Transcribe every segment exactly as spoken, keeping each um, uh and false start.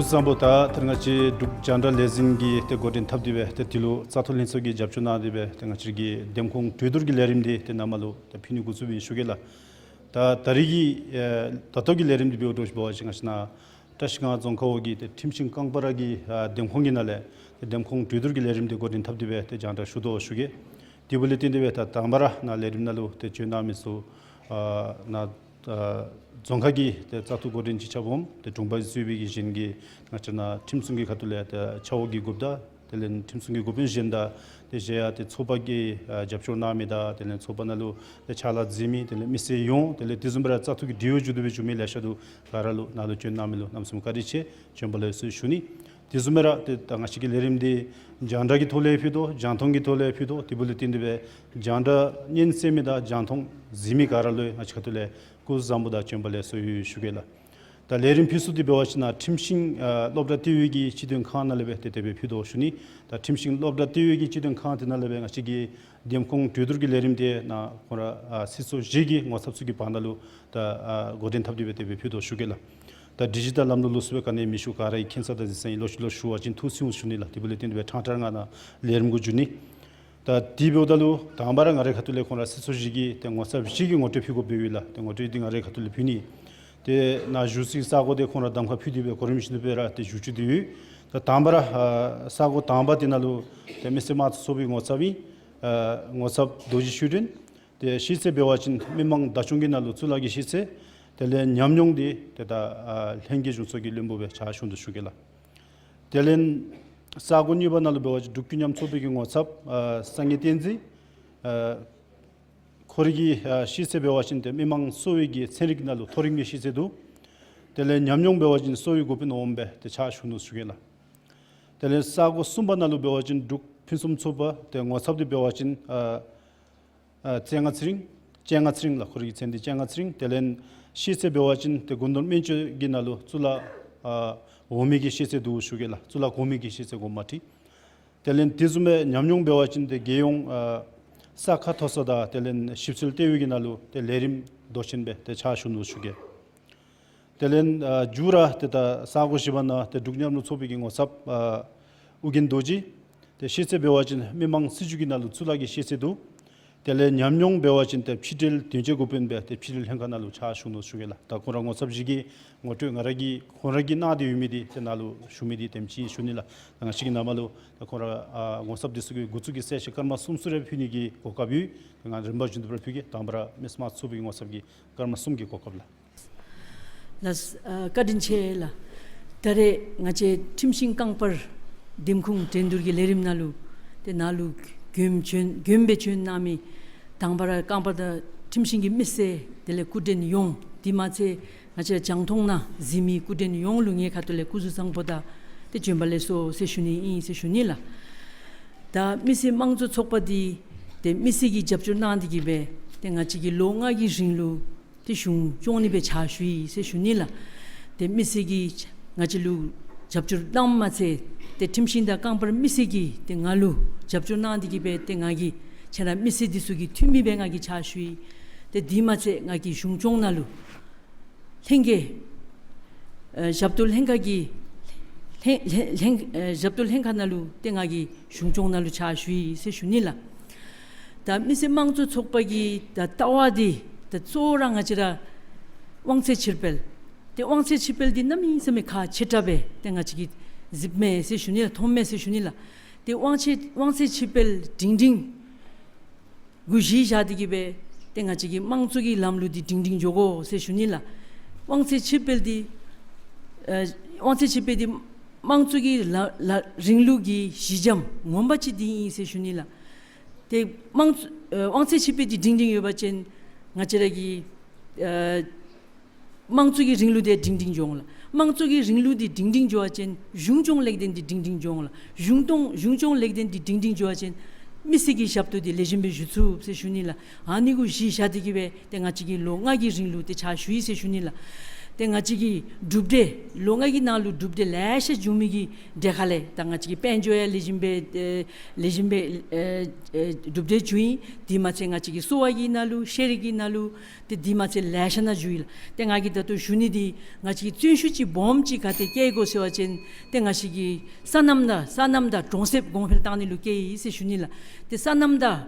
བཟང་པོ། ད་ད་རིས་ང་བཅས་འབྲུག་རྒྱང་བསྒྲགས་ལས་འཛིན་གྱིས་ཏེ་འགོ་འདྲེན་འཐབ་སྟེ་སྦེ་ཏེ་འདི་ལུ་བཙག་འཐུ་ལྷན་ཚོགས་ཀྱིས་རྒྱབ་སྐྱོར་གནང་སྟེ་སྦེ་ཏེ་ང་བཅས་ཀྱི་འདེམས་ཁོངས་གྲོས་བསྡུར་གྱི་ལས་རིམ་འདི་ཏེ་ནཱ་མར་ལུ་ཏེ་ཕུལ་ནི་འགོ་བཙུགས་ཨིན་ཞུ་གེ་ལགས། ད་ད་རིས་ཀྱི་ཨེ་ད་ལྟོ་གི་ལས་རིམ་འདི་འབདཝ་ད་ཞུ་བ་ཅིན་ང་བཅས་ནཱ་བཀྲིས་སྒང་རྫོང་ཁག་འོག་གི་ཏེ་ཁྲིམས་ཤིང་རྐང་སྤར་གྱི་ཨ་འདེམས་ཁོངས་ཀྱི་ནང་ལས་ཏེ་འདེམས་ཁོངས་གྲོས་བསྡུར་གྱི་ལས་རིམ་འདི་འགོ་འདྲེན་འཐབ་སྟེ་སྦེ་ཏེ་རྒྱང་བསྒྲགས་ཞུ་དོ་ཞུ་གེ། དེ་འབདཝ་ལས་བརྟེན་ཏེ་སྦེ་ད་དང་པ་ར་ནཱ་ལས་རིམ་ནང་ལུ་ཏེ་བྱོན་གནང་མི་ཚུ་ཨ་ནཱ་ཨ་རྫོང་ཁག་གི་ཏེ་བཙག་འཐུ་འགོ་འདྲེན་ཅིག་རྐྱབ་འོང་། ཏེ་དྲུང་འཕར་གཙོས་པའི་གི་གཞན་གྱི་ང་བཅས་ནཱ་ཁྲིམས་སྲུང་གི་ཁ་ཐུག་ལས་ཏེ་ཆ་འོག་གི་འགོ་དཔོན་དང་དེ་ལས་ཁྲིམས་སྲུང་གི་འགོ་དཔོན་གཞན་དང་དེ་བཞིན་ཡང་ཏེ་ཚོགས་པ་གི་ཨ་རྒྱབ་སྐྱོར་གནང་མི་དང་དེ་ལས་ཚོགས་པ་ནང་ལུ་ཏེ་ཕྱག་ལཱ་མཛད་མི་དེ་ལས་མི་སེར་ཡོངས་དེ་ལས་དེ་བཟུམ་སྦེ་ར་བཙག་འཐུ་གི་འབྲེལ་ཡོད་བརྒྱུད་དེ་སྦེ་བྱོན་མི་ལེ་ཤ་འདུག། ག་ར་ལུ་ནཱ་ལུ་བྱོན་གནང་མི་ལུ་གནམ་མེད་ས་མེད་བཀའ་དྲིན་ཆེ། བྱོན་པ་ལེགས་སོ་ཞུ་ནི། དེ་བཟུམ་སྦེ་ར་ཏེ་ད་ང་བཅས་ཀྱི་ལས་རིམ་འདི་རྒྱང་བསྒྲགས་ཀྱི་ཐོག་ལས་ཕུལ་དོ། རྒྱང་མཐོང་གི་ཐོག་ལས་ཕུལ་དོ། དེ་འབདཝ་ལས་བརྟེན་ཏེ་སྦེ་རྒྱང་བསྒྲགས་སྙན་གསན་མི་དང་རྒྱང་མཐོང་གཟིགས་མི་ག་ར་ལུ་ང་བཅས་ཁ་ཐུག་ལས་སྐུ་གཟུགས་བཟང་པོ་དང་བྱོན་པ་ལེགས་སོ་ཡོད་ཞུ་གེ་ལགས། ད་ལས་རིམ་ཕུལ་ས་འདི་འབད་བ་ཅིན་ནཱ་ཁྲིམས་ཤིང་ཨ་སློབ་གྲྭ་ལྟེ་བའི་གི་སྤྱི་དོན་ཁང་ནང་ལས་སྦེ་ཏེ་དེ་སྦེ་ཕུལ་དོ་ཞུ་ནི། ད་ཁྲིམས་ཤིང་སློབ་གྲྭ་ལྟེ་བའི་གི་སྤྱི་དོན་ཁང་དེ་ནང་ལས་སྦེ་ང་བཅས་ཀྱི་འདེམས་ཁོངས་གྲོས་བསྡུར་གྱི་ལས་རིམ་འདི་ནཱ་ཁོང་ར་ཨ་སྲིད་ཚོགས་བཞི་གི་ངོ་ཚབ་ཚུ་གི་བར་ན་ལུ་ད་ཨ་འགོ་འདྲེན་འཐབ་སྟེ་སྦེ་དེ་སྦེ་ཕུལ་དོ་ཞུ་གེ་ལགས། ད་ཌི་ཇི་ཊལ་ལམ་ལུགས་ལུ་སོགས་པའི་ག་ནི་མི་ཞུ། ག་ར་གིས་མཁྱེན་ས་དང་གཟིགས་ས་ཨིན། ལོག་ལོག་ཞུ་བ་ཅིན་འཐུས་ཚུ་ཞུ་ནི་ལགས། དེ་འབདཝ་ལས་བརྟེན་ཏེ་སྦེ་ཕྲང་ཕྲང་ང་ནཱ་ལས་རིམ་གུ་འགྱོ་ནི། ད་དེ་འབདཝ་ད་ལུ་དང་པ་ར་ང་རའི་ཁ་ཐུག་ལས་ཁོང་ར་སྲིད་ཚོགས་བཞི་གི་ཏེ་ངོ་ཚབ་བཞི་གི་ངོ་སྤྲོད་ཕུལ་དགོཔ་སྦེ་ཡོད་ལགས། ཏེ་ངོ་སྤྲོད་འདི་ང་རའི་ཁ་ཐུག་ལས་ཕུལ་ནི། ཏེ་ནཱ་བཞུགས་སའི་ས་གོ་འདི་ཁོང་ར་གདམ་ཁ་ཕུལ་ཏེ་སྦེ་གོ་རིམ་བཞིན་དུ་སྦེ་ར་ཏེ་བཞུགས་བཅུག་སྟེ་ཡོད། ད་དང་པ་ར་ཨ་ས་གོ་དང་པ་འདི་ནང་ལུ་ཏེ་མི་སེར་དམངས་གཙོ་ཚོགས་པའི་ངོ་ཚབ་ཨིན། ཨ་ངོ་ཚབ་རྡོ་རྗེ་ཆོས་སྒྲོན། ཏེ་ཤེས་ཚད་འབད་བ་ཅིན་མི་དམངས་བདག་སྐྱོང་གི་ནང་ལུ་གཙུག་ལག་གི་ཤེས་ཚད། དེ་ལས་ཉམས་མྱོང་འདི་ཏེ་ད་ཨ་ལྷན་རྒྱས་གཞུང་ཚོགས་ཀྱི་བློན་པོ་སྦེ་ཕྱག་ཞུ་དོ་ཞུ་གེ་ལགས། དེ་ལས་ས་གོ་གཉིས་པ་ནང་ལུ་འབད་བ་ཅིན་འབྲུག་ཀུན་མཉམ་ཚོགས་པའི་གི་ངོ་ཚབ་ཨ་སངས་རྒྱས་བསྟན་འཛིན། ཨ་ཁོ་རའི་གི་ཨ་ཤེས་ཚད་འབད་བ་ཅིན་ཏེ་མི་དམངས་གསོ་བའི་གི་ཚན་རིག་ནང་ལུ་མཐོ་རིམ་གྱི་ཤེས་ཚད་འདུག། དེ་ལས་ཉམས་མྱོང་འབད་བ་ཅིན་གསོ་བའི་འགོ་དཔོན་འོགམ་སྦེ་ཏེ་ཕྱག་ཞུ་དོ་ཞུ་གེ་ལགས། དེ་ལས་ས་གོ་གསུམ་པ་ནང་ལུ་འབད་བ་ཅིན་འབྲུག་ཕུན་སུམ་ཚོགས་པ་ཏེ་ངོ་ཚབ་འདི་འབད་བ་ཅིན་ཨ་ཨ་བཙན་ལྔ་ཚེ་རིང་། བཙན་ལྔ་ཚེ་རིང་ལགས། ཁོ་རའི་གི་མཚན་འདི་བཙན་ལྔ་ཚེ་རིང་། དེ་ལས་ཤེས་ཚད་འབད་བ་ཅིན་ཏེ་སྐུ་མདུན་སྨན་བཅོས་ཀྱི་ནང་ལུ་གཙུག་ལག་ཨ་འོག་མའི་གི་ཤེས་ཚད་འདུག་ཞུ་གེ་ལགས། གཙུག་ལག་གོང་མའི་གི་ཤེས་ཚད་གོ་མ་ཏེ། དེ་ལས་དེ་བཟུམ་སྦེ་ཉམས་མྱོང་འབད་བ་ཅིན་ཏེ་རྒྱལ་ཡོངས་ཨ་ས་ཁ་མཐོ་ས་དང་དེ་ལས་ཞིབ་འཚོལ་ལྟེ་བའི་གི་ནང་ལུ་ཏེ་ལས་རིམ་མདོ་ཆེན་སྦེ་ཏེ་ཕྱག་ཞུ་དོ་ཞུ་གེ། དེ་ལས་ཨ་མཇུག་ར་ཏེ་ད་ས་གོ་བཞི་པ་ནང་ཏེ་འབྲུག་མཉམ་རུབ་ཚོགས་པའི་གི་ངོ་ཚབ་ཨ་ཨོ་རྒྱན་རྡོ་རྗེ། ཏེ་ཤེས་ཚད་འབད་བ་ཅིན་མི་དམངས་སྲིད་བྱུས་ཀྱི་ནང་ལུ་གཙུག་ལག་གི་ཤེས་ཚད་འདུག། དེ་ལས་ཉམས་མྱོང་འབད་བ་ཅིན་ཏེ་ཕྱི་འབྲེལ་དོན་གཅོད་འགོ་དཔོན་སྦེ་ཏེ་ཕྱི་འབྲེལ་ལྷན་ཁག་ནང་ལུ་ཕྱག་ཞུ་དོ་ཞུ་གེ་ལགས། ད་ཁོང་ར་ངོ་ཚབ་བཞི་གི་ངོ་སྤྲོད་ང་ར་གིས་ཁོང་ར་གིས་གནང་སྟེ་ཡོད་མི་འདི་ཏེ་ནཱ་ལུ་ཞུ་མི་འདི་དེམ་ཅིག་ཞུ་ནི་ལགས། ད་ང་བཅས་ཀྱིས་ནཱ་མར་ལུ་ད་ཁོང་ར་ཨ་ངོ་ཚབ་འདི་ཚུ་གི་འགོ་བཙུགས་ཀྱི་གསལ་བཤད་སྐར་མ་གསུམ་གསུམ་རེ་ཕུལ་ནི་གི་གོ་སྐབས་ཡོད། ང་རིམ་པ་བཞིན་དུ་སྦེ་ར་ཕུལ་གེ། དང་པ་ར་མི་སེར་དམངས་གཙོ་ཚོགས་པའི་ངོ་ཚབ་ཀྱི་སྐར་མ་གསུམ་གྱི་གོ་སྐབས་ལགས། ལགས། ཨ་བཀའ་དྲིན་ཆེ་ལགས། ད་རེས་ང་བཅས་ཁྲིམས་ཤིང་རྐང་སྤར་འདེམས་ཁོངས་འགྲན་བསྡུར་གྱི་ལས་རིམ་ནང་ལུ་ཏེ་ནཱ་ལུ་མགྱོནམ་བྱོན་མགྱོནམ་སྦེ་བྱོན་གནང་མི་དང་པ་ར་རྐང་སྤར་དང་ཁྲིམས་ཤིང་གི་མི་སེར་དེ་ལས་སྐུ་མགྲོན་ཡོངས། དེ་མ་ཚད་ང་བཅས་རྒྱང་མཐོང་ནང་གཟིགས་མི་སྐུ་མགྲོན་ཡོངས་ལུ་ངེའི་ཁ་ཐུག་ལས་སྐུ་གཟུགས་བཟང་པོ་དང་ཏེ་བྱོན་པ་ལེགས་སོ་ཟེར་ཞུ་ནི་ཨིན་ཟེར་ཞུ་ནི་ལགས། ད་མི་སེར་དམངས་གཙོ་ཚོགས་པ་འདི་ཏེ་མི་སེར་གྱིས་རྒྱབ་སྐྱོར་གནང་སྟེ་གིས་སྦེ་ཏེ་ང་བཅས་ཀྱིས་ལོ་ལྔ་གི་རིང་ལུ་ཏེ་གཞུང་སྐྱོང་ནི་སྦེ་ཕྱག་ཞུ་ཡི་ཟེར་ཞུ་ནི་ལགས། ཏེ་མི་སེར་གྱིས་ང་བཅས་ལུ་རྒྱབ་སྐྱོར་གནངམ་མ་ཚད་ཏེ་ཁྲིམས་ཤིང་དང་རྐང་སྤར་མི་སེར་གྱིས་ཏེ་ང་ལུ་རྒྱབ་སྐྱོར་གནང་སྟེ་གིས་སྦེ་ཏེ་ང་གིས་ཁྱེད་ར་མི་སེར་འདི་ཚུ་གི་འཐུས་མི་སྦེ་ང་གིས་ཕྱག་ཞུ་ཡི། ཏེ་དེ་མ་ཚད་ང་གིས་གཞུང་སྐྱོང་ནང་ལུ་ལྷན་རྒྱས་ཨ་ཞབས་ཏོག་ལྷན་ཁག་གི་ལྷན་ལྷན་ལྷན་ཨ་ཞབས་ཏོག་ལྷན་ཁག་ནང་ལུ་ཏེ་ང་གིས་གཞུང་སྐྱོང་ནང་ལུ་ཕྱག་ཞུ་ཡི་ཟེར་ཞུ་ནི་ལགས། ད་མི་སེར་དམངས་གཙོ་ཚོགས་པ་གི་ད་ལྟ་བ་འདི་ད་གཙོ་བོ་ར་ང་བཅས་ར་དབང་ཚད་ཕྱིར་སྤེལ། ཏེ་དབང་ཚད་ཕྱིར་སྤེལ་འདི་གནམ་མེད་ས་མེད་ཁག་ཆེ་དྲགས་སྦེ་ཏེ་ང་བཅས་ཀྱིས་གཟིགསཔ་མས་ཟེར་ཞུ་ནི་ལགས། མཐོངམ་མས་ཟེར་ཞུ་ནི་ལགས། ཏེ་དབང་ཚད་དབང་ཚད་ཕྱིར་སྤེལ་སྒྲིང་སྒྲིང་གུ་གཞི་བཞག་སྟེ་གིས་སྦེ་ཏེ་ང་བཅས་ཀྱི་དམངས་གཙོ་གི་ལམ་ལུགས་འདི་སྒྲིང་སྒྲིང་འགྱོ་དགོ་ཟེར་ཞུ་ནི་ལགས། དབང་ཚད་ཕྱིར་སྤེལ་འདི་ཨ་དབང་ཚད་ཕྱིར་སྤེལ་འདི་དམངས་གཙོ་གི་ལ་ལ་རིང་ལུགས་ཀྱི་གཞི་འགྱམ་ངོ་མ་ཅིག་འདི་ཨིན་ཟེར་ཞུ་ནི་ལགས། ཏེ་དམངས་གཙོ་ཨ་དབང་ཚད་ཕྱིར་སྤེལ་འདི་སྒྲིང་སྒྲིང་ཡོད་པ་ཅིན་ང་བཅས་ར་གི་ཨ་དམངས་གཙོ་གི་རིང་ལུགས་འདི་སྒྲིང་སྒྲིང་འགྱོ་འོང་ལགས། དམངས་གཙོ་གི་རིང་ལུགས་འདི་སྒྲིང་སྒྲིང་འགྱོ་བ་ཅིན་གཞུང་སྐྱོང་ལེགས་ལྡན་འདི་སྒྲིང་སྒྲིང་འགྱོ་འོང་ལགས། གཞུང་སྐྱོང་གཞུང་སྐྱོང་ལེགས་ལྡན་འདི་སྒྲིང་སྒྲིང་འགྱོ་བ་ཅིན་མི་སེར་གྱི་ཞབས་ཏོག་འདི་ལེགས་ཤོམ་སྦེ་ཞུ་ཚུགས་ཟེར་ཞུ་ནི་ལགས། ཨ་ནི་གུ་གཞི་བཞག་སྟེ་གིས་སྦེ་ཏེ་ང་བཅས་ཀྱིས་ལོ་ལྔ་གི་རིང་ལུ་ཏེ་ཕྱག་ཞུ་ཡི་ཟེར་ཞུ་ནི་ལགས། ཏེ་ང་བཅས་ཀྱི་གྲུབ་འབྲས་ལོ་ལྔ་གི་ནང་ལུ་གྲུབ་འབྲས་ལེ་ཤ་བྱུང་མི་གི་གྲས་ཁ་ལས་ད་ང་བཅས་ཀྱི་དཔལ་འབྱོར་ཡང་ལེགས་ཤོམ་སྦེ་ཨེ་ལེགས་ཤོམ་སྦེ་ཨེ་ཨེ་གྲུབ་འབྲས་བྱུང་ཡི། དེ་མ་ཚད་ང་བཅས་ཀྱི་གསོ་བ་གི་ནང་ལུ་ཤེས་རིག་གི་ནང་ལུ་ཏེ་དེ་མ་ཚད་ལེ་ཤ་ནང་བྱུང་ཡི་ལགས། ཏེ་ང་གིས་ད་ལྟོ་ཞུ་ནི་འདི་ང་བཅས་ཀྱིས་བརྩོན་ཤུགས་ཅིག་སྦོམ་ཅིག་ག་དེ་བསྐྱེད་དགོ་ཟེར་བ་ཅིན་ཏེ་ང་བཅས་ཀྱི་སོ་ནམ་དང་སོ་ནམ་དང་གྲོང་གསེབ་གོང་འཕེལ་བཏང་ནི་ལུ་བསྐྱེད་ཡི་ཟེར་ཞུ་ནི་ལགས། ཏེ་སོ་ནམ་དང་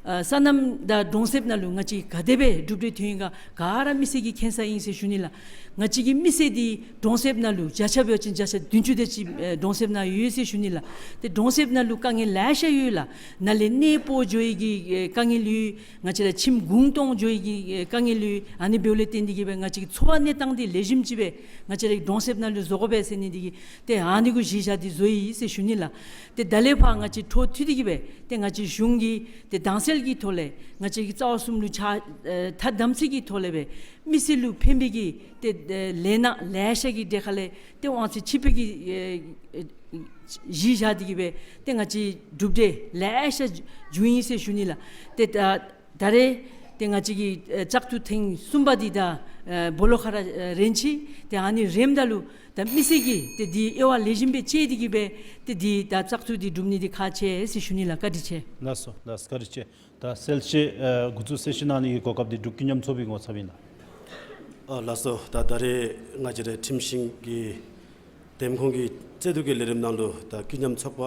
ཨ་སོ་ནམ་དང་གྲོང་གསེབ་ནང་ལུ་ང་བཅས་ག་དེ་སྦེ་གྲུབ་འབྲས་ཐོན་ཡི་ག་ག་ར་མི་སེར་གྱིས་མཁྱེན་ས་ཨིན་ཟེར་ཞུ་ནི་ལགས། ང་བཅས་ཀྱི་མི་སེར་འདི་གྲོང་གསེབ་ནང་ལུ་བརྒྱ་ཆ་འབད་བ་ཅིན་བརྒྱ་ཆ་བདུན་ཅུ་དེ་ཅིག་ཨེ་གྲོང་གསེབ་ནང་ཡོད་ཟེར་ཞུ་ནི་ལགས། ཏེ་གྲོང་གསེབ་ནང་ལུ་དཀའ་ངལ་ལེ་ཤ་ཡོད་ལགས། ནཱ་ལས་གནས་སྤོ་འགྱོ་ཡི་གི་ཨེ་དཀའ་ངལ་ཡོད། ང་བཅས་ར་ཁྱིམ་གུང་སྟོང་འགྱོ་ཡི་གི་ཨེ་དཀའ་ངལ་ཡོད། ཨ་ནི་འབདཝ་ལས་བརྟེན་ཏེ་གིས་སྦེ་ང་བཅས་ཀྱི་འཚོ་བ་གནས་སྟངས་འདི་ལེགས་ཤོམ་ཅིག་སྦེ་ང་བཅས་ར་གི་གྲོང་གསེབ་ནང་ལུ་བཟོ་དགོ་པས་ཟེར་ནི་འདི་གིས་ཏེ་ཨ་ནི་གུ་གཞི་བཞག་སྟེ་བཟོ་ཡི་ཟེར་ཞུ་ནི་ལགས། ཏེ་ད་ལས་ཕར་ང་བཅས་འཕྲོ་མཐུད་དེ་གིས་སྦེ་ཏེ་ང་བཅས་གཞུང་གིས་ཏེ་དྭངས་གསལ་གྱི་ཐོག་ལས་ང་བཅས་ཀྱི་རྩ་བ་གསུམ་ལུ་ཕྱག་ཨེ་ཐ་དམ་ཚིག་གི་ཐོག་ལས་སྦེ་མི་སེར་ལུ་ཕན་པའི་གི་ཏེ་ཨེ་ལས་སྣ་ལེ་ཤ་གི་གྲས་ཁ་ལས་ཏེ་དབང་ཚད་ཆིག་སྤྱོད་ཀྱི་ཨེ་ཨེ་གཞི་བཞག་སྟེ་གིས་སྦེ་ཏེ་ང་བཅས་གྲུབ་འབྲས་ལེ་ཤ་བྱུང་ཡི་ཟེར་ཞུ་ནི་ལགས། ཏེ་ད་ད་རེས་ཏེ་ང་བཅས་ཀྱི་ཨེ་བཙག་འཐུ་ཐེངས་གསུམ་པ་འདི་ད་ཨེ་སྦོ་ལོགས་ཁར་ཨེ་རན་ཅི། ཏེ་ཨ་ནི་རནམ་ད་ལུ་ད་མི་སེར་གྱིས་ཏེ་འདི་དབྱེ་བ་ལེགས་ཤོམ་སྦེ་དཔྱད་དེ་གིས་སྦེ་ཏེ་འདི་ད་བཙག་འཐུ་འདི་གྲུབ་ནི་འདི་ཁག་ཆེ་ཟེར་ཞུ་ནི་ལགས། བཀའ་དྲིན་ཆེ། ལགས་སོ་ལགས་སོ། བཀའ་དྲིན་ཆེ། ད་གསལ་བཤད་ཨེ་འགོ་བཙུགས་གསལ་བཤད་གནང་ནི་གི་གོ་སྐབས་འདི་འབྲུག་ཀུན་མཉམ་ཚོགས་པའི་ངོ་ཚབ་ཨིན་ལགས། ཨ་ལགས་སོ། ད་ད་རེས་ང་བཅས་རའི་ཁྲིམས་ཤིང་གི་འདེམས་ཁོངས་ཀྱི་རྩོད་བསྡུར་གྱི་ལས་རིམ་ནང་ལུ་ད་ཀུན་མཉམ་ཚོགས་པ་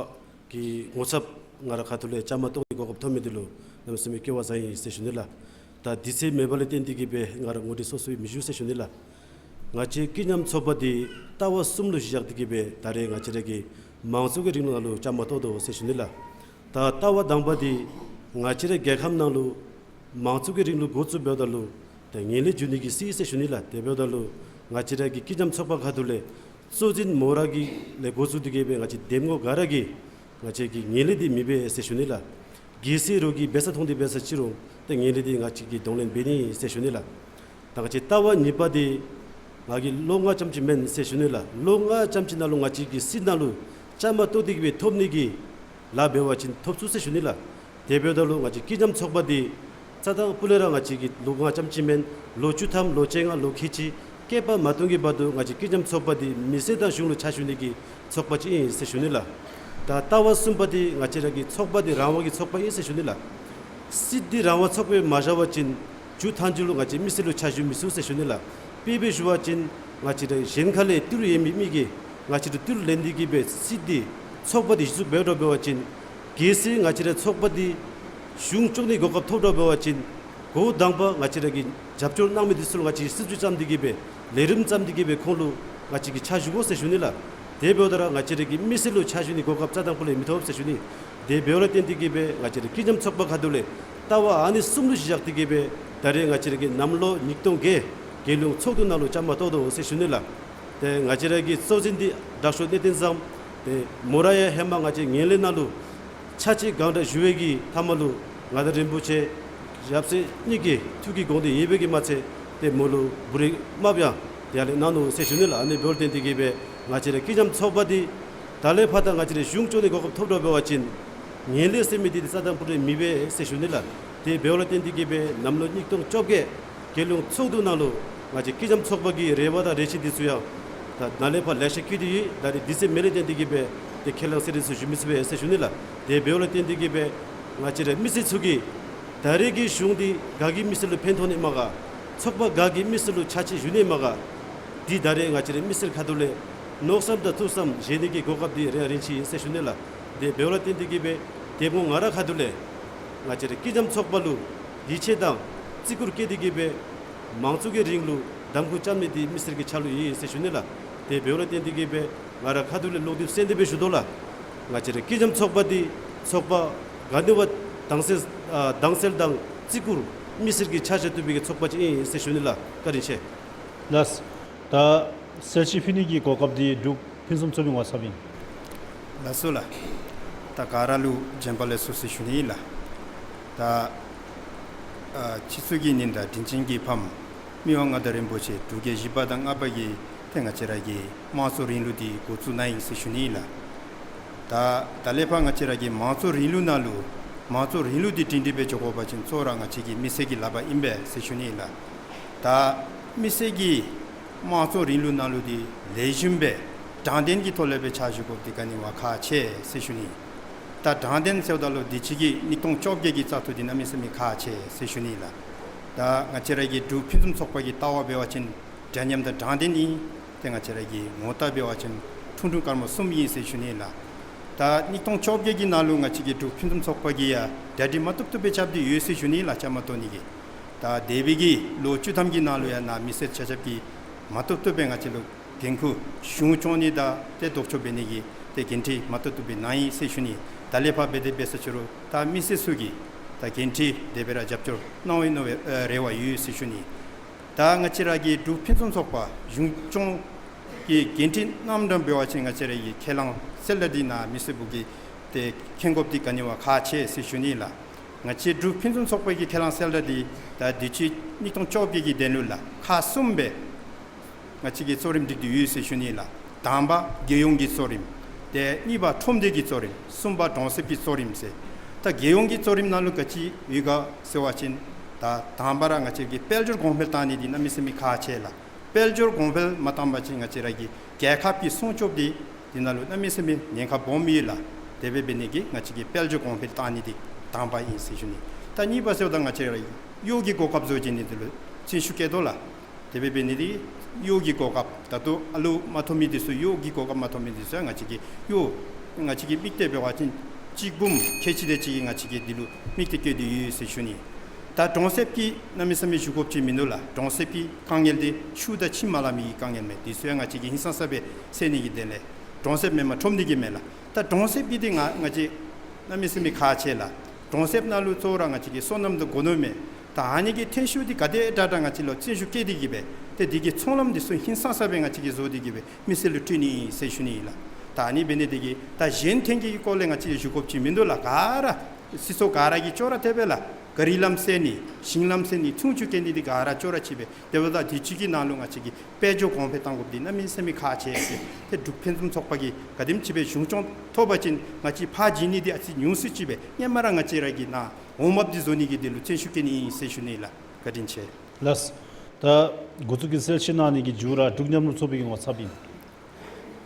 གི་ངོ་ཚབ་ང་རའི་ཁ་ཐུག་ལས་བཅའ་མར་གཏོགས་ནི་གོ་སྐབས་ཐོབ་མི་འདི་ལུ་གནམ་མེད་ས་མེད་སྐྱོ་བ་ཟ་ཨིན་ཟེར་ཞུ་ནི་ལགས། ད་དུས་ཚོད་མེད་པ་ལས་བརྟེན་ཏེ་གིས་སྦེ་ང་ར་ངོ་སྤྲོད་སོ་སོ་མི་ཞུ་ཟེར་ཞུ་ནི་ལགས། ང་བཅས་ཀུན་མཉམ་ཚོགས་པ་འདི་ལྟ་བ་གསུམ་ལུ་གཞི་བཞག་སྟེ་གིས་སྦེ་ད་རེས་ང་བཅས་ར་གི་མང་གཙོ་གི་རིང་ལུགས་ནང་ལུ་བཅའ་མར་གཏོགས་དོ་ཟེར་ཞུ་ནི་ལགས། ད་ལྟ་བ་དང་པ་འདི་ང་བཅས་རའི་རྒྱལ་ཁབ་ནང་ལུ་མང་གཙོ་གི་རིང་ལུགས་འགོ་བཙུགས་འབདཝ་ད་ལུ་ད་ངན་ལྷད་འབྱུང་ནི་གི་སྲིད་ཟེར་ཞུ་ནི་ལགས། དེ་འབདཝ་ད་ལུ་ང་བཅས་ར་གི་ཀུན་མཉམ་ཚོགས་པ་ཁ་ཐུག་ལས་གཙོ་འཛིན་མོ་ར་གི་ལས་འགོ་བཙུགས་ཏེ་གིས་སྦེ་ང་བཅས་འདེམས་ངོ་ག་ར་གིས་ང་བཅས་ཀྱི་ངན་ལྷད་འདི་མེད་པས་ཟེར་ཞུ་ནི་ལགས། གལ་སྲིད་རོགས་ཀྱིས་འབད་སར་མཐོང་སྟེ་འབད་སར་ཅི་རུང་ད་ངན་ལྷད་འདི་ང་བཅས་ཀྱིས་གདོང་ལེན་འབད་ནི་ཟེར་ཞུ་ནི་ལགས། ད་ང་བཅས་ལྟ་བ་གཉིས་པ་འདི་ང་གིས་ལོ་ལྔ་ཙམ་ཅིག་མེན་ཟེར་ཞུ་ནི་ལགས། ལོ་ལྔ་ཙམ་ཅིག་ནང་ལུ་ང་བཅས་ཀྱི་སྲིད་ནང་ལུ་བཅའ་མར་གཏོགས་ཏེ་གིས་སྦེ་ཐོབ་ནི་གི་ལཱ་འབད་བ་ཅིན་ཐོབ་ཚུགས་ཟེར་ཞུ་ནི་ལགས། དེ་འབདཝ་ད་ལུ་ང་བཅས་ཀུན་མཉམ་ཚོགས་པ་འདི་རྩ་དང་སྤུ་ལས་ར་ང་བཅས་ཀྱིས་ལོ་ལྔ་ཙམ་ཅིག་མེན་ལོ་བཅུ་ཐམ་ལོ་བཅོ་ལྔ་ལོ་ཁལ་གཅིག་བསྐལ་པ་མ་སྟོང་གི་བར་དུ་ང་བཅས་ཀུན་མཉམ་ཚོགས་པ་འདི་མི་སེར་དང་གཞུང་ལུ་ཕྱག་ཞུ་ནི་གི་ཚོགས་པ་ཅིག་ཨིན་ཟེར་ཞུ་ནི་ལགས། ད་ལྟ་བ་གསུམ་པ་འདི་ང་བཅས་ར་གི་ཚོགས་པ་འདི་རང་དབང་གི་ཚོགས་པ་ཨིན་ཟེར་ཞུ་ནི་ལགས། སྲིད་འདི་རང་དབང་ཚོགས་པ་སྦེ་མ་བཞག་པ་ཅིན་མཇུག་མཐའ་མཇུག་ལུ་ང་བཅས་མི་སེར་ལུ་ཕྱག་ཞུ་མི་ཚུགས་ཟེར་ཞུ་ནི་ལགས། དཔེ་སྦེ་ཞུ་བ་ཅིན་ང་བཅས་ར་གཞན་ཁ་ལས་ཏི་རུ་ཡོད་མི་མི་གིས་ང་བཅས་ལུ་ཏི་རུ་ལེན་ཏེ་གིས་སྦེ་སྲིད་འདི་ཚོགས་པ་འདི་གཞི་བཙུགས་འབད་དོ་འབད་བ་ཅིན་གལ་སྲིད་ང་བཅས་ར་ཚོགས་པ་འདི་གཞུང་སྐྱོང་ནི་གོ་སྐབས་ཐོབ་དོ་འབད་བ་ཅིན་འགོ་དང་པ་ང་བཅས་ར་གི་རྒྱབ་སྐྱོར་གནང་མི་འདི་ཚུ་ལུ་ང་བཅས་སྲིད་བྱུས་བརྩམས་ཏེ་གིས་སྦེ་ལས་རིམ་བརྩམས་ཏེ་གིས་སྦེ་ཁོང་ལུ་ང་བཅས་ཀྱིས་ཕྱག་ཞུ་དགོ་ཟེར་ཞུ་ནི་ལགས། དེ་འབདཝ་ད་ར་ང་བཅས་ར་གི་མི་སེར་ལུ་ཕྱག་ཞུ་ནི་གོ་སྐབས་རྩ་དང་སྤུ་ལས་མི་ཐོབ་ཟེར་ཞུ་ནི། དེ་འབདཝ་ལས་བརྟེན་ཏེ་གིས་སྦེ་ང་བཅས་ར་ཀུན་མཉམ་ཚོགས་པ་ཁ་ཐུག་ལས་ལྟ་བ་ཨ་ནི་གསུམ་ལུ་གཞི་བཞག་སྟེ་གིས་སྦེ་ད་རེས་ང་བཅས་ར་གི་གནམ་ལོ་ཉིས་སྟོང་བརྒྱད་རྒྱལ་ཡོངས་ཚོགས་འདུ་ནང་ལུ་བཅའ་མར་གཏོགས་དོ་ཟེར་ཞུ་ནི་ལགས། ཏེ་ང་བཅས་ར་གི་གཙོ་འཛིན་འདི་དྲག་ཤོས་གནས་བརྟན་བཟང་། ཏེ་མོ་ར་ཡང་ཧེ་མ་ང་བཅས་ངན་ལྷད་ནང་ལུ་ཕྱག་ཕྱིད་གང་དྲག་ཞུ་བའི་གི་མཐའ་མ་ལུ་མངའ་བདག་རིན་པོ་ཆེ་ཡབ་སྲས་གཉིས་ཀྱི་ཐུགས་ཀྱི་དགོངས་དོན་ཡོད་པའི་གི་མ་ཚད་ཏེ་མོ་ལུ་འབུམ་རམས་ཡང་ཡར་ལས་གནང་ནུག་ཟེར་ཞུ་ནི་ལགས། ཨ་ནི་འབདཝ་ལས་བརྟེན་ཏེ་གིས་སྦེ་ང་བཅས་ར་ཀུན་མཉམ་ཚོགས་པ་འདི་ད་ལས་ཕར་ད་ང་བཅས་ར་གཞུང་སྐྱོང་ནི་གོ་སྐབས་ཐོབ་དོ་འབད་བ་ཅིན་ངན་ལྷད་ཟེར་མི་འདི་རྩ་དང་སྤུ་ལས་མེད་པས་ཟེར་ཞུ་ནི་ལགས། དེ་འབདཝ་ལས་བརྟེན་ཏེ་གིས་སྦེ་གནམ་ལོ་ཉིས་སྟོང་བཅོ་བརྒྱད་རྒྱལ་ཡོངས་ཚོགས་འདུ་ནང་ལུ་ང་བཅས་ཀུན་མཉམ་ཚོགས་པ་གི་རེ་བ་དང་རེ་ཆེ་འདི་ཚུ་ཡང་ད་ནཱ་ལས་ཕར་ལེ་ཤ་བསྐྱེད་དེ་ཡོད། ད་རེས་དུས་ཚོད་མེད་ལས་བརྟེན་ཏེ་གིས་སྦེ་ཏེ་ཁས་བླངས་གསོལ་རས་ཚུ་ཞུ་མི་ཚུགས་པས་ཟེར་ཞུ་ནི་ལགས། དེ་འབདཝ་ལས་བརྟེན་ཏེ་གིས་སྦེ་ང་བཅས་ར་མི་སེར་ཚུ་གིས་ད་རེས་ཀྱི་གཞུང་འདི་ག་གི་མི་སེར་ལུ་ཕན་ཐོགས་ནི་མས་ག་ཚོགས་པ་ག་གི་མི་སེར་ལུ་ཕྱག་ཕྱིད་ཞུ་ནི་མས་ག་འདི་ད་རེས་ང་བཅས་ར་མི་སེར་ཁ་ཐུག་ལས་མནོ་བསམ་དང་ཐུགས་བསམ་བཞེས་ནི་གི་གོ་སྐབས་འདི་རེ་བ་རིན་ཆེ་ཨིན་ཟེར་ཞུ་ནི་ལགས། དེ་འབདཝ་ལས་བརྟེན་ཏེ་གིས་སྦེ་འདེམས་ངོ་ང་རའི་ཁ་ཐུག་ལས་ང་བཅས་ར་ཀུན་མཉམ་ཚོགས་པ་ལུ་ཡིད་ཆེས་དང་བརྩི་བཀུར་བསྐྱེད་དེ་གིས་སྦེ་མང་གཙོ་གི་རིང་ལུགས་གདམ་ཁ་རྐྱབ་ནི་འདི་མི་སེར་གྱི་ཆ་ལུགས་ཨིན་ཟེར་ཞུ་ནི་ལགས། དེ་འབདཝ་ལས་བརྟེན་ཏེ་གིས་སྦེ་ང་རའི་ཁ་ཐུག་ལས་ལོག་སྟེ་གསོལ་འདེབས་སྦེ་ཞུ་དོ་ལགས། ང་བཅས་ར་ཀུན་མཉམ་ཚོགས་པ་འདི་ཚོགས་པ་ག་ནི་བ་དྭངས་གསལ་ཨ་དྭངས་གསལ་དང་བརྩི་བཀུར་མི་སེར་གྱི་ཆ་བཞག་བཏུབ་པའི་གི་ཚོགས་པ་ཅིག་ཨིན་ཟེར་ཞུ་ནི་ལགས། བཀའ་དྲིན་ཆེ། ལགས། ད་གསལ་བཤད་ཕུལ་ནི་གི་གོ་སྐབས་འདི་འབྲུག་ཕུན་སུམ་ཚོགས་པའི་ངོ་ཚབ་ཨིན། ལགས་སོ་ལགས། ད་ག་ར་ལུ་བྱོན་པ་ལེགས་སོ་ཟེར་ཞུ་ནི་ཨིན་ལགས། ད་ཨ་སྤྱི་གཙུག་གི་ཉི་ཟླ་དྲིན་ཅན་གྱི་ཕམ་མི་དབང་མངའ་བདག་རིན་པོ་ཆེ་འབྲུག་རྒྱལ་བཞི་པ་དང་ལྔ་པ་གིས་ཏེ་ང་བཅས་ར་གི་དམངས་གཙོ་རིང་ལུགས་འདི་འགོ་བཙུགས་གནང་ཡི་ཟེར་ཞུ་ནི་ཨིན་ལགས། ད་ད་ལས་ཕར་ང་བཅས་ར་གི་དམངས་གཙོ་རིང་ལུགས་ནང་ལུ་དམངས་གཙོ་རིང་ལུགས་འདི་སྒྲིང་སྒྲི་སྦེ་འགྱོ་དགོ་པ་ཅིན་གཙོ་བོ་ར་ང་བཅས་ཀྱི་མི་སེར་གྱི་ལག་པར་ཨིན་པས་ཟེར་ཞུ་ནི་ཨིན་ལགས། ད་མི་སེར་གྱིས་ དམངས་གཙོའི་རིང་ལུགས་ནང་ལུ་འདི་ལེགས་ཤོམ་སྦེ་དྲང་བདེན་གྱི་ཐོག་ལས་སྦེ་ཕྱག་ཞུ་དགོཔ་འདི་ག་ནི་བ་ཁག་ཆེ་ཟེར་ཞུ་ནི། ད་དྲང་བདེན་ཟེརཝ་ད་ལུ་འདི་ཅིག་གི་ཉིས་སྟོང་བཅོ་བརྒྱད་ཀྱི་བཙག་འཐུ་འདི་གནམ་མེད་ས་མེད་ཁག་ཆེ་ཟེར་ཞུ་ནི་ལགས། ད་ང་བཅས་ར་གི་འབྲུག་ཕུན་སུམ་ཚོགས་པ་གི་ལྟ་བ་འབད་བ་ཅིན་འདྲ་མཉམ་དང་དྲང་བདེན་ཨིན། ཏེ་ང་བཅས་ར་གི་ངོ་རྟགས་འབད་བ་ཅིན་ཁྲུང་ཁྲུང་དཀར་མོ་གསུམ་ཨིན་ཟེར་ཞུ་ནི་ལགས། ད་ཉིས་སྟོང་བཅོ་བརྒྱད་ཀྱི་ནང་ལུ་ང་བཅས་ཀྱི་འབྲུག་ཕུན་སུམ་ཚོགས་པ་གིས་ཡང་གྲ་སྒྲིག་མ་བཏུབ་བཏུབ་སྦེ་རྐྱབ་སྟེ་ཡོད་ཟེར་ཞུ་ནི་ལགས། བཅའ་མར་གཏོགས་ནི་གི། ད་འདས་པའི་གི་ལོ་བཅུ་ཐམ་གྱི་ནང་ལུ་ཡང་ནཱ་མི་སེར་ཆ་ཁྱབ་ཀྱིས་མ་བཏུབ་བཏུབ་སྦེ་ང་བཅས་ལུ་འགན་ཁུར་གཞུང་སྐྱོང་ནི་དང་ཏེ་ལྡོག་ཕྱོགས་འབད་ནི་གི་ཏེ་འགན་འཁྲི་མ་བཏུབ་བཏུབ་སྦེ་གནང་ཡི་ཟེར་ཞུ་ནི། ད་ལས་ཕར་འབད་དེ་འབད་ས་ཅི་རུང་ད་མི་སེར་ཚུ་གི་ད་འགན་འཁྲི་དེ་སྦེ་ར་རྒྱབ་སྐྱོར་གནང་བའི་མནོ་བའི་ཨ་རེ་བ་ཡོད་ཟེར་ཞུ་ནི། ད་ང་བཅས་ར་གི་འབྲུག་ཕུན་སུམ་ཚོགས་པ་གཞུང་སྐྱོང་གི་འགན་འཁྲི་རྣམ་གྲངས་འབད་བ་ཅིན་ང་བཅས་ར་གི་ཁས་བླངས་གསལ་བསྒྲགས་འདི་ནཱ་མི་སེར་བུ་གིས་ཏེ་མཁྱེན་དགོཔ་འདི་ག་ནི་བ་ཁག་ཆེ་ཟེར་ཞུ་ནི་ལགས། ང་བཅས་འབྲུག་ཕུན་སུམ་ཚོགས་པ་གི་ཁས་བླངས་གསལ་བསྒྲགས་འདི་ད་དུས་ཅི་ཉིས་སྟོང་བཅོ་བརྒྱད་ཀྱི་དོན་ལུ་ལགས་ཁག་གསུམ་སྦེ་ང་བཅས་ཀྱིས་གཙོ་རིམ་སྒྲིག་སྟེ་ཡོད་ཟེར་ཞུ་ནི་ལགས། དང་པ་རྒྱལ་ཡོངས་ཀྱི་གཙོ་རིམ། ཏེ་གཉིས་པ་ཁྲོམ་སྡེ་གི་གཙོ་རིམ། གསུམ་པ་གྲོང་གསེབ་ཀྱི་གཙོ་རིམ་ཟེར། ད་རྒྱལ་ཡོངས་ཀྱི་གཙོ་རིམ་ནང་ལུ་ག་ཅི་ཡོད་ག་ཟེར་བ་ཅིན་ད་དང་པ་ར་ང་བཅས་ཀྱིས་དཔལ་འབྱོར་གོང་འཕེལ་བཏང་ནི་འདི་གནམ་མེད་ས་མེད་ཁག་ཆེ་ལགས། དཔལ་འབྱོར་གོང་འཕེལ་མ་བཏང་པ་ཅིན་ང་བཅས་ར་གི་རྒྱལ་ཁབ་ཀྱི་སྲུང་སྐྱོབ་འདི་འདི་ནང་ལུ་གནམ་མེད་ས་མེད་ཉེན་ཁ་སྦོམ་ཨིན་ལགས། དེ་སྦེ་འབད་ནི་གིས་ང་བཅས་ཀྱིས་དཔལ་འབྱོར་གོང་འཕེལ་བཏང་ནི་འདི་དང་པ་ཨིན་ཟེར་ཞུ་ནི། ད་གཉིས་པ་ཟེརཝ་ད་ང་བཅས་ར་གཡོག་གི་གོ་སྐབས་བཟོ་བྱིན་ནི་འདི་ལུ་བརྩོན་ཤུགས་བསྐྱེད་དོ་ལགས། དེ་སྦེ་འབད་ནི་འདི་གཡོག་གི་གོ་སྐབས་ད་ལྟོ་ཨ་ལུ་མ་ཐོབ་མི་འདི་ཚུ་གཡོག་གི་གོ་སྐབས་མ་ཐོབ་མི་འདི་ཚུ་ཡང་ང་བཅས་ཀྱིས་གཡོག་ང་བཅས་ཀྱིས་དམིགས་གཏད་འབད་བ་ཅིན་གཅིག་འབུམ་ཁལ་གཅིག་དེ་ཅིག་གིས་ང་བཅས་ཀྱིས་འདི་ལུ་དམིགས་གཏད་བསྐྱེད་དེ་ཡོད་ཟེར་ཞུ་ནི། ད་གྲོང་གསེབ་ཀྱི་གནམ་མེད་ས་མེད་ཞུ་དགོཔ་ཅིག་མིན་འདུག་ལགས། གྲོང་གསེབ་ཀྱི་དཀའ་ངལ་འདི་ཆུ་དང་ཆུ་མ་ལང་མི་གི་དཀའ་ངལ་མས། འདི་ཚུ་ཡང་ང་བཅས་ཀྱིས་ཧིང་སངས་ས་སྦེ་སེལ་ནི་གི་དོན་ལས་གྲོང་གསེབ་མེན་པར་ཁྲོམ་སྡེ་གི་མས་ལགས། ད་གྲོང་གསེབ་ཀྱི་འདི་ང་ང་བཅས་གནམ་མེད་ས་མེད་ཁག་ཆེ་ལགས། གྲོང་གསེབ་ནང་ལུ་གཙོ་བོ་ར་ང་བཅས་ཀྱི་སོ་ནམ་དང་སྒོ་ནོར་མས། ད་ཨ་ནི་གི་ཐོན་ཤུགས་འདི་ག་དེ་དྲག་དྲག་ང་བཅས་ལུ་བརྩོན་ཤུགས་བསྐྱེད་དེ་གི་སྦེ་ཏེ་འདི་གི་ཚོང་ལམ་འདི་ཚུ་ཧིང་སངས་ས་སྦེ་ང་བཅས་ཀྱིས་བཟོ་སྟེ་གི་སྦེ་མི་སེར་ལུ་སྤྲོད་ནི་ཨིན་ཟེར་ཞུ་ནི་ཨིན་ལགས། ད་ཨ་ནི་འབད་ནི་འདི་གིས་ད་གཞན་ཐོན་སྐྱེད་ཀྱི་སྐོར་ལས་ང་བཅས་ཞུ་དགོཔ་ཅིག་མིན་འདུག་ལགས། ག་ར་སྲིད་ཚོགས་ག་ར་གིས་ཅོག་ར་འཐདཔ་སྦེ་ལགས། ག་རི་ལམ་བསལ་ནི་ཞིང་ལམ་བསལ་ནི་ཚོང་ཆུ་བསྐྱལ་ནི་འདི་ག་ར་ཅོག་ར་གཅིག་སྦེ། དེ་འབདཝ་ད་དུས་ཅི་གི་ནང་ལུ་ང་བཅས་ཀྱིས་དཔལ་འབྱོར་གོང་འཕེལ་གཏང་དགོཔ་འདི་གནམ་མེད་ས་མེད་ཁག་ཆེ་ཟེར། ཏེ་འབྲུག་ཕུན་སུམ་ཚོགས་པ་གིས་ག་དེམ་ཅིག་སྦེ་གཞུང་སྐྱོང་ཐོབ་པ་ཅིན་ང་བཅས་ཕར་བྱིན་ནི་འདི་ཨ་ཙི་ཉུང་སུ་ཅིག་སྦེ་སྔོན་མ་ར་ང་བཅས་ར་གི་ནཱ་འོང་འབབ་འདི་བཟོ་ནི་གི་འདི་ལུ་བརྩོན་ཤུགས་བསྐྱེད་ནི་ཨིན་ཟེར་ཞུ་ནི་ལགས། བཀའ་དྲིན་ཆེ། ལགས། ད་འགོ་བཙུགས་ཀྱི་གསལ་བཤད་གནང་ནི་གི་མཇུག་ར་འབྲུག་མཉམ་རུབ་ཚོགས་པའི་གི་ངོ་ཚབ་ཨིན།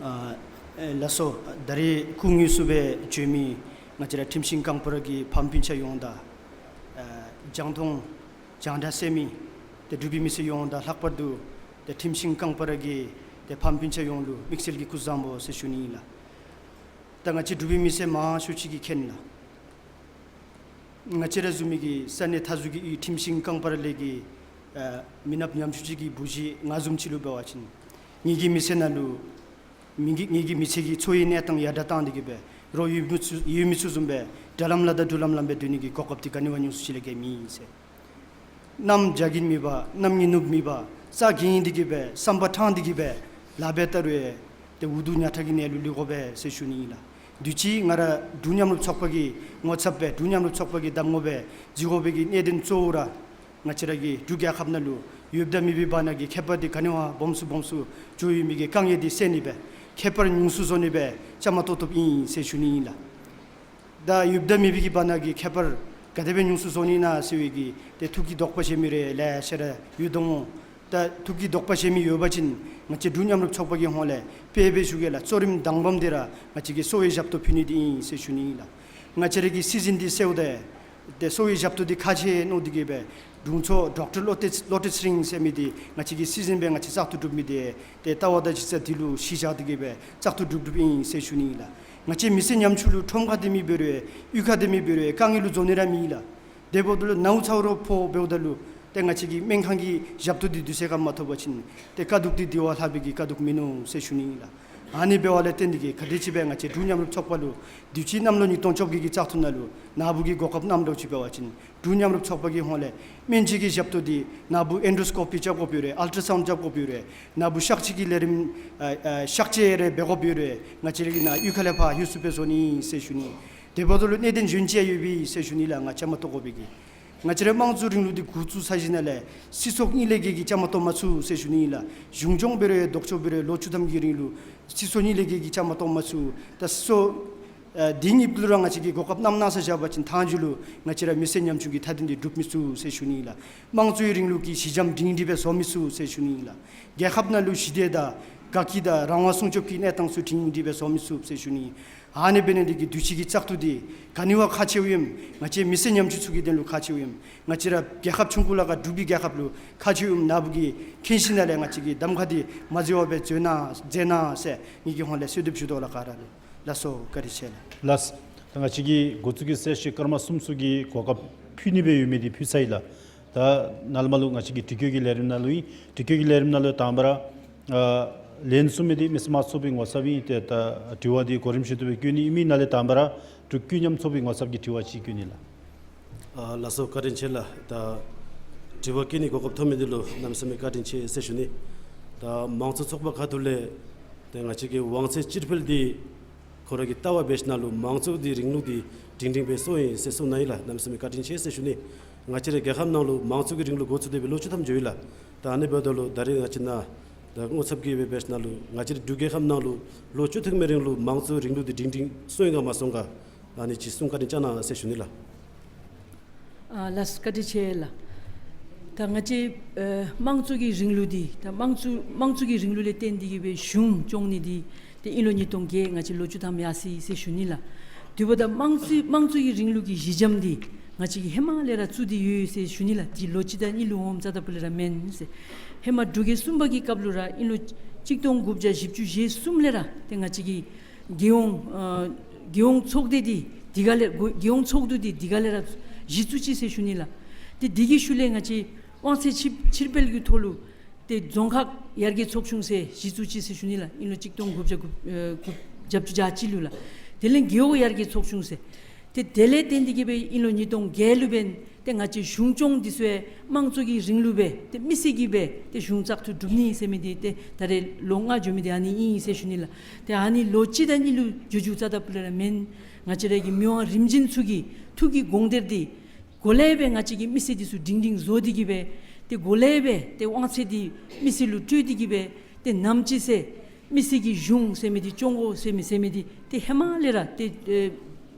ཨ་ཨེ་ལགས་སོ། ད་རེས་སྐུ་དངོས་སུ་སྦེ་བྱོན་མི་ང་བཅས་ར་ཁྲིམས་ཤིང་རྐང་པ་ར་གི་ཕམ་སྤུན་ཆ་ཡོངས་དང་ཨ་རྒྱང་མཐོང་རྒྱང་བསྒྲགས་གསན་མི་ཏེ་འབྲུག་པའི་མི་སེར་ཡོངས་དང་ལྷག་པར་དུ་ཏེ་ཁྲིམས་ཤིང་རྐང་པ་ར་གི་ཏེ་ཕམ་སྤུན་ཆ་ཡོངས་ལུ་དམིགས་བསལ་གྱི་སྐུ་གཟུགས་བཟང་པོ་ཟེར་ཞུ་ནི་ཨིན་ལགས། ད་ང་བཅས་འབྲུག་པའི་མི་སེར་མང་ཤོས་ཅིག་གིས་མཁྱེན་ལགས། ང་བཅས་ར་བཟུམ་མའི་གི་ས་གནས་མཐའ་ཟུར་གྱི་ཁྲིམས་ཤིང་རྐང་པ་ར་ལས་ཀྱི་ཨ་མི་ནགཔ་ཉམ་ཆུང་ཅིག་གི་བུ་གཞི་ང་བཟུམ་ཅིག་ལུ་འབད་བ་ཅིན་ངེ་གི་མི་ཚེ་ནང་ལུ་མི་གི་ངེ་གི་མི་ཚེ་གི་འཚོ་བའི་གནས་སྟངས་ཡར་དྲག་བཏང་སྟེ་གི་སྦེ་རོགས་ཡོད་མི་ཚུ་ཡོད་མི་ཚུ་བཟུམ་སྦེ་དྲ་ལམ་ལ་དང་འགྲུལ་ལམ་ལ་སྦེ་སྡོད་ནི་གི་གོ་སྐབས་འདི་ག་ནི་བ་ཉུང་སུ་ཅིག་ལས་བརྒལ་མེད་ཟེར། གནམ་བྱཱར་གྱིན་མེད་པར་གནམ་ངོས་ནུབ་མེད་པར་རྩྭ་འགེངས་ཏེ་གི་སྦེ་བསམ་པ་དྲང་སྟེ་གི་སྦེ་ལཱ་འབད་ད་རུང་ཏེ་འུ་སྡུག་ཉལ་ཁྲག་གི་གནས་ལུ་ལུས་དགོ་པས་ཟེར་ཞུ་ནི་ཨིན་ལགས། དུས་ཅི་ང་ར་འབྲུག་མཉམ་རུབ་ཚོགས་པ་གི་ངོ་ཚབ་སྦེ་འབྲུག་མཉམ་རུབ་ཚོགས་པ་གི་གདམ་ངོ་སྦེ་བརྩི་དགོ་པའི་གི་གནད་དོན་གཙོ་བོ་ར་ང་བཅས་ར་གི་འབྲུག་རྒྱལ་ཁབ་ནང་ལུ་ཡོདཔ་དང་མེདཔ་གི་བར་ན་གི་ཁྱད་པར་འདི་ག་ནི་བ་སྦོམ་སུ་སྦོམ་སུ་འགྱོ་ཡོད་མི་གི་དཀའ་ངལ་འདི་སེལ་ནི་སྦེ་ཁྱད་པར་ཉུང་སུ་བཟོ་ནི་སྦེ་བཅའ་མར་གཏོགས་གཏོགསཔ་ཨིན་ཟེར་ཞུ་ནི་ཨིན་ལགས། ད་ཡོདཔ་དང་མེདཔ་གི་བར་ན་གི་ཁྱད་པར་ག་དེ་སྦེ་ཉུང་སུ་བཟོ་ནི་ཨིན་ན་ཟེར་བའི་གི་ཏེ་ཐུགས་ཀྱི་དོགས་པ་བཞེས་མི་རེ་ལེ་ཤ་ར་ཡོད་དོ་སྨོ། ད་ཐུགས་ཀྱི་དོགས་པ་བཞེས་མི་ཡོད་པ་ཅིན་ང་བཅས་འབྲུག་མཉམ་རུབ་ཚོགས་པ་གི་ཧོངས་ལས་དཔེ་སྦེ་ཞུ་གེ་ལགས། གཙོ་རིམ་དང་པམ་འདི་ར་ང་བཅས་ཀྱིས་གསོ་བའི་ཞབས་ཏོག་ཕུལ་ནི་འདི་ཨིན་ཟེར་ཞུ་ནི་ཨིན་ལགས། ང་བཅས་ར་གི་སྲིད་འཛིན་འདི་གསོཝ་ད་ཏེ་གསོ་བའི་ཞབས་ཏོག་འདི་ཁག་ཆེ་མནོ་སྟེ་གི་སྦེ་དྲུང་འཚོ་ཌོག་ཊར་ལོ་ཊིས་ལོ་ཊིས་རིང་ཟེར་མི་འདི་ང་བཅས་ཀྱི་སྲིད་འཛིན་སྦེ་ང་བཅས་བཙག་འཐུ་གྲུབ་མི་འདི་ཏེ་ལྟ་བ་དང་ཅི་ཚ་འདི་ལུ་གཞི་བཞག་སྟེ་གི་སྦེ་བཙག་འཐུ་གྲུབ་གྲུབཔ་ཨིན་ཟེར་ཞུ་ནི་ཨིན་ལགས། ང་བཅས་མི་སེར་ཉམ་ཆུང་ལུ་ཁྲོམ་ཁ་སྡོད་མི་འབད་རུང་གཡུས་ཁ་སྡོད་མི་འབད་རུང་དཀའ་ངལ་ལུ་བཟོ་ནི་ར་མེད་ལགས། དེ་འབདཝ་ད་ལུ་ནཝ་ཚཝ་རོགས་ཕོག་འབདཝ་ད་ལུ་ཏེ་ང་བཅས་ཀྱི་སྨན་ཁང་གི་ཞབས་ཏོག་འདི་དུས་ཚོད་ཁར་མ་ཐོབ་པ་ཅིན་ཏེ་དཀའ་སྡུག་འདི་འདི་བ་ལྷག་པའི་གི་དཀའ་སྡུག་མིན་ནུག་ཟེར་ཞུ་ནི་ཨིན་ལགས། ཨ་ནི་འབདཝ་ལས་བརྟེན་ཏེ་གི་ག་དེམ་ཅིག་སྦེ་ང་བཅས་འབྲུག་མཉམ་རུབ་ཚོགས་པ་ལུ་དུས་ཅི་གནམ་ལོ་ཉིས་སྟོང་བཅོ་བརྒྱད་ཀྱི་བཙག་འཐུ་ནང་ལུ་ནཱ་བུ་གི་གོ་སྐབས་གནངམ་འདྲཝ་ཅིག་འབད་བ་ཅིན་འབྲུག་མཉམ་རུབ་ཚོགས་པ་གི་ཧོངས་ལས་སྨན་བཅོས་ཀྱི་ཞབས་ཏོག་འདི་ནཱ་བུ་ཨེན་ཌོ་སི་ཀོ་པི་རྐྱབ་དགོཔ་ཡོད་རུང་ཨལ་ཊ་སའུནཌ་རྐྱབ་དགོཔ་ཡོད་རུང་ནཱ་བུ་གཤག་བཅོས་ཀྱི་ལས་རིམ་ཨ་ཨ་གཤག་བཅོས་རེ་འབད་དགོཔ་ཡོད་རུང་ང་བཅས་ར་གིས་ནཱ་གཡུས་ཁ་ལས་ཕར་ལྷོད་ཚུགསཔ་སྦེ་བཟོ་ནི་ཨིན་ཟེར་ཞུ་ནི། དེ་འབདཝ་ད་ལུ་གནད་དོན་གཞན་ཅིག་ཡང་ཡོད་པས་ཟེར་ཞུ་ནི་ལགས། ང་བཅའ་མར་གཏོགས་དགོ་པའི་གི་ང་བཅས་རའི་དམངས་གཙོའི་རིང་ལུགས་འདི་འགོ་བཙུགས་ཚར་ཞིནམ་ལས་སྲིད་ཚོགས་གཉིས་ལས་བརྒལ་གྱི་བཅའ་མར་གཏོགས་མ་ཚུགས་ཟེར་ཞུ་ནི་ཨིན་ལགས། གཞུང་སྐྱོང་འབད་རུང་ལྡོག་ཕྱོགས་འབད་རུང་ལོ་བཅུ་ཐམ་གྱི་རིང་ལུ་སྲིད་ཚོགས་གཉིས་ལས་བརྒལ་གྱི་བཅའ་མར་གཏོགས་མ་ཚུགས། ད་སྲིད་ཚོགས་ ཨ་དེ་གཉིས་ལུ་ར་ང་བཅས་ཀྱིས་གོ་སྐབས་གནམ་མེད་ས་མེད་བཞག་པ་ཅིན་ཐང་རྒྱུད་ལུ་ང་བཅས་ར་མི་སེར་ཉམ་ཆུང་གི་མཐའ་དོན་འདི་སྒྲུབ་མི་ཚུགས་ཟེར་ཞུ་ནི་ལགས། དམངས་གཙོའི་རིང་ལུགས་ཀྱི་གཞི་འགྱམ་སྒྲིང་སྒྲི་སྦེ་བཟོ་མི་ཚུགས་ཟེར་ཞུ་ནི་ལགས། རྒྱལ་ཁབ་ནང་ལུ་ཞི་བདེ་དང་དགའ་སྐྱིད་དང་རང་དབང་སྲུང་སྐྱོབ་ཀྱི་གནས་སྟངས་ཚུ་སྒྲིང་སྒྲི་སྦེ་བཟོ་མི་ཚུགས་ཟེར་ཞུ་ནི། ཨ་ནི་འབད་ནི་འདི་གིས་དུས་ཅི་གི་བཙག་འཐུ་འདི་ག་ནི་བ་ཁག་ཆེཝ་ཨིནམ། ང་བཅས་མི་སེར་ཉམ་ཆུང་ཚུ་གི་དོན་ལུ་ཁག་ཆེཝ་ཨིནམ། ང་བཅས་ར་རྒྱལ་ཁབ་ཆུང་ཀུ་ལ་ཁ་འབྲུག་པའི་རྒྱལ་ཁབ་ལུ་ཁག་ཆེཝ་ཨིནམ་ནཱ་བུ་གིས་མཁྱེན་ཞིནམ་ལས་ང་བཅས་ཀྱིས་གདམ་ཁ་འདི་མ་འཛོལ་བར་སྦེ་འཛོལ་གནང་མཛད་གནང་ཟེར་ངེ་གི་ཧོངས་ལས་གསོལ་འདེབས་ཞུ་དོ་ལགས། ག་ར་ལུ་ལགས་སོ། བཀའ་དྲིན་ཆེ་ལགས། ལགས། ད་ང་བཅས་ཀྱིས་འགོ་བཙུགས་ཀྱི་སེ་ཤན་སྐར་མ་གསུམ་ཚུ་གི་གོ་སྐབས་ཕུལ་ནི་སྦེ་ཡོད་མི་འདི་ཕུལ་ཚར་ཡི་ལགས། ད་ནཱ་ལས་མར་ལུ་ང་བཅས་ཀྱི་དྲི་བཀོད་ཀྱི་ལས་རིམ་ནང་ལུ་ཨིན། དྲི་བཀོད་ཀྱི་ལས་རིམ་ནང་ལུ་དང་པ་ར་ཨ་ལན་གསུངས་མི་འདི་མི་སེར་དམངས་གཙོ་པའི་ངོ་ཚབ་ཨིན། ཏེ་ད་དྲི་བ་འདི་གོ་རིམ་བཞིན་དུ་སྦེ་བཀོད་ནི་ཨིན་མི་ནང་ལས་དང་པ་ར་འབྲུག་ཀུན་མཉམ་ཚོགས་པའི་ངོ་ཚབ་ཀྱི་དྲི་བ་ཅིག་བཀོད་ནི་ལགས། ཨ་ལགས་སོ། བཀའ་དྲིན་ཆེ་ལགས། ད་དྲི་བ་བཀོད་ནི་གོ་སྐབས་ཐོབ་མི་འདི་ལུ་གནམ་མེད་ས་མེད་བཀའ་དྲིན་ཆེ་ཟེར་ཞུ་ནི། ད་དམངས་གཙོ་ཚོགས་པ་ཁ་ཐུག་ལས་ཏེ་ང་བཅས་ཀྱི་དབང་ཚད་སྤྱིར་འཕེལ་འདི་ཁོ་ར་གི་ལྟ་བ་འབད་ཞིནམ་ལས་དམངས་གཙོ་འདི་རིང་ལུགས་འདི་སྒྲིང་སྒྲིང་སྦེ་བཟོ་ཡི་ཟེར་གསུངས་གནང་ཡི་ལགས། གནམ་མེད་ས་མེད་བཀའ་དྲིན་ཆེ་ཟེར་ཞུ་ནི། ང་བཅས་རའི་རྒྱལ་ཁབ་ནང་ལུ་དམངས་གཙོ་གི་རིང་ལུགས་འགོ་བཙུགས་ཏེ་སྦེ་ལོ་བཅུ་ཐམ་འགྱོ་ཡི་ལགས། ད་ཨ་ནི་འབདཝ་ད་ལུ་ད་རེས་ང་བཅས་ནཱ་ད་ངོ་ཚབ་ཀྱིས་སྦེ་འབད་ཞིནམ་ལས་ང་བཅས་རའི་འབྲུག་རྒྱལ་ཁབ་ནང་ལུ་ལོ་བཅུ་ཐམ་གྱི་རིང་ལུ་དམངས་གཙོ་རིང་ལུགས་འདི་སྒྲིང་སྒྲིང་བཟོ་ཡི་ག་མ་བཟོ་ཡི་ག། ཨ་ནི་ཅིག་གསུང་བཀའ་དྲིན་བསྐྱང་གནང་ཟེར་ཞུ་ནི་ལགས། ཨ་ལགས་བཀའ་དྲིན་ཆེ་ལགས། ད་ང་བཅས་ཨེ་དམངས་གཙོ་གི་རིང་ལུགས་འདི་ད་དམངས་གཙོ་དམངས་གཙོ་གི་རིང་ལུགས་ལས་བརྟེན་ཏེ་གི་སྦེ་གཞུང་སྐྱོང་ནི་འདི་ཏེ་ཨིན་ལོ་ཉིས་སྟོང་བརྒྱད་ང་བཅས་ལོ་བཅུ་ཐམ་ཡར་སོ་ཡི་ཟེར་ཞུ་ནི་ལགས། དེ་འབདཝ་ད་དམངས་གཙོ་དམངས་གཙོ་གི་རིང་ལུགས་ཀྱི་གཞི་འགྱམ་འདི་ང་བཅས་ཀྱིས་ཧེ་མ་ལས་ར་བཙུགས་ཏེ་ཡོད་ཟེར་ཞུ་ནི་ལགས། ཏེ་ལོ་གཅིག་དང་གཉིས་ལུ་འོངམ་རྩ་དང་ཕུ་ལས་ར་མེན་ཟེར། ཧེ་མ་འབྲུག་རྒྱལ་གསུམ་པ་གི་སྐབས་ལུ་ར་ཨིན་ལོ་གཅིག་སྟོང་དགུ་བརྒྱ་བཞི་བཅུ་ཞེ་གསུམ་ལས་ར་ཏེ་ང་བཅས་ཀྱི་རྒྱལ་ཡོངས་ཨ་རྒྱལ་ཡོངས་ཚོགས་སྡེ་འདི་དེ་ག་ལས་རྒྱལ་ཡོངས་ཚོགས་འདུ་འདི་དེ་ག་ལས་ར་གཞི་བཙུགས་ཅི་ཟེར་ཞུ་ནི་ལགས། ཏེ་དེ་གི་ཤུལ་ལས་ང་བཅས་དབང་ཚད་ཕྱིར་ཕྱིར་སྤེལ་གྱི་ཐོག་ལུ་ཏེ་རྫོང་ཁག་ཡར་རྒྱས་ཚོགས་ཆུང་ཟེར་གཞི་བཙུགས་ཅི་ཟེར་ཞུ་ནི་ལགས། ཨིན་ལོ་གཅིག་སྟོང་དགུ་བརྒྱ་དགུ་ཨེ་དགུ་བརྒྱད་ཅུ་གྱ་གཅིག་ལུ་ལགས། དེ་ལས་རྒེད་འོག་ཡར་རྒྱས་ཚོགས་ཆུང་ཟེར། ཏེ་དེ་ལས་བརྟེན་ཏེ་གི་སྦེ་ཨིན་ལོ་ཉིས་སྟོང་བརྒྱད་ལུ་འབདན་ཏེ་ང་བཅས་གཞུང་སྐྱོང་འདི་ཚུ་ཡང་དམངས་གཙོ་གི་རིང་ལུགས་སྦེ་ཏེ་མི་སེར་གྱིས་སྦེ་ཏེ་གཞུང་བཙག་འཐུ་གྲུབ་ནི་ཟེར་མི་འདི་ཏེ་ད་རེས་ལོ་ལྔ་འགྱོ་མི་འདི་ཨ་ནི་ཨིན་ཟེར་ཞུ་ནི་ལགས། ཏེ་ཨ་ནི་ལོ་གཅིག་དང་གཉིས་ལུ་འགྱོ་འགྱོཝ་རྩ་དང་ཕུ་ལས་ར་མེན། ང་བཅས་ར་གི་མི་དབང་རིམ་བྱོན་ཚུ་གི་ཐུགས་ཀྱི་དགོངས་གཏེར་འདི་གོ་ལེ་སྦེ་ང་བཅས་ཀྱི་མི་སེར་འདི་ཚུ་སྒྲིང་སྒྲིང་བཟོ་སྟེ་གི་སྦེ་ཏེ་གོ་ལེ་སྦེ་ཏེ་དབང་ཚད་འདི་མི་སེར་ལུ་སྤྲོད་དེ་གི་སྦེ་ཏེ་ནམ་ཅིག་ཟེར་མི་སེར་གྱི་གཞུང་ཟེར་མི་འདི་སྐྱོང་དགོ་ཟེར་མི་ཟེར་མི་འདི་ཏེ་ཧེ་མ་ལས་ར་ཏེ་ཨེ་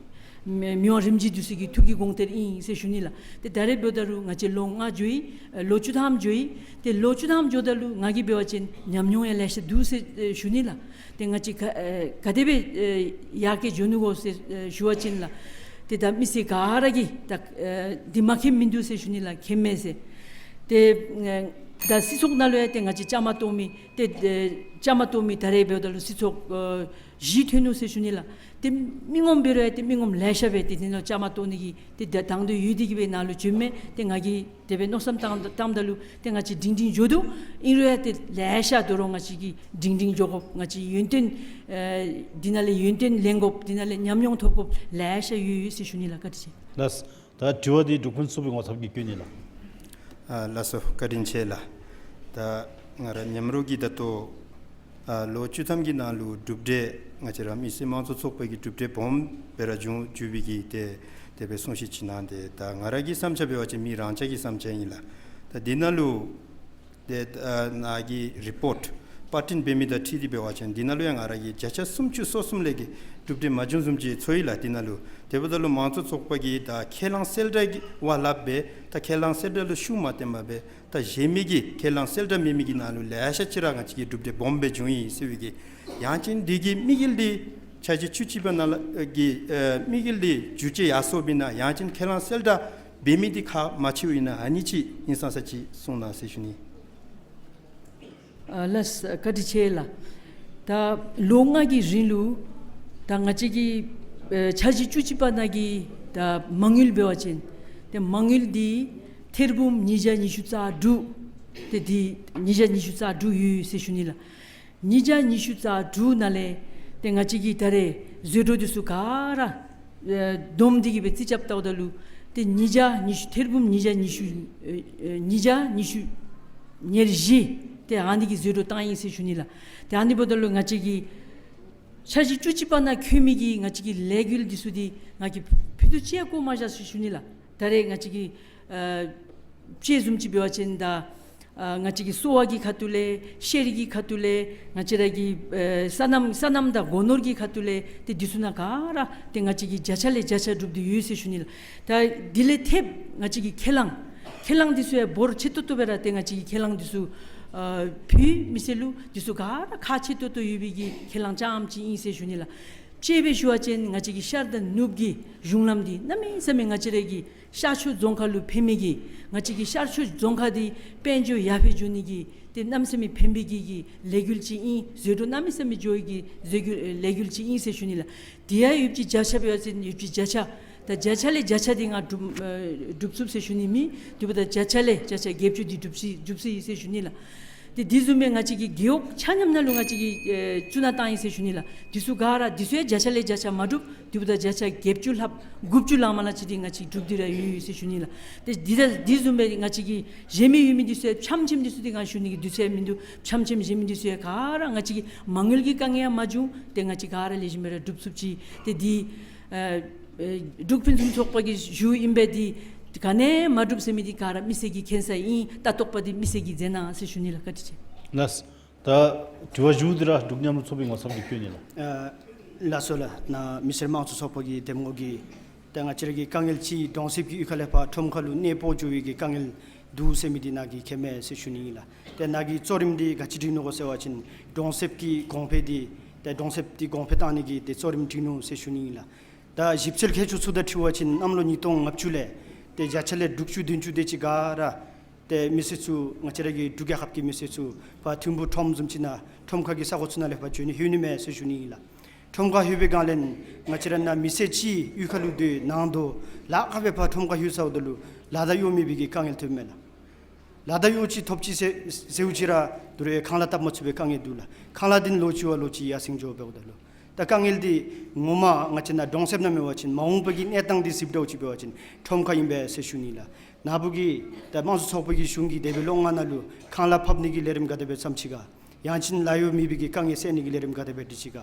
མི་མི་དབང་རིམ་བྱོན་འདི་ཚུ་གི་ཐུགས་ཀྱི་དགོངས་གཏེར་ཨིན་ཟེར་ཞུ་ནི་ལགས། ཏེ་ད་རེས་འབདཝ་ད་ལུ་ང་བཅས་ལོ་ལྔ་འགྱོ་ཡི། ཨེ་ལོ་བཅུ་ཐམ་འགྱོ་ཡི། ཏེ་ལོ་བཅུ་ཐམ་འགྱོཝ་ད་ལུ་ང་གིས་འབད་བ་ཅིན་ཉམས་མྱོང་ཡང་ལེ་ཤ་འདུག་ཟེར་ཨེ་ཞུ་ནི་ལགས། ཏེ་ང་བཅས་ག་ཨེ་ག་དེ་སྦེ་ཨེ་ཡར་རྒྱས་འགྱོ་ནི་གོ་ཟེར་ཨེ་ཞུ་བ་ཅིན་ལགས། ཏེ་ད་མི་སེར་ག་ར་གིས་ད་ཨེ་འདི་མ་མཁྱེནམ་མིན་འདུག་ཟེར་ཞུ་ནི་ལགས། མཁྱེན་མས་ཟེར། ཏེ་ཨེ་ད་སྲིད་ཚོགས་ནང་ལུ་ཡང་ཏེ་ང་བཅས་བཅའ་མར་གཏོགས་མི་ཏེ་ཨེ་བཅའ་མར་གཏོགས་མི་ད་རེས་འབདཝ་ད་ལུ་སྲིད་ཚོགས་ཨེ་བཞི་ཐོན་ནུག་ཟེར་ཞུ་ནི་ལགས། ཏེ་མི་ངོམ་འབད་རུང་ཡང་ཏེ་མི་ངོམ་ལེ་ཤ་སྦེ་ཏེ་དེ་ནང་བཅའ་མར་གཏོགས་ནི་གི་ཏེ་ད་དང་འདོད་ཡོད་དེ་གི་སྦེ་ནཱ་ལུ་བྱོནམ་མས། ཏེ་ང་གིས་དེ་སྦེ་མནོ་བསམ་བཏང་བཏངམ་ད་ལུ་ཏེ་ང་བཅས་སྒྲིང་སྒྲིང་འགྱོ་དོ། ཨིན་རུང་ཡང་ཏེ་ལེ་ཤ་དོ་རུང་ང་བཅས་ཀྱིས་སྒྲིང་སྒྲིང་འགྱོ་དགོཔ་ང་བཅས་ཡོན་ཏན་ཨེ་འདི་ནང་ལས་ཡོན་ཏན་ལེན་དགོཔ་འདི་ནང་ལས་ཉམས་མྱོང་ཐོབ་དགོཔ་ལེ་ཤ་ཡོད་ཡོད་ཟེར་ཞུ་ནི་ལགས། བཀའ་དྲིན་ཆེ། ལགས། ད་དྲི་བ་འདི་འབྲུག་ཕུན་ཚོགས་པའི་ངོ་ཚབ་ཀྱིས་བཀོད་ནི་ལགས། ཨ་ལགས་སོ། བཀའ་དྲིན་ཆེ་ལགས། ད་ང་ར་མཉམ་རོགས་ཀྱིས་ད་ལྟོ་ཨ་ལོ་བཅུ་ཐམ་གྱི་ནང་ལུ་གྲུབ་འབྲས་ང་བཅས་ར་མི་སེར་དམངས་གཙོ་ཚོགས་པ་གི་གྲུབ་འབྲས་སྦོམ་སྦེ་ར་བྱུང་བྱུང་བའི་གི་ཏེ་དེ་སྦེ་གསུང་བཤད་ཅིག་གནང་སྟེ། ད་ང་ར་གི་བསམ་འཆར་འབད་བ་ཅིན་མི་རང་ཅག་གི་བསམ་འཆར་ཨིན་ལགས། ད་འདི་ནང་ལུ་ཏེ་ཨ་ནཱ་གི་རི་པོརཊ་པར་སྐྲུན་འབད་མི་དང་འཁྲིལ་ཏེ་འབད་བ་ཅིན་འདི་ནང་ལུ་ཡང་ང་ར་གིས་བརྒྱ་ཆ་སུམ་ཅུ་སོ་གསུམ་ལས་ཀྱི་གྲུབ་འབྲས་མ་བྱུང་བཟུམ་ཅིག་ཚོར་ཡི་ལགས། འདི་ནང་ལུ་དེ་འབདཝ་ད་ལུ་དམངས་གཙོ་ཚོགས་པ་གིས་ད་ཁས་བླངས་གསལ་བསྒྲགས་ཀྱི་བ་ལྷག་སྦེ་ད་ཁས་བླངས་གསལ་བསྒྲགས་ལུ་ཤུགས་མ་བཏོན་པར་སྦེ་ད་གཞན་མི་གི་ཁས་བླངས་གསལ་བསྒྲགས་མེད་མི་གི་ནང་ལུ་ལེ་ཤ་ཅིག་ར་ང་བཅས་ཀྱི་གྲུབ་འབྲས་སྦོམ་སྦེ་བྱུང་ཡི་ཟེར་བའི་གི། ཡང་ཅིན་འདི་གི་དམིགས་ཡུལ་འདི་འཆར་གཞི་བཅུ་གཅིག་པ་ནང་ལུ་གི་ཨེ་དམིགས་ཡུལ་འདི་འགྱུར་བཅོས་ཡར་སོངམ་ཨིན་ན། ཡང་ཅིན་ཁས་བླངས་གསལ་བསྒྲགས་འབད་མི་འདི་ཁག་མ་ཆེཝ་ཨིན་ན། ཨ་ནི་ཅིག་ཧིང་སངས་ས་ཅིག་གསུང་གནང་ཟེར་ཞུ་ནི། ཨ་ལགས། བཀའ་དྲིན་ཆེ་ལགས། ད་ལོ་ལྔ་གི་རིང་ལུ་ད་ང་བཅས་ཀྱི་ཨེ་འཆར་གཞི་བཅུ་གཅིག་པ་ནང་གི་ད་མ་དངུལ་འབད་བ་ཅིན་ཏེ་མ་དངུལ་འདི་ཐེར་འབུམ་ཉིས་བརྒྱ་ཉི་ཤུ་རྩ་དྲུག། ཏེ་འདི་ཉིས་བརྒྱ་ཉི་ཤུ་རྩ་དྲུག་ཡོད་ཟེར་ཞུ་ནི་ལགས། ཉིས་བརྒྱ་ཉི་ཤུ་རྩ་དྲུག་ནང་ལས་ཏེ་ང་བཅས་ཀྱིས་ད་རེས་ཟད་འགྲོ་འདི་ཚུ་ག་ར་ཨེ་བསྡོམས་ཏེ་གི་སྦེ་རྩིས་རྐྱབ་བལྟཝ་ད་ལུ་ཏེ་ཉིས་བརྒྱ་ཉི་ཤུ་ཐེར་འབུམ་ཉིས་བརྒྱ་ཉི་ཤུ་ཨེ་ཨེ་ཉིས་བརྒྱ་ཉི་ཤུ་ཉེར་བཞི་ཏེ་ཨ་ནི་གི་ཟད་འགྲོ་བཏང་ཡི་ཟེར་ཞུ་ནི་ལགས། ཏེ་ཨ་ནི་འབདཝ་ད་ལུ་ང་བཅས་ཀྱི་འཆར་གཞི་བཅུ་གཅིག་པ་ནང་འཁོད་མི་གི་ང་བཅས་ཀྱི་ལས་འགུལ་འདི་ཚུ་འདི་ང་གིས་ཕུད་རྡོག་ཅིག་བཀོ་མ་བཞག་ཟེར་ཞུ་ནི་ལགས། ད་རེས་ང་བཅས་ཀྱི་ཨེ་དཔྱེ་བཟུམ་ཅིག་འབད་བ་ཅིན་ད་ ཨ་ང་བཅས་ཀྱི་གསོ་བ་གི་ཁ་ཐུག་ལས་ཤེས་རིག་གི་ཁ་ཐུག་ལས་ང་བཅས་ར་གི་ཨེ་སོ་ནམ་སོ་ནམ་དང་སྒོ་ནོར་གྱི་ཁ་ཐུག་ལས་ཏེ་འདི་ཚུ་ནང་ག་ར་ཏེ་ང་བཅས་ཀྱིས་བརྒྱ་ཆ་ལས་བརྒྱ་ཆ་སྒྲུབ་སྟེ་ཡོད་ཟེར་ཞུ་ནི་ལགས། ད་འདི་ལས་ཐེབས་ང་བཅས་ཀྱི་ཁས་བླངས་ཁས་བླངས་འདི་ཚུ་ཡང་འབོར་ཆེ་ཏོག་ཏོ་སྦེ་ར་ཏེ་ང་བཅས་ཀྱིས་ཁས་བླངས་འདི་ཚུ་ཨ་ཕུལ་མི་སེར་ལུ་འདི་ཚུ་ག་ར་ཁག་ཆེ་ཏོག་ཏོ་ཡོད་པའི་གི་ཁས་བླངས་རྐྱངམ་ཅིག་ཨིན་ཟེར་ཞུ་ནི་ལགས། དཔྱེ་སྦེ་ཞུ་བ་ཅིན་ང་བཅས་ཀྱི་ཤར་དང་ནུབ་ཀྱི་གཞུང་ལམ་འདི་གནམ་མེད་ས་མེད་ང་བཅས་ར་གི་ཤར་ཕྱོགས་རྫོང་ཁག་ལུ་ཕན་མི་གི་ང་བཅས་ཀྱི་ཤར་ཕྱོགས་རྫོང་ཁག་འདི་དཔལ་འབྱོར་ཡར་འཕེལ་འགྱོ་ནི་གི་ཏེ་གནམ་མེད་ས་མེད་ཕན་པའི་གི་གི་ལས་འགུལ་ཅིག་ཨིན། བཟོ་གྲྭ་གནམ་མེད་ས་མེད་འགྱོ་ཡི་གི་བཟོ་གྲྭ་ལས་འགུལ་ཅིག་ཨིན་ཟེར་ཞུ་ནི་ལགས། དེ་ཡང་ཡོདཔ་ཅིག་བརྒྱ་ཆ་འབད་བ་ཅིན་ཡོདཔ་ཅིག་བརྒྱ་ཆ་ད་བརྒྱ་ཆ་ལས་བརྒྱ་ཆ་འདི་ང་སྒྲུབ་ཨེ་སྒྲུབ་ཚུགས་ཟེར་ཞུ་ནི་མེད། དེ་འབདཝ་ད་བརྒྱ་ཆ་ལས་བརྒྱ་ཆ་བརྒྱད་ཅུ་འདི་སྒྲུབ་ཅི་སྒྲུབ་ཅི་ཟེར་ཞུ་ནི་ལགས། ཏེ་དེ་བཟུམ་སྦེ་ང་བཅས་ཀྱི་རྒེད་འོག་ཆ་མཉམ་ནང་ལུ་ང་བཅས་ཀྱིས་ཨེ་བཙུགས་ནང་བཏང་ཡི་ཟེར་ཞུ་ནི་ལགས། འདི་ཚུ་ག་ར་འདི་ཚུ་ཡང་བརྒྱ་ཆ་ལས་བརྒྱ་ཆ་མ་སྒྲུབ། དེ་འབདཝ་ད་བརྒྱ་ཆ་བརྒྱད་ཅུ་ལྷགཔ་དགུ་བཅུ་ལང་མ་ལང་ཅིག་འདི་ང་བཅས་སྒྲུབ་སྟེ་ར་ཡོད་ཡོད་ཟེར་ཞུ་ནི་ལགས། ཏེ་འདི་ད་དེ་བཟུམ་སྦེ་ང་བཅས་ཀྱི་གཞན་མི་ཡོད་མི་འདི་ཚུ་ཡང་ཕྱམ་ཕྱམ་འདི་ཚུ་འདི་ང་ཞུ་ནི་གི་དུས་ཚོད་མིན་འདུག། ཕྱམ་ཕྱམ་གཞན་མི་འདི་ཚུ་ཡང་ག་ར་ང་བཅས་ཀྱི་མ་དངུལ་གྱི་དཀའ་ངལ་ཡང་མ་བྱུང་། ཏེ་ང་བཅས་ག་ར་ལེགས་ཤོམ་སྦེ་ར་སྒྲུབ་ཚུགསཔ་ཅིག། ཏེ་འདི་ཨེ་ཨེ་འབྲུག་ཕུན་སུམ་ཚོགས་པ་གིས་ཞུཝ་ཨིན་པས། འདི་ག་ནི་ཡང་མ་འགྲུབ་ཟེར་མི་འདི་ག་ར་མི་སེར་གྱི་མཁྱེན་གསལ་ཨིན། ལྟ་རྟོག་པ་འདི་མི་སེར་གྱིས་མཛད་གནང་ཟེར་ཞུ་ནི་ལགས། བཀའ་དྲིན་ཆེ། ལགས། ད་དྲི་བ་བཞི་འདི་ར་འབྲུག་མཉམ་རུབ་ཚོགས་པའི་ངོ་ཚབ་ཀྱིས་བཀོད་ནི་ལགས། ཨ་ལགས་སོ་ལགས། ནཱ་མི་སེར་དམངས་གཙོ་ཚོགས་པ་གི་འདེམས་ངོ་གིས་ད་ང་བཅས་ར་གི་དཀའ་ངལ་ཅིག་གྲོང་གསེབ་ཀྱི་གཡུས་ཁ་ལས་ཕར་ཁྲོམ་ཁ་ལུ་གནས་སྤོ་འགྱོ་བའི་གི་དཀའ་ངལ་འདུག་ཟེར་མི་འདི་ནཱ་གིས་མཁྱེན་མས་ཟེར་ཞུ་ནི་ཨིན་ལགས། ཏེ་ནཱ་གིས་གཙོ་རིམ་འདི་ག་ཅི་སྒྲིག་ནུག་གོ་ཟེར་བ་ཅིན་གྲོང་གསེབ་ཀྱི་གོང་འཕེལ་འདི་ཏེ་གྲོང་གསེབ་འདི་གོང་འཕེལ་བཏང་ནི་གི་ཏེ་གཙོ་རིམ་སྒྲིག་ནུག་ཟེར་ཞུ་ནི་ཨིན་ལགས། ད་ཞིབ་འཚོལ་མཁས་མཆོག་ཚུ་དང་འཁྲིལ་བ་ཅིན་གནམ་ལོ་ཉིས་སྟོང་ལྔ་བཅུ་ལས་ཏེ་བརྒྱ་ཆ་ལས་དྲུག་ཅུ་བདུན་ཅུ་དེ་ཅིག་ག་ར་ཏེ་མི་སེར་ཚུ་ང་བཅས་ར་གི་འབྲུག་རྒྱལ་ཁབ་ཀྱི་མི་སེར་ཚུ་ཕར་ཐིམ་ཕུག་ཁྲོམ་བཟུམ་ཅིག་ནང་ཁྲོམ་ཁ་གི་ས་གོ་ཚུ་ནང་ལས་ཕར་འགྱོ་ནི་ལྷོད་ནི་མས་ཟེར་ཞུ་ནི་ཨིན་ལགས། ཁྲོམ་ཁ་ལྷོད་པའི་སྒང་ལས་ང་བཅས་ར་ནཱ་མི་སེར་ཅིག་གཡུས་ཁ་ལུ་སྡོད་ནང་དོ་ལཱ་ཁག་སྦེ་ཕར་ཁྲོམ་ཁ་ལྷོད་ཚརཝ་ད་ལུ་ལཱ་དང་གཡོག་མེད་པའི་གི་དཀའ་ངལ་ཐོན་མས་ལགས། ལཱ་དང་གཡོག་ཅིག་ཐོབ་ཅི་ཟེར་ཟེརཝ་ཅིག་ར་དོ་རུང་ཁང་གླ་བཏབ་མ་ཚུགས་པའི་དཀའ་ངལ་འདུག་ལགས། ཁང་གླ་འདི་ལོ་གཅིག་བ་ལོ་གཅིག་ཡར་སེང་འགྱོ་འབདཝ་ད་ལུ་ད་དཀའ་ངལ་འདི་ངོ་མ་ང་བཅས་ནཱ་གྲོང་གསེབ་ནང་མེད་པ་ཅིན་མ་འོངས་པ་གི་གནས་སྟངས་འདི་གཟིགསཔ་འདྲཝ་ཅིག་འབད་བ་ཅིན་ཁྲོམ་ཁ་ཨིན་པས་ཟེར་ཞུ་ནི་ལགས། ནཱ་བུ་གི་ད་དམངས་གཙོ་ཚོགས་པ་གི་གཞུང་གིས་དེ་སྦེ་ལོ་ལྔ་ནང་ལུ་ཁང་གླ་ཕབ་ནི་གི་ལས་རིམ་ག་དེ་སྦེ་བརྩམས་ཅི་ག། ཡང་ཅིན་ལཱ་གཡོག་མེད་པའི་གི་དཀའ་ངལ་སེལ་ནི་གི་ལས་རིམ་ག་དེ་སྦེ་སྒྲིག་ཅི་ག།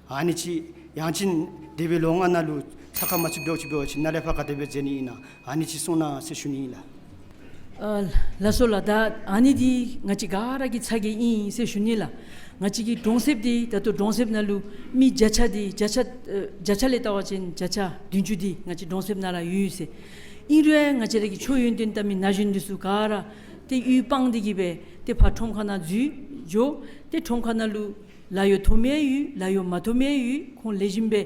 ཨ་ནི་ཅིག་ཡང་ཅིན་དེ་སྦེ་ལོ་ལྔ་ནང་ལུ་ཚ་ཁ་མ་ཚུདཔ་འདྲཝ་ཅིག་འབད་བ་ཅིན་ནཱ་ལས་ཕར་ག་དེ་སྦེ་མཛད་ནི་ཨིན་ན་ཨ་ནི་ཅིག་གསུང་གནང་ཟེར་ཞུ་ནི་ཨིན་ལགས། ཨ་ལགས་སོ་ལགས། ད་ཨ་ནི་འདི་ང་བཅས་ག་ར་གི་ཚ་གྱང་ཨིན་ཟེར་ཞུ་ནི་ལགས། ང་བཅས་ཀྱི་གྲོང་གསེབ་འདི་ད་ལྟོ་གྲོང་གསེབ་ནང་ལུ་མི་བརྒྱ་ཆ་འདི་བརྒྱ་ཆ་ཨེ་བརྒྱ་ཆ་ལས་བལྟ་བ་ཅིན་བརྒྱ་ཆ་བདུན་ཅུ་འདི་ང་བཅས་གྲོང་གསེབ་ནང་ར་ཡོད་ཟེར། ཨིན་རུང་ཡང་ང་བཅས་ར་གི་ཆོས་ཡོན་ཏན་ལྟ་མི་ན་གཞོན་འདི་ཚུ་ག་ར་ཏེ་གཡུས་སྤང་སྟེ་གི་སྦེ་ཏེ་ཕར་ཁྲོམ་ཁ་ནང་འཛུལ་འགྱོ། ཏེ་ཁྲོམ་ཁ་ནང་ལུ་ལཱ་གཡོག་ཐོབ་མི་ཡང་ཡོད། ལཱ་གཡོག་མ་ཐོབ་མི་ཡང་ཡོད། ཁོང་ལེགས་ཤོམ་སྦེ་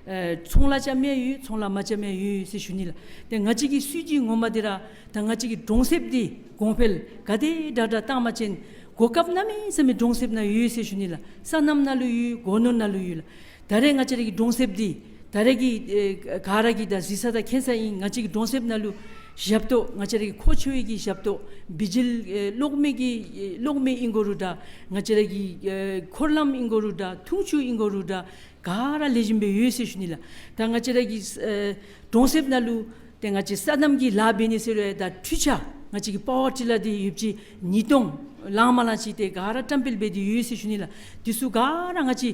ཨེ་ཚོང་ལཱ་རྐྱབ་མི་ཡང་ཡོད། ཚོང་ལཱ་མ་རྐྱབ་མི་ཡང་ཡོད་ཟེར་ཞུ་ནི་ལགས། ཏེ་ང་བཅས་ཀྱི་སྲིད་བྱུས་ངོ་མ་འདི་ར་ད་ང་བཅས་ཀྱི་གྲོང་གསེབ་འདི་གོང་འཕེལ་ག་དེ་དྲག་དྲག་བཏང་པ་ཅིན་གོ་སྐབས་གནམ་མེད་ས་མེད་གྲོང་གསེབ་ནང་ཡོད་ཟེར་ཞུ་ནི་ལགས། སོ་ནམ་ནང་ལུ་ཡོད། སྒོ་ནོར་ནང་ལུ་ཡོད་ལགས། ད་རེས་ང་བཅས་ར་གི་གྲོང་གསེབ་འདི་ད་རེས་ཀྱི་ཨེ་ག་ར་གིས་ད་གཟིགས་ས་དང་མཁྱེན་ས་ཨིན། ང་བཅས་ཀྱི་གྲོང་གསེབ་ནང་ལུ་ཞབས་ཏོག་ང་བཅས་ར་གི་མཁོ་ཆེ་བའི་གི་ཞབས་ཏོག་བི་ཇི་ལི་ཨེ་གློག་མེ་གི་ཨེ་གློག་མེ་ཨིན་དགོ་རུང་འདྲ། ང་བཅས་ར་གི་ཨེ་འཁོར་ལམ་ཨིན་དགོ་རུང་འདྲ། འཐུང་ཆུ་ཨིན་དགོ་རུང་འདྲ། ག་ར་ལེགས་ཤོམ་སྦེ་ཡོད་ཟེར་ཞུ་ནི་ལགས། ད་ང་བཅས་ར་གི་ཨེ་གྲོང་གསེབ་ནང་ལུ་ཏེ་ང་བཅས་སོ་ནམ་གྱི་ལཱ་འབད་ནི་ཟེར་རུང་ད་འཕྲུལ་ཆས་ང་བཅས་ཀྱི་པ་ཝར་ཊི་ལར་འདི་ཡོདཔ་ཅིག་ཉིས་སྟོང་ལང་མ་ལང་ཅིག་ཏེ་ག་ར་བཀྲམ་སྤེལ་འབད་དེ་ཡོད་ཟེར་ཞུ་ནི་ལགས། འདི་ཚུ་ག་ར་ང་བཅས་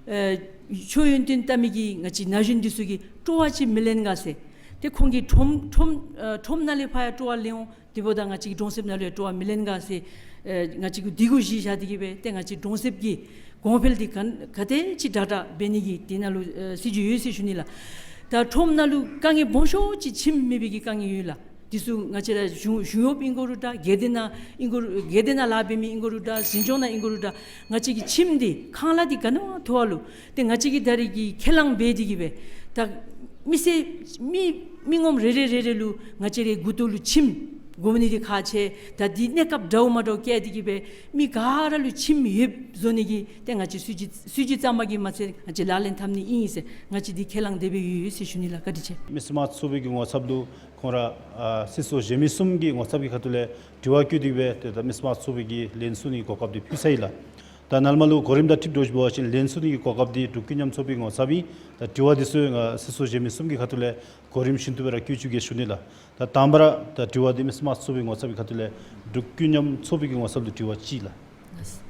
ཨེ་ཆོས་ཡོན་ཏན་ལྟ་མི་གི་ང་བཅས་ན་གཞོན་འདི་ཚུ་གིས་སྤྲོ་བ་ཅིག་མི་ལེན་ག་ཟེར། ཏེ་ཁོང་གིས་ཁྲོམ་ཁྲོམ་ཨེ་ཁྲོམ་ནང་ལས་ཕར་ཡང་སྤྲོ་བ་ལེན་འོང་། དེ་འབདཝ་ད་ང་བཅས་ཀྱི་གྲོང་གསེབ་ནང་ལུ་ཡང་སྤྲོ་བ་མི་ལེན་ག་ཟེར་ཨེ་ང་བཅས་ཀྱིས་འདི་གུ་གཞི་བཞག་སྟེ་གི་སྦེ་ཏེ་ང་བཅས་གྲོང་གསེབ་ཀྱི་གོང་འཕེལ་འདི་ག་ག་དེ་ཅིག་དྲག་དྲག་འབད་ནི་གི་དེ་ནང་ལུ་ཨེ་སྲིད་བྱུས་ཡོད་ཟེར་ཞུ་ནི་ལགས། ད་ཁྲོམ་ནང་ལུ་དཀའ་ངལ་སྦོམ་ཤོས་ཅིག་ཁྱིམ་མེད་པའི་གི་དཀའ་ངལ་ཡོད་ལགས། འདི་ཚུ་ང་བཅས་ར་གཞུང་གཞུང་གཡོགཔ་ཨིན་དགོ་རུང་འདྲ། སྒེར་སྡེ་ནང་ཨིན་དགོ་རུང་སྒེར་སྡེ་ནང་ལཱ་འབད་མི་ཨིན་དགོ་རུང་འདྲ། འཛིན་སྐྱོང་ནང་ཨིན་དགོ་རུང་འདྲ། ང་བཅས་ཀྱི་ཁྱིམ་འདི་ཁང་གླ་འདི་ག་ནི་བ་མཐོ་བ་ལུ་ཏེ་ང་བཅས་ཀྱིས་ད་རེས་ཀྱི་ཁས་བླངས་འབད་དེ་གི་སྦེ་ད་མི་སེར་མི་མི་ངོམ་རེ་རེ་རེ་རེ་ལུ་ང་བཅས་རའི་མགུ་ཏོ་ལུ་ཁྱིམ་དགོ་ནི་འདི་ཁག་ཆེ། ད་འདི་གནས་སྐབས་འདྲཝ་མ་འདྲཝ་བཀལ་ཏེ་གི་སྦེ་མི་ག་ར་ལུ་ཁྱིམ་ཡོདཔ་བཟོ་ནི་གི་ཏེ་ང་བཅས་སྲིད་བྱུས་སྲིད་བྱུས་གཙང་མ་གིས་མ་ཚད་ང་བཅས་ལག་ལེན་འཐབ་ནི་ཨིན་ཟེར་ང་བཅས་འདི་ཁས་བླངས་དེ་སྦེ་ཡོད་ཡོད་ཟེར་ཞུ་ནི་ལགས། བཀའ་དྲིན་ཆེ། མི་སེར་དམངས་གཙོ་ཚོགས་པའི་གི་ངོ་ཚབ་ལུ་ཁོང་ར་ཨ་སྲིད་ཚོགས་གཞན་མི་གསུམ་གྱི་ངོ་ཚབ་ཀྱི་ཁ་ཐུག་ལས་དྲི་བ་བཀོད་དེ་གི་སྦེ་ཏེ་ད་མི་སེར་དམངས་གཙོ་ཚོགས་པའི་གི་ལན་གསུང་ནི་གོ་སྐབས་འདི་ཕུལ་ཚར་ཡི་ལགས། ད་ནཱ་ལས་མར་ལུ་གོ་རིམ་དང་འཁྲིལ་འགྱོ་ཞིནམ་འབད་བ་ཅིན་ལན་གསུང་ནི་གི་གོ་སྐབས་འདི་འབྲུག་ཀུན་མཉམ་ཚོགས་པའི་ངོ་ཚབ་ཨིན། ད་དྲི་བ་འདི་ཚུ་ཡང་ང་སྲིད་ཚོགས་གཞན་མི་གསུམ་གྱི་ཁ་ཐུག་ལས་གོ་རིམ་བཞིན་དུ་སྦེ་ར་བཀོད་བཅུག་གེ་ཞུ་ནི་ལགས། ད་དང་པ་ར་ད་དྲི་བ་འདི་མི་སེར་དམངས་གཙོ་ཚོགས་པའི་ངོ་ཚབ་ཀྱི་ཁ་ཐུག་ལས་འབྲུག་ཀུན་མཉམ་ཚོགས་པའི་གི་ངོ་ཚབ་ལུ་དྲི་བ་གཅིག་ལགས། ལགས།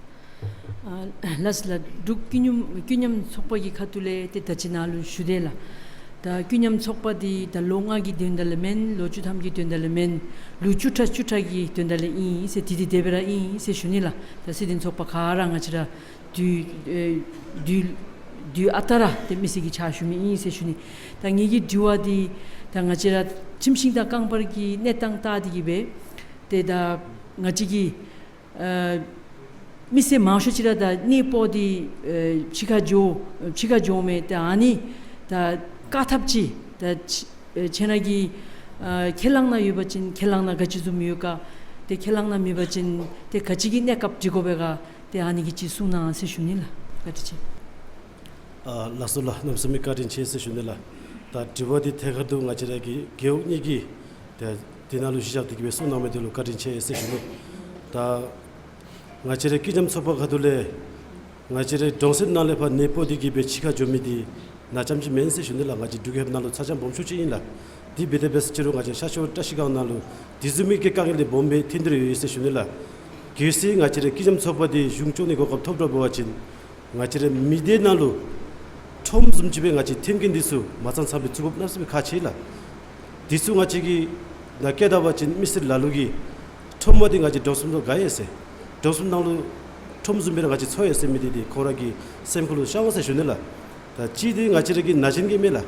ཨ་ལགས་ལགས། འབྲུག་ཀུན་མཉམ་ཀུན་མཉམ་ཚོགས་པ་གི་ཁ་ཐུག་ལས་ཏེ་ད་ཅི་ནཱ་ལུ་ཞུ་དེས་ལགས། ད་ཀུན་མཉམ་ཚོགས་པ་འདི་ད་ལོ་ལྔ་གི་དོན་དག་ལས་མེན། ལོ་བཅུ་ཐམ་གྱི་དོན་དག་ལས་མེན། ལོ་བཅུ་ཕྲག་བཅུ་ཕྲག་གི་དོན་དག་ལས་ཨིན་ཟེར། དེ་འདི་དེ་སྦེ་ར་ཨིན་ཟེར་ཞུ་ནི་ལགས། ད་སྲིད་དོན་ཚོགས་པ་ག་ར་ང་བཅས་ར་དུས་ཨེ་དུས་དུས་ཨ་རྟག་ར་ཏེ་མི་སེར་གྱི་ཕྱག་ཞུ་མི་ཨིན་ཟེར་ཞུ་ནི། ད་ངེ་གི་དྲི་བ་འདི་ད་ང་བཅས་ར་ཁྲིམས་ཤིང་དང་རྐང་པར་གྱི་གནས་སྟངས་ལྟ་སྟེ་གི་སྦེ་ཏེ་ད་ང་བཅས་ཀྱི་ཨ་མི་སེར་མང་ཤོས་ཅིག་ར་ད་གནས་སྤོ་སྟེ་ཨེ་ཕྱི་ཁར་འགྱོ་ཕྱི་ཁར་འགྱོཝ་མས། ཏེ་ཨ་ནི་ད་བཀག་ཐབས་ཅིག་ད་ཁྱེད་ཨེ་ཁྱེད་ར་གི་ཨ་ཁས་བླངས་ནང་ཡོད་པ་ཅིན་ཁས་བླངས་ནང་ག་ཅི་བཟུམ་ཡོད་ག། ཏེ་ཁས་བླངས་ནང་མེད་པ་ཅིན་ཏེ་ག་ཅི་གི་གནས་སྐབས་སྒྲིག་དགོ་པས་ག། ཏེ་ཨ་ནི་གི་ཅིག་གསུང་གནང་ཟེར་ཞུ་ནི་ལགས། བཀའ་དྲིན་ཆེ། ཨ་ལགས་སོ་ལགས། གནམ་མེད་ས་མེད་བཀའ་དྲིན་ཆེ་ཟེར་ཞུ་ནི་ལགས། ད་དྲི་བ་འདི་ཐད་ཀར་དུ་ང་བཅས་ར་གི་རྒེད་འོག་གཉིས་ཀྱིས་ད་འདི་ནང་ལུ་གཞི་བཞག་སྟེ་གི་སྦེ་གསུང་གནང་མི་འདི་ལུ་བཀའ་དྲིན་ཆེ་ཟེར་ཞུ་ནི། ད་ང་བཅས་ར་ཀུན་མཉམ་ཚོགས་པ་ཁ་ཐུག་ལས་ང་བཅས་ར་གྲོང་གསེབ་ནང་ལས་ཕར་གནས་སྤོ་སྟེ་གི་སྦེ་ཕྱི་ཁར་འགྱོ་མི་འདི་ནཱ་རྐྱངམ་ཅིག་མེན་ཟེར་ཞུ་ནི་ལགས། ང་བཅས་འབྲུག་རྒྱལ་ཁབ་ནང་ལུ་ཚ་གྱང་སྦོམ་ཤོས་ཅིག་ཨིན་ལགས། དེ་འབད་དེ་འབད་ས་ཅིག་རུང་ང་བཅས་ཤར་ཕྱོགས་བཀྲ་ཤིས་སྒང་ནང་ལུ་དེ་བཟུམ་མའི་གི་དཀའ་ངལ་འདི་སྦོམ་སྦེ་ཐོན་ཏེ་ར་ཡོད་ཟེར་ཞུ་ནི་ལགས། གལ་སྲིད་ང་བཅས་ར་ཀུན་མཉམ་ཚོགས་པ་འདི་གཞུང་སྐྱོང་ནི་གོ་སྐབས་ཐོབ་དྲགས་འབད་བ་ཅིན་ང་བཅས་ར་མི་སྡེ་ནང་ལུ་ཁྲོམ་བཟུམ་ཅིག་སྦེ་ང་བཅས་ཐེམ་སྐས་འདི་ཚུ་མ་ཚང་ཚང་སྦེ་བཙུགས་དགོཔ་གནམ་མེད་ས་མེད་ཁག་ཆེ་ལགས། འདི་ཚུ་ང་བཅས་ཀྱིས་ནཱ་བཀལ་ད་པ་ཅིན་མི་སེར་ལ་ལུ་གིས་ཁྲོམ་པ་འདི་ང་བཅས་གྲོང་གསེབ་ནང་དགའ་ཡི་ཟེར། གྲོང་གསེབ་ནང་ལུ་ཁྲོམ་བཟུམ་སྦེ་ར་ང་བཅས་འཚོ་ཡི་ཟེར་མི་འདི་འདི་ཁོང་ར་གི་སེམས་ཁར་ལུ་ཤར་འོང་ཟེར་ཞུ་ནི་ལགས། ད་གཅིག་འདི་ང་བཅས་ར་གི་ན་གཞོན་གྱི་མས་ལགས།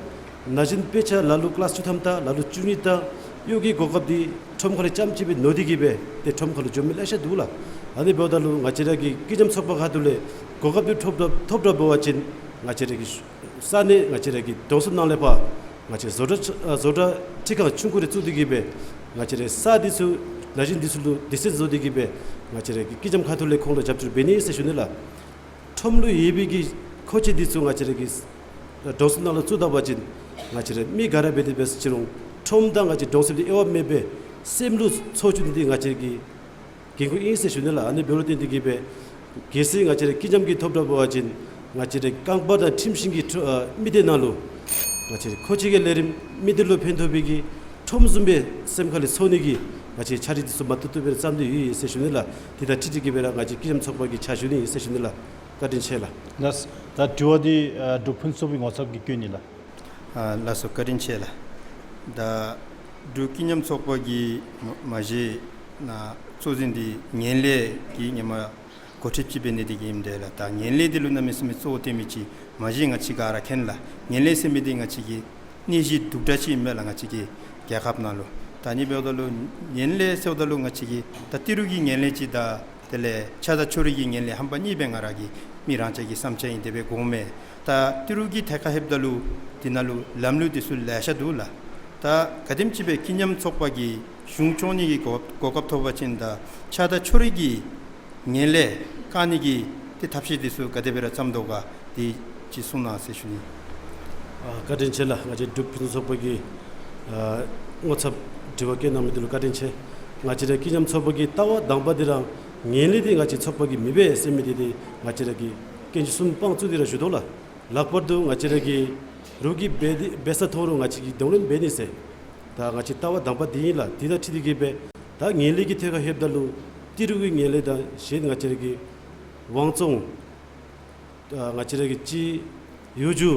ན་གཞོན་དཔེ་ཆ་ལ་ལུ་ཀི་ལཱསི་བཅུ་ཐམ་དང་ལ་ལུ་བཅུ་གཉིས་དང་གཡོག་གི་གོ་སྐབས་འདི་ཁྲོམ་ཁ་ལས་རྐྱངམ་ཅིག་སྦེ་ནོར་ཏེ་གི་སྦེ་ཏེ་ཁྲོམ་ཁ་ལུ་འགྱོ་མི་ལེ་ཤ་འདུག་ལགས། ཨ་ནི་འབདཝ་ད་ལུ་ང་བཅས་ར་གི་ཀུན་མཉམ་ཚོགས་པ་ཁ་ཐུག་ལས་གོ་སྐབས་འདི་ཐོབ་དྲགས་ཐོབ་དྲགས་འབད་བ་ཅིན་ང་བཅས་ར་གི་ས་གནས་ང་བཅས་ར་གི་གྲོང་གསེབ་ནང་ལས་ཕར་ང་བཅས་བཟོ་གྲྭ་ཨ་བཟོ་གྲྭ་ཁྲི་ཁང་ཆུང་ཀུ་རེ་བཙུགས་ཏེ་གི་སྦེ་ང་བཅས་ར་ས་འདི་ཚུ་ན་གཞོན་འདི་ཚུ་ལུ་སྡེ་ཚན་བཟོ་སྟེ་གི་སྦེ་ང་བཅས་ར་གི་ཀུན་མཉམ་ཁ་ཐུག་ལས་ཁོང་ལུ་རྒྱབ་སྐྱོར་འབད་ནི་ཟེར་ཞུ་ནི་ལགས། ཁྲོམ་ལུ་ཡོད་པའི་གི་མཁོ་ཆས་འདི་ཚུ་ང་བཅས་ར་གི་གྲོང་གསེབ་ནང་ལུ་བཙུགས་ད་པ་ཅིན་ང་བཅས་ར་མི་ག་ར་འབད་དེ་འབད་ས་ཅིག་རུང་ཁྲོམ་དང་ང་བཅས་གྲོང་གསེབ་འདི་དབྱེ་བ་མེད་པར་སེམས་ལུ་ཚོར་བཅུག་ནི་འདི་ང་བཅས་ཀྱི་འགན་ཁུར་ཨིན་ཟེར་ཞུ་ནི་ལགས། ཨ་ནི་འབདཝ་ལས་བརྟེན་ཏེ་གི་སྦེ་གལ་སྲིད་ང་བཅས་ར་ཀུན་མཉམ་གྱིས་ཐོབ་དྲགས་འབད་བ་ཅིན་ང་བཅས་ར་རྐང་པ་དང་ཁྲིམས་ཤིང་གི་ཁྲོ་ཨ་མི་སྡེ་ནང་ལུ་ང་བཅས་ར་མཁོ་ཆས་ཀྱི་ལས་རིམ་མི་སྡེ་ལུ་ཕན་ཐོགས་པའི་གི་ཁྲོམ་བཟུམ་སྦེ་སེམས་ཁ་ལས་ཚོར་ནི་གི་ང་བཅས་ཕྱག་བྲིས་འདི་ཚུ་མ་ཏོག་ཏོ་སྦེ་ར་བརྩམས་ཏེ་ཡོད་ཟེར་ཞུ་ནི་ལགས། དེ་དང་འཁྲིལ་ཏེ་གི་སྦེ་ར་ང་བཅས་ཀུན་མཉམ་ཚོགས་པ་གིས་ཕྱག་ཞུ་ནི་ཨིན་ཟེར་ཞུ་ནི་ལགས། བཀའ་དྲིན་ཆེ་ལགས། ལགས། ད་དྲི་བ་འདི་ཨ་འབྲུག་ཕུན་ཚོགས་པའི་ངོ་ཚབ་ཀྱིས་བཀོད་ནི་ལགས། ཨ་ལགས་སོ། བཀའ་དྲིན་ཆེ་ལགས། ད་འབྲུག་ཀུན་མཉམ་ཚོགས་པ་གིས་མ་མ་གཞི་ནཱ་གཙོ་འཛིན་འདི་ངན་ལྷད་ཀྱི་ཧེ་མ་འགོ་ཁྲིདཔ་ཅིག་འབད་ནི་འདི་གིས་ཨིནམ་འདྲས་ལགས། ད་ངན་ལྷད་འདི་ལུ་གནམ་མེད་ས་མེད་གཙོ་བོ་བཏོན་མི་ཅིག་མ་གཞི་ང་བཅས་ག་ར་མཁྱེན་ལགས། ངན་ལྷད་ཟེར་མི་འདི་ང་བཅས་ཀྱི་ནད་གཞི་གདུག་དྲགས་ཅིག་ཨིན་མས་ལགས། ང་བཅས་ཀྱི་རྒྱལ་ཁབ་ནང་ལུ་ད་ཨ་ནི་འབདཝ་ད་ལུ་ངན་ལྷད་ཟེརཝ་ད་ལུ་ང་བཅས་ཀྱི་ད་ཏི་རུ་གི་ངན་ལྷད་ཅིག་དང་དེ་ལས་ཆགས་སྡང་ཕྱོགས་རིས་ཀྱི་ངན་ལྷད་ཧམ་པ་གཉིས་སྦེ་ང་ར་གི་མི་རང་ཅག་གི་བསམ་འཆར་ཨིན། དེ་སྦེ་དགོ་མས། ད་ཏི་རུ་གི་ཐད་ཁར་ལྷོདཔ་ད་ལུ་འདི་ནང་ལུ་ལམ་ལུགས་འདི་ཚུ་ལེ་ཤ་འདུག་ལགས། ད་ག་དེམ་ཅིག་སྦེ་ཀུན་མཉམ་ཚོགས་པ་གིས་གཞུང་སྐྱོང་ནི་གི་གོ་གོ་སྐབས་ཐོབ་པ་ཅིན་ད་ཆགས་སྡང་ཕྱོགས་རིས་ཀྱི་ངན་ལྷད་བཀག་ནི་གི་ཏེ་ཐབས་ཤེས་འདི་ཚུ་ག་དེ་སྦེ་ར་བརྩམ་དོ་ག་འདི་ཅིག་གསུང་གནང་ཟེར་ཞུ་ནི། ཨ་བཀའ་དྲིན་ཆེ་ལགས། ང་བཅས་འབྲུག་ཕུན་སུམ་ཚོགས་པ་གི་ཨ་ངོ་ཚབ་དྲི་བ་བཀོད་གནང་མི་འདི་ལུ་བཀའ་དྲིན་ཆེ། ང་བཅས་ར་ཀུན་མཉམ་ཚོགས་པ་གི་ལྟ་བ་དང་པ་འདི་ར་ངན་ལྷད་འདི་ང་བཅས་ཚོགས་པ་གིས་མི་འབད་ཟེར་མི་འདི་འདི་ང་བཅས་ར་གིས་སྐྱོན་ཅིག་གསུམ་དཔང་བཙུགས་ཏེ་ར་ཞུ་དོ་ལགས། ལྷག་པར་དུ་ང་བཅས་ར་གི་རོགས་ཀྱིས་འབད་དེ་འབད་ས་མཐོང་རུང་ང་བཅས་ཀྱིས་གདོང་ལེན་འབད་ནི་ཟེར། ད་ང་བཅས་ལྟ་བ་དང་པ་འདི་ཨིན་ལགས། འདི་དང་འཁྲིལ་ཏེ་གི་སྦེ་ད་ངན་ལྷད་ཀྱི་ཐད་ཁར་ལྷོདཔ་ད་ལུ་ཏི་རུ་གི་ངན་ལྷད་དང་གཞན་ང་བཅས་ར་གི་དབང་བཙོང་ད་ང་བཅས་ར་གི་སྤྱི་གཡོ་སྒྱུ་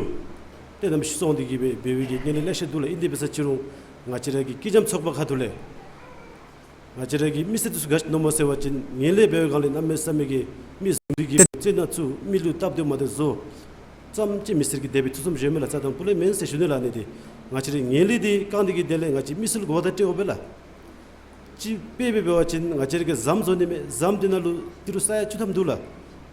ཏེ་གནམ་མེད་ས་མེད་བཙོང་སྟེ་གི་སྦེ་འབད་བའི་གི་ངན་ལྷད་ལེ་ཤ་འདུག་ལགས། ཨིན་དེ་འབད་ས་ཅིག་རུང་ང་བཅས་ར་གི་ཀུན་མཉམ་ཚོགས་པ་ཁ་ཐུག་ལས་ང་བཅས་ར་གི་མི་སེར་འདི་ཚུ་ག་ཅི་མནོཝ་སྨོ་ཟེར་བ་ཅིན་ངན་ལྷད་འབད་བའི་སྒང་ལས་གནམ་མེད་ས་མེད་ཀྱི་མི་བཟུང་སྟེ་གི་རྩོད་ནག་བཙུགས། མི་ལུ་སྟབས་བདེཝ་མ་བདེཝ་བཟོ། ཙམ་ཅིག་མི་སེར་གྱི་བདེ་བའི་ཐོག་ཙམ་ཞུཝ་མས་ལགས། རྩ་དང་སྤུ་ལས་མེན་ཟེར་ཞུ་ནི་ལགས། ཨ་ནི་འདི་ང་བཅས་ར་ངན་ལྷད་འདི་བཀག་ནི་གི་དོན་ལས་ང་བཅས་མི་སེར་ལུ་དགོཔ་དང་འབྲེལ་བ་སྦེ་ལགས། ཅིག་དཔེ་སྦེ་འབད་བ་ཅིན་ང་བཅས་ར་གིས་ཟམ་བཟོ་ནི་མས། ཟམ་འདི་ནང་ལུ་ཏི་རུ་ས་ཡ་བཅུ་ཐམ་འདུག་ལགས།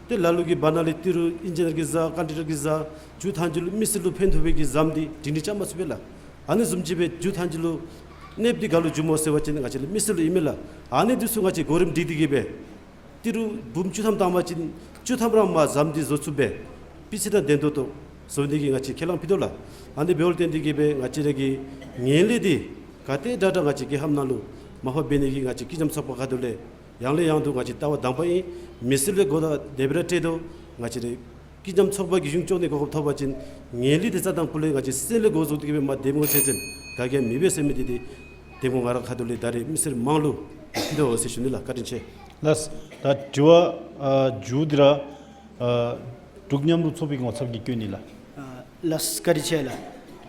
ཏེ་ལ་ལུ་གིས་བར་ན་ལས་ཏི་རུ་ཨིན་ཇི་ནིར་གྱིས་བཟའ། ཀོན་ཊེག་ཊར་གྱིས་བཟའ། མཇུག་མཐའ་མཇུག་ལུ་མི་སེར་ལུ་ཕན་ཐོགས་པའི་གི་ཟམ་འདི་སྒྲིང་སྒྲིང་རྐྱབ་མ་ཚུགས་པས་ལགས། ཨ་ནི་བཟུམ་ཅིག་སྦེ་མཇུག་མཐའ་མཇུག་ལུ་གནོདཔ་འདི་ག་ལུ་འགྱོཝ་སྨོ་ཟེར་བ་ཅིན་ང་བཅས་ར་མི་སེར་ལུ་ཨིན་མས་ལགས། ཨ་ནི་འདི་ཚུ་ང་བཅས་གོ་རིམ་སྒྲིག་སྟེ་གི་སྦེ་ཏི་རུ་འབུམ་བཅུ་ཐམ་བཏང་པ་ཅིན་བཅུ་ཐམ་ར་མ་ཟམ་འདི་བཟོ་ཚུགསཔ་སྦེ་སྤུས་ཚད་དང་ལྡན་ཏོག་ཏོ་བཟོ་ནི་གི་ང་བཅས་ཁས་བླངས་ཕུལ་དོ་ལགས། ཨ་ནི་འབདཝ་ལས་བརྟེན་ཏེ་གི་སྦེ་ང་བཅས་ར་གི་ངན་ལྷད་འདི་ག་དེ་དྲག་དྲག་ང་བཅས་རྒྱལ་ཁབ་ནང་ལུ་མར་ཕབ་འབད་ནི་གི་ང་བཅས་ཀུན་མཉམ་ཚོགས་པ་ཁ་ཐུག་ལས་ཡང་ལས་ཡང་དུ་ང་བཅས་ལྟ་བ་དང་པ་ཨིན། མི་སེར་ལུ་དགོ་དང་དེ་སྦེ་ར་སྤྲོད་དོ། ང་བཅས་ར་ཀུན་མཉམ་ཚོགས་པ་གིས་གཞུང་སྐྱོང་ནི་གོ་སྐབས་ཐོབ་པ་ཅིན་ངན་ལྷད་འདི་རྩ་དང་སྤུ་ལས་ང་བཅས་སེམས་ལས་འགོ་བཙུགས་ཏེ་གི་སྦེ་མར་འདེམས་ངོ་ཚུན་ཚོད་ག་གིས་མི་འབད་ཟེར་མི་འདི་འདི་འདེམས་ངོ་ང་ར་ཁ་ཐུག་ལས་ད་རེས་མི་སེར་མང་ལུ་ཕུལ་དོ་ཟེར་ཞུ་ནི་ལགས། བཀའ་དྲིན་ཆེ། ལགས། ད་དྲི་བ་ཨ་མཇུག་འདི་ར་ཨ་འབྲུག་མཉམ་རུབ་ཚོགས་པའི་ངོ་ཚབ་ཀྱིས་བཀོད་ནི་ལགས། ཨ་ལགས། བཀའ་དྲིན་ཆེ་ལགས།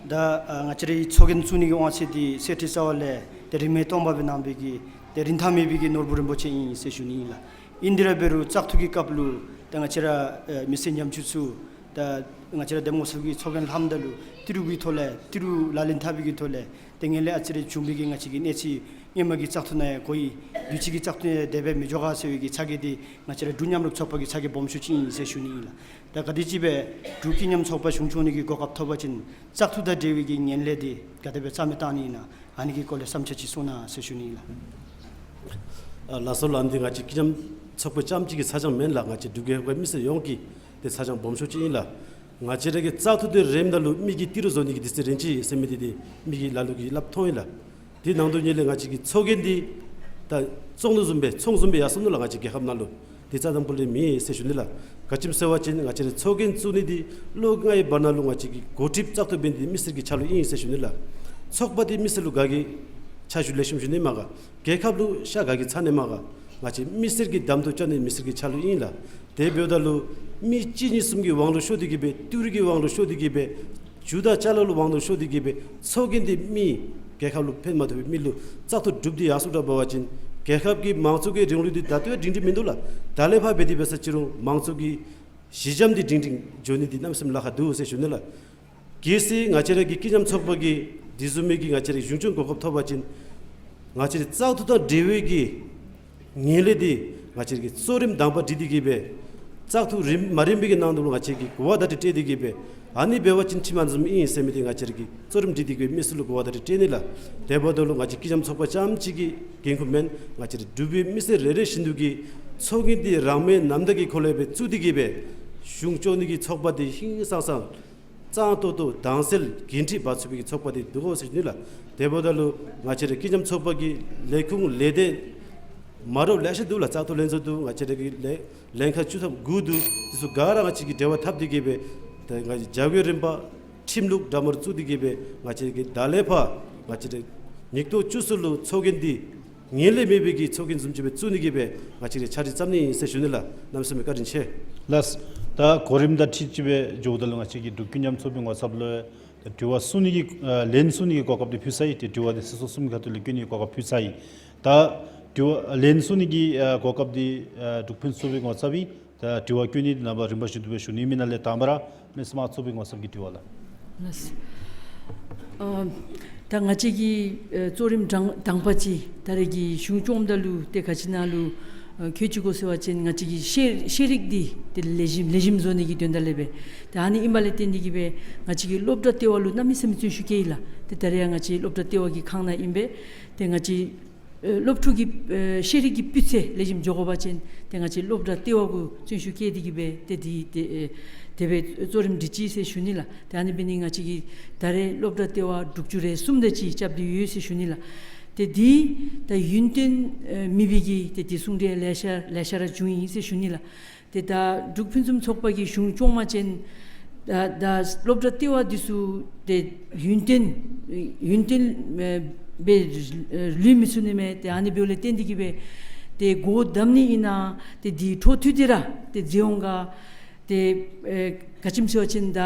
ད་ཨ་ང་བཅས་རའི་ཚོགས་རྒྱན་བཙུགས་ནི་གི་དབང་ཚད་འདི་གསེར་ཁྲི་རྩ་བ་ལས་ཏེ་རིན་མེད་སྟོང་པ་སྦེ་གནང་བའི་གི་ཏེ་རིན་ཐང་མེད་པའི་གི་ནོར་བུ་རིན་པོ་ཆེ་ཨིན་ཟེར་ཞུ་ནི་ཨིན་ལགས། ཨིན་དེ་ར་འབད་རུང་བཙག་འཐུ་གི་སྐབས་ལུ་ད་ང་བཅས་ར་ཨེ་མི་སེར་ཉམ་ཆུང་ཚུ་ད་ང་བཅས་ར་འདེམས་ངོ་ཚབ་ཀྱི་ཚོགས་རྒྱན་ལྷམ་ད་ལུ་ཏི་རུ་གི་ཐོག་ལས་ཏི་རུ་ལག་ལེན་འཐབ་པའི་གི་ཐོག་ལས་ཏེ་ངན་ལྷད་ཨ་ཙི་རེ་བྱུང་བའི་གི་ང་བཅས་ཀྱི་གནས་ཚུལ་སྔོན་མ་གི་བཙག་འཐུ་ནང་ཡང་གོ་ཡི། དུས་ཅི་གི་བཙག་འཐུ་ནང་ཡང་དེ་སྦེ་མི་འགྱོ་ག་ཟེར་བའི་གི་ཚ་གྱང་འདི་ང་བཅས་ར་འབྲུག་མཉམ་རུབ་ཚོགས་པ་གི་ཚ་གྱང་སྦོམ་ཤོས་ཅིག་ཨིན་ཟེར་ཞུ་ནི་ཨིན་ལགས། ད་ག་དེམ་ཅིག་སྦེ་འབྲུག་ཀུན་མཉམ་ཚོགས་པ་གཞུང་སྐྱོང་ནི་གི་གོ་སྐབས་ཐོབ་པ་ཅིན་བཙག་འཐུ་དང་འབྲེལ་བའི་གི་ངན་ལྷད་འདི་ག་དེ་སྦེ་རྩ་མེད་བཏང་ནི་ཨིན་ན། ཨ་ནི་གི་སྐོར་ལས་བསམ་འཆར་ཅིག་གསུང་གནང་ཟེར་ཞུ་ནི་ཨིན་ལགས། ཨ་ལགས་སོ་ལགས། འདི་ང་བཅས་ཀུན་མཉམ་ཚོགས་པ་རྐྱངམ་གཅིག་གི་ཚ་གྱང་མེན་ལགས། ང་བཅས་འབྲུག་རྒྱལ་ཁབ་མི་སེར་ཡོངས་ཀྱི་ཏེ་ཚ་གྱང་སྦོམ་ཤོས་ཅིག་ཨིན་ལགས། ང་བཅས་ར་གི་བཙག་འཐུ་འདི་རནམ་ད་ལུ་མི་གིས་ཏི་རུ་བཟོ་ནི་གི་དུས་ཚོད་རན་ཅི་ཟེར་མི་འདི་ཏེ་མི་གིས་ལ་ལུ་གིས་སླབ་མཐོང་ཡི་ལགས། དེ་ནང་དོག་ཉིད་ལས་ང་བཅས་ཀྱི་ཚོགས་རྒྱན་འདི་ད་བཙོང་ནི་བཟུམ་སྦེ་ཚོང་བཟུམ་སྦེ་ཡར་སོང་ནུག་ལགས། ང་བཅས་རྒྱལ་ཁབ་ནང་ལུ་དེ་རྩ་དང་པོ་ལས་མེད་ཟེར་ཞུ་ནི་ལགས། ག་ཅི་སྨོ་ཟེར་བ་ཅིན་ང་བཅས་ར་ཚོགས་རྒྱན་བཙུགས་ནི་འདི་ལོ་ལྔའི་བར་ན་ལུ་ང་བཅས་ཀྱི་འགོ་ཁྲིདཔ་བཙག་འཐུ་འབད་ནི་འདི་མི་སེར་གྱི་ཆ་ལུགས་ཨིན་ཟེར་ཞུ་ནི་ལགས། ཚོགས་པ་འདི་མི་སེར་ལུ་དགའ་གི་ཆ་ཞུ་ལེགས་ཤོམ་ཞུ་ནི་མ་ག། རྒྱལ་ཁབ་ལུ་ཤ་དགའ་གི་ཚ་ནི་མ་ག། ང་བཅས་མི་སེར་གྱི་གདམ་འཐུ་བཅར་ནི་མི་སེར་གྱི་ཆ་ལུགས་ཨིན་ལགས། དེ་འབདཝ་ད་ལུ་མི་གཅིག་གཉིས་གསུམ་གྱི་དབང་ལུ་ཤོར་ཏེ་གི་སྦེ་ཏི་རུ་གི་དབང་ལུ་ཤོར་ཏེ་གི་སྦེ་རྒྱུ་དང་ཅ་ལ་ལུ་དབང་ལུ་ཤོར་ཏེ་གི་སྦེ་ཚོགས་རྒྱན་འདི་མི་རྒྱལ་ཁབ་ལུ་ཕན་མ་ཐོགས་པའི་མི་ལུ་བཙག་འཐུ་གྲུབ་སྟེ་ཡར་སོངམ་འདྲ་འབད་བ་ཅིན་རྒྱལ་ཁབ་ཀྱི་མང་གཙོ་གི་རིང་ལུགས་འདི་ད་ལྟོ་ཡང་སྒྲིང་སྒྲིང་མིན་འདུག་ལགས། ད་ལས་ཕར་འབད་དེ་འབད་ས་ཅི་རུང་མང་གཙོ་གི་གཞི་འགྱམ་འདི་སྒྲིང་སྒྲིང་འགྱོ་ནི་འདི་གནམ་མེད་ས་མེད་ལཱ་ཁག་འདུག་ཟེར་ཞུ་ནི་ལགས། གལ་སྲིད་ང་བཅས་ར་གི་ཀུན་མཉམ་ཚོགས་པ་གིས་དེ་བཟུམ་མའི་གི་ང་བཅས་ར་གཞུང་སྐྱོང་གོ་སྐབས་ཐོབ་པ་ཅིན་ང་བཅས་ར་བཙག་འཐུ་དང་འབྲེལ་བའི་གི་ངན་ལྷད་འདི་ང་བཅས་ར་གི་གཙོ་རིམ་དང་པ་སྒྲིག་སྟེ་གི་སྦེ་བཙག་འཐུ་རནམ་མ་རན་པའི་གི་ནང་དུ་ལུ་ང་བཅས་ཀྱིས་གོ་བ་བརྡ་སྤྲོད་སྤྲོད་དེ་གི་སྦེ་ཨ་ནི་འབད་བ་ཅིན་ཁྲིམས་ཨ་ནི་བཟུམ་ཨིན་ཟེར་མི་འདི་ང་བཅས་ར་གིས་གཙོ་རིམ་སྒྲིག་སྟེ་གི་སྦེ་མི་སེར་ལུ་གོ་བ་བརྡ་སྤྲོད་སྤྲོད་ནི་ལགས། དེ་འབདཝ་ད་ལུ་ང་བཅས་ཀུན་མཉམ་ཚོགས་པ་རྐྱངམ་གཅིག་གི་འགན་ཁུར་མེན། ང་བཅས་ར་འབྲུག་པའི་མི་སེར་རེ་རེ་བཞིན་དུ་གིས་ཚོགས་རྒྱན་འདི་རང་མོས་རྣམ་དག་གི་ཁོ་ལས་སྦེ་བཙུགས་ཏེ་གི་སྦེ་གཞུང་སྐྱོང་ནི་གི་ཚོགས་པ་འདི་ཧིང་སངས་སངས་གཙང་ཏོག་ཏོ་དྭངས་གསལ་འགན་འཁྲི་འབག་ཚུགས་པའི་གི་ཚོགས་པ་འདི་འདུག་གོ་ཟེར་ཞུ་ནི་ལགས། དེ་འབདཝ་ད་ལུ་ང་བཅས་ར་ཀུན་མཉམ་ཚོགས་པ་གི་ལས་ཁུངས་ལས་སྡེ་མ་འདྲཝ་ལེ་ཤ་འདུག་ལགས། བཙག་འཐུ་ལྷན་ཚོགས་འདུག། ང་བཅས་ར་གི་ལས་ལྷན་ཁག་བཅུ་ཐམ་དགུ་འདུག། དེ་ཚུ་ག་ར་ང་བཅས་ཀྱིས་འབྲེལ་བ་འཐབ་སྟེ་གི་སྦེ་ད་ང་བཅས་བྱ་སྒོའི་རིམ་པ་ཁྲིམས་ལུགས་འདྲ་མོར་བཙུགས་ཏེ་གི་སྦེ་ང་བཅས་ཀྱིས་ད་ལས་ཕར་ང་བཅས་ར་ཉིས་སྟོང་བཅུ་གསུམ་ལུ་ཚོགས་རྒྱན་འདི་ངན་ལྷད་མེད་པའི་གི་ཚོགས་རྒྱན་བཟུམ་ཅིག་སྦེ་བཙུགས་ནི་གི་སྦེ་ང་བཅས་ཀྱིས་ཕྱག་བྲིས་བརྩམ་ནི་ཨིན་ཟེར་ཞུ་ནི་ལགས། གནམ་མེད་ས་མེད་བཀའ་དྲིན་ཆེ། ལགས། ད་གོ་རིམ་དང་འཁྲིལ་ཅིག་སྦེ་འགྱོཝ་ད་ལུ་ང་བཅས་ཀྱི་འབྲུག་ཀུན་མཉམ་ཚོགས་པའི་ངོ་ཚབ་ལུ་ད་དྲི་བ་གསུང་ནི་གི་ཨ་ལན་གསུང་ནི་གི་གོ་སྐབས་འདི་ཕུལ་ཚར་ཡི། ཏེ་དྲི་བ་འདི་སོ་སོ་གསུམ་གྱི་ཁ་ཐུག་ལས་བཀོད་ནི་གི་གོ་སྐབས་ཕུལ་ཚར་ཡི། ད་དྲི་བ་ལན་གསུང་ནི་གི་ཨ་གོ་སྐབས་འདི་ཨ་འབྲུག་ཕུན་ཚོགས་པའི་ངོ་ཚབ་ཨིན། ད་དྲི་བ་བཀོད་ནི་འདི་ནངས་པ་རིམ་པ་བཞིན་དུ་སྦེ་ཞུ་ནི་མེན་ན་ལས་དང་པ་ར་མི་སེར་དམངས་གཙོ་པའི་ངོ་ཚབ་ཀྱི་དྲི་བ་ལགས། ལགས། ཨ་ད་ང་བཅས་ཀྱི་ཨེ་གཙོ་རིམ་དང་དང་པ་ཅིག་ད་རེས་ཀྱི་གཞུང་བཅོམ་ད་ལུ་ཏེ་ག་ཅི་ནང་ལུ་ཨ་བཀོད་ཅི་གོ་ཟེར་བ་ཅིན་ང་བཅས་ཀྱི་ཤེས་ཤེས་རིག་འདི་ཏེ་ལེགས་ཤོམ་ལེགས་ཤོམ་བཟོ་ནི་གི་དོན་དག་ལས་སྦེ། ཏེ་ཨ་ནི་ཨིན་པ་ལས་བརྟེན་ཏེ་གི་སྦེ་ང་བཅས་ཀྱི་སློབ་གྲྭ་ལྟེ་བ་ལུ་གནམ་མེད་ས་མེད་བརྩོན་ཤུགས་བསྐྱེད་ཡི་ལགས། ཏེ་ད་རེས་ཡང་ང་བཅས་སློབ་གྲྭ་ལྟེ་བ་གི་ཁང་ནང་ཨིན་པས། ཏེ་ང་བཅས་ཨེ་སློབ་ཕྲུག་གི་ཨེ་ཤེས་རིག་གི་སྤུས་ཚད་ལེགས་ཤོམ་འགྱོ་དགོ་པ་ཅིན་ཏེ་ང་བཅས་སློབ་གྲྭ་ལྟེ་བ་གུ་བརྩོན་ཤུགས་བསྐྱེད་དེ་གིས་སྦེ་ཏེ་འདི་ཏེ་ཨེ་དེ་སྦེ་གཙོ་རིམ་སྒྲིག་ཅི་ཟེར་ཞུ་ནི་ལགས། ཏེ་ཨ་ནི་འབད་ནི་ང་བཅས་ཀྱིས་ད་རེས་སློབ་གྲྭ་ལྟེ་བ་དྲུག་ཅུ་རེ་གསུམ་དེ་ཅིག་རྐྱབ་སྟེ་ཡོད་ཟེར་ཞུ་ནི་ལགས། ཏེ་འདི་ད་ཡུན་བརྟན་ཨེ་མེད་པའི་གི་ཏེ་དེ་གསུང་གྲོས་ལེ་ཤ་ལེ་ཤ་ར་བྱུང་ཡི་ཟེར་ཞུ་ནི་ལགས། ཏེ་ད་འབྲུག་ཕུན་སུམ་ཚོགས་པ་གི་གཞུང་སྐྱོང་པ་ཅིན་ད་ད་སློབ་གྲྭ་ལྟེ་བ་འདི་ཚུ་ཏེ་ཡུན་བརྟན་ཡུན་བརྟན་ཨེ་སྦེ་ལུས་མི་ཚུགས་ནི་མས། ཏེ་ཨ་ནི་འབདཝ་ལས་བརྟེན་ཏེ་གིས་སྦེ་ཏེ་སྒོ་བསྡམ་ནི་ཨིན་ན་ཏེ་འདི་འཕྲོ་མཐུད་དེ་ར་ཏེ་མཛད་འོང་ག། ཏེ་ཨེ་ག་ཅི་སྨོ་ཟེར་བ་ཅིན་ད་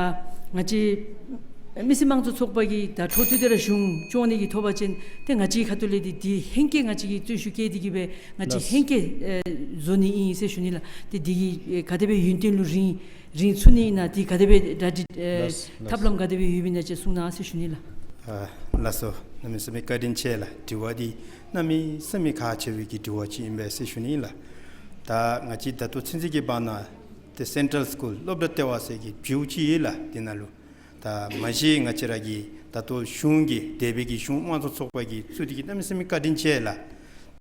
ང་བཅས་མི་སེར་དམངས་གཙོ་ཚོགས་པ་གིས་ད་འཕྲོ་མཐུད་དེ་ར་གཞུང་སྐྱོང་ནི་གི་ཐོབ་པ་ཅིན་ཏེ་ང་བཅས་ཁ་ཐུག་ལས་འདི་འདི་ཧེང་སྐལ་ང་བཅས་ཀྱིས་བརྩོན་ཤུགས་བསྐྱེད་དེ་གིས་སྦེ་ང་བཅས་ལགས། ཧེང་སྐལ་ཨེ་བཟོ་ནི་ཨིན་ཟེར་ཞུ་ནི་ལགས། ཏེ་འདི་གིས་ཨེ་ག་དེ་སྦེ་ཡུན་བརྟན་ལུ་རིང་རིང་ཚུགས་ནི་ཨིན་ན་འདི་ག་དེ་སྦེ་གྲ་སྒྲིག་ཨེ་ལགས་ལགས། ཐབས་ལམ་ག་དེ་སྦེ་ཡོདཔ་ཨིན་ན་ཅིག་གསུང་གནང་ཟེར་ཞུ་ནི་ལགས། ཨ་ལགས་སོ། གནམ་མེད་ས་མེད་བཀའ་དྲིན་ཆེ་ལགས། དྲི་བ་འདི་གནམ་མེད་ས་མེད་ཁག་ཆེ་བའི་གི་དྲི་བ་ཅིག་ཨིན་པས་ཟེར་ཞུ་ནི་ལགས། ད་ང་བཅས་ད་ལྟོ་ཚུན་ཚོད་ཀྱི་བར་ན་ཏེ་སེན་ཊལ་སི་ཀུལ་སློབ་གྲྭ་ལྟེ་བ་ཟེར་གྱི་བྱིའུ་ཅིག་ཡོད་ལགས། དེ་ནང་ལུ་ད་མ་གཞི་ང་བཅས་ར་གི་ད་ལྟོ་གཞུང་གི་འདས་པའི་གི་གཞུང་དམངས་གཙོ་ཚོགས་པ་གིས་བཙུགས་ཏེ་གི་གནམ་མེད་ས་མེད་བཀའ་དྲིན་ཆེ་ལགས།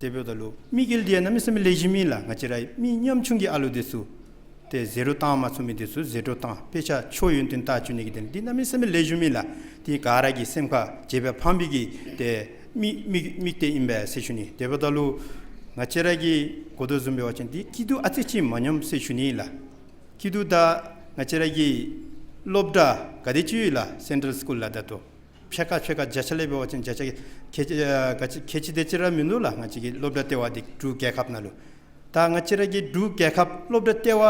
དེ་འབདཝ་ད་ལུ་དམིགས་ཡུལ་འདི་ཡང་གནམ་མེད་ས་མེད་ལེགས་ཤོམ་ཨིན་ལགས། ང་བཅས་ར་མི་ཉམ་ཆུང་གི་ཨ་ལུ་འདི་ཚུ་ཏེ་ཟད་འགྲོ་བཏང་མ་ཚུགས་མི་འདི་ཚུ་ཟད་འགྲོ་བཏང་དཔེ་ཆ་ཆོས་ཡོན་ཏན་ལྟ་བཅུག་ནི་གི་དོན་འདི་གནམ་མེད་ས་མེད་ལེགས་ཤོམ་ཨིན་ལགས། འདི་ག་ར་གི་སེམས་ཁར་བྱེད་པ་ཕངས་པའི་གི་ཏེ་དམིགས་དམིགས་དམིགས་གཏད་ཨིན་པས་ཟེར་ཞུ་ནི། དེ་འབདཝ་ད་ལུ་ང་བཅས་ར་གིས་གོ་དོ་བཟུམ་འབད་བ་ཅིན་འདི་སྐྱིད་སྡུག་ཨ་ཙི་ཅིག་མ་མཉམ་ཟེར་ཞུ་ནི་ཨིན་ལགས། སྐྱིད་སྡུག་ད་ང་བཅས་ར་གི་སློབ་གྲྭ་ག་དེ་ཅིག་ཡོད་ལགས། སེན་ཊལ་སི་ཀུལ་ལགས། ད་ལྟོ་ཕྱེད་ཀ་ཕྱེད་ཀ་བརྒྱ་ཆ་ལས་འབད་བ་ཅིན་བརྒྱ་ཆ་ཁལ་གཅིག་ཨ་ག་ཅི་ཁལ་གཅིག་དེ་ཅིག་ར་མིན་འདུག་ལགས། ང་བཅས་ཀྱི་སློབ་གྲྭ་ལྟེ་བ་འདི་འབྲུག་རྒྱལ་ཁབ་ནང་ལུ། ད་ང་བཅས་ར་གི་འབྲུག་རྒྱལ་ཁབ་སློབ་གྲྭ་ལྟེ་བ་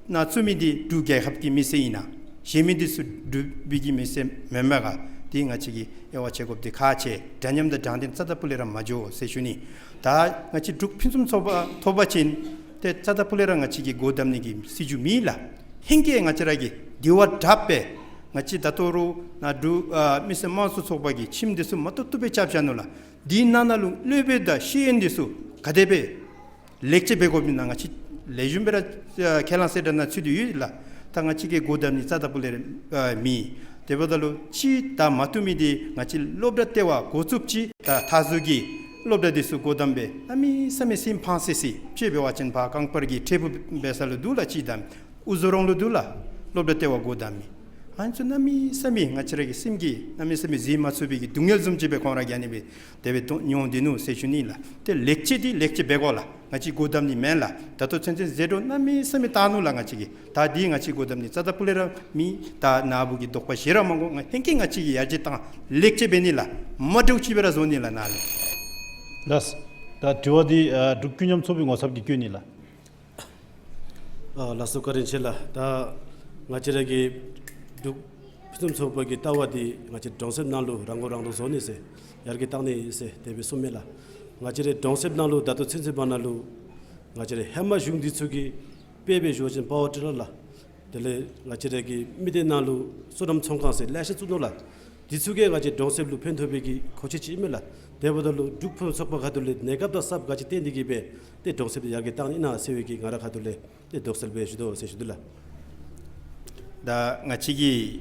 ནང་བཙུགས་མི་འདི་འབྲུག་རྒྱལ་ཁབ་ཀྱི་མི་སེར་ཨིན་ན། གཞན་མི་འདི་ཚུ་འབྲུག་པའི་གི་མི་སེར་མེན་མས་ག། འདི་ང་བཅས་ཀྱིས་དབྱེ་བ་ཕྱེ་དགོཔ་འདི་ཁག་ཆེ། འདྲ་མཉམ་དང་དྲང་བདེན་རྩ་དང་ཕུ་ལས་ར་མ་འགྱོ་ཟེར་ཞུ་ནི། ད་ང་བཅས་འབྲུག་ཕུན་སུམ་ཚོགས་པ་ཐོབ་པ་ཅིན་ཏེ་རྩ་དང་ཕུ་ལས་ར་ང་བཅས་ཀྱིས་སྒོ་བསྡམ་ནི་གི་སྲིད་བྱུས་མེད་ལགས། ཧེང་སྐལ་ང་བཅས་ར་གིས་དེ་བ་དྲགཔ་སྦེ་ང་བཅས་ད་ལྟོ་ར་ནཱ་འབྲུག་ཨ་མི་སེར་དམངས་གཙོ་ཚོགས་པ་གི་ཁྱིམ་འདི་ཚུ་མ་བཏུབ་བཏུབ་སྦེ་རྐྱབ་བཞག་ནུག་ལགས། དེའི་ནང་ན་ལུ་སློབ་དཔོན་དང་ཤེས་ཡོན་འདི་ཚུ་ག་དེ་སྦེ་ལེགས་བཅོས་འབད་དགོཔ་ཨིན་ན་ང་བཅས་ལེགས་ཤོམ་སྦེ་ར་ཨ་ཁས་བླངས་གསལ་བསྒྲགས་ནང་ཚུད་དེ་ཡོད་ལགས། ད་ང་བཅས་ཀྱིས་སྒོ་བསྡམ་ནི་རྩ་དང་ཕུ་ལས་ར་ཨ་མེད། དེ་འབདཝ་ད་ལུ་ཅིག་ད་མ་བཏུབ་མི་འདི་ང་བཅས་སློབ་གྲྭ་ལྟེ་བ་འགོ་བཙུགས་ཅི། ད་མཐའ་ཟུར་གྱི་སློབ་གྲྭ་འདི་ཚུ་སྒོ་བསྡམ་སྦེ་གནམ་མེད་ས་མེད་སེམས་ཕངས་སི་སི། དཔྱེ་འབད་བ་ཅིན་ཕར་རྐང་སྤར་གྱི་འབྲས་སྤུངས་འབད་ས་ལུ་འདུག་ལགས། ཅིག་དང་ཨུ་ཛོ་རོང་ལུ་འདུག་ལགས། སློབ་གྲྭ་ལྟེ་བ་སྒོ་བསྡམ་མི་ཨ་ནི་ཚུ་གནམ་མེད་ས་མེད་ང་བཅས་ར་གི་སེམས་ཀྱིས་གནམ་མེད་ས་མེད་བཟོད་མ་ཚུགས་པའི་གི་སྡུག་བསྔལ་བཟུམ་ཅིག་སྦེ་ཁོང་ར་གིས་ཨ་ནི་སྦེ་དེ་སྦེ་མཐོང་མྱོང་སྡོད་ནུག་ཟེར་ཞུ་ནི་ལགས། ཏེ་ལེགས་བཅོས་འདི་ལེགས་བཅོས་འབད་དགོ་ལགས། ང་བཅས་སྒོ་བསྡམ་ནི་མེན་ལགས། ད་ལྟོ་ཚུན་ཚོད་ཟད་འགྲོ་གནམ་མེད་ས་མེད་བཏང་ནུག་ལགས་ང་བཅས་ཀྱིས། ད་འདི་ང་བཅས་སྒོ་བསྡམ་ནི་རྩ་དང་ཕུ་ལས་ར་མེད། ད་ནཱ་བུ་གིས་དོགས་པ་བཞེས་ར་མ་དགོ། ང་ཧེང་སྐལ་ང་བཅས་ཀྱིས་ཡར་རྒྱས་བཏང་ལེགས་བཅོས་འབད་ནི་ལགས། མ་འདྲཝ་ཅིག་སྦེ་ར་བཟོ་ནི་ལགས་ནཱ་ལས། ལགས། ད་དྲི་བ་འདི་ཨ་འབྲུག་ཀུན་མཉམ་ཚོགས་པའི་ངོ་ཚབ་ཀྱིས་བཀོད་ནི་ལགས། ཨ་ལགས་སོ། བཀའ་དྲིན་ཆེ་ལགས། ད་ང་བཅས་ར་གི་འབྲུག་ཕུན་སུམ་ཚོགས་པ་གི་ལྟ་བ་འདི་ང་བཅས་གྲོང་གསེབ་ནང་ལུ་རང་མགོ་རང་འདྲོངས་བཟོ་ནི་ཟེར་ཡར་རྒྱས་བཏང་ནི་ཟེར་དེ་སྦེ་གསུངམ་མས་ལགས། ང་བཅས་རའི་གྲོང་གསེབ་ནང་ལུ་ད་ལྟོ་ཚུན་ཚོད་བར་ན་ལུ་ང་བཅས་རའི་ཧེ་མ་གཞུང་འདི་ཚུ་གིས་དཔེ་སྦེ་ཞུ་བ་ཅིན་པ་ཝར་ཊི་ལར་ལགས། དེ་ལས་ང་བཅས་ར་གི་མི་སྡེ་ནང་ལུ་སོ་ནམ་ཚོང་ཁང་ཟེར་ལེ་ཤ་བཙུགས་ནུག་ལགས། འདི་ཚུ་གིས་ང་བཅས་གྲོང་གསེབ་ལུ་ཕན་ཐོགས་པའི་གི་མཁོ་ཆས་ཅིག་ཨིན་མས་ལགས། དེ་འབདཝ་ད་ལུ་འབྲུག་ཕུན་སུམ་ཚོགས་པ་ཁ་ཐུག་ལས་གནས་སྐབས་དང་ས་སྐབས་ག་ཅི་བཏོན་ཏེ་གིས་སྦེ་ཏེ་གྲོང་གསེབ་འདི་ཡར་རྒྱས་བཏང་ནི་ཨིན་ན་ཟེར་བའི་གི་ང་ར་ཁ་ཐུག་ལས་ཏེ་དོགས་སེལ་སྦེ་ཞུ་དོ་ཟེར་ཞུ་དོ་ལགས། ད་ང་བཅས་ཀྱིས་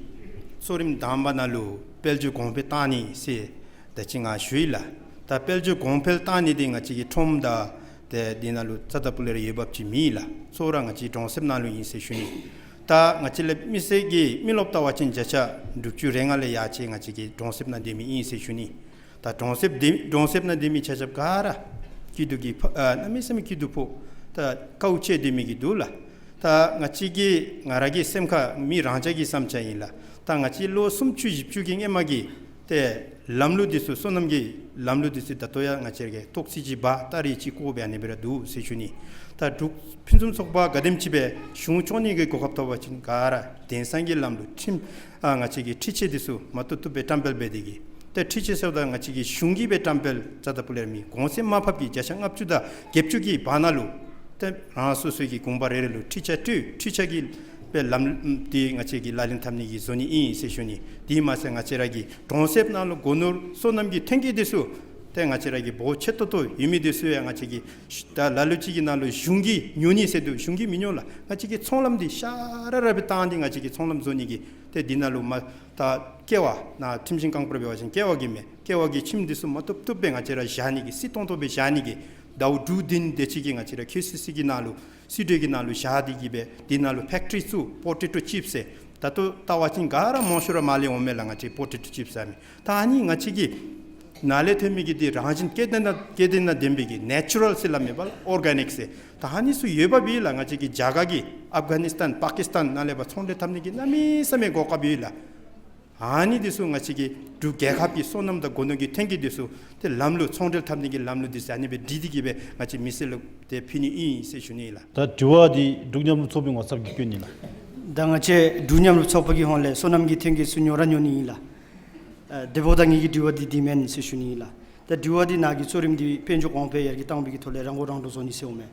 གཙོ་རིམ་དང་པ་ནང་ལུ་དཔལ་འབྱོར་གོང་འཕེལ་བཏང་ནི་ཟེར་ད་ཅི་ང་ཞུ་ཡི་ལགས། ད་དཔལ་འབྱོར་གོང་འཕེལ་བཏང་ནི་འདི་ང་བཅས་ཀྱི་ཁྲོམ་དང་ཏེ་འདི་ནང་ལུ་རྩ་དང་ཕུ་ལས་ར་འོས་འབབ་ཅིག་མེད་ལགས། གཙོ་བོ་ར་ང་བཅས་གྲོང་གསེབ་ནང་ལུ་ཨིན་ཟེར་ཞུ་ནི། ད་ང་བཅས་ལས་མི་སེར་གྱི་མི་རློབས་བལྟ་བ་ཅིན་བརྒྱ་ཆ་དྲུག་ཅུ་རེ་ལྔ་ལས་ཡར་ཅིག་ང་བཅས་ཀྱི་གྲོང་གསེབ་ནང་སྡོད་མི་ཨིན་ཟེར་ཞུ་ནི། ད་གྲོང་གསེབ་སྡོད་གྲོང་གསེབ་ནང་སྡོད་མི་ཆ་ཁྱབ་ག་ར་སྐྱིད་སྡུག་གི་ཕ་ཨ་གནམ་མེད་ས་མེད་སྐྱིད་སྡུག་ཕོག། ད་དཀའཝ་སྤྱད་སྡོད་མི་གི་འདུག་ལགས། ད་ང་བཅས་ཀྱི་ང་ར་གི་སེམས་ཁར་མི་རང་ཅག་གི་བསམ་འཆར་ཨིན་ལགས། ད་ང་བཅས་ལོ་སུམ་ཅུ་བཞི་བཅུ་གི་སྔོན་མ་གི་ཏེ་ལམ་ལུགས་འདི་ཚུ་སོ་ནམ་གྱི་ལམ་ལུགས་འདི་ཚུ་ད་ལྟོ་ཡང་ང་བཅས་ཀྱིས་ཏོག་ཙི་ཅིག་འབག་སྟ་རེ་ཅིག་བཀོ་སྦེ་ཨ་ནི་སྦེ་ར་འདུག་ཟེར་ཞུ་ནི། ད་འབྲུག་ཕུན་སུམ་ཚོགས་པ་ག་དེམ་ཅིག་སྦེ་གཞུང་སྐྱོང་ནི་གི་གོ་སྐབས་ཐོབ་པ་ཅིན་ག་ར་དེང་སང་གི་ལམ་ལུགས་ཁྲིམས་ཨ་ང་བཅས་ཀྱི་འཕྲུལ་ཆས་འདི་ཚུ་མ་བཏུབ་བཏུབ་སྦེ་བཀྲམ་སྤེལ་འབད་དེ་གིས། ཏེ་འཕྲུལ་ཆས་ཟེརཝ་ད་ང་བཅས་ཀྱི་གཞུང་གིས་སྦེ་བཀྲམ་སྤེལ་རྩ་དང་ཕུ་ལས་ར་མེད། གོང་ཚད་མར་ཕབ་ཀྱི་བརྒྱ་ཆ་ལྔ་བཅུ་དང་བརྒྱད་ཅུ་གི་བར་ན་ལུ་ཏེ་རང་སོ་སོའི་གི་དགོན་པ་རེ་རེ་ལུ་འཕྲུལ་ཆས་སྤྲོད། འཕྲུལ་ཆས་ཀྱི་སྦེ་ལམ་འདི་ང་བཅས་ཀྱིས་ལག་ལེན་འཐབ་ནི་གི་བཟོ་ནི་ཨིན་ཟེར་ཞུ་ནི། དེ་མ་ཚད་ང་བཅས་ར་གི་གྲོང་གསེབ་ནང་ལུ་སྒོ་ནོར་སོ་ནམ་གྱི་ཐོན་སྐྱེད་འདི་ཚུ་ཏེ་ང་བཅས་ར་གི་འབོར་ཆེ་ཏོག་ཏོ་ཡོད་མི་འདི་ཚུ་ཡང་ང་བཅས་ཀྱིས་ད་ལ་ལུ་ཅིག་གི་ནང་ལུ་གཞུང་གིས་ཉོ་ནི་ཟེར་འདུག། གཞུང་གིས་མི་ཉོ་ལགས། ང་བཅས་ཀྱིས་ཚོང་ལམ་འདི་ཤ་ར་ར་སྦེ་བཏང་སྟེ་ང་བཅས་ཀྱིས་ཚོང་ལམ་བཟོ་ནི་གི་ཏེ་འདི་ནང་ལུ་མ་ད་ཀེ་བ་ནཱ་ཁྲིམས་ཤིང་རྐང་སྤར་འབད་བ་ཅིན་ཀེ་བ་གི་མས། ཀེ་བ་གི་ཁྱིམ་འདི་ཚུ་མ་བཏུབ་བཏུབ་སྦེ་ང་བཅས་ར་བཞག་ནི་གི་བསིལ་ཏོང་ཏོ་སྦེ་བཞག་ནི་གི་ཟླཝ་དྲུག་བདུན་དེ་ཅིག་གི་ང་བཅས་ར་ཁེ་སི་སི་གི་ནང་ལུ་སྲིད་གྲོས་ཀྱི་ནང་ལུ་བཞག་སྟེ་གིས་སྦེ་འདི་ནང་ལུ་ཕེཀ་ཊི་རི་བཙུགས། པོ་ཊེ་ཊོ་ཅིབས་ཟེར། ད་ལྟོ་བལྟ་བ་ཅིན་ག་ར་མང་ཤོས་ར་མར་ལས་འོང་མས་ལགས། ང་བཅས་པོ་ཊེ་ཊོ་ཅིབས་ཟེར་མི་ད་ཨ་ནི་ང་བཅས་ཀྱི་ནཱ་ལས་ཐོན་མི་གི་འདི་རང་བཞིན་སྐྱེ་ལྡན་དང་སྐྱེ་ལྡན་དང་ལྡན་པའི་གི་ནེ་ཅུ་རཱལ་ཟེར་སླབ་མས་པ་ལགས། ཨོར་ག་ནིཀ་ཟེར། ད་ཨ་ནི་ཚུ་ཡོདཔ་སྦེ་ལགས། ང་བཅས་ཀྱི་རྒྱ་གར་གྱི་ཨབ་གྷ་ནི་སི་ཐཱན་པ་ཀི་སི་ཐཱན་ནང་ལས་ཕར་ཚོང་འབྲེལ་འཐབ་ནི་གི་གནམ་མེད་ས་མེད་གོ་སྐབས་ཡོད་ལགས། ཨ་ནི་འདི་ཚུ་ང་བཅས་ཀྱི་འབྲུག་རྒྱལ་ཁབ་ཀྱི་སོ་ནམ་དང་སྒོ་ནོར་གྱི་ཐོན་སྐྱེད་འདི་ཚུ་ཏེ་ལམ་ལུགས་ཚོང་འབྲེལ་འཐབ་ནི་གི་ལམ་ལུགས་འདི་ཚུ་ཨ་ནི་སྦེ་སྒྲིག་སྟེ་གིས་སྦེ་ང་བཅས་མི་སེར་ལུ་ཏེ་ཕུལ་ནི་ཨིན་ཟེར་ཞུ་ནི་ཨིན་ལགས། ད་དྲི་བ་འདི་འབྲུག་མཉམ་རུབ་ཚོགས་པའི་ངོ་ཚབ་ཀྱིས་བཀོད་ནི་ལགས། ད་ང་བཅས་འབྲུག་མཉམ་རུབ་ཚོགས་པ་གི་ཧོངས་ལས་སོ་ནམ་གྱི་ཐོན་སྐྱེད་ཚུ་ཉོ་ར་ཉོ་ནི་ཨིན་ལགས། ཨ་དེ་འབདཝ་ད་ངེ་གི་དྲི་བ་འདི་འདི་མེན་ཟེར་ཞུ་ནི་ཨིན་ལགས། ད་དྲི་བ་འདི་ནཱ་གི་གཙོ་རིམ་འདི་དཔལ་འབྱོར་གོང་འཕེལ་ཡར་རྒྱས་བཏང་བའི་གི་ཐོག་ལས་རང་མགོ་རང་འདྲོངས་བཟོ་ནི་ཟེར་འོང་མས།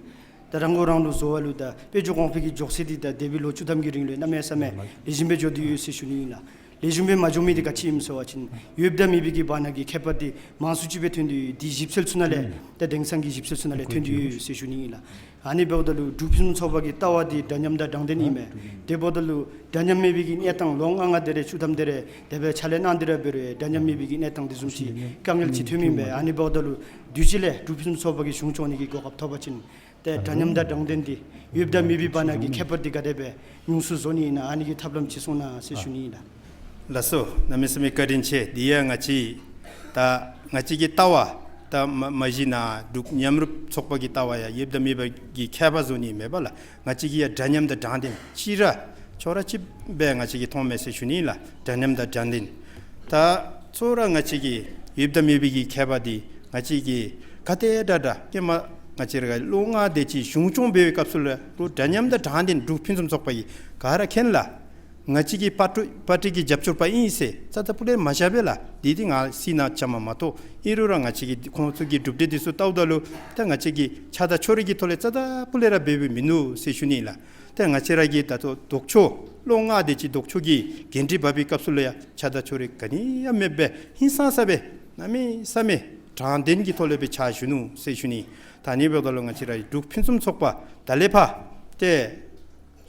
ད་རང་མགོ་རང་འདྲོངས་བཟོ་བ་ལུ་ད་དཔལ་འབྱོར་གོང་འཕེལ་གྱི་མགྱོགས་ཚད་འདི་ད་འདས་པའི་ལོ་བཅུ་ཐམ་གྱི་རིང་ལུ་གནམ་མེད་ས་མེད་ལེགས་ཤོམ་སྦེ་འགྱོ་སྟེ་ཡོད་ཟེར་ཞུ་ནི་ཨིན་ལགས། ལེགས་ཤོམ་སྦེ་མ་འགྱོ་མི་འདི་ག་ཅི་ཨིནམ་ཟེར་བ་ཅིན་ཡོདཔ་དང་མེད་པའི་གི་བར་ན་གི་ཁྱད་པར་འདི་མང་སུ་ཅིག་སྦེ་ཐོན་ཏེ་ཡོད། འདི་ཞིབ་འཚོལ་ཚུ་ནང་ལས་ད་དེང་སང་གི་ཞིབ་འཚོལ་ཚུ་ནང་ལས་ཐོན་ཏེ་ཡོད་ཟེར་ཞུ་ནི་ཨིན་ལགས། ཨ་ནི་འབདཝ་ད་ལུ་འབྲུག་ཕུན་སུམ་ཚོགས་པ་གི་ལྟ་བ་འདི་འདྲ་མཉམ་དང་དྲང་བདེན་ཨིན་མས། དེ་འབདཝ་ད་ལུ་འདྲ་མཉམ་མེད་པའི་གི་གནས་སྟངས་ལོ་ལྔ་ལྔ་དེ་རེ་བཅུ་ཐམ་དེ་རེ་དེ་སྦེ་ཕྱག་ལཱ་གནང་སྟེ་ར་འབད་རུང་འདྲ་མཉམ་མེད་པའི་གི་གནས་སྟངས་འདི་བཟུམ་ཅིག་དཀའ་ངལ་ཅིག་ཐོན་མི་ཨིན་པས། ཨ་ནི་འབདཝ་ད་ལུ་དུས་ཅི་ལས་འབྲུག་ཕུན་སུམ་ཚོགས་པ་གིས་གཞུང་སྐྱོང་ནི་གི་གོ་སྐབས་ཐོབ་པ་ཅིན་ཏེ་འདྲ་མཉམ་དང་དྲང་བདེན་འདི་ཡོདཔ་དང་མེད་པའི་བར་ན་གི་ཁྱད་པར་འདི་ག་དེ་སྦེ་ཉུང་སུ་བཟོ་ནི་ཨིན་ན་ཨ་ནི་གི་ཐབས་ལམ་ཅིག་གསུང་གནང་ཟེར་ཞུ་ནི་ཨིན་ལགས། ལགས་སོ། གནམ་མེད་ས་མེད་བཀའ་དྲིན་ཆེ། འདི་ཡང་ང་བཅས་ད་ང་བཅས་ཀྱི་ལྟ་བ་ད་མ་མ་གཞི་ནཱ་འབྲུག་མཉམ་རུབ་ཚོགས་པ་གི་ལྟ་བ་ཡང་ཡོདཔ་དང་མེདཔ་གི་ཁྱད་པར་བཟོ་ནི་མེད་པ་ལགས། ང་བཅས་ཀྱིས་ཡང་འདྲ་མཉམ་དང་དྲང་བདེན་གཅིག་ར་ཅོག་ར་གཅིགཔ་སྦེ་ང་བཅས་ཀྱིས་མཐོངམ་མས་ཟེར་ཞུ་ནི་ལགས། འདྲ་མཉམ་དང་དྲང་བདེན། ད་གཙོ་བོ་ར་ང་བཅས་ཀྱི་ཡོདཔ་དང་མེདཔ་གི་ཁྱད་པར་འདི་ང་བཅས་ཀྱིས་ག་དེ་དྲག་དྲག་ཀྱེ་མ་ང་བཅས་ར་ལོ་ལྔ་དེ་ཅིག་གཞུང་སྐྱོང་འབད་བའི་སྐབས་སུ་ལུ་འདྲ་མཉམ་དང་དྲང་བདེན་འབྲུག་ཕུན་སུམ་ཚོགས་པ་གིས་ག་ར་མཁྱེན་ལགས། ང་བཅས་ཀྱི་པར་ཊི་པར་ཊི་གི་རྒྱབ་སྐྱོར་པ་ཨིན་ཟེར་རྩ་དང་སྤུ་ལས་མ་བཞག་པས་ལགས། འདི་འདི་ང་སྲིད་ནང་བཅའ་མར་མ་གཏོགས། ཨིན་རུང་ར་ང་བཅས་ཀྱིས་ཁོང་ཚུ་གི་གྲུབ་འབྲས་འདི་ཚུ་བལྟཝ་ད་ལུ་ད་ང་བཅས་ཀྱིས་ཆགས་སྡང་ཕྱོགས་རིས་ཀྱི་ཐོག་ལས་རྩ་དང་སྤུ་ལས་ར་འབད་འབདཝ་མིན་འདུག་ཟེར་ཞུ་ནི་ལགས། ད་ང་བཅས་ར་གིས་ད་ལྟོ་ལྡོག་ཕྱོགས་ལོ་ལྔ་དེ་ཅིག་ལྡོག་ཕྱོགས་ཀྱི་འགན་འཁྲི་འབག་པའི་སྐབས་སུ་ལུ་ཡང་ཆགས་སྡང་ཕྱོགས་རིས་ག་ནི་ཡང་མེདཔ་སྦེ་ཧིང་སངས་ས་སྦེ་གནམ་མེད་ས་མེད་དྲང་བདེན་གྱི་ཐོག་ལས་སྦེ་ཕྱག་ཞུ་ནུག་ཟེར་ཞུ་ནི། ད་ཨ་ནི་འབདཝ་ད་ལུ་ང་བཅས་ར་འབྲུག་ཕུན་སུམ་ཚོགས་པ་ད་ལས་ཕར་ཏེ་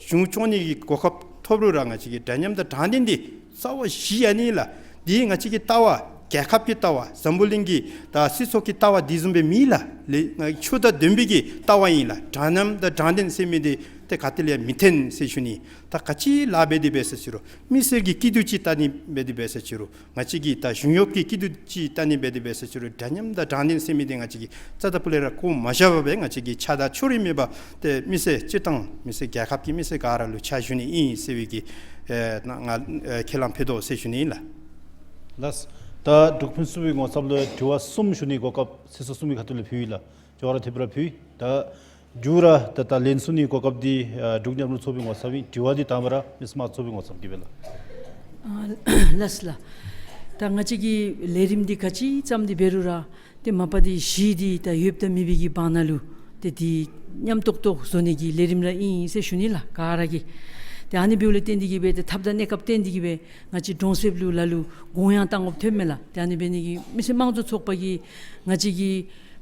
གཞུང་སྐྱོང་ནི་གི་གོ་སྐབས་ཐོབ་རུང་ར་ང་བཅས་ཀྱིས་འདྲ་མཉམ་དང་དྲང་བདེན་འདི་རྩ་བ་བཞི་ཡོད་ནི་ལགས། འདི་ང་བཅས་ཀྱི་ལྟ་བ་རྒྱལ་ཁབ་ཀྱི་ལྟ་བ་འཛམ་བུ་གླིང་གི་ད་སྲིད་ཚོགས་ཀྱི་ལྟ་བ་འདི་བཟུམ་སྦེ་མེད་ལགས། ལས་ང་ཆོས་དང་ལྡན་པའི་གི་ལྟ་བ་ཨིན་ལགས། འདྲ་མཉམ་དང་དྲང་བདེན་ཟེར་མི་འདི་ཏེ་ག་ཏེ་ལས་ཡང་མི་འཐོན་ཟེར་ཞུ་ནི། ད་ག་ཅི་ལཱ་འབད་དེ་འབད་ས་ཅི་རུང་མི་སེར་གྱི་སྐྱིད་སྡུག་ཅིག་བལྟ་ནི་འབད་དེ་འབད་ས་ཅི་རུང་ང་བཅས་ཀྱི་ད་གཞུང་གཡོག་གི་སྐྱིད་སྡུག་ཅིག་བལྟ་ནི་འབད་དེ་འབད་ས་ཅི་རུང་འདྲ་མཉམ་དང་དྲང་བདེན་ཟེར་མི་འདི་ང་བཅས་ཀྱིས་རྩ་དང་སྤུ་ལས་ར་བཀོ་མ་བཞག་པར་སྦེ་ང་བཅས་ཀྱིས་ཆགས་སྡང་ཕྱོགས་རིས་མེད་པར་ཏེ་མི་སེར་སྤྱིར་བཏང་མི་སེར་རྒྱལ་ཁབ་ཀྱི་མི་སེར་ག་ར་ལུ་ཕྱག་ཞུ་ནི་ཨིན་ཟེར་བའི་གི་ཨེ་ང་ཨེ་ཁས་བླངས་ཕུལ་དོ་ཟེར་ཞུ་ནི་ཨིན་ལགས། ལགས། ད་འབྲུག་ཕུན་སུམ་ཚོགས་པའི་ངོ་ཚབ་ལུ་དྲི་བ་གསུམ་ཞུ་ནི་གོ་སྐབས་ཚེས་སོ་གསུམ་གྱི་ཁ་ཐུག་ལས་ཕུལ་ཡི་ལགས། ཇོ་ར་ཐེབས་ར་ཕུལ་ཡི། ད་མཇུག་ར་ད་ད་ལན་གསུང་ནི་གོ་སྐབས་འདི་ཨ་འབྲུག་མཉམ་རུབ་ཚོགས་པའི་ངོ་ཚབ་ཨིན། དྲི་བ་འདི་དང་པ་ར་མི་སེར་དམངས་གཙོའི་ངོ་ཚབ་ཀྱིས་འབད་ལགས། ཨ་ལགས་ལགས། ད་ང་བཅས་ཀྱི་ལས་རིམ་འདི་ག་ཅི་ཙམ་འདི་འབད་རུང་ར་ཏེ་མ་པ་འདི་གཞི་འདི་ད་ཡོདཔ་དང་མེད་པའི་གི་བར་ན་ལུ་ཏེ་འདི་མཉམ་ཏོག་ཏོ་བཟོ་ནི་གི་ལས་རིམ་ར་ཨིན་ཟེར་ཞུ་ནི་ལགས་ག་ར་གིས། ཏེ་ཨ་ནི་འབདཝ་ལས་བརྟེན་ཏེ་གིས་སྦེ་ཏེ་ཐབས་དང་གནས་སྐབས་བརྟེན་ཏེ་གིས་སྦེ་ང་བཅས་གྲོང་གསེབ་ལུ་ལ་ལུ་དགོངས་ཡངས་བཏང་དགོཔ་ཐོནམ་མས་ལགས། ཏེ་ཨ་ནི་འབད་ནི་གིས་མི་སེར་དམངས་གཙོ་ཚོགས་པ་གིས་ང་བཅས་ཀྱི་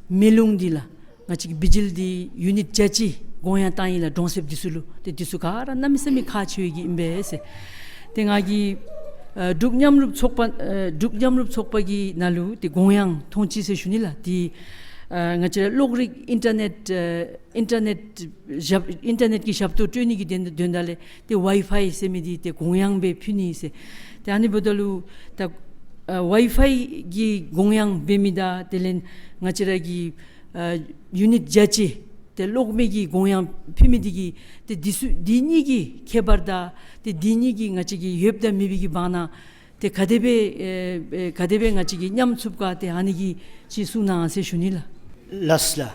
མེ་རླུང་འདི་ལགས་ང་བཅས་ཀྱི་བི་ཇི་ལི་འདི་ཡུ་ནིཊ་བརྒྱ་ཅིག་དགོངས་ཡངས་བཏང་ཡི་ལགས་གྲོང་གསེབ་འདི་ཚུ་ལུ། ཏེ་འདི་ཚུ་ག་ར་གནམ་མེད་ས་མེད་ཁག་ཆེ་བའི་གི་ཨིན་པས་ཟེར། ཏེ་ང་གིས་ཨ་འབྲུག་མཉམ་རུབ་ཚོགས་པ་ཨ་འབྲུག་མཉམ་རུབ་ཚོགས་པ་གི་ནང་ལུ་ཏེ་དགོངས་ཡངས་མཐོང་ཅི་ཟེར་ཞུ་ནི་ལགས། ཏེ་ཨ་ང་བཅས་གློག་རིག་ཨིན་ཊར་ནེཊ་ཨ་ཨིན་ཊར་ནེཊ་ཞབས་ཨིན་ཊར་ནེཊ་ཀྱི་ཞབས་ཏོག་སྤྲོད་ནི་གི་དོན་དོན་དག་ལས་ཏེ་ཝའི་ཕའི་ཟེར་མི་འདི་ཏེ་དགོངས་ཡངས་སྦེ་ཕུལ་ནི་ཟེར། ཏེ་ཨ་ནི་འབདཝ་ད་ལུ་ད་ཨ་ཝའི་ཕའི་གི་དགོངས་ཡངས་འབད་མི་དང་དེ་ལས་ང་བཅས་ར་གི་ཨ་ཡུ་ནིཊ་བརྒྱ་ཅིག་ཏེ་གློག་མེ་གི་དགོངས་ཡངས་ཕུལ་མི་འདི་གིས་ཏེ་འདི་ཚུ་འདི་གཉིས་ཀྱི་ཁྱད་པར་དང་ཏེ་འདི་གཉིས་ཀྱི་ང་བཅས་ཀྱི་ཡོདཔ་དང་མེད་པའི་གི་བར་ན་ཏེ་ག་དེ་སྦེ་ཨེ་ཨེ་ག་དེ་སྦེ་ང་བཅས་ཀྱིས་མཉམ་ཚུགསཔ་ག་ཏེ་ཨ་ནི་གི་ཅིག་གསུང་གནང་ཟེར་ཞུ་ནི་ལགས། ལགས་ལགས།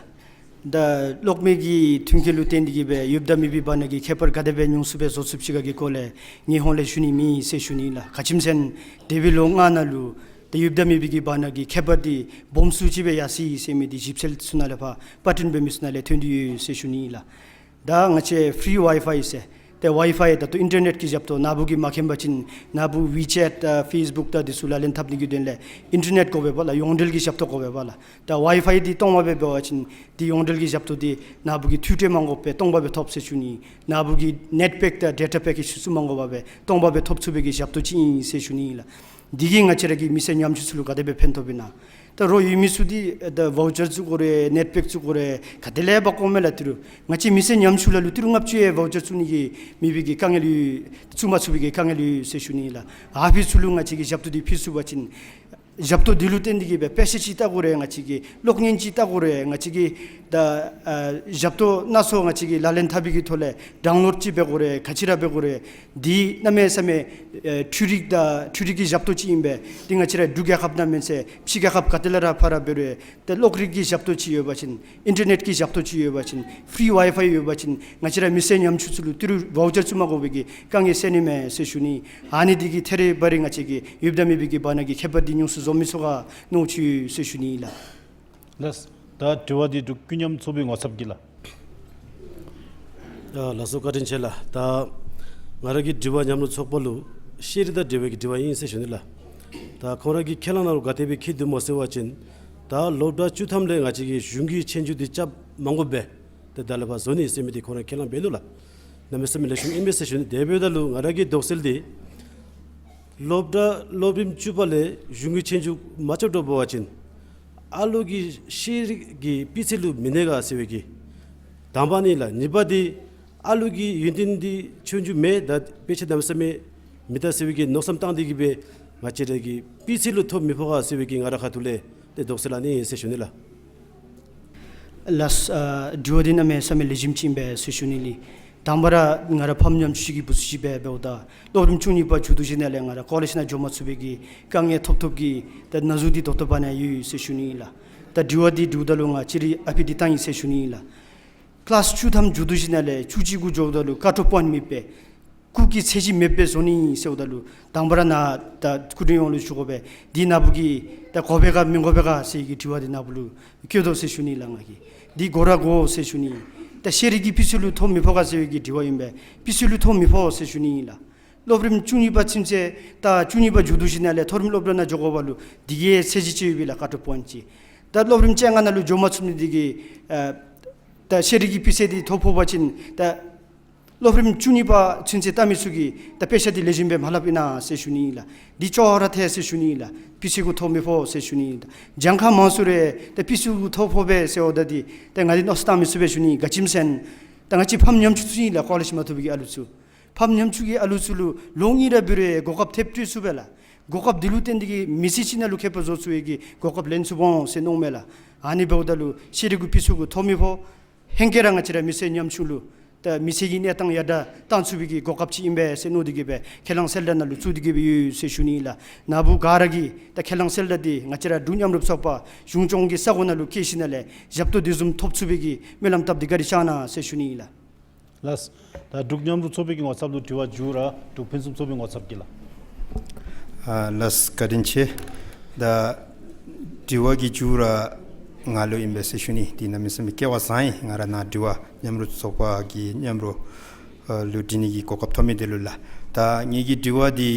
ད་གློག་མེ་གི་མཐུན་རྐྱེན་ལུ་བརྟེན་ཏེ་གིས་སྦེ་ཡོདཔ་དང་མེད་པའི་བར་ན་གི་ཁྱད་པར་ག་དེ་སྦེ་ཉུང་སུ་སྦེ་བཟོ་ཚུགསཔ་ཅིག་ག་གི་སྐོར་ལས་ངེའི་ཧོངས་ལས་ཞུ་ནི་མེད་ཟེར་ཞུ་ནི་ལགས། ག་ཅི་སྨོ་ཟེར་ན་འདས་པའི་ལོ་ལྔ་ནང་ལུ་ད་ཡོདཔ་དང་མེད་པའི་གི་བར་ན་གི་ཁྱད་པར་འདི་སྦོམ་སུ་ཅིག་སྦེ་ཡར་སོ་ཡི་ཟེར་མི་འདི་ཞིབ་འཚོལ་ཚུ་ནང་ལས་ཕར་པར་སྐྲུན་འབད་མི་ཚུ་ནང་ལས་ཐོན་ཏེ་ཡོད་ཟེར་ཞུ་ནི་ལགས། ད་ང་བཅས་ཕི་རི་ཝའི་ཕའི་ཟེར་ཏེ་ཝའི་ཕའི་ད་ལྟོ་ཨིན་ཊར་ནེཊ་ཀྱི་ཞབས་ཏོག་ནཱ་བུ་གིས་མ་མཁྱེན་པ་ཅིན་ནཱ་བུ་ཝི་ཅེཊ་དང་ཕེསི་བུཀ་དང་འདི་ཚུ་ལག་ལེན་འཐབ་ནི་གི་དོན་ལས་ཨིན་ཊར་ནེཊ་དགོ་པས་པ་ལགས། ཡོངས་འབྲེལ་གྱི་ཞབས་ཏོག་དགོ་པས་པ་ལགས། ད་ཝའི་ཕའི་འདི་སྟོང་པ་སྦེ་འབད་བ་ཅིན་འདི་ཡོངས་འབྲེལ་གྱི་ཞབས་ཏོག་འདི་ནཱ་བུ་གིས་ཐུག་འཕྲད་མ་དགོ་པར་སྟོང་པ་སྦེ་ཐོབ་ཟེར་ཞུ་ནི། ནཱ་བུ་གིས་ནེཊ་པེག་དང་ཌེ་ཊ་པེག་གི་ཞུ་ཚུ་མ་དགོ་པར་སྦེ་སྟོང་པ་སྦེ་ཐོབ་ཚུགས་པའི་གི་ཞབས་ཏོག་ཅིག་ཨིན་ཟེར་ཞུ་ནི་ལགས། འདི་གིས་ང་བཅས་ར་གི་མི་སེར་ཉམ་ཆུང་ཚུ་ལུ་ག་དེ་སྦེ་ཕན་ཐོགས་པས་ན། ད་རོགས་ཡོད་མི་ཚུ་འདི་ད་ཝའུ་ཅར་བཙུགས་དགོ་རུང་ནེཊ་པེག་བཙུགས་དགོ་རུང་ག་དེ་ལས་འབག་འོངམ་མས་ལགས། ཏི་རུ་ང་བཅས་མི་སེར་ཉམ་ཆུང་ལ་ལུ་ཏི་རུ་ལྔ་བཅུ་ཡང་ཝའུ་ཅར་བཙུགས་ནི་གི་མེད་པའི་གི་དཀའ་ངལ་ཡོད། བཙུགས་མ་ཚུགས་པའི་གི་དཀའ་ངལ་ཡོད་ཟེར་ཞུ་ནི་ལགས། ཨ་ཕི་ཚུ་ལུ་ང་བཅས་ཀྱིས་ཞབས་ཏོག་འདི་ཕུལ་ཚུགས་པ་ཅིན་ཞབས་ཏོག་འདི་ལུ་བརྟེན་ཏེ་གིས་སྦེ་དཔེ་ཆ་ཅིག་བལྟ་དགོ་རུང་ང་བཅས་ཀྱིས་གློག་བརྙན་ཅིག་བལྟ་དགོ་རུང་ང་བཅས་ཀྱིས་ད་ཨ་ཞབས་ཏོག་སྣ་ཚོགས་ང་བཅས་ཀྱིས་ལག་ལེན་འཐབ་པའི་གི་ཐོག་ལས་ཌའུན་ལོཌ་ཅིག་འབད་དགོ་རུང་ག་ཅི་ར་འབད་དགོ་རུང་འདི་གནམ་མེད་ས་མེད་ཨེ་འཕྲུལ་རིག་དང་འཕྲུལ་རིག་གི་ཞབས་ཏོག་ཅིག་ཨིན་པས། འདི་ང་བཅས་ར་འབྲུག་རྒྱལ་ཁབ་ནང་མེན་ཟེར་ཕྱི་རྒྱལ་ཁབ་ག་ཏེ་ལས་ར་ཕར་ར་འབད་རུང་ཏེ་གློག་རིག་གི་ཞབས་ཏོག་ཅིག་ཡོད་པ་ཅིན་ཨིན་ཊར་ནེཊ་ཀྱི་ཞབས་ཏོག་ཅིག་ཡོད་པ་ཅིན་ཕི་རི་ཝའི་ཕའི་ཡོད་པ་ཅིན་ང་བཅས་ར་མི་སེར་ཉམ་ཆུང་ཚུ་ལུ་ཏི་རུ་ཝའུ་ཅར་བཙུགས་མ་དགོ་པའི་གི་དཀའ་ངལ་སེལ་ནི་མས་ཟེར་ཞུ་ནི། ཨ་ནི་འདི་གིས་ཐད་རི་བ་རི་ང་བཅས་ཀྱི་ཡོདཔ་དང་མེད་པའི་གི་བར་ན་གི་ཁྱད་པར་འདི་ཉུང་སུ་བཟོ་མི་ཚུགས་ག་མནོ་ཅི་ཟེར་ཞུ་ནི་ལགས། ལགས། ད་དྲི་བ་འདི་འབྲུག་ཀུན་མཉམ་ཚོགས་པའི་ངོ་ཚབ་ཀྱིས་ལགས། ཨ་ལགས་སོ། བཀའ་དྲིན་ཆེ་ལགས། ད་ང་ར་གི་དྲི་བ་མཉམ་རུབ་ཚོགས་པ་ལུ་ཤེས་རིག་དང་འབྲེལ་བའི་གི་དྲི་བ་ཨིན་ཟེར་ཞུ་ནི་ལགས། ད་ཁོང་ར་གི་ཁས་བླངས་ནང་ལུ་ག་དེ་སྦེ་འཁོད་དོ་སྨོ་ཟེར་བ་ཅིན་ད་སློབ་གྲྭ་བཅུ་ཐམ་ལས་ང་བཅས་ཀྱིས་གཞུང་གི་ཆོས་རྒྱུགས་འདི་རྐྱབ་མ་དགོ་པས། ཏེ་ད་ལས་ཕར་བཟོ་ནི་ཟེར་མི་འདི་ཁོང་ར་ཁས་བླངས་འབད་ནུག་ལགས། གནམ་མེད་ས་མེད་ལེགས་ཤོམ་ཨིན་པས་ཟེར་ཞུ་ནི། དེ་འབདཝ་ད་ལུ་ང་ར་གི་དོགས་སེལ་འདི་སློབ་གྲྭ་སློབ་རིམ་བཅུ་པ་ལས་གཞུང་གི་ཆོས་རྒྱུགས་མ་རྐྱབ་དོ་འབད་བ་ཅིན་ཨ་ལུ་གི་ཤེས་རིག་གི་སྤུས་ཚད་ལུ་མི་གནས་ག་ཟེར་བའི་གི་དང་པ་ཨ་ནི་ལགས། གཉིས་པ་འདི་ཨ་ལུ་གི་ཡོན་ཏན་འདི་ཆོས་རྒྱུགས་མེད་ད་དཔེ་ཆ་གནམ་མེད་ས་མེད་མེད་ད་ཟེར་བའི་གི་མནོ་བསམ་བཏང་སྟེ་གིས་སྦེ་ང་བཅས་ར་གི་སྤུས་ཚད་ལུ་ཐོ་མི་ཕོག་ག་ཟེར་བའི་གི་ང་ར་ཁ་ཐུག་ལས་ཏེ་དོགས་སེལ་ཨ་ནི་ཨིན་ཟེར་ཞུ་ནི་ལགས། ལགས། ཨ་དྲི་བ་འདི་གནམ་མེད་ས་མེད་ལེགས་ཤོམ་ཅིག་ཨིན་པས་ཟེར་ཞུ་ནི་ལགས། དང་པ་ར་ང་ར་ཕམ་ཉམ་ཆུང་ཅིག་གི་བུ་ཚ་ཅིག་སྦེ་འབདཝ་ད་སློབ་རིམ་བཅུ་གཉིས་པ་མཇུག་བསྡུ་ཞིནམ་ལས་ང་ར་ཀོ་ལེཇ་ནང་འགྱོ་མ་ཚུགས་པའི་གི་དཀའ་ངལ་ཐོབ་ཐོབ་ཀྱི་ད་ན་ཟུག་འདི་ད་ལྟོ་བར་ན་ཡོད་ཟེར་ཞུ་ནི་ལགས། ད་དྲི་བ་འདི་དྲིཝ་ད་ལུ་ང་ཅི་རིགས་ཨ་ཕི་འདི་བཏང་ཡི་ཟེར་ཞུ་ནི་ལགས། ཀི་ལཱསི་བཅུ་ཐམ་མཇུག་བསྡུ་ཞིནམ་ལས་བཅུ་གཅིག་གུ་འགྱོཝ་ད་ལུ་ཀཊ་ཨོཕ་པོའིནཊ་མེད་པས། སྐུགས་ཀྱི་ཚད་གཞི་མེདཔ་སྦེ་བཟོ་ནི་ཟེརཝ་ད་ལུ་དང་པ་ར་ནཱ་ད་སྐུ་མགྲོན་ཡོངས་ལུ་ཞུ་དགོ་པས། འདི་ནཱ་བུ་གིས་ད་དགོ་པས་ག་མི་དགོ་པས་ག་ཟེར་གྱི་དྲི་བ་འདི་ནཱ་བུ་ལུ་བཀོད་དོ་ཟེར་ཞུ་ནི་ལགས། ང་གིས་འདི་དགོ་ར་དགོ་ཟེར་ཞུ་ནི། ད་ཤེས་རིག་གི་སྤྱི་ཚོགས་ལུ་ཐོ་མི་ཕོག་ག་ཟེར་བའི་གི་དྲི་བ་ཨིན་པས། སྤྱི་ཚོགས་ལུ་ཐོ་མི་ཕོག་ཟེར་ཞུ་ནི་ལགས། སློབ་རིམ་བཅུ་གཉིས་པ་ཚུན་ཚོད་ད་བཅུ་གཉིས་པ་མཇུག་བསྡུ་ཞིནམ་ལས་མཐོ་རིམ་སློབ་གྲྭ་ནང་འགྱོ་དགོ་པ་ལུ་འདི་གིས་ཚད་གཞི་ཅིག་ཡོད་པས་ལགས། ཀཊ་ཨོཕ་པོའིནཊ་ཅིག། ད་སློབ་རིམ་བཅོ་ལྔ་ནང་ལུ་འགྱོ་མ་ཚུགས་ནི་འདི་གིས་ཨ་ད་ཤེས་རིག་གི་སྤུས་ཚད་འདི་ཐོ་ཕོག་པ་ཅིན་ད་སློབ་རིམ་བཅུ་གཉིས་པ་ཚུན་ཚོད་ལྟ་མི་ཚུ་གིས་ད་དཔེ་ཆ་འདི་ལེགས་ཤོམ་སྦེ་མ་ལྷབ་ཨིན་ན་ཟེར་ཞུ་ནི་ལགས། འདི་ཅོག་ར་འཐད་ཟེར་ཞུ་ནི་ལགས། སྤུས་ཚད་གུ་ཐོ་མི་ཕོག་ཟེར་ཞུ་ནི་ལགས། གྱངས་ཁ་མང་སུ་རེ་ད་སྤུས་ཚད་གུ་ཐོ་ཕོག་པས་ཟེརཝ་ད་འདི་ད་ང་འདི་མནོ་བསམ་བཏང་མི་ཚུགས་པས་ཞུ་ནི། ག་ཅི་སྨོ་ཟེར་ན་ད་ང་བཅས་ཕམ་ཉམ་ཆུང་ཚུ་ཨིན་ལགས། ཀོ་ལེཇ་མ་ཐོབ་པའི་གི་ཨ་ལུ་ཚུ། ཕམ་ཉམ་ཆུང་གི་ཨ་ལུ་ཚུ་ལུ་ལོ་གཉིས་ར་འབད་རུང་གོ་སྐབས་ཐེབས་སྤྲོད་ཚུགས་པས་ལགས། གོ་སྐབས་འདི་ལུ་བརྟེན་ཏེ་གིས་མི་ཚེ་གཅིག་ནང་ལུ་མཁས་པ་བཟོ་ཚུགས་པའི་གི་གོ་སྐབས་ལེན་ཚུགས་འོང་ཟེར་མནོཝ་མས་ལགས། ཨ་ནི་འབདཝ་ད་ལུ་ཤེས་རིག་གི་སྤུས་ཚད་གུ་ཐོ་མི་ཕོག། ཧེང་སྐལ་ར་ང་བཅས་ར་མི་སེར་ཉམ་ཆུང་ལུ་ད་མི་ཚེ་གི་གནས་སྟངས་ཡར་དྲག་བཏང་ཚུགས་པའི་གི་གོ་སྐབས་ཅིག་ཨིན་པས་ཟེར་མནོ་སྟེ་གིས་སྦེ་ཁས་བླངས་གསལ་བསྒྲགས་ནང་ལུ་བཙུགས་ཏེ་གིས་སྦེ་ཡོད་ཟེར་ཞུ་ནི་ལགས། ནཱ་བུ་ག་ར་གིས་ད་ཁས་བླངས་གསལ་བསྒྲགས་འདི་ང་བཅས་ར་འབྲུག་མཉམ་རུབ་ཚོགས་པ་གཞུང་སྐྱོང་གི་ས་གོ་ནང་ལུ་བསྐྱལ་ཞིནམ་ལས་ཞབས་ཏོག་འདི་བཟུམ་ཐོབ་ཚུགས་པའི་གི་སྨོན་ལམ་བཏབ་སྟེ་བཀའ་དྲིན་བསྐྱང་གནང་ཟེར་ཞུ་ནི་ལགས། ལགས། ད་འབྲུག་མཉམ་རུབ་ཚོགས་པའི་གི་ངོ་ཚབ་ལུ་དྲི་བ་མཇུག་ར་འབྲུག་ཕུན་སུམ་ཚོགས་པའི་ངོ་ཚབ་ཀྱིས་ལགས། ཨ་ལགས་བཀའ་དྲིན་ཆེ། ད་དྲི་བ་གི་མཇུག་ར་ང་ལུ་ཨིན་པས་ཟེར་ཞུ་ནི། འདི་གནམ་མེད་ས་མེད་སྐལ་བ་བཟང་ཡི། ང་ར་ནཱ་དྲི་བ་མཉམ་རུབ་ཚོགས་པ་གི་མཉམ་རུབ་ཨ་ལུ་དྲི་ནི་གི་གོ་སྐབས་ཐོབ་མི་འདི་ལུ་ལགས། ད་ངེ་གི་དྲི་བ་འདི་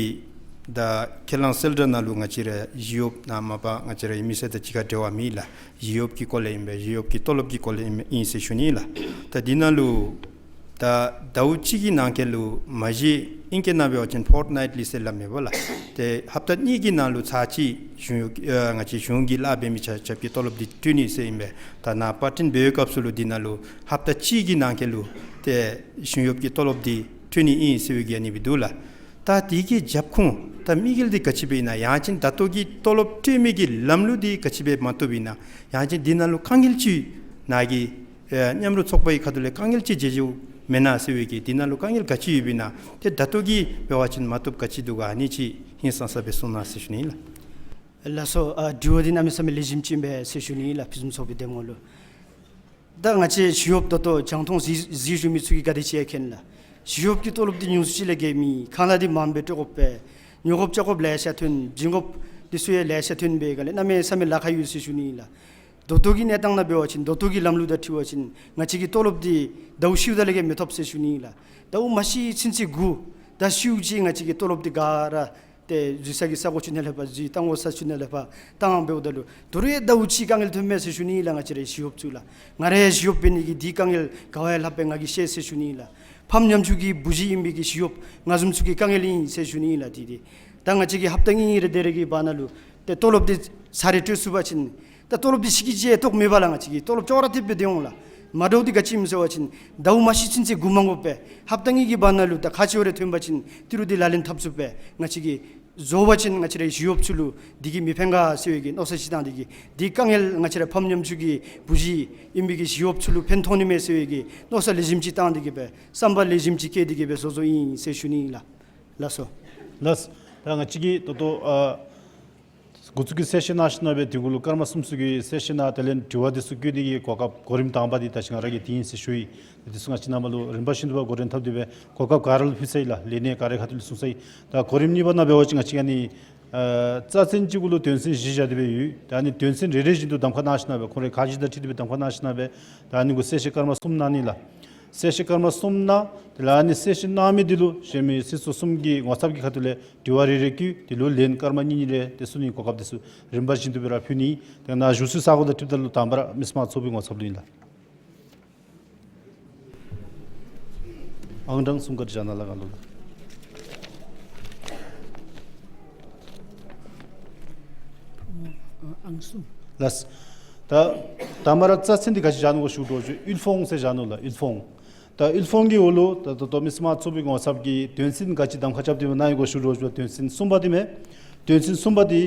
ད་ཁས་བླངས་གསལ་བསྒྲགས་ནང་ལུ་ང་བཅས་ར་ཞི་གཡོགཔ་ནང་མ་པ་ང་བཅས་ར་མི་སེར་དང་གཅིག་ཁར་འབྲེལ་བ་མེད་ལགས། ཞི་གཡོགཔ་གི་སྐོར་ལས་ཨིན་པས། ཞི་གཡོགཔ་གི་ཏོ་ལོབ་ཀྱི་སྐོར་ལས་ཨིན་ཨིན་ཟེར་ཞུ་ནི་ལགས། ད་འདི་ནང་ལུ་ད་ཟླཝ་གཅིག་གི་ནང་འཁོད་ལུ་མ་གཞི་ཨིང་སྐད་ནང་འབད་བ་ཅིན་ཕོརཊ་ནའིཊ་ལི་ཟེར་སླབ་མས་པ་ལགས། ཏེ་ཧབ་ཏ་གཉིས་ཀྱི་ནང་ལུ་ཚར་གཅིག་གཞུང་གཡོག་ཨ་ང་བཅས་གཞུང་གི་ལཱ་འབད་མི་ཆ་ཁྱབ་ཀྱི་ཏོ་ལོབ་འདི་སྤྲོད་ནི་ཟེར་ཨིན་པས། ད་ནཱ་པར་སྐྲུན་འབད་བའི་སྐབས་སུ་ལུ་འདི་ནང་ལུ་ཧབ་ཏ་གཅིག་གི་ནང་འཁོད་ལུ་ཏེ་གཞུང་གཡོགཔ་གི་ཏོ་ལོབ་འདི་སྤྲོད་ནི་ཨིན་ཟེར་བའི་གི་ཨ་ནི་སྦེ་འདུག་ལགས། ད་དེ་གི་རྒྱབ་ཁུངས་ད་དམིགས་ཡུལ་འདི་ག་ཅི་སྦེ་ཨིན་ན། ཡང་ཅིན་ད་ལྟོ་གི་ཏོ་ལོབ་སྤྲོད་མི་གི་ལམ་ལུགས་འདི་ག་ཅི་སྦེ་མ་བཏུབ་ཨིན་ན། ཡང་ཅིན་འདི་ནང་ལུ་དཀའ་ངལ་ཅིག་ནཱ་གི་ཨེ་མཉམ་རུབ་ཚོགས་པའི་ཁ་ཐུག་ལས་དཀའ་ངལ་ཅིག་མཇལ་མཇལཝ་མེན་ན་ཟེར་བའི་གི་འདི་ནང་ལུ་དཀའ་ངལ་ག་ཅི་ཡོདཔ་ཨིན་ན། ཏེ་ད་ལྟོ་གི་འབད་བ་ཅིན་མ་བཏུབ་ག་ཅི་འདུག་ག་ཨ་ནི་ཅིག་ཧིང་སངས་ས་སྦེ་གསུང་གནང་ཟེར་ཞུ་ནི་ལགས། ལགས་སོ། ཨ་དྲི་བ་འདི་གནམ་མེད་ས་མེད་ལེགས་ཤོམ་ཅིག་ཨིན་པས་ཟེར་ཞུ་ནི་ལགས། ཕུན་སུམ་ཚོགས་པའི་གདམ་ངོ་ལུ། ད་ང་བཅས་ཞི་གཡོགཔ་ད་ལྟོ་རྒྱང་མཐོང་གཟིགས་གཟིགས་བཞུགས་མི་ཚུ་གིས་ག་དེ་ཅིག་ཡང་མཁྱེན་ལགས། ཞི་གཡོགཔ་གི་ཏོ་ལོབ་འདི་ཉུང་སུ་ཅིག་ལས་བརྒལ་མེད། ཁང་གླ་འདི་མངམ་སྦེ་སྤྲོད་དགོ་པས། ཉོ་དགོཔ་བཅའ་དགོཔ་ལེ་ཤ་ཐོན། བྱིན་དགོཔ་འདི་ཚུ་ཡང་ལེ་ཤ་ཐོན་པའི་སྒང་ལས་གནམ་མེད་ས་མེད་ལཱ་ཁག་ཡོད་ཟེར་ཞུ་ནི་ལགས། ད་ལྟོ་གི་གནས་སྟངས་ནང་འབད་བ་ཅིན་ད་ལྟོ་གི་ལམ་ལུགས་དང་འཁྲིལ་བ་ཅིན་ང་བཅས་ཀྱི་ཏོ་ལོབ་འདི་ཟླཝ་ཕྱེད་དེ་ལས་བརྒལ་མི་ཐོབ་ཟེར་ཞུ་ནི་ལགས། ཟླཝ་མ་ཤི་ཚུན་ཚོད་སྒུག། ད་ཤུལ་ཅིག་ང་བཅས་ཀྱི་ཏོ་ལོབ་འདི་ག་ར་ཏེ་འཛུལ་ས་གི་ས་གོ་ཚུ་ནང་ལས་ཕར་འཛུལ། གཏང་དགོ་ས་ཚུ་ནང་ལས་ཕར་གཏང་འབདཝ་ད་ལུ་ད་རུང་ཟླཝ་གཅིག་དཀའ་ངལ་ཐོན་མས་ཟེར་ཞུ་ནི་ལགས། ང་བཅས་ར་ཞི་གཡོགཔ་ཚུ་ལགས། ང་ར་ཞི་གཡོགཔ་འབད་ནི་གི་འདི་དཀའ་ངལ་ག་བ་ཡང་ལྷག་པའི་ང་གིས་ཤེས་ཟེར་ཞུ་ནི་ལགས། ཕམ་ཉམ་ཆུང་གི་བུ་གཞི་ཨིན་པའི་གི་ཞི་གཡོགཔ་ང་བཟུམ་ཚུ་གི་དཀའ་ངལ་ཨིན་ཟེར་ཞུ་ནི་ལགས། འདི་འདི་ད་ང་བཅས་ཀྱིས་ཧབ་ཏ་གཉིས་རེ་དེ་རེ་གི་བར་ན་ལུ་ཏེ་ཏོ་ལོབ་འདི་ཚར་རེ་སྤྲོད་ཚུགས་པ་ཅིན་ད་ཏོ་ལོབ་འདི་ཤི་གི་ཅིག་ཡང་བཏོག་མེད་པ་ལགས། ང་བཅས་ཀྱི་ཏོ་ལོབ་ཅོག་ར་འཐདཔ་སྦེ་སྡོད་འོང་ལགས། མ་འདྲཝ་འདི་ག་ཅི་སྨོ་ཟེར་བ་ཅིན་ཟླཝ་མ་ཤི་ཚུན་ཚོད་སྒུག་མ་དགོ་པས། ཧབ་ཏ་གཉིས་ཀྱི་བར་ན་ལུ་ད་ཁག་ཆེཝ་རེ་ཐོན་པ་ཅིན་ཏི་རུ་འདི་ལག་ལེན་འཐབ་ཚུགས་པས། ང་བཅས་ཀྱིས་བཟོ་བ་ཅིན་ང་བཅས་ར་ཞི་གཡོགཔ་ཚུ་ལུ་འདི་གིས་མི་ཕན་ག་ཟེར་བའི་གི་མནོ་བསམ་ཅིག་བཏང་སྟེ་གིས་འདི་དཀའ་ངལ་ང་བཅས་ར་ཕམ་ཉམ་ཆུང་གི་བུ་གཞི་ཨིན་པའི་གི་ཞི་གཡོགཔ་ཚུ་ལུ་ཕན་ཐོགས་ནི་མས་ཟེར་བའི་གི་མནོ་བསམ་ལེགས་ཤོམ་ཅིག་བཏང་སྟེ་གིས་སྦེ་བསམ་པ་ལེགས་ཤོམ་ཅིག་བསྐྱེད་དེ་གིས་སྦེ་བཟོ་བཟོཝ་ཨིན་ཟེར་ཞུ་ནི་ཨིན་ལགས། ལགས་སོ། ལགས། ད་ང་བཅས་ཀྱིས་ད་ལྟོ་ཨ་འགོ་བཙུགས་ཀྱི་གསལ་བཤད་གནང་ཞིནམ་ལས་དེ་གུ་ལུ་སྐར་མ་གསུམ་ཚུ་གི་གསལ་བཤད་གནང་། དེ་ལས་དྲི་བ་འདི་ཚུ་བཀོད་ནི་གི་གོ་སྐབས་གོ་རིམ་དང་པ་འདི་ད་ཅི་ང་ར་གིས་འདི་ཨིན་ཟེར་ཞུ་ཡི། འདི་ཚུ་ང་བཅས་རྣམ་པ་ལུ་རིམ་པ་བཞིན་དུ་སྦེ་གོ་རིམ་འཐབ་སྟེ་སྦེ་གོ་སྐབས་ག་ར་ལུ་ཕུལ་ཚར་ཡི་ལགས། ལས་སྣེ་ག་རའི་ཁ་ཐུག་ལས་གསུང་ཚར་ཡི། ད་གོ་རིམ་གཉིས་པ་ནང་འབད་བ་ཅིན་ང་བཅས་ཨ་ནི་ཨ་རྩ་ཚན་གཅིག་གུ་ལུ་དོན་ཚན་བཞི་བཞག་སྟེ་སྦེ་ཡོད། ད་ཨ་ནི་དོན་ཚན་རེ་རེ་བཞིན་དུ་གདམ་ཁ་གནང་ཞིནམ་ལས་ཁོང་རའི་ཁ་གཞི་དང་འཁྲིལ་ཏེ་སྦེ་གདམ་ཁ་གནང་ཞིནམ་ལས་ད་ཨ་ནི་གུ་གསལ་བཤད་སྐར་མ་གསུམ་གནང་ནི་ལགས། གསལ་བཤད་སྐར་མ་གསུམ་གནང་། དེ་ལས་ཨ་ནི་གསལ་བཤད་གནང་མི་འདི་ལུ་གཞན་མི་སྲིད་ཚོགས་གསུམ་གྱི་ངོ་ཚབ་ཀྱི་ཁ་ཐུག་ལས་དྲི་བ་རེ་རེ་བཀོད། དེ་ལུ་ལན་སྐར་མ་གཉིས་གཉིས་རེ་དེ་གསུང་ནི་གོ་སྐབས་འདི་ཚུ་རིམ་པ་བཞིན་དུ་སྦེ་ར་ཕུལ་ནི། དེ་ནང་བཞུགས་སའི་ས་གོ་དང་འཁྲིལཝ་ད་ལུ་དང་པ་ར་མི་སེར་དམངས་གཙོའི་ཚོགས་པའི་ངོ་ཚབ་ལུ་ཨིན་ལགས། ཨང་གྲངས་གསུམ་ག་ར་བཞག་གནང་ལགས་ང་ལུ། ཨང་གསུམ། ལགས། ད་དང་པ་ར་རྩ་ཚན་འདི་ག་ཅི་བཞག་ནུག་གོ་ཞུ་དོ་ཅིག་དབུལ་ཕོངས་ཟེར་བཞག་ནུག་ལགས། དབུལ་ཕོངས། ད་དབུལ་ཕོངས་ཀྱི་འོག་ལུ་ད་ད་ལྟོ་མི་སེར་དམངས་གཙོའི་ངོ་ཚབ་ཀྱིས་དོན་ཚན་ག་ཅི་གདམ་ཁ་རྐྱབ་སྟེ་གནང་ཡི་གོ་ཞུ་དོ་ཅིག་དོན་ཚན་གསུམ་པ་འདི་མས། དོན་ཚན་གསུམ་པ་འདི་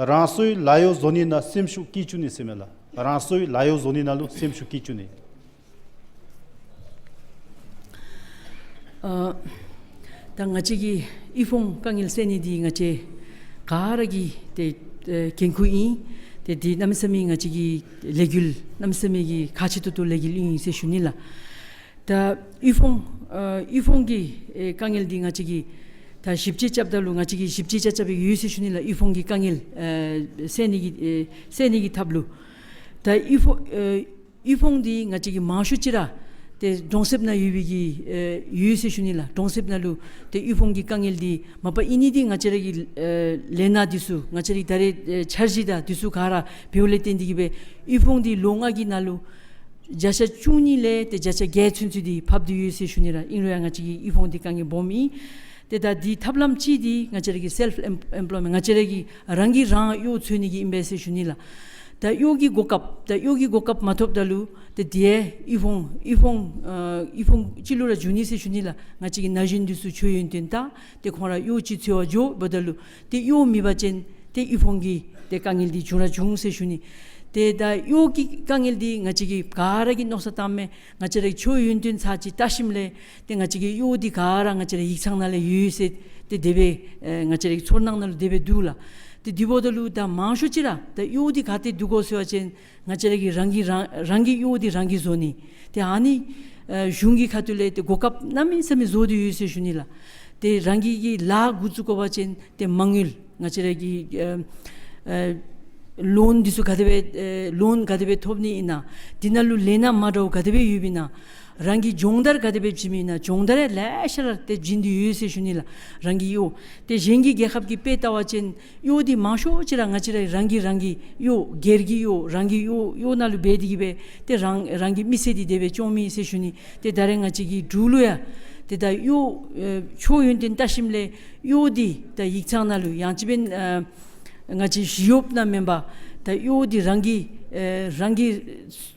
རང་སོའི་ལཱ་གཡོག་བཟོ་ནི་ནང་སེམས་ཤུགས་བསྐྱེད་བཅུག་ནི་ཟེར་མས་ལགས། རང་སོའི་ལཱ་གཡོག་བཟོ་ནི་ནང་ལུ་སེམས་ཤུགས་བསྐྱེད་བཅུག་ནི། ཨ་ད་ང་བཅས་ཀྱི་དབུལ་ཕོངས་དཀའ་ངལ་སེལ་ནི་འདི་ང་བཅས་ག་ར་གིས་ཏེ་ཨེ་འགན་ཁུར་ཨིན། ཏེ་འདི་གནམ་མེད་ས་མེད་ང་བཅས་ཀྱི་ལས་འགུལ་གནམ་མེད་ས་མེད་ཀྱི་ཁག་ཆེ་ཏོག་ཏོ་ལས་འགུལ་ཨིན་ཟེར་ཞུ་ནི་ལགས། ད་དབུལ་ཕོངས་ཨ་དབུལ་ཕོངས་ཀྱི་ཨེ་དཀའ་ངལ་འདི་ང་བཅས་ཀྱིས་ད་ཞིབ་དཔྱད་རྐྱབ་ད་ལུ་ང་བཅས་ཀྱིས་ཞིབ་དཔྱད་རྐྱབ་རྐྱབ་སྦེ་ཡོད་ཟེར་ཞུ་ནི་ལགས། དབུལ་ཕོངས་ཀྱི་དཀའ་ངལ་ཨེ་སེལ་ནི་གི་ཨེ་སེལ་ནི་གི་ཐབས་ལུ། ད་དབུལ་ཕོངས་ཨེ་དབུལ་ཕོངས་འདི་ང་བཅས་ཀྱིས་མང་ཤོས་ཅིག་ར་ཏེ་གྲོང་གསེབ་ནང་ཡོད་པའི་གི་ཨེ་ཡོད་ཟེར་ཞུ་ནི་ལགས། གྲོང་གསེབ་ནང་ལུ་ཏེ་དབུལ་ཕོངས་ཀྱི་དཀའ་ངལ་འདི་མ་པ་ཨིན་ནི་འདི་ང་བཅས་ར་གི་ཨེ་ལས་སྣ་འདི་ཚུ་ང་བཅས་ར་གི་ད་རེས་ཨེ་འཆར་གཞི་དང་འདི་ཚུ་ག་ར་འབདཝ་ལས་བརྟེན་ཏེ་གིས་སྦེ་དབུལ་ཕོངས་འདི་ལོ་ལྔ་གི་ནང་ལུ་བརྒྱ་ཆ་བཅུ་གཉིས་ལས་ཏེ་བརྒྱ་ཆ་བརྒྱད་ཚུན་ཚོད་འདི་ཕབ་སྟེ་ཡོད་ཟེར་ཞུ་ནི་ར། ཨིན་རུང་ཡང་ང་བཅས་ཀྱི་དབུལ་ཕོངས་འདི་དཀའ་ངལ་སྦོམ་ཨིན། ཏེ་ད་འདི་ཐབས་ལམ་གཅིག་འདི་ང་བཅས་ར་གི་self employment ང་བཅས་ར་གི་རང་གིས་རང་གཡོག་འཚོལ་ནི་གི་ཨིན་པས་ཟེར་ཞུ་ནི་ལགས། ད་གཡོག་གི་གོ་སྐབས་ད་གཡོག་གི་གོ་སྐབས་མ་ཐོབ་ད་ལུ་ཏེ་དེ་ཡང་དབུལ་ཕོངས་དབུལ་ཕོངས་ཨ་དབུལ་ཕོངས་ཅིག་ལུ་ར་འགྱུར་ནི་ཟེར་ཞུ་ནི་ལགས། ང་བཅས་ཀྱི་ན་གཞོན་འདི་ཚུ་ཆོས་ཡོན་ཏན་ད་ཏེ་ཁོང་ར་གཡོག་ཅིག་འཚོལ་བར་འགྱོཝ་ད་ལུ་ཏེ་གཡོག་མེད་པ་ཅིན་ཏེ་དབུལ་ཕོངས་ཀྱི་ཏེ་དཀའ་ངལ་འདི་འབྱུང་ར་འབྱུང་ཟེར་ཞུ་ནི། ཏེ་ད་གཡོག་གི་དཀའ་ངལ་འདི་ང་བཅས་ཀྱིས་ག་ར་གིས་མནོ་བསམ་བཏངམ་མས། ང་བཅས་ར་ཆོས་ཡོན་ཏན་ཚར་གཅིག་བལྟ་ཞིནམ་ལས་ཏེ་ང་བཅས་ཀྱི་གཡོག་འདི་ག་ར་ང་བཅས་ར་ཡིག་ཚང་ནང་ལས་ཡོད་ཟེར་ཏེ་དེ་སྦེ་ཨེ་ང་བཅས་ར་གི་ཚོར་སྣང་ནང་ལུ་དེ་སྦེ་འདུག་ལགས། ཏེ་དེ་འབདཝ་ད་ལུ་ད་མང་ཤོས་ཅིག་ར་ད་གཡོག་འདི་ག་ཏེ་འདུག་གོ་ཟེར་བ་ཅིན་ང་བཅས་ར་གིས་རང་གིས་རང་རང་གི་གཡོག་འདི་རང་གིས་བཟོ་ནི། ཏེ་ཨ་ནི་ཨེ་གཞུང་གི་ཁ་ཐུག་ལས་ཏེ་གོ་སྐབས་གནམ་མེད་ས་མེད་བཟོ་སྟེ་ཡོད་ཟེར་ཞུ་ནི་ལགས། ཏེ་རང་གི་གི་ལཱ་འགོ་བཙུགས་དགོ་པ་ཅིན་ཏེ་མ་དངུལ་ང་བཅས་ར་གི་ཨེ་ཨེ་ལོན་འདི་ཚུ་ག་དེ་སྦེ་ཨེ་ལོན་ག་དེ་སྦེ་ཐོབ་ནི་ཨིན་ན། དེ་ནང་ལུ་ལས་སྣ་མ་འདྲཝ་ག་དེ་སྦེ་ཡོདཔ་ཨིན་ན། རང་གི་སྦྱོང་བརྡར་ག་དེ་སྦེ་བྱིནམ་ཨིན་ན། སྦྱོང་བརྡར་ཡང་ལེ་ཤ་ར་ཏེ་བྱིན་ཏེ་ཡོད་ཟེར་ཞུ་ནི་ལགས། རང་གི་གཡོག་ཏེ་གཞན་གྱི་རྒྱལ་ཁབ་ཀྱི་དཔེ་བལྟ་བ་ཅིན་གཡོག་འདི་མང་ཤོས་ཅིག་ར་ང་བཅས་ར་རང་གིས་རང་གི་གཡོག་སྒེར་གྱི་གཡོག་རང་གི་གཡོག་གཡོག་ནང་ལུ་འབད་དེ་གིས་སྦེ་ཏེ་རང་རང་གི་མི་ཚེ་འདི་དེ་སྦེ་སྐྱོངམ་ཨིན་ཟེར་ཞུ་ནི། ཏེ་ད་རེས་ང་བཅས་ཀྱི་འབྲུག་ལུ་ཡང་ཏེ་ད་གཡོག་ཨེ་ཆོས་ཡོན་ཏན་བལྟ་ཞིནམ་ལས་གཡོག་འདི་ད་ཡིག་ཚང་ནང་ལུ་ཡང་ཅིན་འབདན་ཨ་ང་བཅས་ཞི་གཡོགཔ་ནང་མེན་པར་ད་གཡོག་འདི་རང་གིས་ཨེ་རང་གིས་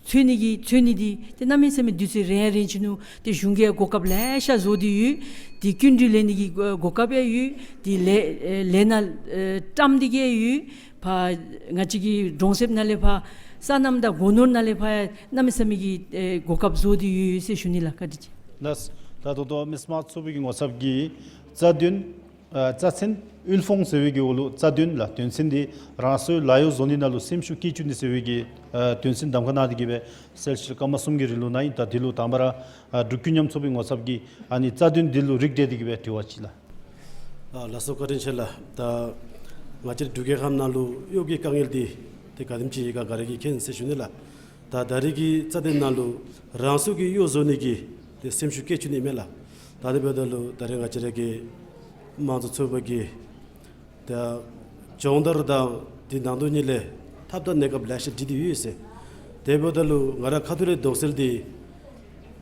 འཚོལ་ནི་གི་འཚོལ་ནི་འདི་ཏེ་གནམ་མེད་ས་མེད་དུས་ཚོད་རན་ཡང་རན་ཅི་ནུག། ཏེ་གཞུང་གིས་གོ་སྐབས་ལེ་ཤ་བཟོ་སྟེ་ཡོད། ཏེ་སྐྱིན་འགྲུལ་ལེན་ནི་གི་གོ་སྐབས་ཡང་ཡོད། ཏེ་ལས་ཨེ་ལས་སྣ་ཨེ་བཀྲམ་སྟེ་གིས་ཡོད། ཕར་ང་བཅས་ཀྱི་གྲོང་གསེབ་ནང་ལས་ཕར་སོ་ནམ་དང་སྒོ་ནོར་ནང་ལས་ཕར་ཡང་གནམ་མེད་ས་མེད་ཀྱི་ཨེ་གོ་སྐབས་བཟོ་སྟེ་ཡོད་ཟེར་ཞུ་ནི་ལགས། བཀའ་དྲིན་ཆེ། ལགས། ད་ད་ལྟོ་མི་སེར་དམངས་གཙོའི་ཚོགས་པའི་གི་ངོ་ཚབ་ཀྱིས་རྩ་དོན་ཨ་རྩ་ཚན་དབུལ་ཕོངས་ཟེར་བའི་གི་འོག་ལུ་རྩ་དོན་ལགས། དོན་ཚན་འདི་རང་སོའི་ལཱ་གཡོག་བཟོ་ནི་ནང་ལུ་སེམས་ཤུགས་བསྐྱེད་བཅུག་ནི་ཟེར་བའི་གི་ཨ་དོན་ཚན་གདམ་ཁ་གནང་སྟེ་གིས་སྦེ་གསལ་བཤད་སྐར་མ་གསུམ་གྱི་རིང་ལུ་གནང་ཡི། ད་འདི་ལུ་དང་པ་ར་ཨ་འབྲུག་ཀུན་མཉམ་ཚོགས་པའི་ངོ་ཚབ་ཀྱིས་ཨ་ནི་རྩ་དོན་འདི་ལུ་རིགས་བསྒྲེས་ཏེ་གིས་སྦེ་དྲི་བ་ཅིག་ལགས། ཨ་ལགས་སོ། བཀའ་དྲིན་ཆེ་ལགས། ད་ང་བཅས་འབྲུག་རྒྱལ་ཁབ་ནང་ལུ་གཡོག་གི་དཀའ་ངལ་འདི་ཏེ་ག་དེམ་ཅིག་ཡོད་ག་ག་ར་གིས་མཁྱེན་ཟེར་ཞུ་ནི་ལགས། ད་ད་རེས་ཀྱི་རྩ་དོན་ནང་ལུ་རང་སོ་གི་གཡོག་བཟོ་ནི་གི་ཏེ་སེམས་ཤུགས་བསྐྱེད་བཅུག་ནི་ཨིན་མས་ལགས། ད་དེ་འབདཝ་ད་ལུ་ད་རེས་ང་བཅས་ར་གི་དམངས་གཙོའི་ཚོགས་པ་གིས་ད་སྦྱོང་བརྡར་དང་དེ་ནང་དོན་གཉིས་ལས་ཐབས་དང་གནས་སྐབས་ལེ་ཤ་བསྒྲིགས་ཏེ་ཡོད་ཟེར། དེ་འབདཝ་ད་ལུ་ང་ར་ཁ་ཐུག་ལས་དོགས་སེལ་འདི་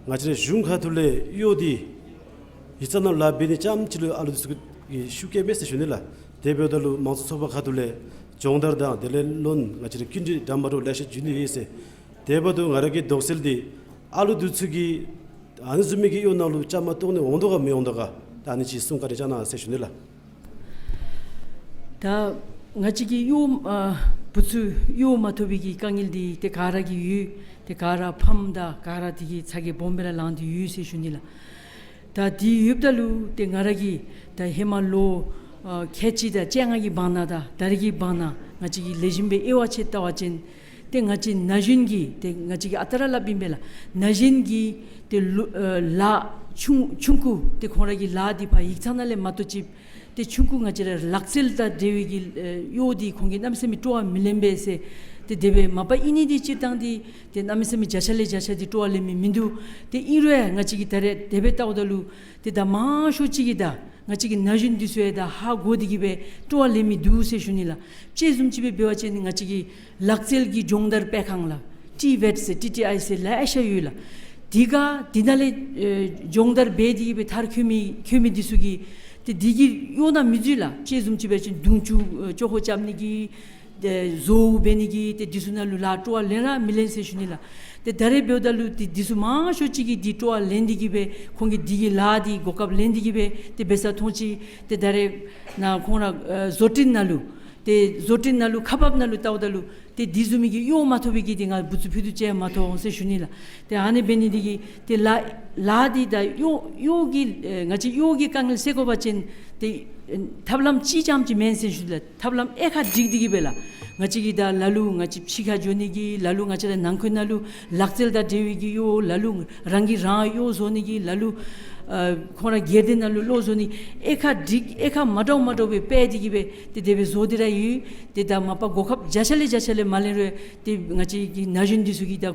ང་བཅས་ར་གཞུང་ཁ་ཐུག་ལས་གཡོག་འདི་ཡིག་ཚང་ནང་ལཱ་འབད་ནི་རྐྱངམ་ཅིག་ལུ་ཨ་ལུ་འདི་ཚུ་གི་ཤུགས་རྐྱེན་མས་ཟེར་ཞུ་ནི་ལགས། དེ་འབདཝ་ད་ལུ་དམངས་གཙོའི་ཚོགས་པ་ཁ་ཐུག་ལས་སྦྱོང་བརྡར་དང་དེ་ལས་ལོན་ང་བཅས་ར་སྐྱིན་འགྲུལ་འདྲ་མ་འདྲཝ་ལེ་ཤ་བྱིན་ནི་ཡོད་ཟེར། དེ་འབདཝ་ད་ང་ར་གི་དོགས་སེལ་འདི་ཨ་ལུ་འདི་ཚུ་གིས་ཨ་ནི་བཟུམ་མའི་གི་གཡོག་ནང་ལུ་བཅའ་མར་གཏོགས་ནི་འོང་དོ་ག་མི་འོང་དོ་ག། ད་ཨ་ནི་ཅིག་གསུང་བཀའ་དྲིན་བསྐྱང་གནང་ཟེར་ཞུ་ནི་ལགས། ད་ང་བཅས་ཀྱི་གཡོག་ཨ་བུ་ཚུ་གཡོག་མ་ཐོབ་པའི་གི་དཀའ་ངལ་འདི་ཏེ་ག་ར་གིས་ཡོད། ཏེ་ག་ར་ཕམ་དང་ག་ར་དེ་གི་ཚ་གྱང་སྦོམ་སྦེ་ར་ལངས་ཏེ་ཡོད་ཟེར་ཞུ་ནི་ལགས། ད་དེ་ཡོདཔ་ད་ལུ་ཏེ་ང་ར་གིས་ད་ཧེ་མ་ལོ་ཨ་ཁལ་གཅིག་དང་བཅོ་ལྔ་གི་བར་ན་དང་ད་རེས་ཀྱི་བར་ན་ང་བཅས་ཀྱིས་ལེགས་ཤོམ་སྦེ་དབྱེ་བ་ཕྱེ་བལྟ་བ་ཅིན་ཏེ་ང་བཅས་ན་གཞོན་གྱི་ཏེ་ང་བཅས་ཀྱིས་ཨ་རྟག་ར་སླབ་ཨིན་པས་ལགས། ན་གཞོན་གྱི་ཏེ་ལོ་ཨ་ལཱ་ཆུང་ཆུང་ཀུ་ཏེ་ཁོང་ར་གི་ལཱ་འདི་ཕར་ཡིག་ཚང་ནང་ལས་མ་གཏོགས་ཅིག་ཏེ་ཆུང་ཀུ་ང་བཅས་ར་ལག་རྩལ་དང་འབྲེལ་བའི་གི་ཨེ་གཡོག་འདི་ཁོང་གིས་གནམ་མེད་ས་མེད་སྤྲོ་བ་མི་ལེན་པས་ཟེར། ཏེ་དེ་སྦེ་མ་པ་ཨིན་ནི་འདི་སྤྱིར་བཏང་འདི་ཏེ་གནམ་མེད་ས་མེད་བརྒྱ་ཆ་ལས་བརྒྱ་ཆ་འདི་སྤྲོ་བ་ལེན་མི་མིན་འདུག། ཏེ་ཨིན་རུང་ཡང་ང་བཅས་ཀྱིས་ད་རེས་དེ་སྦེ་བལྟཝ་ད་ལུ་ཏེ་ད་མང་ཤོས་ཅིག་གིས་ད་ང་བཅས་ཀྱི་ན་གཞོན་འདི་ཚུ་ཡང་ད་ཧ་གོ་སྟེ་གིས་སྦེ་སྤྲོ་བ་ལེན་མི་འདུག་ཟེར་ཞུ་ནི་ལགས། དཔྱེ་བཟུམ་ཅིག་སྦེ་འབད་བ་ཅིན་ང་བཅས་ཀྱི་ལག་རྩལ་གྱི་སྦྱོང་བརྡར་སྤེལ་ཁང་ལགས། ཊི་བེཊ་ཟེར་ཊི་ཊི་ཨའི་ཟེར་ལེ་ཤ་ཡོད་ལགས། དེ་ག་དེ་ནང་ལས་ཨེ་སྦྱོང་བརྡར་འབད་དེ་གིས་སྦེ་མཐར་འཁྱོལ་མི་འཁྱོལ་མི་འདི་ཚུ་གིས་ཏེ་དེ་གིས་གཡོག་ནང་མི་འཛུལ་ལགས། དཔྱེ་བཟུམ་ཅིག་འབད་བ་ཅིན་དུང་ཕྱུར་ཨེ་ཅོག་ཧོ་རྐྱབ་ནི་གི་ཏེ་བཟོ་བོ་འབད་ནི་གི་ཏེ་འདི་ཚུ་ནང་ལུ་ལཱ་སྤྲོ་བ་ལེན་ར་མི་ལེན་ཟེར་ཞུ་ནི་ལགས། ཏེ་ད་རེས་འབདཝ་ད་ལུ་ཏེ་འདི་ཚུ་མང་ཤོས་ཅིག་གིས་འདི་སྤྲོ་བ་ལེན་ཏེ་གིས་སྦེ་ཁོང་གིས་འདི་གི་ལཱ་འདི་གོ་སྐབས་ལེན་ཏེ་གིས་སྦེ་ཏེ་འབད་ས་མཐོང་ཅི། ཏེ་ད་རེས་ནཱ་ཁོང་ར་ཨེ་བཟོ་སྐྲུན་ནང་ལུ་ཏེ་བཟོ་སྐྲུན་ནང་ལུ་ཁག་འབགཔ་ནང་ལུ་བལྟཝ་ད་ལུ་ཏེ་འདི་བཟུམ་མའི་གི་གཡོག་མ་ཐོབ་པའི་གི་འདི་ང་བུ་ཚུ་ཕུད་རྡོག་གཅིག་མ་ཐོབ་འོང་ཟེར་ཞུ་ནི་ལགས། ཏེ་ཨ་ནི་འབད་ནི་འདི་གིས་ཏེ་ལཱ་ལཱ་འདི་ད་གཡོག་གཡོག་གི་ཨེ་ང་བཅས་གཡོག་གི་དཀའ་ངལ་སེལ་དགོ་པ་ཅིན་ཏེ་ཨེ་ཐབས་ལམ་གཅིག་རྐྱངམ་ཅིག་མེན་ཟེར་ཞུ་ནི་ལགས། ཐབས་ལམ་ཨེ་ཁ་བསྒྲིགས་ཏེ་གིས་སྦེ་ལགས། ང་བཅས་ཀྱིས་ད་ལ་ལུ་ང་བཅས་ཕྱི་ཁར་འགྱོ་ནི་གི་ལ་ལུ་ང་བཅས་ར་ནང་འཁོད་ནང་ལུ་ལག་རྩལ་དང་འབྲེལ་བའི་གི་གཡོག་ལ་ལུ་རང་གིས་རང་གཡོག་བཟོ་ནི་གི་ལ་ལུ་ཨ་ཁོང་ར་སྒེར་སྡེ་ནང་ལུ་གློག་བཟོ་ནི་དབྱེ་ཁག་སྒྲིག་དབྱེ་ཁག་མ་འདྲཝ་མ་འདྲཝ་སྦེ་སྤེལ་ཏེ་གི་སྦེ་ཏེ་དེ་སྦེ་བཟོ་སྟེ་ར་ཡོད། ཏེ་ད་མ་པ་གོ་སྐབས་བརྒྱ་ཆ་ལས་བརྒྱ་ཆ་ལས་མ་ལེན་རུང་ཏེ་ང་བཅས་ཀྱི་ན་གཞོན་འདི་ཚུ་གིས་ད་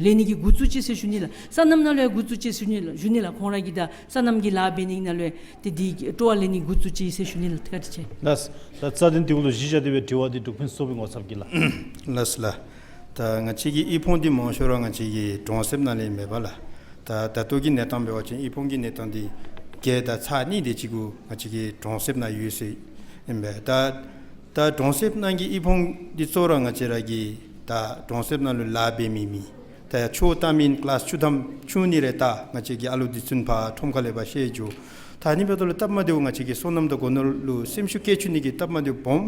ལེན་ནི་གི་འགོ་བཙུགས་ཅི་ཟེར་ཞུ་ནི་ལགས། སོ་ནམ་ནང་ལུ་ཡང་འགོ་བཙུགས་ཅི་ཟེར་ཞུ་ནི་ལགས། ཞུ་ནི་ལགས། ཁོང་ར་གིས་ད་སོ་ནམ་གྱི་ལཱ་འབད་ནི་ནང་ལུ་ཡང་ཏེ་འདི་སྤྲོ་བ་ལེན་ནི་འགོ་བཙུགས་ཅི་ཟེར་ཞུ་ནི་ལགས། ཐུགས་རྗེ་ཆེ། ལགས། ད་རྩ་དོན་འདི་གུ་ལུ་གཞི་བཞག་སྟེ་སྦེ་དྲི་བ་འདི་འབྲུག་ཕུན་སུམ་ཚོགས་པའི་ངོ་ཚབ་ཀྱིས་ལགས། ལགས་སོ་ལགས། ད་ང་བཅས་ཀྱི་དབུལ་ཕོངས་འདི་མང་ཤོས་ར་ང་བཅས་ཀྱི་གྲོང་གསེབ་ནང་ལས་མེད་པ་ལགས། ད་ད་ལྟོ་གི་གནས་སྟངས་འབད་བ་ཅིན་དབུལ་ཕོངས་ཀྱི་གནས་སྟངས་འདི་བརྒྱ་དང་ཚག་གཉིས་དེ་ཅིག་གུ་ང་བཅས་ཀྱི་གྲོང་གསེབ་ནང་ཡོད་ཟེར་ཨིན་པས། ད་ད་གྲོང་གསེབ་ནང་གི་དབུལ་ཕོངས་འདི་གཙོ་བོ་ར་ང་བཅས་ར་གི་ད་གྲོང་གསེབ་ནང་ལུ་ལཱ་འབད་མི་མེད། ད་ཡང་ཆོས་ལྟ་མི་ཀི་ལཱསི་བཅུ་ཐམ་བཅུ་གཉིས་རེ་ད་ང་བཅས་ཀྱི་ཨ་ལུ་འདི་ཚུ་ཕར་ཁྲོམ་ཁ་ལས་ཕར་བཤལ་འགྱོ། ད་ཨ་ནི་འབདཝ་ད་ལུ་སྟབས་མ་བདེཝ་ང་བཅས་ཀྱི་སོ་ནམ་དང་སྒོ་ནོར་ལུ་སེམས་ཤུགས་བསྐྱེད་བཅུག་ནི་གི་སྟབས་མ་བདེཝ་སྦོམ་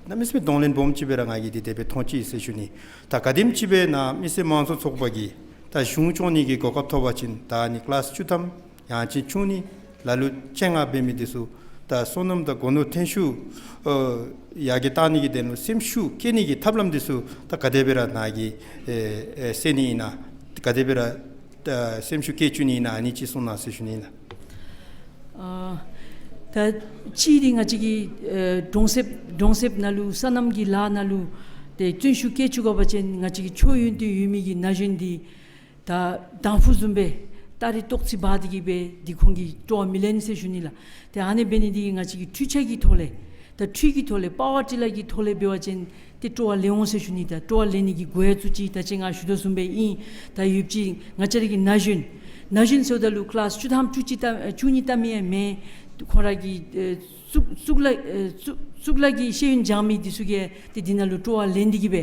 གནམ་མེད་ས་མེད་གདོང་ལེན་སྦོམ་ཅིག་སྦེ་ར་ང་གིས་འདི་དེ་སྦེ་མཐོང་ཅི་ཟེར་ཞུ་ནི། ད་ག་དེམ་ཅིག་སྦེ་ནཱ་མི་སེར་དམངས་གཙོ་ཚོགས་པ་གིས་ད་གཞུང་སྐྱོང་ནི་གི་གོ་སྐབས་ཐོབ་པ་ཅིན་ད་ཨ་ནི་ཀི་ལཱསི་བཅུ་ཐམ་ཡང་ཅིན་བཅུ་གཉིས་ལ་ལུ་བཅོ་ལྔ་འབད་མི་འདི་ཚུ་ད་སོ་ནམ་དང་སྒོ་ནོར་ཐོན་ཤུགས་ཨ་ཡར་རྒྱས་གཏང་ནི་གི་དོན་ལུ་སེམས་ཤུགས་བསྐྱེད་ནི་གི་ཐབས་ལམ་འདི་ཚུ་ད་ག་དེ་སྦེ་ར་ནཱ་གིས་ཨེ་ཨེ་གསན་ནི་ཨིན་ན། ག་དེ་སྦེ་ར་ད་སེམས་ཤུགས་བསྐྱེད་བཅུག་ནི་ཨིན་ན་ཨ་ནི་ཅིག་གསུང་གནང་ཟེར་ཞུ་ནི་ཨིན་ལགས། ཨ་ད་གཅིག་འདི་ང་བཅས་ཀྱི་ཨེ་གྲོང་གསེབ་གྲོང་གསེབ་ནང་ལུ་སོ་ནམ་གྱི་ལཱ་ནང་ལུ་ཏེ་བརྩོན་ཤུགས་བསྐྱེད་བཅུག་དགོ་པ་ཅིན་ང་བཅས་ཀྱི་ཕྱོགས་ཡོན་ཏན་ཡོད་མི་གི་ན་གཞོན་འདི་ད་དང་ཕུ་བཟུམ་སྦེ་སྟ་རེ་ཏོག་ཙི་འབག་སྟེ་གི་སྦེ་འདི་ཁོང་གིས་སྤྲོ་བ་མི་ལེན་ཟེར་ཞུ་ནི་ལགས། ཏེ་ཨ་ནི་འབད་ནི་འདི་གིས་ང་བཅས་ཀྱི་འཕྲུལ་ཆས་ཀྱི་ཐོག་ལས་ད་འཕྲུལ་གྱི་ཐོག་ལས་པ་ཝར་ཊི་ལར་གྱི་ཐོག་ལས་འབད་བ་ཅིན་ཏེ་སྤྲོ་བ་ལེན་འོང་ཟེར་ཞུ་ནི། ད་སྤྲོ་བ་ལེན་ནི་གི་སྒོ་ཡང་བཙུགས་ཅི། ད་ཅི་ང་ཞུ་དོ་བཟུམ་སྦེ་ཨིན། ད་ཡོད་ཅི་ང་བཅས་ར་གི་ན་གཞོན་ན་གཞོན་ཟེརཝ་ད་ལུ་ཀི་ལཱསི་བཅུ་ཐམ་བཅུ་གཅིག་ལྟ་བཅུ་གཉིས་ལྟ་མི་ཡང་མེན། ཁོང་ར་གི་ཨེ་གཙུག་གཙུག་ལག་ཨེ་གཙུག་གཙུག་ལག་གི་ཤེས་ཡོན་སྦྱང་མི་འདི་ཚུ་གིས་ཏེ་འདི་ནང་ལུ་སྤྲོ་བ་ལེན་ཏེ་གི་སྦེ་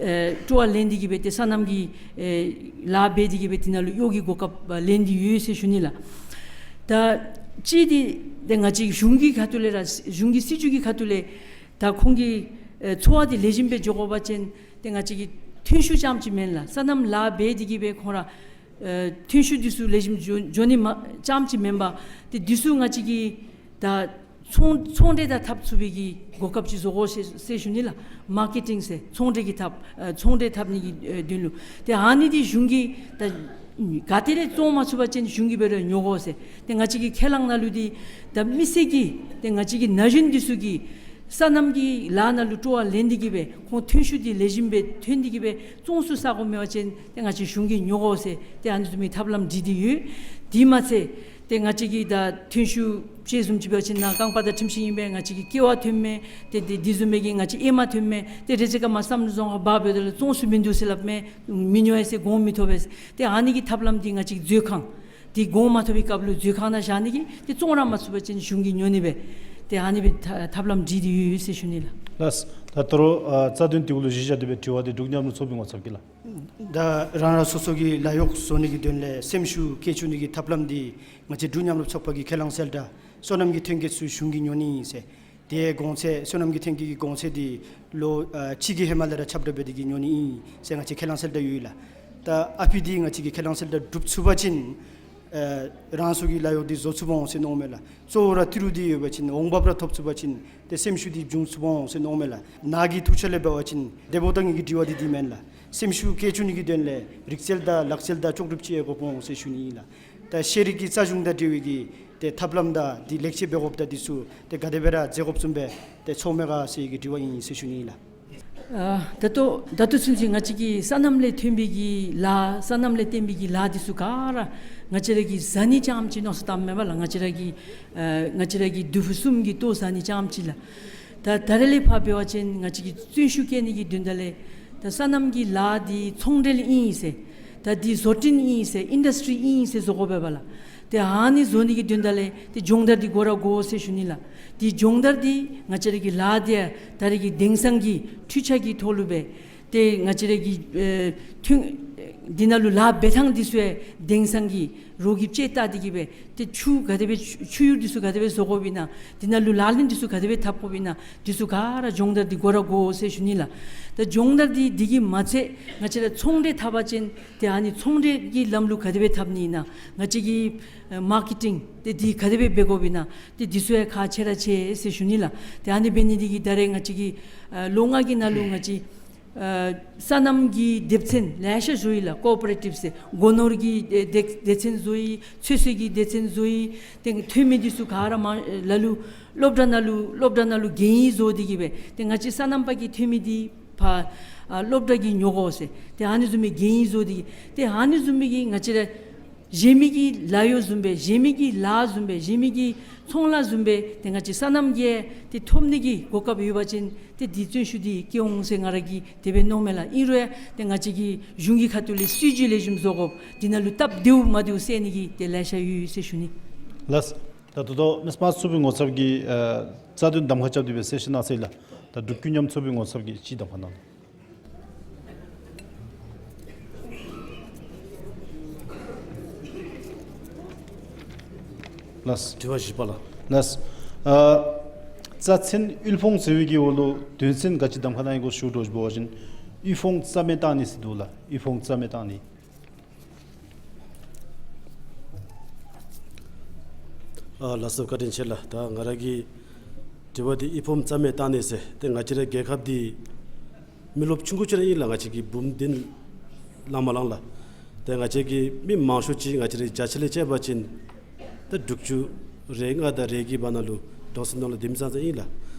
ཨེ་སྤྲོ་བ་ལེན་ཏེ་གི་སྦེ་ཏེ་སོ་ནམ་གྱི་ཨེ་ལཱ་འབད་དེ་གི་སྦེ་འདི་ནང་ལུ་གཡོག་གི་གོ་སྐབས་ལེན་ཏེ་ཡོད་ཟེར་ཞུ་ནི་ལགས། ད་གཅིག་འདི་ཏེ་ང་བཅས་གཞུང་གི་ཁ་ཐུག་ལས་ར་གཞུང་གི་སྲིད་བྱུས་ཀྱི་ཁ་ཐུག་ལས་ད་ཁོང་གི་ཨེ་འཚོ་བ་འདི་ལེགས་ཤོམ་སྦེ་འགྱོ་དགོ་པ་ཅིན་ཏེ་ང་བཅས་ཀྱི་ཐོན་ཤུགས་རྐྱངམ་ཅིག་མེན་ལགས། སོ་ནམ་ལཱ་འབད་དེ་གི་སྦེ་ཁོང་ར་ཨེ་ཐོན་ཤུགས་འདི་ཚུ་ལེགས་ཤོམ་འགྱོ་འགྱོ་ནི་མ་རྐྱངམ་ཅིག་མེན་པར་ཏེ་འདི་ཚུ་ང་བཅས་ཀྱིས་ད་ཚོང་ཚོང་འབྲེལ་དང་འཐབ་ཚུགས་པའི་གི་གོ་སྐབས་ཅིག་བཟོ་དགོ་ཟེར་ཟེར་ཞུ་ནི་ལགས། མར་ཀེ་ཊིང་ཟེར་ཚོང་འབྲེལ་གྱི་འཐབ་ཨེ་ཚོང་འབྲེལ་འཐབ་ནི་གི་ཨེ་དོན་ལུ་ཏེ་ཨ་ནི་འདི་གཞུང་གིས་ད་ག་ཏེ་ར་བཙོང་མ་ཚུགས་པ་ཅིན་གཞུང་གིས་འབད་རུང་ཉོ་དགོ་ཟེར། ཏེ་ང་བཅས་ཀྱི་ཁས་བླངས་ནང་ལུ་འདི་ད་མི་སེར་གྱིས་ཏེ་ང་བཅས་ཀྱི་ན་གཞོན་འདི་ཚུ་གིས་སོ་ནམ་གྱི་ལཱ་ནང་ལུ་སྤྲོ་བ་ལེན་ཏེ་གི་སྦེ་ཁོང་ཐོན་ཤུགས་འདི་ལེགས་ཤོམ་སྦེ་ཐོན་ཏེ་གི་སྦེ་བཙོང་ཚུགས་ས་དགོ་མེད་པ་ཅིན་ཏེ་ང་བཅས་གཞུང་གིས་ཉོ་དགོ་ཟེར་ཏེ་ཨ་ནི་བཟུམ་མའི་ཐབས་ལམ་སྒྲིག་སྟེ་ཡོད། དེ་མ་ཚད་ཏེ་ང་བཅས་ཀྱི་ད་ཐོན་ཤུགས་དཔྱད་བཟུམ་ཅིག་འབད་བ་ཅིན་ནཱ་རྐང་པ་དང་གྲིམ་ཤིང་ཨིན་པས། ང་བཅས་ཀྱི་ཀེ་བ་ཐོནམ་མས། ཏེ་དེ་དེ་བཟུམ་མའི་གི་ང་བཅས་ཨེ་མ་ཐོནམ་མས། ཏེ་རེ་ཅིག་ཀ་མ་བསམ་བློ་བཟུང་ཁར་འབག་འབདཝ་ད་ལུ་བཙོང་ས་མིན་འདུག་ཟེར་སླབ་མས། མི་ཉོ་ཡི་ཟེར་དགོངས་མི་ཐོབ་པས། ཏེ་ཨ་ནི་གི་ཐབས་ལམ་འདི་ང་བཅས་ཀྱི་མཛོད་ཁང་འདི་དགོངས་མ་ཐོབ་པའི་སྐབས་ལུ་མཛོད་ཁང་ནང་བཞག་ནི་གི་ཏེ་བཙོང་ར་མ་ཚུགས་པ་ཅིན་གཞུང་གིས་ཉོ་ནི་སྦེ་ཏེ་ཨ་ནི་སྦེ་ཐ་ཐབས་ལམ་སྒྲིག་སྟེ་ཡོད་ཡོད་ཟེར་ཞུ་ནི་ལགས། ལགས། ད་ད་རུང་ཨ་རྩ་དོན་འདི་གུ་ལུ་གཞི་བཞག་སྟེ་སྦེ་དྲི་བ་འདི་འབྲུག་མཉམ་རུབ་ཚོགས་པའི་ངོ་ཚབ་ཀྱིས་ལགས། ད་རང་རང་སོ་སོ་གི་ལཱ་གཡོག་བཟོ་ནི་གི་དོན་ལས་སེམས་ཤུགས་བསྐྱེད་བཅུག་ནི་གི་ཐབས་ལམ་འདི་ང་བཅས་འབྲུག་མཉམ་རུབ་ཚོགས་པ་གིས་ཁས་བླངས་གསལ་བསྒྲགས་སོ་ནམ་གྱི་ཐོན་སྐྱེད་ཚུ་གཞུང་གིས་ཉོ་ནི་ཨིན་ཟེར། དེ་གོང་ཚད་སོ་ནམ་གྱི་ཐོན་སྐྱེད་ཀྱི་གོང་ཚད་འདི་ལོ་ཨ་གཅིག་གི་ཧེ་མ་ལས་ར་ཁྱབ་བསྒྲགས་འབད་དེ་གིས་ཉོ་ནི་ཨིན་ཟེར་ང་བཅས་ཁས་བླངས་གསལ་བསྒྲགས་ཡོད་ལགས། ད་ཨ་ཕི་འདི་ང་བཅས་ཀྱིས་ཁས་བླངས་གསལ་བསྒྲགས་གྲུབ་ཚུགས་པ་ཅིན་ཨ་རང་སོ་གི་ལཱ་གཡོག་འདི་བཟོ་ཚུགསཔ་འོང་ཟེར་མནོཝ་མས་ལགས། གཙོ་བོ་ར་ཏི་རུ་འདི་ཡོད་པ་ཅིན་འོང་འབབ་ར་ཐོབ་ཚུགས་པ་ཅིན་ཏེ་སེམས་ཤུགས་འདི་བྱུང་ཚུགསཔ་འོང་ཟེར་མནོཝ་མས་ལགས། ནཱ་གི་ཐུགས་འཆར་ལས་འབད་བ་ཅིན་འདས་པོ་དང་ངེ་གི་དྲི་བ་འདི་འདི་མེན་ལགས། སེམས་ཤུགས་བསྐྱེད་བཅུག་ནི་གི་དོན་ལས་རིག་རྩལ་དང་ལག་རྩལ་དང་ལྕོགས་གྲུབ་ཅིག་ཡོད་དགོཔ་འོང་ཟེར་ཞུ་ནི་ཨིན་ལགས། ད་ཤེས་རིག་གི་རྩ་གཞུང་དང་འབྲེལ་བའི་གི་ཏེ་ཐབས་ལམ་དང་འདི་ལེགས་བཅོས་འབད་དགོཔ་དང་འདི་ཚུ་ཏེ་ག་དེ་སྦེ་ར་མཛད་དགོཔ་བཟུམ་སྦེ་ཏེ་ཚོརཝ་མས་ག་ཟེར་གི་དྲི་བ་ཨིན་ཟེར་ཞུ་ནི་ཨིན་ལགས། ཨ་ད་ལྟོ་ད་ལྟོ་ཚུན་ཚོད་ང་བཅས་ཀྱི་སོ་ནམ་ལས་ཐོན་པའི་གི་ལཱ་སོ་ནམ་ལས་བརྟེན་པའི་གི་ལཱ་འདི་ཚུ་ག་ར་ང་བཅས་ར་གིས་བཟའ་ནི་རྐྱངམ་ཅིག་མནོ་བསམ་བཏངམ་མས་པ་ལགས། ང་བཅས་ར་གི་ཨ་ང་བཅས་ར་གི་དུས་ཕུན་སུམ་གྱི་ལྟོ་བཟའ་ནི་རྐྱངམ་ཅིག་ལགས། ད་ད་རེས་ལས་ཕར་འབད་བ་ཅིན་ང་བཅས་ཀྱིས་བརྩོན་ཤུགས་བསྐྱེད་ནི་གི་དོན་དག་ལས་ད་སོ་ནམ་གྱི་ལཱ་འདི་ཚོང་འབྲེལ་ཨིན་ཟེར་ད་འདི་བཟོ་སྐྲུན་ཨིན་ཟེར་ཨིན་ཌསི་ཊི་རི་ཨིན་ཟེར་བཟོ་དགོ་པས་པ་ལགས། ཏེ་ཨ་ནི་བཟོ་ནི་གི་དོན་དག་ལས་ཏེ་སྦྱོང་བརྡར་འདི་དགོ་ར་དགོ་ཟེར་ཞུ་ནི་ལགས། ཏེ་སྦྱོང་བརྡར་འདི་ང་བཅས་ར་གི་ལཱ་འདི་ད་རེས་ཀྱི་དེང་སང་གི་འཕྲུལ་ཆས་ཀྱི་ཐོག་ལུ་སྦེ་ཏེ་ང་བཅས་ར་གི་ཨེ་ཐོན་ འདི་ནང་ལུ་ལཱ་འབད་ཐངས་འདི་ཚུ་ཡང་དེང་སང་གི་རོགས་ཀྱིས་དཔྱད་བལྟ་སྟེ་གི་སྦེ་ཏེ་ཆུ་ག་དེ་སྦེ་ཆུ་ཆུ་ཡུར་འདི་ཚུ་ག་དེ་སྦེ་བཟོ་དགོཔ་ཨིན་ན། འདི་ནང་ལུ་ལག་ལེན་འདི་ཚུ་ག་དེ་སྦེ་འཐབ་དགོཔ་ཨིན་ན། འདི་ཚུ་ག་ར་སྦྱོང་བརྡར་འདི་དགོ་ར་དགོ་ཟེར་ཞུ་ནི་ལགས། ད་སྦྱོང་བརྡར་འདི་འདི་གིས་མ་ཚད་ང་བཅས་ར་ཚོང་འབྲེལ་འཐབ་པ་ཅིན་ཏེ་ཨ་ནི་ཚོང་འབྲེལ་གྱི་ལམ་ལུགས་ག་དེ་སྦེ་འཐབ་ནི་ཨིན་ན། ང་བཅས་ཀྱི་ཨེ་མར་ཀེ་ཊིང་ཏེ་འདི་ག་དེ་སྦེ་འབད་དགོཔ་ཨིན་ན། ཏེ་འདི་ཚུ་ཡང་ཁག་ཆེ་ར་ཆེ་ཟེར་ཞུ་ནི་ལགས། ཏེ་ཨ་ནི་འབད་ནི་འདི་གིས་ད་རེས་ང་བཅས་ཀྱི་ཨེ་ལོ་ལྔ་གི་ནང་ལུ་ང་བཅས་ཨ་སོ་ནམ་གྱི་སྡེ་ཚན་ལེ་ཤ་བཟོ་ཡི་ལགས། ཀོ་ཨོ་པ་རེ་ཊིབ་ཟེར་སྒོ་ནོར་གྱི་ཨེ་སྡེ་སྡེ་ཚན་བཟོ་ཡི། ཚོད་བསྲེ་གི་སྡེ་ཚན་བཟོ་ཡི། ཏེ་ཐོན་མི་འདི་ཚུ་ག་ར་མ་ལ་ལུ་སློབ་གྲྭ་ནང་ལུ་སློབ་གྲྭ་ནང་ལུ་རྒྱན་ཡིག་བཟོ་སྟེ་གི་སྦེ་ཏེ་ང་བཅས་སོ་ནམ་པ་གིས་ཐོན་མི་འདི་ཕར་ཨ་སློབ་གྲྭ་གིས་ཉོ་དགོ་ཟེར། ཏེ་ཨ་ནི་བཟུམ་མའི་རྒྱན་ཡིག་བཟོ་སྟེ་གི་ཏེ་ཨ་ནི་བཟུམ་མའི་གི་ང་བཅས་ར་གཞན་མི་གི་ལཱ་གཡོག་བཟུམ་སྦེ་གཞན་མི་གི་ལཱ་བཟུམ་སྦེ་གཞན་མི་གི་ཚོང་ལཱ་བཟུམ་སྦེ་ཏེ་ང་བཅས་སོ་ནམ་གྱིས་ཏེ་ཐོབ་ནི་གི་གོ་སྐབས་ཡོད་པ་ཅིན་ཏེ་འདི་བརྩོན་ཤུགས་འདི་བསྐྱེད་འོང་ཟེར་ང་ར་གིས་དེ་སྦེ་མནོཝ་མས་ལགས། ཨིན་རུང་ཡང་ཏེ་ང་བཅས་ཀྱི་གཞུང་གི་ཁ་ཐུག་ལས་སྲིད་བྱུས་ལེགས་ཤོམ་བཟོ་དགོཔ་འདི་ནང་ལུ་སྟབས་བདེཝ་མ་བདེཝ་སེལ་ནི་གི་ཏེ་ལེ་ཤ་ཡོད་ཟེར་ཞུ་ནི། ལགས། ད་ད་ལྟོ་མི་སི་མར་ཚུ་བི་ངོ་ཚབ་ཀྱིས་ཨ་རྩ་དོན་གདམ་ཁ་རྐྱབ་སྟེ་སྦེ་གསལ་བཤད་གནང་ཚར་ཡི་ལགས། ད་འབྲུག་ཀུན་མཉམ་ཚུ་བི་ངོ་ཚབ་ཀྱིས་ཅིག་གདམ་ཁ་གནང་། ལགས། དྲི་བ་བཞི་པ་ལགས། ལགས། ཨ་རྩ་ཚན་དབུལ་ཕོངས་ཟེར་བའི་གི་འོག་ལུ་དོན་ཚན་ག་ཅི་གདམ་ཁ་གནང་ཡི་གོ་ཞུ་དོ་ཅིག་འབད་བ་ཅིན་དབུལ་ཕོངས་རྩ་མེད་བཏང་ནི་ཟེར་འདུག་ལགས། དབུལ་ཕོངས་རྩ་མེད་བཏང་ནི། ཨ་ལགས་སོ། བཀའ་དྲིན་ཆེ་ལགས། ད་ང་ར་གི་དྲི་བ་འདི་དབུལ་ཕོངས་རྩ་མེད་བཏང་ནི་ཟེར་ཏེ་ང་བཅས་རའི་རྒྱལ་ཁབ་འདི་མི་རློབས་ཆུང་ཀུ་ཅིག་ར་ཨིན་ལགས། ང་བཅས་ཀྱི་འབུམ་བདུན་ལང་མ་ལང་ལགས། ཏེ་ང་བཅས་ཀྱི་མི་མང་ཤོས་ཅིག་ང་བཅས་རའི་བརྒྱ་ཆ་ལས་བཅད་པ་ཅིན་ད་དྲུག་ཅུ་རེ་ལྔ་དང་རེ་བརྒྱད་བར་ན་ལུ་གྲོང་གསེབ་ནང་ལུ་སྡོད་མི་ཙང་ཙང་ཨིན་ལགས།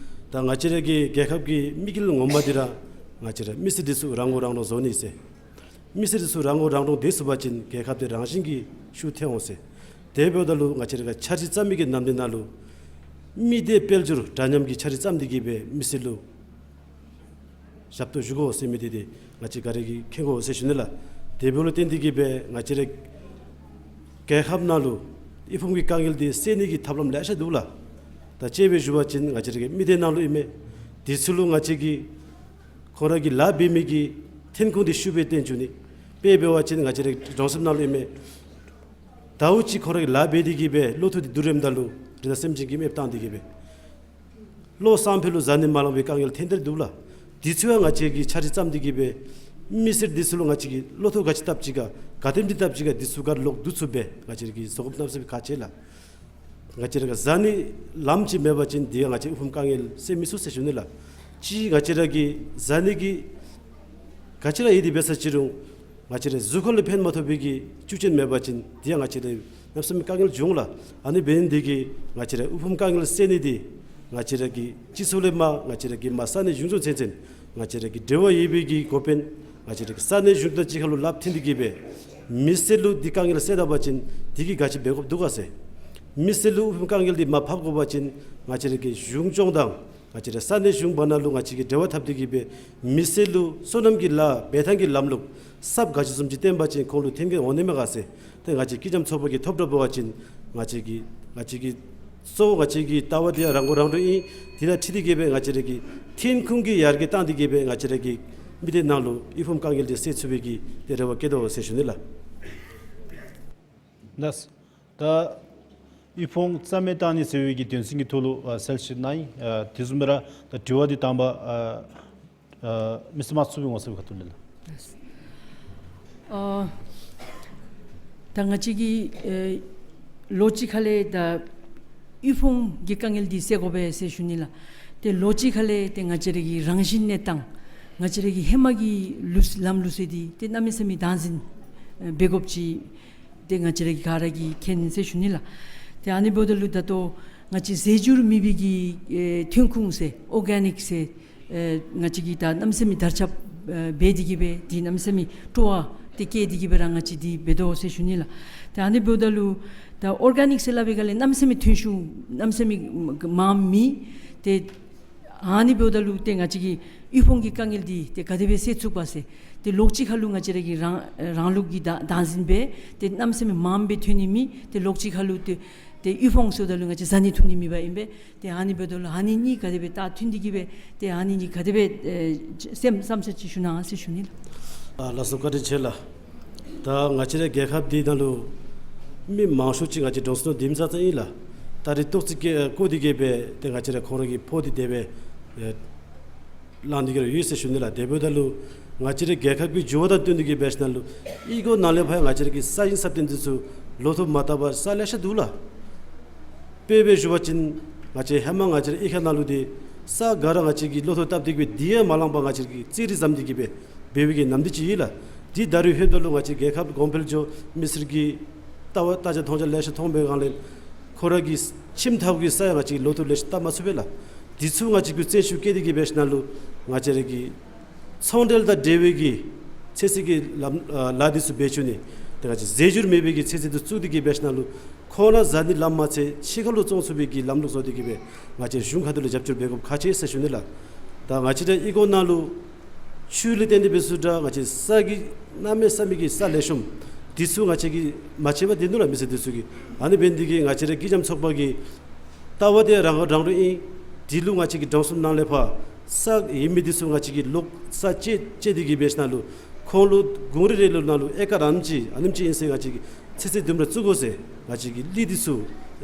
ད་ང་བཅས་རའི་གི་རྒྱལ་ཁབ་ཀྱི་དམིགས་ཡུལ་ངོ་མ་འདི་ར་ང་བཅས་རའི་མི་སེར་འདི་ཚུ་རང་མགོ་རང་འདྲོངས་བཟོ་ནི་ཟེར། མི་སེར་འདི་ཚུ་རང་མགོ་རང་འདྲོངས་སྡོད་ཚུགས་པ་ཅིན་རྒྱལ་ཁབ་འདི་རང་བཞིན་གྱིས་ཤུགས་ཐོན་འོང་ཟེར། དེ་འབདཝ་ད་ལུ་ང་བཅས་ར་གིས་འཆར་གཞི་བརྩམ་མི་གི་ནམ་དུས་ནང་ལུ་མི་སྡེ་དཔལ་འབྱོར་འདྲ་མཉམ་གྱི་འཆར་གཞི་བརྩམས་ཏེ་གི་སྦེ་མི་སེར་ལུ་ཞབས་ཏོག་ཞུ་དགོ་ཟེར་མི་འདི་འདི་ང་བཅས་ག་ར་གིས་མཁྱེན་དགོ་ཟེར་ཞུ་ནི་ལགས། དེ་འབདཝ་ལས་བརྟེན་ཏེ་གི་སྦེ་ང་བཅས་རའི་རྒྱལ་ཁབ་ནང་ལུ་དབུལ་ཕོངས་ཀྱི་དཀའ་ངལ་འདི་སེལ་ནི་གི་ཐབས་ལམ་ལེ་ཤ་འདུག་ལགས། ད་དཔྱེ་སྦེ་ཞུ་བ་ཅིན་ང་བཅས་རའི་མི་སྡེ་ནང་ལུ་ཨིན་མས། དེ་ཚུ་ལུ་ང་བཅས་ཀྱིས་ཁོང་ར་གི་ལཱ་འབད་མི་གི་ཐོན་ཁུངས་འདི་ཤུགས་སྦེ་བཏོན་བཅུག་ནི། དཔེ་འབད་བ་ཅིན་ང་བཅས་རའི་གྲོང་གསེབ་ནང་ལུ་ཨིན་མས། ཟླཝ་གཅིག་ཁོང་ར་གིས་ལཱ་འབད་དེ་གི་སྦེ་ལོ་ཐོག་འདི་བསྡུ་རནམ་ད་ལུ་རི་དྭགས་སེམས་ཅན་གྱིས་མེདཔ་བཏང་སྟེ་གི་སྦེ་ལོ་སང་ཕོད་ལུ་བཟའ་ནི་མ་ལང་པའི་དཀའ་ངལ་ཐོན་ཏེ་འདུག་ལགས། དེ་ཚུ་ཡང་ང་བཅས་ཀྱིས་འཆར་གཞི་བརྩམས་ཏེ་གི་སྦེ་མི་སེར་འདི་ཚུ་ལུ་ང་བཅས་ཀྱིས་བློ་ཐོག་ག་ཅི་བཏབ་ཅི་ག་ག་དེམ་ཅིག་བཏབ་ཅི་ག་འདི་ཚུ་ག་ལོག་བསྡུ་ཚུགསཔ་སྦེ་ང་བཅས་ཀྱིས་བཟོ་དགོཔ་གནམ་མེད་ས་མེད་ཁག་ཆེ་ལགས། ང་བཅས་ར་ག་བཟའ་ནི་ལངམ་ཅིག་མེད་པ་ཅིན་དེ་ཡང་ང་བཅས་དབུལ་ཕོངས་དཀའ་ངལ་སེལ་མི་ཚུགས་ཟེར་ཞུ་ནི་ལགས། གཅིག་ང་བཅས་ར་གིས་བཟའ་ནི་གི་ག་ཅི་ར་ཡོད་དེ་འབད་ས་ཅི་རུང་ང་བཅས་རའི་གཟུགས་ཁར་ལུ་ཕན་མ་ཐོགས་པའི་གི་བཅུད་ཅན་མེད་པ་ཅིན་དེ་ཡང་ང་བཅས་ར་གནམ་མེད་ས་མེད་དཀའ་ངལ་འབྱུང་ལགས། ཨ་ནི་འབད་ནི་འདི་གིས་ང་བཅས་རའི་དབུལ་ཕོངས་དཀའ་ངལ་སེལ་ནི་འདི་ང་བཅས་ར་གི་སྤྱི་ཚོགས་ལས་མར་ང་བཅས་ར་གི་མར་ས་གནས་གཞུང་སྐྱོང་ཚུན་ཚོད་ང་བཅས་ར་གི་འབྲེལ་བ་ཡོད་པའི་གི་འགོ་དཔོན་ང་བཅས་ར་གི་ས་གནས་གཞུང་དང་གཅིག་ཁར་ལུ་སླབ་ཐིམ་སྟེ་གི་སྦེ་མི་སེར་ལུ་འདི་དཀའ་ངལ་སེལ་ད་པ་ཅིན་འདི་གིས་ག་ཅི་འབད་དགོཔ་འདུག་ག་ཟེར། མི་སེར་ལུ་དབུལ་ཕོངས་དཀའ་ངལ་འདི་མར་ཕབ་དགོ་པ་ཅིན་ང་བཅས་ར་གི་གཞུང་སྐྱོང་དང་ང་བཅས་ར་ས་གནས་གཞུང་བར་ན་ལུ་ང་བཅས་ཀྱིས་འབྲེལ་བ་འཐབ་སྟེ་གི་སྦེ་མི་སེར་ལུ་སོ་ནམ་གྱི་ལཱ་འབད་ཐངས་ཀྱི་ལམ་ལུགས་གསརཔ་ག་ཅི་བཟུམ་ཅིག་བཏོན་པ་ཅིན་ཁོང་ལུ་ཐོན་སྐྱེད་འོང་ནི་མས་ག་ཟེར། ཏེ་ང་བཅས་སྐྱིད་འཇམ་ཚོགས་པ་གིས་ཐོབ་གྲབས་འབད་བ་ཅིན་ང་བཅས་ཀྱི་ང་བཅས་ཀྱི་གཙོ་བོ་ང་བཅས་ཀྱི་ལྟ་བ་འདི་ཡང་རང་མགོ་རང་འདྲོངས་ཨིན། དེ་དང་འཁྲིལ་ཏེ་གི་སྦེ་ང་བཅས་ར་གི་ཐོན་ཁུངས་ཀྱི་ཡར་རྒྱས་བཏང་སྟེ་གི་སྦེ་ང་བཅས་ར་གི་མི་སྡེ་ནང་ལུ་དབུལ་ཕོངས་དཀའ་ངལ་འདི་སེལ་ཚུགས་པའི་གི་ཏེ་རེ་བ་བསྐྱེད་དོ་ཟེར་ཞུ་ནི་ལགས། ལགས། ད་དབུལ་ཕོངས་རྩ་མེད་བཏང་ནི་ཟེར་བའི་གི་དོན་ཚན་གྱི་ཐོག་ལུ་ཨ་གསལ་བཤད་གནང་ཡི། ཨ་དེ་བཟུམ་སྦེ་ར་ད་དྲི་བ་འདི་དང་པ་ཨ་ཨ་མི་སི་མར་ཚུ་བི་ངོ་ཚབ་ཀྱི་ཁ་ཐུག་ལས་ལགས། ཨ་ད་ང་བཅས་ཀྱིས་ཨེ་ལོ་གཅིག་ཁ་ལས་ད་དབུལ་ཕོངས་ཀྱི་དཀའ་ངལ་འདི་སེལ་དགོ་པས་ཟེར་ཞུ་ནི་ལགས། ཏེ་ལོ་གཅིག་ཁ་ལས་ཏེ་ང་བཅས་ར་གི་རང་བཞིན་གནས་སྟངས་ང་བཅས་ར་གི་ཧེ་མ་གི་ལུགས་ལམ་ལུགས་སྲོལ་འདི་ཏེ་གནམ་མེད་ས་མེད་བདག་འཛིན་ཨེ་འབད་དགོཔ་ཅིག་ཏེ་ང་བཅས་ར་གི་ག་ར་གིས་མཁྱེན་ཟེར་ཞུ་ནི་ལགས། ཏེ་ཨ་ནི་འབདཝ་ད་ལུ་ད་ལྟོ་ང་བཅས་རྫས་འགྱུར་མེད་པའི་གི་ཨེ་ཐོན་ཁུངས་ཟེར་ཨོར་གེ་ནིཀ་ཟེར་ཨེ་ང་བཅས་ཀྱིས་ད་གནམ་མེད་ས་མེད་དར་ཁྱབ་ཨེ་འབད་དེ་གི་སྦེ་ཏེ་གནམ་མེད་ས་མེད་སྤྲོ་བ་ཏེ་སྐྱེས་ཏེ་གི་སྦེ་ར་ང་བཅས་འདི་འབད་དོ་ཟེར་ཞུ་ནི་ལགས། ཏེ་ཨ་ནི་འབདཝ་ད་ལུ་ད་ཨོར་གེ་ནིཀ་ཟེར་སླབ་པའི་སྒང་ལས་གནམ་མེད་ས་མེད་ཐོན་ཤུགས་གནམ་མེད་ས་མེད་མངམ་མེད། ཏེ་ཨ་ནི་འབདཝ་ད་ལུ་ཏེ་ང་བཅས་ཀྱི་དབུལ་ཕོངས་ཀྱི་དཀའ་ངལ་འདི་ཏེ་ག་དེ་སྦེ་སེལ་ཚུགས་པ་ཟེར། ཏེ་ལོ་གཅིག་ཁར་ལུ་ང་བཅས་ར་གི་རང་རང་ལུགས་ཀྱི་བདག་བདག་འཛིན་འབད་ཏེ་གནམ་མེད་ས་མེད་མངམ་སྦེ་ཐོན་ནི་མེད། ཏེ་ལོ་གཅིག་ཁར་ལུ་ཏེ་ཏེ་དབུལ་ཕོངས་ཟེརཝ་ད་ལུ་ང་བཅས་བཟའ་ནི་འཐུང་ནི་མེད་པ་ཨིན་པས། ཏེ་ཨ་ནི་འབདཝ་ད་ལུ་ཨ་ནི་གཉིས་ག་དེ་སྦེ་ད་མཐུན་ཏེ་གི་སྦེ་ཏེ་ཨ་ནི་གཉིས་ག་དེ་སྦེ་ཨེ་སེམས་བསམ་འཆར་ཅིག་ཞུ་གནང་ཟེར་ཞུ་ནི་ལགས། ཨ་ལགས་སོ། བཀའ་དྲིན་ཆེ་ལགས། ད་ང་བཅས་རའི་རྒྱལ་ཁབ་འདི་ནང་ལུ་མི་མང་ཤོས་ཅིག་ང་བཅས་འབྲོང་སུན་ལུ་དིམ་ཙག་ཙ་ཨིན་ལགས། ད་རིས་ཏོག་ཙི་ཀེ་བཀོད་དེ་གི་སྦེ་ཏེ་ང་བཅས་ར་ཁོང་ར་གི་ཕོག་སྟེ་དེ་སྦེ་ཨེ་ལང་སྟེ་གི་ར་ཡོད་ཟེར་ཞུ་ནི་ལགས། དེ་འབདཝ་ད་ལུ་ང་བཅས་རའི་རྒྱལ་ཁབ་ཀྱི་འགྱུར་བ་དང་བསྟུན་ཏེ་གི་སྦེ་ཞིནམ་ལས་ཨི་ཁོང་ནང་ལས་ཕར་ཡང་ང་བཅས་ར་གི་ས་ཞིང་ས་གཏན་འདི་ཚུ་ལོག་ཐོབ་མ་བཏུབ་པར་ས་ལེ་ཤ་འདུག་ལགས། དཔེ་སྦེ་ཞུ་བ་ཅིན་ང་བཅས་ཧེ་མ་ང་བཅས་རའི་གཡུས་ཁ་ནང་ལུ་འདི་ས་ག་ར་ང་བཅས་ཀྱིས་ལོག་ཐོབ་བཏབ་སྟེ་གི་སྦེ་འདི་ཡང་མ་ལང་པར་ང་བཅས་ཀྱིས་རྩིས་རིག་བཟུམ་འདི་གི་སྦེ་འབད་བའི་གི་ནམ་དུས་ཅིག་ཨིན་ལགས། འདི་ད་རིས་ལྷོདཔ་ད་ལུ་ང་བཅས་རྒྱལ་ཁབ་གོང་འཕེལ་འགྱོ་མི་སེར་གྱི་ལྟ་བ་ལྟ་རྒྱ་མཐོང་རྒྱ་ལེ་ཤ་མཐོང་བའི་སྒང་ལས་ཁོང་ར་གི་ཁྱིམ་ཐོག་གི་ས་ཡང་ང་བཅས་ཀྱིས་ལོག་ཐོབ་ལེ་ཤ་བཏབ་མ་ཚུགས་པས་ལགས། འདི་ཚུ་ང་བཅས་ཀྱིས་བརྩོན་ཤུགས་བསྐྱེད་དེ་གི་སྦེ་ཞིནམ་ལས་ང་བཅས་ར་གི་ཚོང་འབྲེལ་དང་འབྲེལ་བའི་གི་ཚོད་བསྲེ་གི་ལམ་ཨ་ལཱ་འདི་ཚུ་འབད་བཅུག་ནི། ཏེ་ང་བཅས་རྫས་འགྱུར་མེད་པའི་གི་ཚོད་བསྲེ་འདི་བཙུགས་ཏེ་གི་སྦེ་ཞིནམ་ལས་ཁོང་ར་བཟའ་ནི་ལམ་མ་ཚད་ཕྱི་ཁ་ལུ་བཙོང་ཚུགས་པའི་གི་ལམ་ལུགས་བཟོ་སྟེ་གི་སྦེ་ང་བཅས་གཞུང་ཁ་ཐུག་ལས་རྒྱབ་སྐྱོར་འབད་དགོཔ་ཁག་ཆེ་ཟེར་ཞུ་ནི་ལགས། ད་ང་བཅས་ར་ཨི་ཁོང་ནང་ལུ་ཆུ་ལས་བརྟེན་ཏེ་འབད་ས་འདྲ་ང་བཅས་ས་གི་གནམ་མེད་ས་མེད་ཀྱི་ས་ལེགས་ཤོམ་འདི་ཚུ་ང་བཅས་ཀྱིས་མ་ཤེས་པར་སྡོད་ནུག་ལགས་མི་སེར་འདི་ཚུ་གིས། ཨ་ནི་འབད་ནི་འདི་གིས་ང་བཅས་རའི་སྐྱིད་འཇམ་ཚོགས་པ་གི་ལྟ་བ་འདི་རང་རང་རུ་ཨིན། འདི་ལུ་ང་བཅས་ཀྱིས་འབྲོང་སུན་ནང་ལས་ཕར་ས་ཡོད་མི་འདི་ཚུ་ང་བཅས་ཀྱིས་ལོག་ས་བཅད་བཅད་དེ་གི་སྦེ་ཞིནམ་ལས་ཁོང་ལུ་དགུང་རེ་རེ་ལུ་ནང་ལུ་ཨེ་ཀར་ཨ་ནེམ་ཅིག་ཨ་ནེམ་ཅིག་ཨིན་ཟེར་ང་བཅས་ཀྱིས་ཚོད་བསྲེ་དུམ་གྲ་བཙུགས་དགོ་ཟེར་ང་བཅས་ཀྱིས་གླིང་འདི་ཚུ་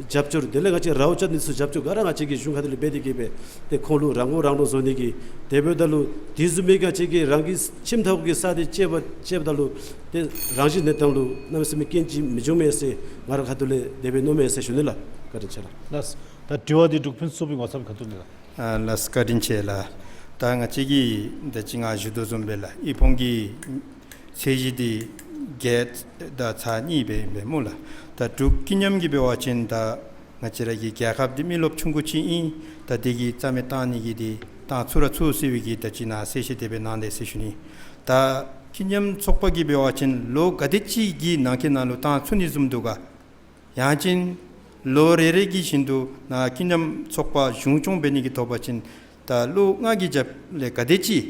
རྒྱབ་སྐྱོར་དེ་ལས་ང་བཅས་རཝ་ཅན་འདི་ཚུ་རྒྱབ་སྐྱོར་ག་ར་ང་བཅས་ཀྱིས་གཞུང་ཁ་ཐུག་ལས་འབད་དེ་གི་སྦེ་ཏེ་ཁོང་ལུ་རང་མགོ་རང་འདྲོངས་བཟོ་ནི་གི། དེ་འབདཝ་ད་ལུ་དེ་བཟུམ་མའི་ང་བཅས་ཀྱིས་རང་གི་ཁྱིམ་ཐོག་གི་ས་འདི་བཅད་པ་བཅདཔ་ད་ལུ་ཏེ་རང་བཞིན་གནས་སྟངས་ལུ་གནམ་མེད་ས་མེད་སྐྱོན་ཅིག་མི་འབྱུང་མས་ཟེར་ང་རའི་ཁ་ཐུག་ལས་དེ་སྦེ་མནོཝ་མས་ཟེར་ཞུ་ནི་ལགས། བཀའ་དྲིན་ཆེ་ལགས། ལགས། ད་དྲི་བ་འདི་འབྲུག་ཕུན་སུམ་ཚོགས་པའི་ངོ་ཚབ་ཁ་ཐུག་ལས་ལགས། ཨ་ལགས་བཀའ་དྲིན་ཆེ་ལགས། ད་ང་བཅས་ཀྱིས་ད་ཅི་ང་ཞུ་དོ་བཟུམ་སྦེ་ལགས་ཨི་ཕོང་གི་ཚད་གཞི་འདི་བརྒྱད་དང་ཚག་གཉིས་སྦེ་ཨིན་པས་སྨོ་ལགས། ད་འབྲུག་ཀུན་མཉམ་གྱི་འབད་བ་ཅིན་ད་ང་བཅས་ར་གི་རྒྱལ་ཁབ་འདི་མི་རློབས་ཆུང་ཀུ་ཅིག་ཨིན། ད་འདི་གི་རྩ་མེད་བཏང་ནི་གི་འདི་བཏང་ཚུགས་ར་ཚུགས་ཟེར་བའི་གི་ད་ཅི་ནཱ་གསལ་བཤད་དེ་སྦེ་གནང་དེས་ཟེར་ཞུ་ནི། ད་ཀུན་མཉམ་ཚོགས་པ་གི་འབད་བ་ཅིན་ལོ་ག་དེ་ཅིག་གི་ནང་འཁོད་ནང་ལུ་བཏང་ཚུགས་ནི་བཟུམ་འདུག་ག། ཡང་ཅིན་ལོ་རེ་རེ་གི་བཞིན་དུ་ནཱ་ཀུན་མཉམ་ཚོགས་པ་གཞུང་སྐྱོང་འབད་ནི་གི་ཐོབ་པ་ཅིན་ད་ལོ་ལྔ་གི་རྒྱབ་ལས་ག་དེ་ཅིག་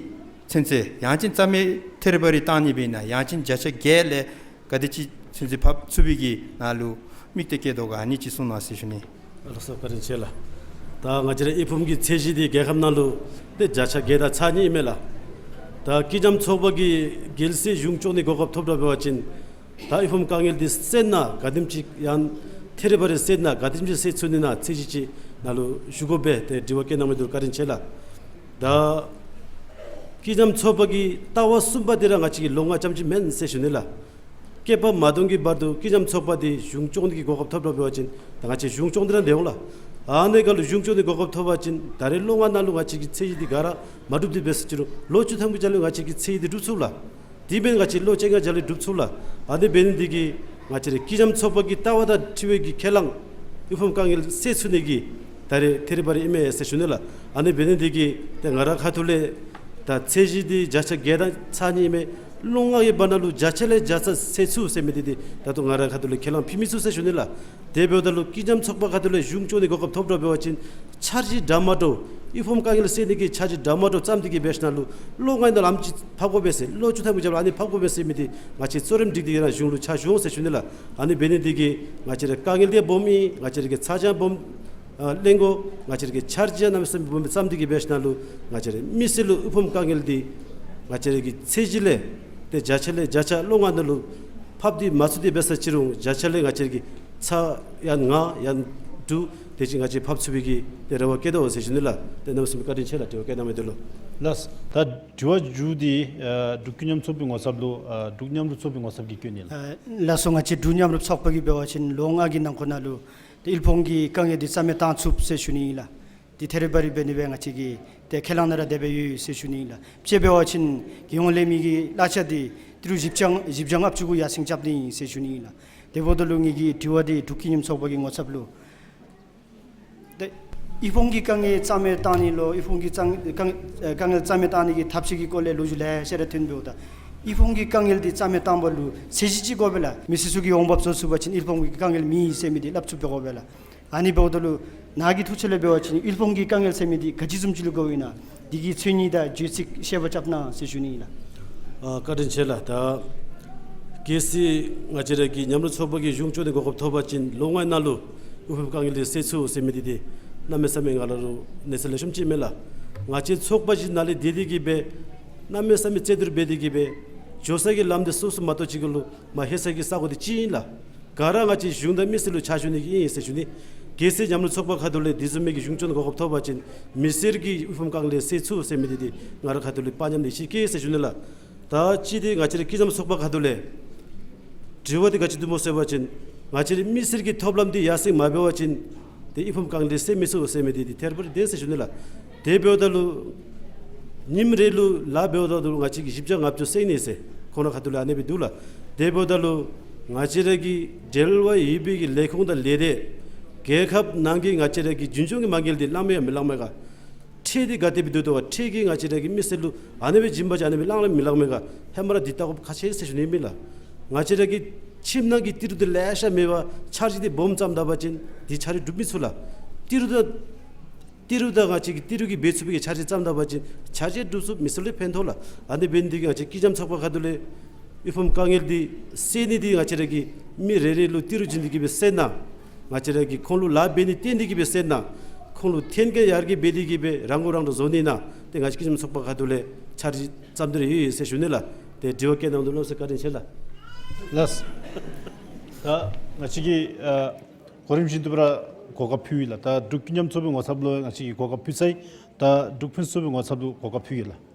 ཚུན་ཚོད་ཡང་ཅིན་རྩ་མེད་ཐེ་རི་བ་རི་བཏང་ནི་སྦེ་ཨིན་ན་ཡང་ཅིན་བརྒྱ་ཆ་བརྒྱད་ལས་ག་དེ་ཅིག་ཚུན་ཚོད་ཕབ་ཚུགས་པའི་གི་ནང་ལུ་དམིགས་གཏད་བསྐྱེད་དོ་ག་ཨ་ནི་ཅིག་གསུང་གནང་ཟེར་ཞུ་ནི། ལགས་སོ་བཀའ་དྲིན་ཆེ་ལགས། ད་ང་བཅས་རའི་ཨི་ཕོང་གི་ཚད་གཞི་འདི་རྒྱལ་ཁབ་ནང་ལུ་ཏེ་བརྒྱ་ཆ་བརྒྱད་དང་ཚག་གཉིས་ཨིན་མས་ལགས། ད་ཀུན་མཉམ་ཚོགས་པ་གིས་རྒྱལ་སྲིད་གཞུང་སྐྱོང་ནི་གོ་སྐབས་ཐོབ་དོ་འབད་བ་ཅིན་ད་ཨི་ཕོང་དཀའ་ངལ་འདི་སེལ་ནི་ག་དེམ་ཅིག་ཡང་ཐེ་རི་བ་རི་སེལ་ནི་ག་དེམ་ཅིག་སེལ་ཚུགས་ནི་ཨ་ནི་ཚད་གཞི་ཅིག་ནང་ལུ་ཞུ་དགོ་པས། ཏེ་དྲི་བ་བཀོད་གནང་མི་འདི་ལུ་བཀའ་དྲིན་ཆེ་ལགས། ད་ཀུན་མཉམ་ཚོགས་པ་གི་ལྟ་བ་གསུམ་པ་འདི་ར་ང་བཅས་ཀྱི་ལོ་ལྔ་ཙམ་ཅིག་མེན་ཟེར་ཞུ་ནི་ལགས། བསྐལ་པ་མ་སྟོང་གི་བར་དུ་ཀུན་མཉམ་ཚོགས་པ་འདི་གཞུང་སྐྱོང་ནི་གི་གོ་སྐབས་ཐོབ་དོ་འབད་བ་ཅིན་ད་ང་བཅས་གཞུང་སྐྱོང་སྟེ་ར་སྡོད་འོང་ལགས། ཨ་ནི་སྒང་ལུ་གཞུང་སྐྱོང་ནི་གོ་སྐབས་ཐོབ་པ་ཅིན་ད་རེས་ལོ་ལྔ་ནང་ལུ་ང་བཅས་ཀྱི་ཚད་གཞི་འདི་ག་ར་མ་འགྲུབ་སྟེ་འབད་ས་ཅི་རུང་ལོ་བཅུ་ཐམ་གྱི་རྒྱབ་ལུ་ང་བཅས་ཀྱི་ཚད་གཞི་འདི་འགྲུབ་ཚུགས་ལགས། དེ་མེན་ང་བཅས་ལོ་བཅོ་ལྔ་རྒྱབ་ལས་འགྲུབ་ཚུགས་ལགས། ཨ་ནི་འབད་ནི་འདི་གིས་ང་བཅས་རའི་ཀུན་མཉམ་ཚོགས་པ་གི་ལྟ་བ་དང་འཁྲིལ་བའི་གི་ཁས་བླངས་ཨི་ཕོང་དཀའ་ངལ་སེལ་ཚུགས་ནི་གི་ད་རེས་ཐེ་རི་བ་རི་ཨིན་མས་ཟེར་ཞུ་ནི་ལགས། ཨ་ནི་འབད་ནི་འདི་གིས་ཏེ་ང་རའི་ཁ་ཐུག་ལས་ད་ཚད་གཞི་འདི་བརྒྱ་ཆ་བརྒྱད་དང་ཚག་གཉིས་ཨིན་མས། ལོ་ལྔ་གི་བར་ན་ལུ་བརྒྱ་ཆ་ལས་བརྒྱ་ཆ་སེལ་ཚུགས་ཟེར་མི་འདི་འདི་ད་ལྟོ་ང་རའི་ཁ་ཐུག་ལས་ཁས་བླངས་ཕུལ་མི་ཚུགས་ཟེར་ཞུ་ནི་ལགས། དེ་འབདཝ་ད་ལུ་ཀུན་མཉམ་ཚོགས་པ་ཁ་ཐུག་ལས་གཞུང་སྐྱོང་ནི་གོ་སྐབས་ཐོབ་དོ་འབད་བ་ཅིན་འཆར་གཞི་འདྲ་མ་འདྲཝ་ཨི་ཕོང་དཀའ་ངལ་སེལ་ནི་གི་འཆར་གཞི་འདྲ་མ་འདྲཝ་བརྩམས་ཏེ་གི་འབད་ཞིནམ་ལས་ལོ་ལྔའི་ནང་ལུ་ཨ་ནི་ཅིག་ཕབ་དགོ་པས་ཟེར་ལོ་བཅུ་ཐམ་གྱི་རྒྱབ་ལུ་ཨ་ནི་ཕབ་དགོ་པས་ཟེར་མི་འདི་ང་བཅས་གཙོ་རིམ་སྒྲིག་སྟེ་གི་ར་གཞུང་ལུ་ཕྱག་ཞུ་འོང་ཟེར་ཞུ་ནི་ལགས། ཨ་ནི་འབད་ནི་འདི་གིས་ང་བཅས་རའི་དཀའ་ངལ་འདི་སྦོམ་ཨིན། ང་བཅས་རའི་གི་ཚ་གྱང་སྦོམ་ཨ་ལེན་དགོ། ང་བཅས་རའི་གི་འཆར་གཞི་གནམ་མེད་ས་མེད་སྦོམ་སྦེ་བརྩམས་ཏེ་གི་འབད་ཞིནམ་ལས་ང་བཅས་རའི་མི་སེར་ལུ་ཨི་ཕོང་དཀའ་ངལ་འདི་ང་བཅས་རའི་གི་ཚད་གཞི་ལས་ཏེ་བརྒྱ་ཆ་ལས་བརྒྱ་ཆ་ལོ་ལྔ་ནང་ལུ་ཕབ་སྟེ་མ་ཚུགས་ཏེ་འབད་ས་ཅི་རུང་བརྒྱ་ཆ་ལས་ང་བཅས་རའི་གི་ཚག་ཡང་ལྔ་ཡང་དྲུག་དེ་ཅིག་ང་བཅས་ཕབ་ཚུགས་པའི་གི་ཏེ་རེ་བ་བསྐྱེད་དོ་ཟེར་ཞུ་ནི་ལགས། ཏེ་གནམ་མེད་ས་མེད་བཀའ་དྲིན་ཆེ་ལགས། དྲི་བ་བཀོད་གནང་མི་འདི་ལུ། ལགས། ད་དྲི་བ་མཇུག་འདི་ཨ་འབྲུག་ཀུན་མཉམ་ཚོགས་པའི་ངོ་ཚབ་ལུ་ཨ་འབྲུག་མཉམ་རུབ་ཚོགས་པའི་ངོ་ཚབ་ཀྱིས་བཀོད་ནི་ལགས། ཨ་ལགས་སོ། ང་བཅས་འབྲུག་མཉམ་རུབ་ཚོགས་པ་གིས་འབད་བ་ཅིན་ལོ་ལྔ་གི་ནང་འཁོད་ནང་ལུ་ཏེ་ཨི་ཕོང་གི་དཀའ་ངལ་འདི་རྩ་མེད་བཏང་ཚུགས་ཟེར་ཞུ་ནི་ཨིན་ལགས། འདི་ཐད་རི་བ་རི་འབད་ནི་སྦེ་ང་བཅས་ཀྱིས་ཏེ་ཁས་བླངས་ནི་ར་དེ་སྦེ་ཡོད་ཟེར་ཞུ་ནི་ཨིན་ལགས། དཔྱེ་འབད་བ་ཅིན་རྒྱལ་ཡོངས་ལས་མི་གི་གླ་ཆ་འདི་ཏི་རུ་བཞི་བརྒྱ་བཞི་བརྒྱ་ལྔ་བཅུ་གུ་ཡར་སེང་རྐྱབ་སྟེ་ཨིན་ཟེར་ཞུ་ནི་ཨིན་ལགས། དེ་འབདཝ་ད་ལུ་ངེ་གི་དྲི་བ་འདི་འབྲུག་ཀུན་མཉམ་ཚོགས་པ་གི་ངོ་ཚབ་ལུ་ཏེ་ཨི་ཕོང་གི་དཀའ་ངལ་རྩ་མེད་བཏང་ནི་ལུ་ཨི་ཕོང་གི་རྩ་དཀའ་དཀའ་ངལ་རྩ་མེད་བཏང་ནི་གི་ཐབས་ཤེས་ཀྱི་སྐོར་ལས་ལོ་རྒྱུས་ལེ་ཤ་ར་ཐོན་འདུག། ད་ཨི་ཕོང་གི་དཀའ་ངལ་འདི་རྩ་མེད་བཏང་བ་ལུ་ཚད་གཞི་ཅིག་དགོ་པས་ལགས། མི་སེར་ཚུ་གིས་འོང་འབབ་བཟོ་ཚུགས་པ་ཅིན་ཨི་ཕོང་གི་དཀའ་ངལ་མེད་ཟེར་མི་འདི་སླབ་ཚུགས་པས་དགོ་པས་ལགས། ཨ་ནི་འབདཝ་ད་ལུ་ནཱ་གི་ཐུགས་བཞེད་ལས་འབད་བ་ཅིན་ཨི་ཕོང་གི་དཀའ་ངལ་ཟེར་མི་འདི་ག་ཅི་བཟུམ་ཅིག་ལུ་གོཝ་ཨིན་ན་འདི་གི་འཚོལ་སྙེག་དང་བརྗོད་ཚིག་བཤད་པ་རྐྱབ་གནང་ཟེར་ཞུ་ནི་ཨིན་ལགས། ཨ་བཀའ་དྲིན་ཆེ་ལགས། ད་གལ་སྲིད་ང་བཅས་ར་གི་མཉམ་རུབ་ཚོགས་པ་གིས་གཞུང་སྐྱོང་ནི་གོ་སྐབས་ཐོབ་པ་ཅིན་ལོ་ལྔའི་ནང་ལུ་ཨི་ཕོང་དཀའ་ངལ་འདི་སེལ་ཚུགས་ཟེར་མི་འདི་འདི་གནམ་མེད་ས་མེད་ང་ལུ་གནས་ཚད་ལེགས་ཤོམ་ཅིག་མས་ལགས། ང་བཅས་ཚོགས་པ་ཅིག་ནང་ལས་འདི་འདི་གི་སྦེ་གནམ་མེད་ས་མེད་རྩོད་བསྡུར་འབད་དེ་གི་སྦེ་ འགྱོ་ས་གི་ལམ་འདི་སོ་སོ་མ་གཏོགས་ཅིག་གུ་ལུ་མ་ལྷོད་ས་གི་ས་གོ་འདི་ཅིག་ཨིན་ལགས། ག་ར་ང་བཅས་གཞུང་དང་མི་སེར་ལུ་ཕྱག་ཞུ་ནི་གི་ཨིན་ཟེར་ཞུ་ནི། གལ་སྲིད་ཉམས་མྱོང་ཚོགས་པ་ཁ་ཐུག་ལས་དེ་བཟུམ་མའི་གི་གཞུང་སྐྱོང་གོ་སྐབས་ཐོབ་པ་ཅིན་མི་སེར་གྱི་དབུལ་ཕོངས་དཀའ་ངལ་སེལ་ཚུགས་ཟེར་མི་འདི་འདི་ང་ར་ཁ་ཐུག་ལས་དཔའ་ཉམས་འདི་ཅིག་བསྐྱེད་ཟེར་ཞུ་ནི་ལགས། ད་ཅི་འདི་ང་བཅས་ར་སྐྱིད་འཇམ་ཚོགས་པ་ཁ་ཐུག་ལས་དྲི་བ་འདི་ག་ཅི་འདུག་སྨོ་ཟེར་བ་ཅིན་ང་བཅས་ར་མི་སེར་གྱི་ཐོབ་ལམ་འདི་ཡར་སེང་མ་འབད་བ་ཅིན་ཏེ་དབུལ་ཕོངས་དཀའ་ངལ་འདི་སེལ་མི་ཚུགས་ཟེར་མི་འདི་འདི་ཐད་རི་བ་རི་བདེན་ཟེར་ཞུ་ནི་ལགས། དེ་འབདཝ་ད་ལུ་ཉིནམ་རེ་ལུ་ལཱ་འབདཝ་ད་ལུ་ང་བཅས་ཀྱིས་བཞི་བརྒྱ་ལྔ་བཅུ་སེང་ནི་ཟེར་ཁོང་ར་ཁ་ཐུག་ལས་ཨ་ནི་སྦེ་འདུག་ལགས། དེ་འབདཝ་ད་ལུ་ང་བཅས་ར་གི་འབྲེལ་བ་ཡོད་པའི་གི་ལས་ཁུངས་དང་ལས་སྡེ་རྒྱལ་ཁབ་ནང་གི་ང་བཅས་ར་གི་རྒྱུན་སྐྱོང་གི་མ་དངུལ་འདི་ལངམ་ཡང་མི་ལངམ་ག། ཁྲལ་འདི་ག་དེ་སྦེ་བསྡུ་དོ་ག། ཁྲལ་གྱིས་ང་བཅས་ར་གི་མི་སེར་ལུ་ཨ་ནི་སྦེ་བྱིན་པ་ཅིན་ཨ་ནི་སྦེ་ལང་ལང་མི་ལངམ་ག། ཧེ་མ་ར་འདི་ལྟ་དགོཔ་ཁག་ཆེ་ཟེར་ཞུ་ནི་ཨིན་ལགས། ང་བཅས་ར་གི་ཁྱིམ་ནང་གི་ཏི་རུ་འདི་ལེ་ཤ་མེད་པར་འཆར་གཞི་འདི་སྦོམ་བརྩམ་ད་པ་ཅིན་འདི་འཆར་གཞི་འགྲུབ་མི་ཚུགས་ལགས། ཏི་རུ་དང་ཏི་རུ་དང་ང་བཅས་ཀྱིས་ཏི་རུ་གིས་འབད་ཚུགས་པའི་གི་འཆར་གཞི་བརྩམ་ད་པ་ཅིན་འཆར་གཞི་འགྲུབ་ཚུགས། མི་སེར་ལུ་ཕན་ཐོགས་ལགས། ཨ་ནི་འབད་ནི་འདི་གིས་ང་བཅས་སྐྱིད་འཇམ་ཚོགས་པ་ཁ་ཐུག་ལས་དབུལ་ཕོངས་དཀའ་ངལ་འདི་སེལ་ནི་འདི་ང་བཅས་ར་གིས་མི་རེ་རེ་ལུ་ཏི་རུ་བྱིན་ཏེ་གིས་སྦེ་སེལ་ན། ང་བཅས་ར་གིས་ཁོང་ལུ་ལཱ་འབད་ནི་བཏོན་ཏེ་གིས་སྦེ་སེལ་ན། ཁོང་ལུ་ཐོན་སྐྱེད་ཡར་རྒྱས་འབད་དེ་གིས་སྦེ་རང་མགོ་རང་འདྲོངས་བཟོ་ནི་ན། ཏེ་ང་བཅས་སྐྱིད་འཇམ་ཚོགས་པ་ཁ་ཐུག་ལས་འཆར་གཞི་བརྩམ་སྟེ་ར་ཡོད་ཡོད་ཟེར་ཞུ་ནི་ལགས། ཏེ་དྲི་བ་བཀོད་གནང་དོ་ལགས་སོ། བཀའ་དྲིན་ཆེ་ལགས། ལགས། ད་ང་བཅས་ཀྱི་ཨ་གོ་རིམ་བཞིན་དུ་སྦེ་ར་གོ་སྐབས་ཕུལ་ཡི་ལགས། ད་འབྲུག་སྐྱིད་འཇམ་ཚོགས་པའི་ངོ་ཚབ་ལུ་ང་བཅས་ཀྱིས་གོ་སྐབས་ཕུལ་ཚར་ཡི། ད་འབྲུག་ཕུན་སུམ་ཚོགས་པའི་ངོ་ཚབ་ལུ་གོ་སྐབས་ཕུལ་ཡི་ལགས།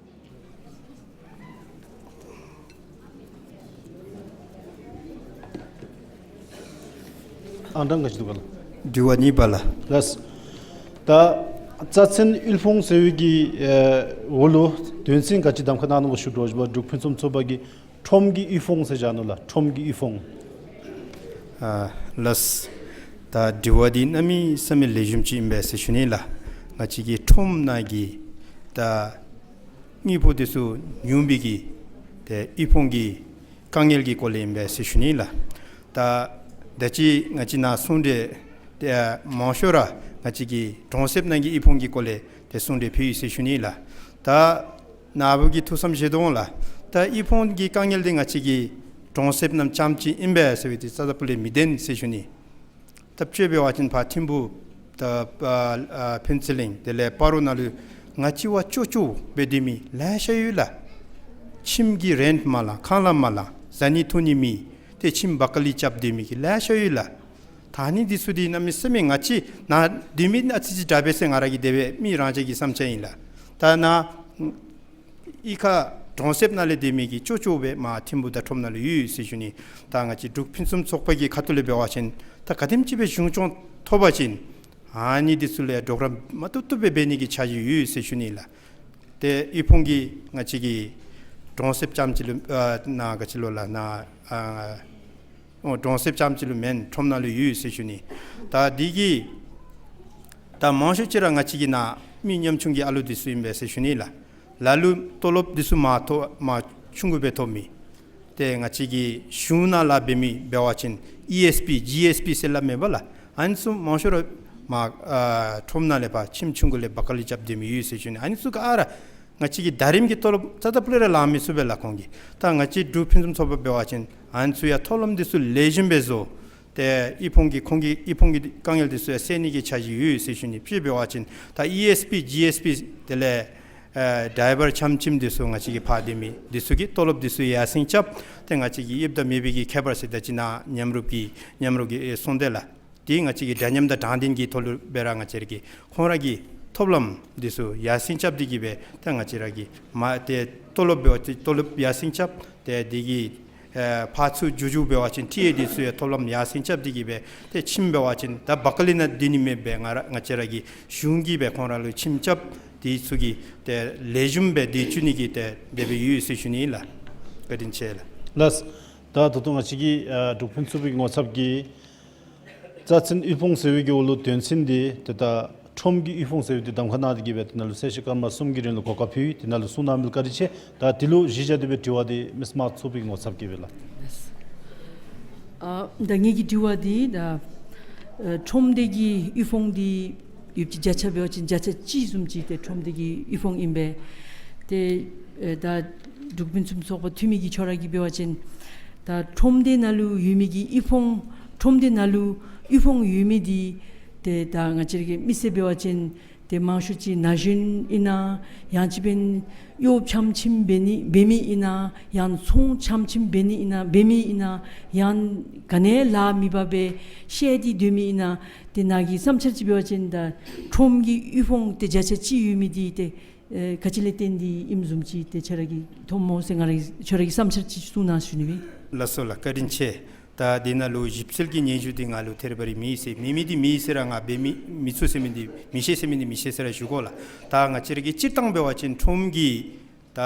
ཨང་གྲངས་ག་ཅི་འདུག་ག་ལགས། དྲི་བ་གཉིས་པ་ལགས། ལགས། ད་རྩ་ཚན་དབུལ་ཕོངས་ཟེར་བའི་གི་ཨེ་འོག་ལུ་དོན་ཚན་ག་ཅི་གདམ་ཁ་གནང་ནུག་གོ་ཞུ་དོ་བཟུམ་སྦེ་འབྲུག་ཕུན་སུམ་ཚོགས་པ་གིས་ཁྲོམ་གྱི་དབུལ་ཕོངས་ཟེར་བཞག་ནུག་ལགས། ཁྲོམ་གྱི་དབུལ་ཕོངས། ཨ་ལགས། ད་དྲི་བ་འདི་གནམ་མེད་ས་མེད་ལེགས་ཤོམ་ཅིག་ཨིན་པས་ཟེར་ཞུ་ནི་ལགས། ང་བཅས་ཀྱི་ཁྲོམ་ནང་གི་ད་དངུལ་ཕོགས་འདི་ཚུ་ཉུང་བའི་གི་ཏེ་དབུལ་ཕོངས་ཀྱི་དཀའ་ངལ་གྱི་སྐོར་ལས་ཨིན་པས་ཟེར་ཞུ་ནི་ལགས། ད་ད་ཅི་ང་བཅས་ནཱ་གསུང་གྲོས་ཏེ་མང་ཤོས་ར་ང་བཅས་ཀྱི་གྲོང་གསེབ་ནང་གི་དབུལ་ཕོངས་ཀྱི་སྐོར་ལས་ཏེ་གསུང་གྲོས་ཕུལ་ཡི་ཟེར་ཞུ་ནི་ལགས། ད་ནཱ་བུ་གིས་ཐུགས་བསམ་བཞེས་དོ་འོང་ལགས། ད་དབུལ་ཕོངས་ཀྱི་དཀའ་ངལ་འདི་ང་བཅས་ཀྱི་གྲོང་གསེབ་ནང་རྐྱངམ་ཅིག་ཨིན་པས་ཟེར་བའི་འདི་རྩ་དང་སྤུ་ལས་མི་བདེན་ཟེར་ཞུ་ནི། ད་དཔྱེ་འབད་བ་ཅིན་ཕར་ཐིམ་ཕུ་ད་ཨ་ཨ་ཕུན་ཚོགས་གླིང་དེ་ལས་སྤ་རོ་ནང་ལུ་ང་བཅས་བ་ཅོག་ཅོག་སྦེ་སྡོད་མི་ལེ་ཤ་ཡོད་ལགས། ཁྱིམ་གྱི་རེནཊ་མ་ལང་ཁང་གླ་མ་ལང་ཟ་ནི་འཐུང་ནི་མེད། ཏེ་ཁྱིམ་བག་ལེབ་རྐྱབ་སྡོད་མི་གི་ལེ་ཤ་ཡོད་ལགས། ད་ཨ་ནི་འདི་ཚུ་འདི་གནམ་མེད་ས་མེད་ང་བཅས་ནཱ་སྡོད་མི་ཨ་ཙི་ཅིག་དྲག་པས་ཟེར་ང་ར་གི་དེ་སྦེ་མི་རང་ཅག་གི་བསམ་འཆར་ཨིན་ལགས། ད་ནཱ་གཡུས་ཁ་གྲོང་གསེབ་ནང་ལས་སྡོད་མི་གི་ཅོག་ཅོག་སྦེ་མར་ཐིམ་ཕུ་དང་ཁྲོམ་ནང་ལུ་ཡོད་ཟེར་ཞུ་ནི། ད་ང་བཅས་འབྲུག་ཕུན་སུམ་ཚོགས་པ་གི་ཁ་ཐུག་ལས་འབད་བ་ཅིན་ད་ག་དེམ་ཅིག་སྦེ་གཞུང་སྐྱོང་ཐོབ་པ་ཅིན་ཨ་ནི་འདི་ཚུ་ལས་གྲོགས་རམ་མ་བཏུབ་བཏུབ་སྦེ་འབད་ནི་གི་འཆར་གཞི་ཡོད་ཟེར་ཞུ་ནི་ལགས། ཏེ་དབུལ་ཕོངས་ཀྱི་ང་བཅས་ཀྱི་གྲོང་གསེབ་རྐྱངམ་ཅིག་ལུ་ཨ་ནཱ་ག་ཅི་ལོ་ལགས་ནཱ་ཨ་ཨོ་གྲོང་གསེབ་རྐྱངམ་ཅིག་ལུ་མེན་ཁྲོམ་ནང་ལུ་ཡོད་ཟེར་ཞུ་ནི། ད་འདི་གིས་ད་མང་ཤོས་ཅིག་ར་ང་བཅས་ཀྱི་ནཱ་མི་ཉམ་ཆུང་གི་ཨ་ལུ་འདི་ཚུ་ཨིན་པས་ཟེར་ཞུ་ནི་ལགས། ལ་ལུ་ཏོ་ལོབ་འདི་ཚུ་མར་ཐོབ་མར་ཆུང་ཀུ་སྦེ་ཐོབ་མི། ཏེ་ང་བཅས་ཀྱི་གཞུང་ནང་ལཱ་འབད་མི་འབད་བ་ཅིན་ཨི་ཨེསི་པི་ཇི་ཨེསི་པི་ཟེར་སླབ་མས་པ་ལགས། ཨ་ནི་ཚུ་མང་ཤོས་ར་མར་ཨ་ཁྲོམ་ནང་ལས་ཕར་ཁྱིམ་ཆུང་ཀུ་ལས་བག་ལེབ་རྐྱབ་སྡོད་མི་ཡོད་ཟེར་ཞུ་ནི། ཨ་ནི་ཚུ་ག་ར་ང་བཅས་ཀྱི་ཟླ་རིམ་གྱི་ཏོ་ལོབ་རྩ་དང་སྤུ་ལས་ར་ལང་མི་ཚུགས་པས་ལགས་ཁོང་གིས། ད་ང་བཅས་འབྲུག་ཕུན་སུམ་ཚོགས་པ་འབད་བ་ཅིན་ཨ་ནི་ཚུ་ཡང་ཐོབ་ལམ་འདི་ཚུ་ལེགས་ཤོམ་སྦེ་བཟོ། ཏེ་དབུལ་ཕོངས་ཀྱི་ཁོང་གི་དབུལ་ཕོངས་ཀྱི་དཀའ་ངལ་འདི་ཚུ་ཡང་སེལ་ནི་གི་འཆར་གཞི་ཡོད་ཟེར་ཞུ་ནི། དཔྱེ་འབད་བ་ཅིན་ད་ཨི་ཨེསི་པི་ཇི་ཨེསི་པི་དེ་ལས་ཨེ་ཌའི་བར་ཆམ་ཆིམ་འདི་ཚུ་ང་བཅས་ཀྱི་ཕར་སྡོད་མི་འདི་ཚུ་གི་ཏོ་ལོབ་འདི་ཚུ་ཡར་སེང་རྐྱབ། ཏེ་ང་བཅས་ཀྱི་ཡོདཔ་དང་མེད་པའི་གི་ཁྱད་པར་ཟེར་ད་ཅི་ནཱ་མཉམ་རུབ་ཀྱིས་མཉམ་རུབ་ཀྱིས་ཨེ་གསུངས་ཏེ་ལགས། དེ་ང་བཅས་ཀྱི་འདྲ་མཉམ་དང་དྲང་བདེན་གྱི་ཐོག་ལུ་སྦེ་ར་ང་བཅས་ར་གི་ཁོང་ར་གི་ཐོབ་ལམ་འདི་ཚུ་ཡར་སེང་རྐྱབ་སྟེ་གིས་སྦེ་ད་ང་བཅས་ར་གི་མ་ཏེ་ཏོ་ལོབ་འབད་བ་ཏེ་ཏོ་ལོབ་ཡར་སེང་རྐྱབ། ཏེ་དེ་གི་ཨེ་ཕར་ཚུར་འགྱོ་འགྱོཝ་འབད་བ་ཅིན་ཏེ་འདི་ཚུ་ཡང་ཐོབ་ལམ་ཡར་སེང་རྐྱབ་སྟེ་གིས་སྦེ་ཏེ་ཁྱིམ་འབད་བ་ཅིན་ད་བག་ལེབ་ནང་སྡོད་ནི་མེདཔ་སྦེ་ང་ར་ང་བཅས་ར་གི་གཞུང་གིས་སྦེ་ཁོང་ར་ལུ་ཁྱིམ་རྐྱབ། དེ་ཚུ་གི་ཏེ་ལེགས་ཤོམ་སྦེ་སྡོད་བཅུག་ནི་གི་ཏེ་དེ་སྦེ་ཡོད་ཟེར་ཞུ་ནི་ལགས། བཀའ་དྲིན་ཆེ་ལགས། ལགས། ད་ད་ལྟོ་ང་བཅས་ཀྱི་ཨ་འབྲུག་ཕུན་སུམ་ཚོགས་པའི་ངོ་ཚབ་ཀྱིས་རྩ་ཚན་དབུལ་ཕོངས་ཟེར་བའི་གི་འོག་ལུ་དོན་ཚན་འདི་ཏེ་ད་ཁྲོམ་གྱི་དབུལ་ཕོངས་ཟེར་བའི་འདི་གདམ་ཁ་གནང་སྟེ་གིས་སྦེ་དེ་ནང་ལུ་གསལ་བཤད་སྐར་མ་གསུམ་གྱི་རིང་ལུ་གོ་སྐབས་ཕུལ་ཡི། དེ་ནང་ལུ་གསུང་གནང་མི་ལུ་བཀའ་དྲིན་ཆེ། ད་དེ་ལུ་གཞི་བཞག་སྟེ་སྦེ་དྲི་བ་འདི་མི་དམངས་ཚོགས་པའི་ངོ་ཚབ་ཀྱིས་སྦེ་ལགས། ཨ་ད་ངེ་གི་དྲི་བ་འདི་ད་ཨ་ཁྲོམ་སྡེ་གི་དབུལ་ཕོངས་འདི་ཡོདཔ་ཅིག་བརྒྱ་ཆ་འབད་བ་ཅིན་བརྒྱ་ཆ་གཅིག་བཟུམ་ཅིག་ཏེ་ཁྲོམ་སྡེ་གི་དབུལ་ཕོངས་ཨིན་པས། ཏེ་ཨེ་ད་འབྲུག་ཕུན་སུམ་ཚོགས་པ་འཐུས་མི་གི་ཁྱོད་ར་གིས་འབད་བ་ཅིན་ད་ཁྲོམ་སྡེ་ནང་ལུ་ཡོད་མི་གི་དབུལ་ཕོངས་ཁྲོམ་སྡེ་ནང་ལུ་དབུལ་ཕོངས་ཡོད་མི་འདི་ཏེ་ད་ང་བཅས་ར་གི་མི་སེར་འབད་བ་ཅིན་ ཏེ་མང་ཤོས་ཅིག་ན་གཞོན་ཨིན་ན་ཡང་ཅིན་འབདན་གཡོག་ཕྱམ་ཕྱིམ་འབད་ནི་འབད་མི་ཨིན་ན་ཡང་ཚོང་ཕྱམ་ཕྱིམ་འབད་ནི་ཨིན་ན་འབད་མི་ཨིན་ན་ཡང་ག་ནི་ལཱ་མེད་པར་སྦེ་བཤལ་ཏེ་སྡོད་མི་ཨིན་ན་ཏེ་ནཱ་གི་བསམ་འཆར་ཅིག་འབད་བ་ཅིན་ད་ཁྲོམ་གྱི་དབུལ་ཕོངས་ཏེ་བརྒྱ་ཆ་གཅིག་ཡོད་མི་འདི་ཏེ་ཨེ་ག་ཅི་ལས་བརྟེན་ཏེ་ཨིནམ་བཟུམ་ཅིག་ཏེ་ཁྱོད་ར་གིས་མཐོངམ་སྨོ་ཟེར་ང་ར་གིས་ཁྱོད་ར་གི་བསམ་འཆར་ཅིག་གསུང་གནང་ཞུ་ནི་སྦེ། ལགས་སོ་ལགས། བཀའ་དྲིན་ཆེ། ད་འདི་ནང་ལུ་ཞིབ་འཚོལ་གྱི་སྙན་ཞུ་འདི་ང་ལུ་ཐད་རི་བ་རི་མེད་ཟེར། མེད་མི་འདི་མེད་ཟེར་ར་ང་འབད་མི་མི་ཚུགས་ཟེར་མི་འདི་མི་ཤེས་ཟེར་མི་འདི་མི་ཤེས་ཟེར་ར་ཞུ་དགོ་ལགས། ད་ང་བཅས་ར་གི་སྤྱིར་བཏང་འབད་བ་ཅིན་ཁྲོམ་གྱི་ད་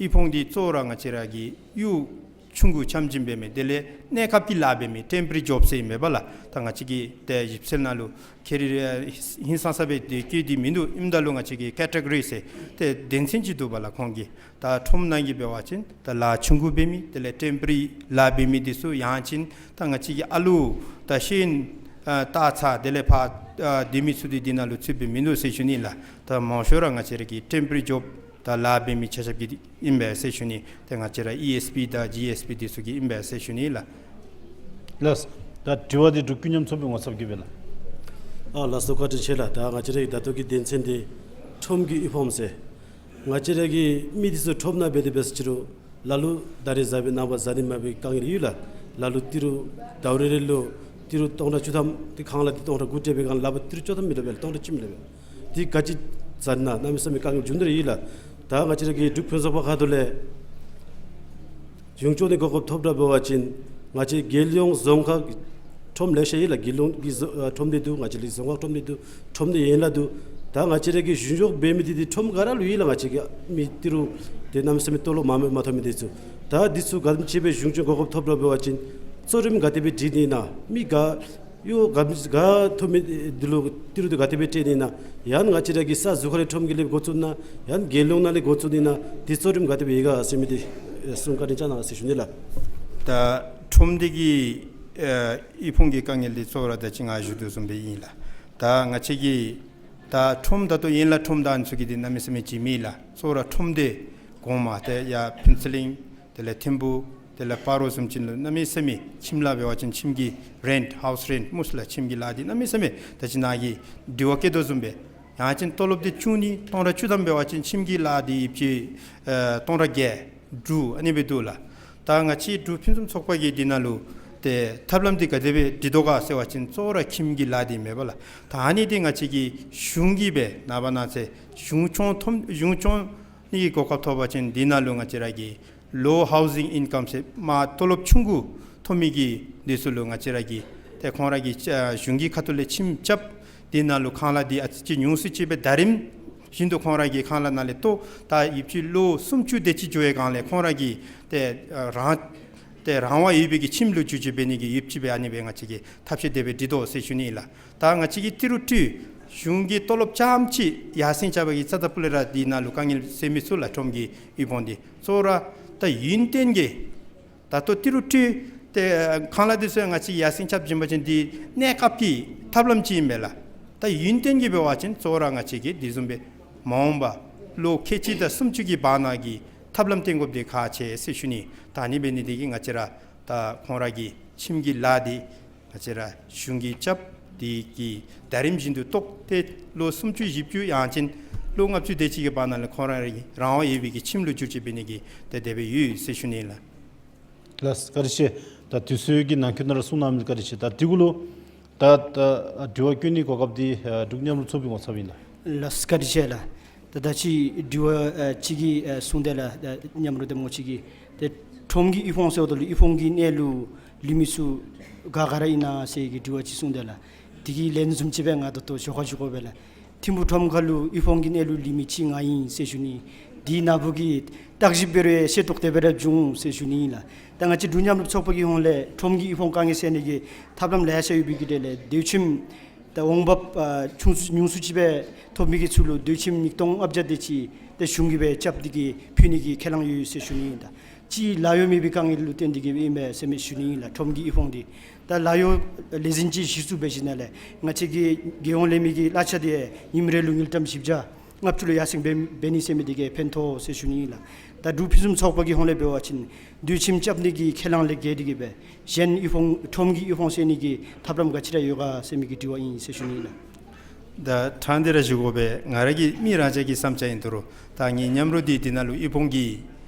དབུལ་ཕོངས་འདི་གཙོ་བོ་ར་ང་བཅས་ར་གི་གཡོག་ཆུང་ཀུ་ཕྱམ་ཕྱིམ་འབད་མི་དེ་ལས་གནས་སྐབས་ཀྱི་ལཱ་འབད་མི་ཊེམ་པོ་རི་ཇོབ་ཟེར་མེན་པ་ལགས། ད་ང་བཅས་ཀྱི་ཏེ་ཞིབ་འཚོལ་ནང་ལུ་ཁེ་རི་ཧིང་སངས་ས་སྦེ་ཏེ་བཀོད་དེ་མིན་འདུག། ཨིནམ་ད་ལུ་ང་བཅས་ཀྱི་ཀེ་ཊེ་གོ་རི་ཟེར་ཏེ་དོན་ཚན་ཅིག་འདུག་པ་ལགས་ཁོང་གི། ད་ཁྲོམ་ནང་གི་འབད་བ་ཅིན་ད་ལཱ་ཆུང་ཀུ་འབད་མི་དེ་ལས་ཊེམ་པོ་རི་ལཱ་འབད་མི་འདི་ཚུ་ཡང་ཅིན་ད་ང་བཅས་ཀྱི་ཨ་ལུ་ད་ཤེས་ཡོན་ཨ་ལྟ་ཚར་དེ་ལས་ཕར་ཨ་སྡོད་མི་ཚུ་འདི་འདི་ནང་ལུ་ཚུད་པའི་མིན་འདུག་ཟེར་ཞུ་ནི་ལགས། ད་མང་ཤོས་ར་ང་བཅས་ར་གི་ཊེམ་པོ་རི་ཇོབ་ད་ལཱ་འབད་མི་ཆ་ཁྱབ་ཀྱི་ཨིན་པས་ཟེར་ཞུ་ནི། ཏེ་ང་བཅས་ར་ཨི་ཨེསི་པི་དང་ཇི་ཨེསི་པི་འདི་ཚུ་གི་ཨིན་པས་ཟེར་ཞུ་ནི་ལགས། ལགས། ད་དྲི་བ་འདི་འབྲུག་ཀུན་མཉམ་ཚོགས་པའི་ངོ་ཚབ་ཀྱིས་འབད་ལགས། ཨ་ལགས་སོ། བཀའ་དྲིན་ཆེ་ལགས། ད་ང་བཅས་ར་གི་ད་ལྟོ་གི་དོན་ཚན་འདི་ཁྲོམ་གྱི་དབུལ་ཕོངས་ཟེར། ང་བཅས་ར་གི་མི་འདི་ཚུ་ཁྲོམ་ནང་འབད་དེ་འབད་ཟེར་ཅི་རུང་ལ་ལུ་ད་རེས་བཟའ་བའི་ནངས་པ་བཟའ་ནི་མེད་པའི་དཀའ་ངལ་ཡོད་ལགས། ལ་ལུ་ཏི་རུ་ཟླཝ་རེ་རེ་ལུ་ཏི་རུ་སྟོང་ཕྲག་བཅུ་ཐམ་ཏེ་ཁང་གླ་འདི་སྟོང་ཕྲག་དགུ་སྤྲོད་པའི་སྒང་ལ་ལ་ལུ་ཏི་རུ་བཅུ་ཐམ་མི་ལུ་འབད་ལགས། སྟོང་ཕྲག་གཅིག་མི་ལུ་འབད་ལགས། འདི་ག་ཅི་བཟའ་ན་གནམ་མེད་ས་མེད་དཀའ་ངལ་འབྱུང་དོ་ར་ཡོད་ལགས། ད་ང་བཅས་ར་གི་འབྲུག་ཕུན་ཚོགས་པ་ཁ་ཐུག་ལས་གཞུང་སྐྱོང་ནི་གོ་སྐབས་ཐོབ་དྲགས་འབད་བ་ཅིན་ང་བཅས་རྒྱལ་ཡོངས་རྫོང་ཁག་ཁྲོམ་ལེ་ཤ་ཡོད་ལགས། རྒྱལ་ཡོངས་ཀྱི་རྫོ་ཨ་ཁྲོམ་སྡེ་འདུག། ང་བཅས་ར་རྫོང་ཁག་ཁྲོམ་སྡེ་འདུག། ཁྲོམ་སྡེ་ཡན་ལག་འདུག། ད་ང་བཅས་ར་གི་གཞུང་གཡོག་འབད་མི་འདི་འདི་ཁྲོམ་ག་ར་ལུ་ཡོད་ལགས། ང་བཅས་ཀྱི་མི་ཏི་རུ་ཏེ་གནམ་མེད་ས་མེད་དོ་ལོག་མང་མི་མ་ཐོབ་མི་འདི་ཚུ། ད་འདི་ཚུ་ག་དེམ་ཅིག་སྦེ་གཞུང་སྐྱོང་གོ་སྐབས་ཐོབ་དྲགས་འབད་བ་ཅིན་གཙོ་རིམ་ག་དེ་སྦེ་སྒྲིག་ནི་ཨིན་ན། མི་ག་གཡོག་ག་ག་ཐོབ་མི་འདི་ལུ་ཏི་རུ་འདི་ག་དེ་སྦེ་སྤྲོད་ནི་ཨིན་ན། ཡང་ང་བཅས་ར་གི་ས་ཟུར་ཁ་ལས་ཁྲོམ་གྱི་ལས་འགོ་བཙུགས་ན་ཡང་རྒྱལ་ཡོངས་ནང་ལས་འགོ་བཙུགས་ནི་ཨིན་ན། འདི་གཙོ་རིམ་ག་དེ་སྦེ་ཡོད་ག་ཟེར་མི་འདི་གསུང་བཀའ་དྲིན་བསྐྱང་གནང་ཟེར་ཞུ་ནི་ལགས། ད་ཁྲོམ་སྡེ་གི་ཨེ་དབུལ་ཕོངས་ཀྱི་དཀའ་ངལ་འདི་གཙོ་བོ་ར་ད་ཅི་ང་ཞུ་དོ་བཟུམ་སྦེ་ཨིན་ལགས། ད་ང་བཅས་ཀྱི་ད་ཁྲོམ་ད་ལྟོ་ཡན་ལག་ཁྲོམ་ད་ཨ་ནི་ཚུ་གི་འདི་གནམ་མེད་ས་མེད་ཅིག་མེད་ལགས། གཙོ་བོ་ར་ཁྲོམ་སྡེ་གོང་མ་ཏེ་ཡར་ཕུན་ཚོགས་གླིང་དེ་ལས་ཐིམ་ཕུ་དེ་ལས་སྤ་རོ་བཟུམ་ཅིག་ལུ་གནམ་མེད་ས་མེད་ཁྱིམ་ལཱ་འབད་བ་ཅིན་ཁྱིམ་གྱི་རེནཊ་ཧའུསི་རེནཊ་སྨོ་ལགས། ཁྱིམ་གྱི་ལཱ་འདི་གནམ་མེད་ས་མེད་ད་ཅི་ནཱ་གིས་དྲི་བ་བཀོད་དོ་བཟུམ་སྦེ་ཡང་ཅིན་ཏོ་ལོབ་འདི་བཅུག་ནི་སྟོང་ཕྲག་བཅུ་ཐམ་འབད་བ་ཅིན་ཁྱིམ་གྱི་ལཱ་འདི་ཡོདཔ་ཅིག་ཨེ་སྟོང་ཕྲག་བརྒྱད་དྲུག་ཨ་ནི་སྦེ་འདུག་ལགས། ད་ང་བཅས་འབྲུག་ཕུན་སུམ་ཚོགས་པ་གིས་འདི་ནང་ལུ་ཏེ་ཐབས་ལམ་འདི་ག་དེ་སྦེ་སྒྲིག་དོ་ག་ཟེར་བ་ཅིན་གཙོ་བོ་ར་ཁྱིམ་གྱི་ལཱ་འདི་མེན་པ་ལགས། ད་ཨ་ནི་འདི་ང་བཅས་ཀྱི་གཞུང་གིས་སྦེ་ནངས་པ་གནངས་ཚེ་གཞུང་སྐྱོང་ཐོབ་གཞུང་སྐྱོང་ནི་གི་གོ་སྐབས་ཐོབ་པ་ཅིན་འདི་ནང་ལུ་ང་བཅས་ར་གི་ལོ་ཧའུ་ཟིང་ཨིན་ཀམ་ཟེར་མར་ཏོ་ལོབ་ཆུང་ཀུ་ཐོབ་མི་གི་འདི་ཚུ་ལུ་ང་བཅས་ར་གིས་ཏེ་ཁོང་ར་གིས་ཨ་གཞུང་གི་ཁ་ཐུག་ལས་ཁྱིམ་རྐྱབ། འདི་ནང་ལུ་ཁང་གླ་འདི་ཨ་ཙི་ཅིག་ཉུང་སུ་ཅིག་སྦེ་ཟླ་རིམ་བཞིན་དུ་ཁོང་ར་གི་ཁང་གླ་ནང་ལས་བཏོག། ད་ཡོདཔ་ཅིག་ལོ་སུམ་ཅུ་དེ་ཅིག་འགྱོ་བའི་སྒང་ལས་ཁོང་ར་གིས་ཏེ་ཨ་རང་ཏེ་རང་དབང་ཡོད་པའི་གི་ཁྱིམ་ལུ་འགྱུར་བཅོས་འབད་ནི་གི་ཡོདཔ་ཅིག་སྦེ་ཨ་ནི་སྦེ་ང་བཅས་ཀྱིས་ཐབས་ཤེས་དེ་སྦེ་སྒྲིག་དོ་ཟེར་ཞུ་ནི་ཨིན་ལགས། ད་ང་བཅས་ཀྱིས་ཏི་རུ་སྤྲོད་གཞུང་གི་ཏོ་ལོབ་རྐྱངམ་ཅིག་ཡར་སེང་རྐྱབ་པ་གིས་རྩ་དང་སྤུ་ལས་ར་འདི་ནང་ལུ་དཀའ་ངལ་སེལ་མི་ཚུགས་ལགས། ཁྲོམ་གྱི་དབུལ་ཕོངས་འདི་གཙོ་བོ་ར་ད་ཡུན་བརྟན་གྱི་ད་ལྟོ་ཏི་རུ་སྤྲོད་ཏེ་ཁང་གླ་འདི་ཚུ་ཡང་ང་བཅས་ཡར་སེང་རྐྱབ་བྱིན་པ་ཅིན་འདི་གནས་སྐབས་ཀྱི་ཐབས་ལམ་ཅིག་ཨིན་པས་ལགས། ད་ཡུན་བརྟན་གྱི་འབད་བ་ཅིན་གཙོ་བོ་ར་ང་བཅས་ཀྱིས་འདི་བཟུམ་སྦེ་མ་འོངས་པ་ལོ་ཁལ་གཅིག་དང་སུམ་ཅུ་གི་བར་ན་གི་ཐབས་ལམ་སྟོན་དགོཔ་འདི་ཁག་ཆེ་ཟེར་ཞུ་ནི། ད་ཨ་ནི་འབད་ནི་འདི་གིས་ང་བཅས་ར་ད་ཁོང་ར་གི་ཁྱིམ་གྱི་ལཱ་འདི་ང་བཅས་ར་གཞུང་གིས་རྐྱབ་འདི་གི་ཟླ་རིམ་བཞིན་དུ་བཏོག་སྟེ་ལོ་སུམ་ཅུ་བཞི་བཅུ་ཡང་ཅིན་ལོ་ལྔ་བཅུ་དེ་ཅིག་གི་བར་ན་ལུ་ཁོང་ར་གི་རང་དབང་ཡོད་པའི་གི་ཁྱིམ་ལུ་འགྱུར་བཅོས་འབད་ནི་གི་ཏེ་དེ་སྦེ་ཡོད་ཟེར་ཞུ་ནི་ལགས། ལགས་བཀའ་དྲིན་ཆེ། ད་དུས་ཚོད་ཀྱི་ནང་འཁོད་ནང་ར་གསུང་གནང་མི་བཀའ་དྲིན་ཆེ། ད་དེ་གུ་ལུ་ད་ད་དྲི་བ་བཀོད་ནི་གོ་སྐབས་འདི་ཨ་འབྲུག་མཉམ་རུབ་ཚོགས་པའི་ངོ་ཚབ་ཨིན་ལགས། ལགས་བཀའ་དྲིན་ཆེ་ལགས། ད་ད་ཅི་དྲི་བ་ཨ་ཅིག་གི་ཨ་གསུངས་ཏེ་ལགས། ད་མཉམ་རུབ་འདེམས་ངོ་ཅིག་གིས་ཏེ་ཁྲོམ་གྱི་དབུལ་ཕོངས་ཟེརཝ་ད་ལུ་དབུལ་ཕོངས་ཀྱི་གནས་ལུ་ལུས་མི་ཚུ་ག་ག་ར་ཨིན་ན་ཟེར་གྱི་དྲི་བ་ཅིག་གསུངས་ཏེ་ལགས། དེ་གི་ལན་བཟུམ་ཅིག་སྦེ་ང་ད་ལྟོ་ཞོར་ཁ་ཞུ་དགོ་པས་ལགས། ཐིམ་ཕུ་ཁྲོམ་ཁ་ལུ་དབུལ་ཕོངས་ཀྱི་གནས་ལུ་ལུས་མི་གཅིག་ང་ཨིན་ཟེར་ཞུ་ནི། དེ་ནཱ་བུ་གིས་བརྟག་ཞིབ་འབད་རུང་ཤེས་རྟོགས་དེ་སྦེ་ར་བྱུང་ཟེར་ཞུ་ནི་ཨིན་ལགས། ད་ང་བཅས་འབྲུག་མཉམ་རུབ་ཚོགས་པ་གི་ཧོངས་ལས་ཁྲོམ་གྱི་དབུལ་ཕོངས་དཀའ་ངལ་སེལ་ནི་གི་ཐབས་ལམ་ལེ་ཤ་ཡོད་པའི་གི་གྲས་ལས་སྡོད་ཁྱིམ་ད་འོང་འབབ་ཨ་ཆུང་སུ་ཉུང་སུ་ཅིག་སྦེ་ཐོབ་མི་གི་ཚུ་ལུ་སྡོད་ཁྱིམ་ཉིས་སྟོང་ལྔ་བརྒྱ་དེ་ཅིག་ཏེ་གཞུང་གིས་སྦེ་རྐྱབ་སྟེ་གིས་ཕུལ་ནི་གི་ཁས་བླངས་ཡོད་ཟེར་ཞུ་ནི་ཨིན། ད་ཅིག་ལཱ་གཡོག་མེད་པའི་དཀའ་ངལ་ལུ་བརྟེན་ཏེ་གིས་ཨིན་པས་ཟེར་མི་ཞུ་ནི་ཨིན་ལགས། ཁྲོམ་གྱི་དབུལ་ཕོངས་འདི་ད་ལཱ་གཡོག་ལས་འཛིན་ཅིག་གཞི་བཙུགས་འབད་ཞིནམ་ལས་ང་བཅས་ཀྱི་རྒྱལ་ཡོངས་ལས་མི་གི་གླ་ཆ་འདི་ཉིནམ་རེ་ལུ་དངུལ་ཀྲམ་བཞི་བརྒྱ་ལྔ་བཅུ་ལུ་ཡར་སེང་འབད་འབད་ནི་ཟེར་མི་འདི་གིས་ཕན་ཐོགས་ཟེར་ཞུ་ནི་ཨིན་ལགས། ད་འབྲུག་ཕུན་སུམ་ཚོགས་པ་གི་ཧོངས་ལས་འབད་བ་ཅིན་སྡོད་ཁྱིམ་རྐྱབ་ནི་གི་ཁས་བླངས་ལས་འགལ་ཏེ་གིས་སྦེ་གཞན་དབུལ་ཕོངས་ཁྲོམ་གྱི་དབུལ་ཕོངས་སེལ་ནི་གི་ཐབས་ལམ་ག་ཅི་ར་ཡོད་ག་ཟེར་མི་གི་དྲི་བ་ཨིན་ཟེར་ཞུ་ནི་ཨིན་ལགས། ད་ཕྲང་སྟེ་ར་ཞུ་དགོ་པས། ང་ར་གི་མི་རང་ཅག་གི་བསམ་འཆར་ཨིན་དོ་རུང་ད་ངེའི་མཉམ་རོགས་འདི་འདི་ནང་ལུ་དབུལ་ཕོངས་ཀྱི་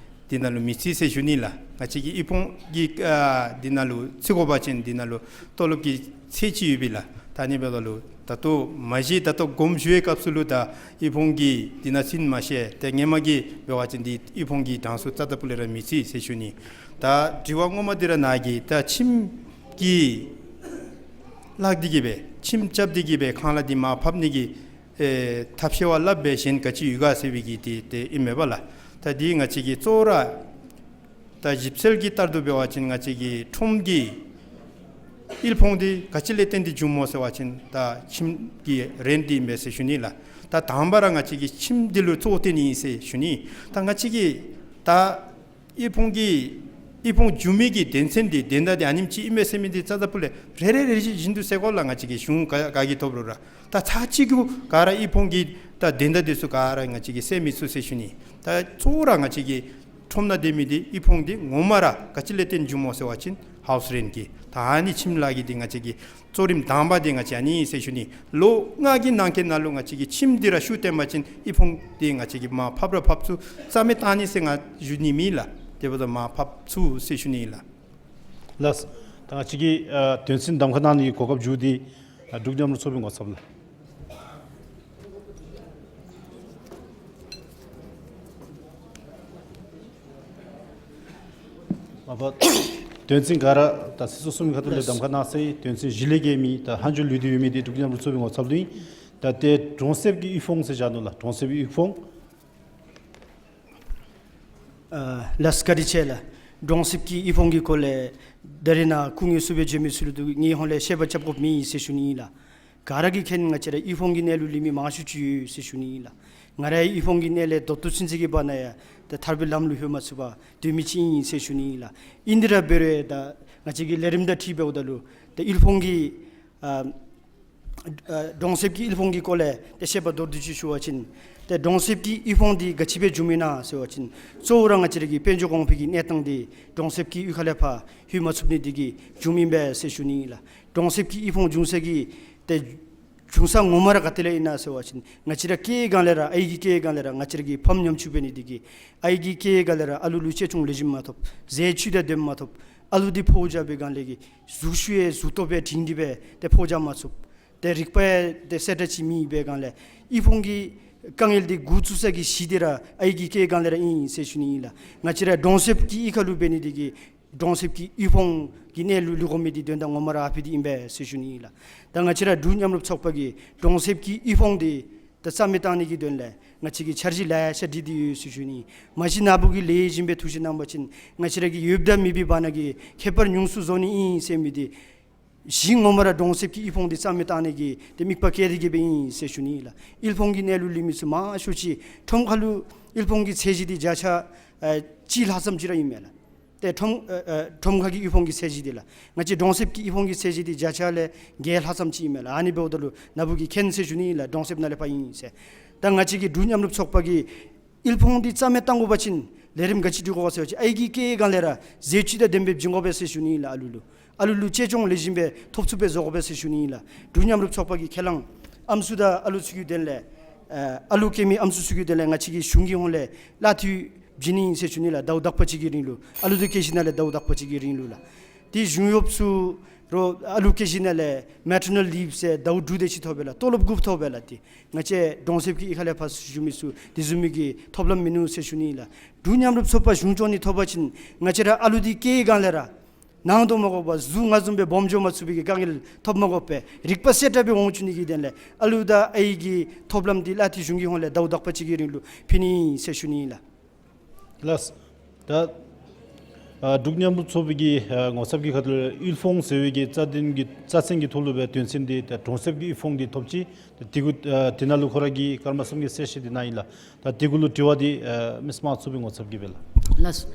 འདི་ནང་ལུ་མི་ཚུད་ཟེར་ཞུ་ནི་ལགས། ང་བཅས་ཀྱི་དབུལ་ཕོངས་ཀྱི་ཨ་འདི་ནང་ལུ་ཚུད་དགོ་པ་ཅིན་འདི་ནང་ལུ་ཏོ་ལོབ་ཀྱི་ཚད་ཅིག་ཡོད་པས་ལགས། ད་ཨ་ནི་འབདཝ་ད་ལུ་ད་ལྟོ་མ་གཞི་ད་ལྟོ་དགོངསམ་ཞུ་བའི་སྐབས་སུ་ལུ་ད་དབུལ་ཕོངས་ཀྱི་འདི་ནང་ཚུད་མ་ཤེས། ཏེ་ཧེ་མ་གི་འབད་བ་ཅིན་འདི་དབུལ་ཕོངས་ཀྱི་གྲངས་སུ་རྩ་དང་སྤུ་ལས་ར་མི་ཚུད་ཟེར་ཞུ་ནི། ད་དྲི་བ་སྔོན་མ་འདི་ར་ནཱ་གིས་ད་ཁྱིམ་གྱི་བརླག་སྟེ་གི་སྦེ་ཁྱིམ་རྐྱབ་སྟེ་གི་སྦེ་ཁང་གླ་འདི་མར་ཕབ་ནི་གི་ཨེ་ཐབས་ཤེས་བ་སླབ་སྦེ་གཞན་ག་ཅི་ཡོད་ག་ཟེར་བའི་གི་འདི་ཏེ་ཨིན་མས་པ་ལགས། ད་འདི་ང་བཅས་ཀྱིས་གཙོ་བོ་ར་ད་ཞིབ་འཚོལ་གྱི་ལྟར་དུ་འབད་བ་ཅིན་ང་བཅས་ཀྱི་ཁྲོམ་གྱི་དབུལ་ཕོངས་འདི་ག་ཅི་ལས་བརྟེན་ཏེ་བྱུངམ་སྨོ་ཟེར་བ་ཅིན་ད་ཁྱིམ་གྱི་རེནཊ་འདི་ཨིན་པས་ཟེར་ཞུ་ནི་ལགས། ད་དང་པ་ར་ང་བཅས་ཀྱི་ཁྱིམ་འདི་ལུ་གཙོ་བོ་བརྟེན་ནི་ཨིན་ཟེར་ཞུ་ནི། ད་ང་བཅས་ཀྱིས་ད་དབུལ་ཕོངས་ཀྱི་དབུལ་ཕོངས་བྱུང་མི་གི་དོན་ཚན་འདི་དོན་དག་འདི་ཨ་ནེམ་ཅིག་ཨིན་མས་ཟེར་མི་འདི་རྩ་དང་སྤུ་ལས་རེ་རེ་རེ་བཞིན་དུ་ཟེར་དགོ་ལགས། ང་བཅས་ཀྱིས་གཞུང་ག་ག་གིས་ཐོབ་རུང་ར་ད་ཚར་གཅིག་གུ་ག་ར་དབུལ་ཕོངས་ཀྱི་ད་དོན་དག་འདི་ཚུ་ག་ར་ང་བཅས་ཀྱིས་སེལ་མི་ཚུགས་ཟེར་ཞུ་ནི། ད་གཙོ་བོ་ར་ང་བཅས་ཀྱི་ཁྲོམ་ནང་སྡོད་མི་འདི་དབུལ་ཕོངས་འདི་ངོ་མ་ར་ག་ཅི་ལས་བརྟེན་བྱུངམ་སྨོ་ཟེར་བ་ཅིན་ཧའུསི་རེནཊ་ཀྱི་ད་ཨ་ནི་ཁྱིམ་གླ་གི་འདི་ང་བཅས་ཀྱི་གཙོ་རིམ་དང་པ་འདི་ང་བཅས་ཨ་ནི་ཨིན་ཟེར་ཞུ་ནི། ལོ་ལྔ་གི་ནང་འཁོད་ནང་ལུ་ང་བཅས་ཀྱིས་ཁྱིམ་འདི་ར་ཤུགས་བཏོན་པ་ཅིན་དབུལ་ཕོངས་འདི་ང་བཅས་ཀྱིས་མར་ཕབ་ར་ཕབ་ཚུགས། རྩ་མེད་བཏང་ནི་ཟེར་ང་ཞུ་ནི་མེད་ལགས། དེ་འབདཝ་ད་མར་ཕབ་ཚུགས་ཟེར་ཞུ་ནི་ལགས། ལགས། ད་ང་བཅས་ཀྱི་ཨ་དོན་ཚན་གདམ་ཁ་གནང་ནི་གོ་སྐབས་མཇུག་འདི་ཨ་འབྲུག་མཉམ་རུབ་ཚོགས་པའི་ངོ་ཚབ་ལགས། མ་པ་དོན་ཚན་ག་ར་ད་ཚིག་སོ་གསུམ་གྱི་ཁ་ཐུག་ལས་གདམ་ཁ་གནང་ཟེར། དོན་ཚན་བཞི་ལས་བརྒལ་མེད། ད་ལྷག་འཕྲོ་ལུས་ཏེ་ཡོད་མི་འདི་འབྲུག་མཉམ་རུབ་ཚོགས་པའི་ངོ་ཚབ་ལུ་ཨིན། ད་ཏེ་གྲོང་གསེབ་ཀྱི་དབུལ་ཕོངས་ཟེར་བཞག་ནུག་ལགས། གྲོང་གསེབ་ཀྱི་དབུལ་ཕོངས། ཨ་ལགས་བཀའ་དྲིན་ཆེ་ལགས། གྲོང་གསེབ་ཀྱི་དབུལ་ཕོངས་ཀྱི་སྐོར་ལས་ད་རེས་ནཱ་སྐུ་ངལ་གསོ་སྦེ་བྱོན་མི་ཚུ་ལུ་ངེའི་ཧོངས་ལས་བཤད་པ་རྐྱབ་དགོཔ་མེད་ཟེར་ཞུ་ནི་ཨིན་ལགས། ག་ར་གིས་མཁྱེན། ང་བཅས་ར་དབུལ་ཕོངས་ཀྱི་གནས་ལུ་ལུས་མི་མང་ཤོས་ཅིག་ཡོད་ཟེར་ཞུ་ནི་ཨིན་ལགས། ང་ར་ཡང་དབུལ་ཕོངས་ཀྱི་གནས་ལས་ད་ལྟོ་ཚུན་ཚོད་ཀྱི་བར་ན་ཡང་ད་ཐར་པའི་ལམ་ལུ་ལྷོད་མ་ཚུགས་པར་སྡོད་མི་ཅིག་ཨིན་ཟེར་ཞུ་ནི་ཨིན་ལགས། ཨིན་དེ་ར་འབད་རུང་ད་ང་བཅས་ཀྱི་ལས་རིམ་དང་འཁྲིལ་འབདཝ་ད་ལུ་ད་དབུལ་ཕོངས་ཀྱི་ཨ་ཨ་གྲོང་གསེབ་ཀྱི་དབུལ་ཕོངས་ཀྱི་སྐོར་ལས་ཏེ་བཤད་པ་མདོར་བསྡུས་ཅིག་ཞུ་བ་ཅིན་ཏེ་གྲོང་གསེབ་ཀྱི་དབུལ་ཕོངས་འདི་ག་ཅི་སྦེ་འབྱུངམ་ཨིན་ན་ཟེར་བ་ཅིན་གཙོ་བོ་ར་ང་བཅས་ར་གི་དཔལ་འབྱོར་གོང་འཕེལ་གྱི་གནས་སྟངས་འདི་གྲོང་གསེབ་ཀྱི་གཡུས་ཁ་ལས་ཕར་ལྷོད་མ་ཚུགས་ནི་འདི་གིས་འབྱུངམ་ཨིན་པས་ཟེར་ཞུ་ནི་ཨིན་ལགས། གྲོང་གསེབ་ཀྱི་དབུལ་ཕོངས་འབྱུང་ས་གི་ཏེ་འབྱུང་ས་ངོ་མ་ར་ག་ཏེ་ལས་ཨིན་ན་ཟེར་བ་ཅིན་ང་བཅས་ར་སྐྱེ་བའི་སྒང་ལས་ར་ཨའི་གི་སྐྱེ་བའི་སྒང་ལས་ར་ང་བཅས་ར་གི་ཕམ་ཉམ་ཆུང་འབད་ནི་འདི་གིས་ཨའི་གི་སྐྱེ་བའི་སྒང་ལས་ར་ཨ་ལུ་ལུ་གཅེས་སྐྱོང་ལེགས་ཤོམ་མ་ཐོབ། ཟས་བཅུད་དང་ལྡནམ་མ་ཐོབ། ཨ་ལུ་འདི་ཕོཝ་རྒྱག་པའི་སྒང་ལས་ཀྱི་གཟུགས་ཤུགས་ཡང་གཟུགས་སྟོབས་ཡང་སྒྲིང་སྒྲི་སྦེ་ཏེ་ཕོཝ་རྒྱག་མ་ཚུགས། ཏེ་རིག་པ་ཡང་ཏེ་གསལ་དྲགས་ཅིག་མེད་པའི་སྒང་ལས་དབུལ་ཕོངས་ཀྱི་དཀའ་ངལ་འདི་འགོ་བཙུགས་ས་གི་གཞི་འདི་ར་ཨའི་གི་སྐྱེ་བའི་སྒང་ལས་ར་ཨིན་ཟེར་ཞུ་ནི་ཨིན་ལགས། ང་བཅས་ར་གྲོང་གསེབ་ཀྱི་གཡུས་ཁ་ལུ་འབད་ནི་འདི་གིས་གྲོང་གསེབ་ཀྱི་དབུལ་ཕོངས་ཀྱི་གནས་ལུ་ལུས་དགོ་མི་འདི་དོན་དག་ངོ་མ་ར་ཨ་ཕི་འདི་ཨིན་པས་ཟེར་ཞུ་ནི་ཨིན་ལགས། ད་ང་བཅས་ར་འབྲུག་མཉམ་རུབ་ཚོགས་པ་གིས་གྲོང་གསེབ་ཀྱི་དབུལ་ཕོངས་འདི་ད་རྩ་མེད་བཏང་ནི་གི་དོན་ལས་ང་བཅས་ཀྱིས་འཆར་གཞི་ལེ་ཤ་སྒྲིག་སྟེ་ཡོད་ཟེར་ཞུ་ནི། མ་གཞི་ནཱ་བུ་གིས་ལེགས་ཤོམ་སྦེ་ཐུགས་ཞིབ་གནང་བ་ཅིན་ང་བཅས་ར་གི་ཡོདཔ་དང་མེདཔ་གི་བར་ན་གི་ཁྱད་པར་ཉུང་སུ་བཟོ་ནི་ཨིན་ཟེར་མི་འདི་གཞི་ངོ་མ་ར་གྲོང་གསེབ་ཀྱི་དབུལ་ཕོངས་འདི་རྩ་མེད་བཏང་ནི་གི་ཏེ་དམིགས་པ་བསྐྱེད་དེ་གི་སྦེ་ཨིན་ཟེར་ཞུ་ནི་ཨིན་ལགས། དབུལ་ཕོངས་ཀྱི་གནས་ལུ་ལུས་མི་ཚུ་མང་ཤོས་ཅིག་ཁྲོམ་ཁ་ལུ་དབུལ་ཕོངས་ཀྱི་ཚད་གཞི་འདི་བརྒྱ་ཆ་ཨ་གཅིག་ལྷག་ཙམ་ཅིག་ར་ཨིན་མས་ལགས། ཏེ་ཁྲོམ་ཨ་ཨ་ཁྲོམ་ཁ་གི་དབུལ་ཕོངས་ཀྱི་ཚད་གཞི་འདི་ལགས། ང་བཅས་གྲོང་གསེབ་ཀྱི་དབུལ་ཕོངས་ཀྱི་ཚད་གཞི་འདི་བརྒྱ་ཆ་ལས་བརྒྱད་ལྷག་ཙམ་ཅིག་ཨིན་མས་ལགས། ཨ་ནི་འབདཝ་ད་ལུ་ནཱ་བུ་གིས་མཁྱེན་ཟེར་ཞུ་ནི་ཨིན་ལགས། གྲོང་གསེབ་ནང་ལས་ཕར་ཨིན་ཟེར། ད་ང་བཅས་ཀྱི་འབྲུག་མཉམ་རུབ་ཚོགས་པ་གིས་དབུལ་ཕོངས་འདི་རྩ་མེད་བཏང་དགོ་པ་ཅིན་ལས་རིམ་ག་ཅི་སྒྲིག་དགོ་ཟེར་བ་ཅིན་ཨའི་གི་སྐྱེ་བའི་སྒང་ལས་ར་ཟས་བཅུད་དང་ལྡནམ་སྦེ་བྱིན་དགོ་པས་ཟེར་ཞུ་ནི་ཨིན་ལགས། ཨ་ལུ་ལུ་ཨ་ལུ་ལུ་གཅེས་སྐྱོང་ལེགས་ཤོམ་སྦེ་ཐོབ་ཚུགསཔ་སྦེ་བཟོ་དགོ་པས་ཟེར་ཞུ་ནི་ཨིན་ལགས། འབྲུག་མཉམ་རུབ་ཚོགས་པ་གིས་ཁས་བླངས་ཨམ་སྲུ་དང་ཨ་ལུ་ཚུ་གི་དོན་ལས་ཨ་ཨ་ལུ་སྐྱེ་མི་ཨམ་སྲུ་ཚུ་གི་དོན་ལས་ང་བཅས་ཀྱིས་གཞུང་གི་ཧོངས་ལས་གླ་འཐུས་བྱིན་ནི་ཨིན་ཟེར་ཞུ་ནི་ལགས། ཟླཝ་དག་པ་ཅིག་གི་རིང་ལུ་ཨ་ལུ་འདི་སྐྱེས་ཞིནམ་ལས་ཟླཝ་དག་པ་ཅིག་གི་རིང་ལུ་ལགས། ཏེ་གཞུང་གཡོགཔ་ཚུ་རོགས་ཨ་ལུ་སྐྱེས་ཞིནམ་ལས་མེ་ཊར་ནཱལ་ལིབ་ཟེར་ཟླཝ་དྲུག་དེ་ཅིག་ཐོབ་པས་ལགས། ཏོ་ལོབ་དགུ་ཐོབ་པས་ལགས། ཏེ་ང་བཅས་གྲོང་གསེབ་ཀྱི་གཡུས་ཁ་ལས་ཕར་བཞུགས་མི་ཚུ་དེ་བཟུམ་མའི་གི་ཐོབ་ལམ་མིན་ནུག་ཟེར་ཞུ་ནི་ལགས། འབྲུག་མཉམ་རུབ་ཚོགས་པ་གཞུང་སྐྱོང་ནི་ཐོབ་པ་ཅིན་ང་བཅས་ར་ཨ་ལུ་འདི་སྐྱེས་སྒང་ལས་ར་ནང་དོག་མ་དགོ་པར་གཟུགས་ང་བཟུམ་སྦེ་སྦོམ་འགྱོ་མ་ཚུགས་པའི་གི་དཀའ་ངལ་ཐོབ་མ་དགོ་པར་རིག་པ་གསལ་དྲགས་སྦེ་འོང་བཅུག་ནི་གི་དོན་ལས་ཨ་ལུ་དང་ཨའི་གི་ཐོབ་ལམ་འདི་གླ་འཐུས་གཞུང་གི་ཧོངས་ལས་ཟླཝ་དག་པ་ཅིག་གི་རིང་ལུ་ཕུལ་ནི་ཨིན་ཟེར་ཞུ་ནི་ཨིན་ལགས། ལགས། ད་ཨ་འབྲུག་མཉམ་རུབ་ཚོགས་པའི་གི་ཨ་ངོ་ཚབ་ཀྱི་ཁ་ཐུག་ལས་དབུལ་ཕོངས་ཟེར་བའི་གི་རྩ་དོན་གྱི་རྩ་ཚན་གྱི་ཐོག་ལུ་སྦེ་དོན་ཚན་འདི་ད་གྲོང་གསེབ་ཀྱི་དབུལ་ཕོངས་འདི་ཐོབ་ཅི། ད་དེ་གུ་ཨ་དེ་ནང་ལུ་ཁོ་ར་གིས་སྐར་མ་གསུམ་གྱི་གསལ་བཤད་འདི་གནང་ཡི་ལགས། ད་དེ་གུ་ལུ་དྲི་བ་འདི་ཨ་མི་སེར་དམངས་གཙོའི་ངོ་ཚབ་ཀྱིས་འབད་ལགས། ལགས།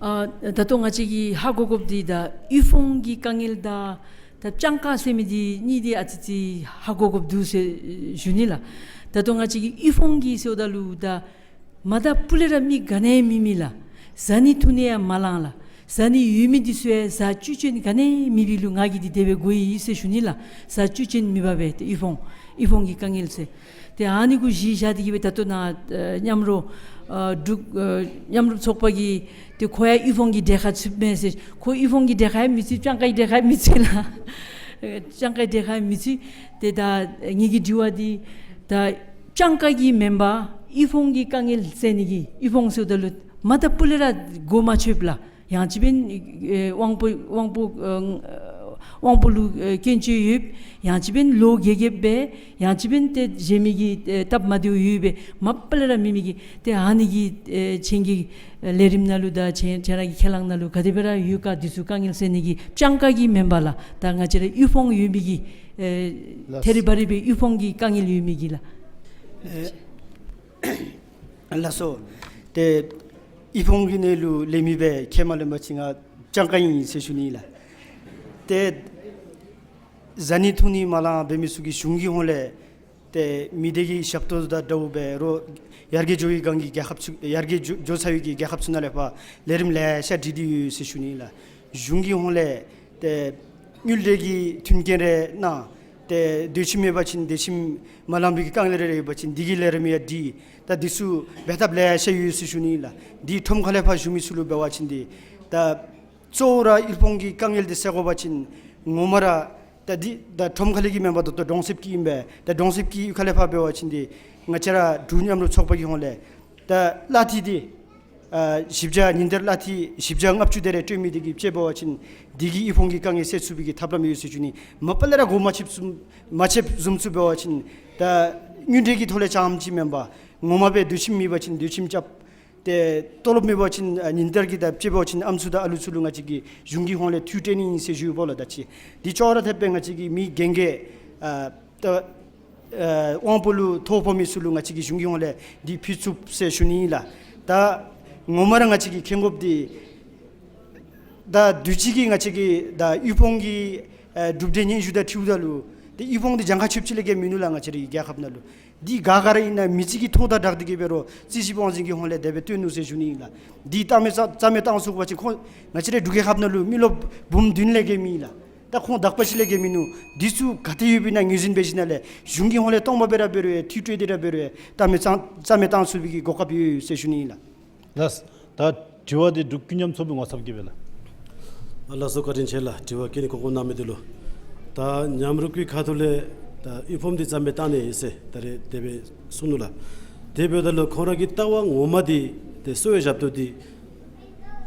ཨ་ད་ལྟོ་ང་བཅས་ཀྱིས་ཧ་གོ་དགོཔ་འདི་ད་དབུལ་ཕོངས་ཀྱི་དཀའ་ངལ་དང་ད་སྤྱང་ཀ་ཟེར་མི་འདི་གཉིས་འདི་ཨ་ཙི་ཙི་ཧ་གོ་དགོཔ་འདུག་ཟེར་ཞུ་ནི་ལགས། ད་ལྟོ་ང་བཅས་ཀྱིས་དབུལ་ཕོངས་ཀྱི་ཟེརཝ་ད་ལུ་ད་མ་དང་སྤུ་ལས་ར་མི་ག་ནི་ཡང་མེད་མི་ལགས། བཟའ་ནི་འཐུང་ནི་ཡང་མ་ལང་ལགས། བཟའ་ནི་ཡོད་མི་འདི་ཚུ་ཡང་བཟའ་བཅུད་ཅན་ག་ནི་མེད་པའི་ལུ་ང་གིས་འདི་དེ་སྦེ་བགོ་ཡི་ཟེར་ཞུ་ནི་ལགས། བཟའ་བཅུད་ཅན་མེད་པ་སྦེ་ཏེ་དབུལ་ཕོངས་དབུལ་ཕོངས་ཀྱི་དཀའ་ངལ་ཟེར། ཏེ་ཨ་ནི་གུ་གཞི་བཞག་སྟེ་གིས་སྦེ་ད་ལྟོ་ནཱ་ཨ་མཉམ་རོགས་ཨ་འབྲུག་ཨ་མཉམ་རུབ་ཚོགས་པ་གིས་ཏེ་ཁོ་ཡང་དབུལ་ཕོངས་ཀྱི་གྲལ་ཁར་ཚུདཔ་མས་ཟེར། ཁོ་དབུལ་ཕོངས་ཀྱི་གྲལ་ཁར་ཡང་མི་ཚུད། སྤྱང་ཀའི་གྲལ་ཁར་ཡང་མི་ཚུད་ལགས། ཨ་སྤྱང་ཀའི་གྲལ་ཁར་ཡང་མི་ཚུད། ཏེ་ད་ངེ་གི་དྲི་བ་འདི་ད་སྤྱང་ཀ་གིས་མེན་པར་དབུལ་ཕོངས་ཀྱི་དཀའ་ངལ་སེལ་ནི་གི་དབུལ་ཕོངས་ཟེརཝ་ད་ལུ་མ་ད་པུ་ལས་ར་མགུ་མ་ཆོདཔ་ལགས། ཡང་ཅིན་འབདན་ཨེ་དབང་པོ་དབང་པོ་ཨེ་དབང་པོ་ལུ་ཨེ་སྐྱོན་བརྗོད་ཡོདཔ། ཡང་ཅིན་འབདན་ལོ་རྒས་རྒསཔ་སྦེ། ཡང་ཅིན་འབདན་ཏེ་བཞེས་མི་གི་ཨེ་སྟབས་མ་བདེཝ་ཡོདཔ་སྦེ། མ་པ་ལས་ར་མེད་མི་གི་ཏེ་ཨ་ནི་གི་ཨེ་ཁྱེད་ཀྱི་ཨེ་ལས་རིམ་ནང་ལུ་དང་ཁྱེད་ཁྱེད་ར་གི་ཁས་བླངས་ནང་ལུ་ག་དེ་སྦེ་ར་ཡོད་ག། འདི་ཚུ་དཀའ་ངལ་སེལ་ནི་གི་སྤྱང་ཀ་གིས་མེན་པར་ལགས། ད་ང་བཅས་ར་དབུལ་ཕོངས་ཡོད་མི་གི་ཨེ་ལགས། ཐེ་རི་བ་རི་སྦེ་དབུལ་ཕོངས་ཀྱི་དཀའ་ངལ་ཡོད་མི་གི་ལགས། ཨེ་ལགས་སོ། ཏེ་དབུལ་ཕོངས་ཀྱི་གནས་ལུགས་ལེན་མི་སྦེ་ཁས་མ་ལེན་པ་ཅིན་ང་སྤྱང་ཀ་ཨིན་ཟེར་ཞུ་ནི་ལགས། ཏེ་བཟའ་ནི་འཐུང་ནི་མ་ལང་འབད་མི་ཚུ་གིས་གཞུང་གི་ཧོང་ལས་ཏེ་མི་སྡེ་གི་ཞབས་ཏོག་དང་འདྲཝ་སྦེ་རོགས་ཡར་རྒྱས་འགྱོ་བའི་སྒང་གི་རྒྱལ་ཁབ་ཚུ་ཡར་རྒྱས་འགྱོ་འགྱོ་ཚར་བའི་གི་རྒྱལ་ཁབ་ཚུ་ནང་ལས་ཕར་ལས་རིམ་ལེ་ཤ་སྒྲིག་སྟེ་ཡོད་ཟེར་ཞུ་ནི་ལགས། གཞུང་གི་ཧོང་ལས་ཏེ་དངུལ་འབྲེལ་གྱི་མཐུན་རྐྱེན་རེ་གནང་། ཏེ་སྡོད་ཁྱིམ་མེད་པ་ཅིན་སྡོད་ཁྱིམ་མ་ལང་པའི་གི་དཀའ་ངལ་རེ་རེ་ཡོད་པ་ཅིན་འདི་གི་ལས་རིམ་ཡང་སྒྲིག། ད་འདི་ཚུ་འབད་ཐབས་ལེ་ཤ་ཡོད་ཟེར་ཞུ་ནི་ལགས། འདི་ཁྲོམ་ཁ་ལས་ཕར་བཞུགས་མི་ཚུ་ལུ་འབད་བ་ཅིན་འདི་ད་གཙོ་བོ་ར་དབུལ་ཕོངས་ཀྱི་དཀའ་ངལ་འདི་སེལ་དགོ་པ་ཅིན་ངོ་མ་ར་ད་འདི་ད་ཁྲོམ་ཁ་ལས་ཀྱི་མེན་པར་ད་ལྟོ་གྲོང་གསེབ་ཀྱི་ཨིན་པས། ད་གྲོང་གསེབ་ཀྱི་གཡུས་ཁ་ལས་ཕར་འབད་བ་ཅིན་འདི་ང་བཅས་ར་འབྲུག་མཉམ་རུབ་ཚོགས་པ་གི་ཧོང་ལས་ད་གླ་འཐུས་འདི་ཨ་བཞི་བརྒྱ་ཉིན་ལྟར་གླ་འཐུས་བཞི་བརྒྱ་ལྔ་བཅུ་དེ་རེ་སྤྲོད་མི་འདི་གིས་དཔྱེ་འབད་བ་ཅིན་འདི་གིས་དབུལ་ཕོངས་ཀྱི་དཀའ་ངལ་སེལ་ཚུགས་པའི་གི་ཐབས་ལམ་ཡོད་ཟེར་ཞུ་ནི། མ་པ་ལས་ར་མགུ་མ་ཆོདཔ་བཟུམ་མ་ཆོདཔ་བཟུམ་ཚུ་འབད་བ་ཅིན་ད་དངུལ་འབྲེལ་གྱི་ཐོག་ལས་རྐྱངམ་ཅིག་མེན་པར་ངོ་མ་སྦེ་སྡོད་ཁྱིམ་མེད་པ་ཅིན་སྡོད་ཁྱིམ་རྐྱབ། ཏེ་ཏོ་ལོབ་མེད་པ་ཅིན་ཨ་ཉིན་ལྟར་གྱི་ད་དཔྱེ་འབད་བ་ཅིན་ཨམ་སྲུ་དང་ཨ་ལུ་ཚུ་ལུ་ང་བཅས་ཀྱིས་གཞུང་གི་ཧོང་ལས་འཐུས་སྤྲོད་ནི་ཨིན་ཟེར་ཞུ་བ་ལགས། ད་ཅི་འདི་ཅོག་ར་འཐདཔ་སྦེ་ང་བཅས་ཀྱི་མི་རྒན་རྒས་ཨ་ད་ཨ་དབང་པོ་ལུ་ཐོ་ཕོག་མི་ཚུ་ལུ་ང་བཅས་ཀྱིས་གཞུང་གི་ཧོང་ལས་འདི་ཕུལ་ཚུགས་ཟེར་ཞུ་ནི་ཨིན་ལགས། ད་ངོ་མ་ར་ང་བཅས་ཀྱིས་མཁྱེན་དགོཔ་འདི་ད་དུས་ཅི་གི་ང་བཅས་ཀྱི་ད་དབུལ་ཕོངས་ཀྱི་ཨ་གྲུབ་འབྲས་སྙན་ཞུ་དང་འཁྲིལཝ་ད་ལུ་ཏེ་དབུལ་ཕོངས་འདི་གྱངས་ཁ་ཆོདཔ་ཅིག་ལས་བརྒལ་མིན་ནུག་ལགས། ང་བཅས་རའི་རྒྱལ་ཁབ་ནང་ལུ་འདི་ག་ག་ར་ཨིན་ན་མི་གཅིག་གི་ཐོ་དང་སྦྲགས་ཏེ་གིས་འབད་རུང་རྩིས་ཞིབ་དབང་འཛིན་གྱི་ཧོང་ལས་དེ་སྦེ་སྟོན་ནུག་ཟེར་ཞུ་ནི་ཨིན་ལགས། འདི་རྩ་མེད་རྩ་རྩ་མེད་བཏང་ཚུགས་པ་ཅིན་ཁོང་ང་བཅས་རའི་འབྲུག་རྒྱལ་ཁབ་ནང་ལུ་མི་རློབས་འབུམ་བདུན་ལས་བརྒལ་མེད་ལགས། ད་ཁོང་དག་པ་ཅིག་ལས་བརྒལ་མིན་ནུག། འདི་ཚུ་ག་ཏེ་ཡོདཔ་ཨིན་ན་ངོས་འཛིན་འབད་ཞིནམ་ལས་གཞུང་གི་ཧོང་ལས་སྟོང་པ་སྦེ་ར་འབད་རུང་འཐུས་སྤྲོད་དེ་ར་འབད་རུང་རྩ་མེད་བཏང་རྩ་མེད་བཏང་ཚུགས་པའི་གི་གོ་སྐབས་ཡོད་ཟེར་ཞུ་ནི་ཨིན་ལགས། ལགས། ད་དྲི་བ་འདི་འབྲུག་ཀུན་མཉམ་ཚོགས་པའི་ངོ་ཚབ་ཀྱིས་འབད་ལགས། ཨ་ལགས་སོ། བཀའ་དྲིན་ཆེ་ལགས། དྲི་བ་བཀོད་ནི་གོ་སྐབས་གནང་མི་འདི་ལུ། ད་མཉམ་རུབ་ཀྱི་ཁ་ཐུག་ལས་ད་དབུལ་ཕོངས་འདི་རྩ་མེད་བཏང་ནི་ཨིན་ཟེར་ད་རེས་དེ་སྦེ་གསུངས་ནུག་ལགས། དེ་འབདཝ་ད་ལུ་ཁོང་ར་གི་ལྟ་བ་ངོ་མ་འདི་ཏེ་གསོ་བའི་ཞབས་ཏོག་འདི་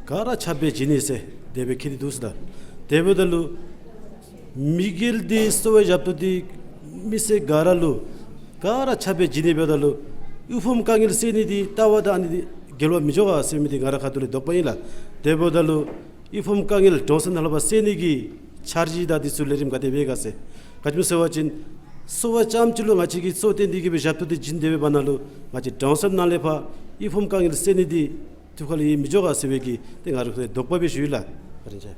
ག་ར་ཆ་སྦེ་བྱིན་ནི་ཟེར་དེ་སྦེ་བཀོད་དེ་འདུག་ཟེར། ད་དེ་འབདཝ་ད་ལུ་མི་སྒེར་འདི་གསོ་བའི་ཞབས་ཏོག་འདི་མི་སེར་ག་ར་ལུ་ག་ར་ཆ་སྦེ་བྱིན་ནི་འབདཝ་ད་ལུ་དབུལ་ཕོངས་དཀའ་ངལ་སེལ་ནི་འདི་ལྟ་བ་དང་ཨ་ནི་འདི་འགལ་བ་མི་འགྱོ་ག་ཟེར་མི་འདི་ང་ར་ཁ་ཐུག་ལས་དོགས་པ་ཨིན་ལགས། དེ་འབདཝ་ད་ལུ་དབུལ་ཕོངས་དཀའ་ངལ་གྲོང་གསེབ་ནང་ལུ་ཕར་སེལ་ནི་གི་འཆར་གཞི་དང་འདི་ཚུ་ལས་རིམ་ག་དེ་སྦེ་ཡོད་ག་ཟེར། ག་ཅི་སྨོ་ཟེར་བ་ཅིན་གསོ་བ་རྐྱངམ་ཅིག་ལུ་ང་བཅས་ཀྱིས་གཙོ་བོར་བཏོན་ཏེ་གིས་སྦེ་ཞབས་ཏོག་འདི་བྱིན་ཏེ་འབདཝ་ད་ལུ་ང་བཅས་གྲོང་གསེབ་ནང་ལས་ཕར་དབུལ་ཕོངས་དཀའ་ངལ་སེལ་ནི་འདི་ཐུགས་ཁ་ལས་ཡལ་མི་འགྱོ་ག་ཟེར་བའི་གི་ཏེ་ང་ར་ཁ་ཐུག་ལས་དོགས་པ་སྦེ་ཞུ་ཡི་ལགས། བཀའ་དྲིན་ཆེ།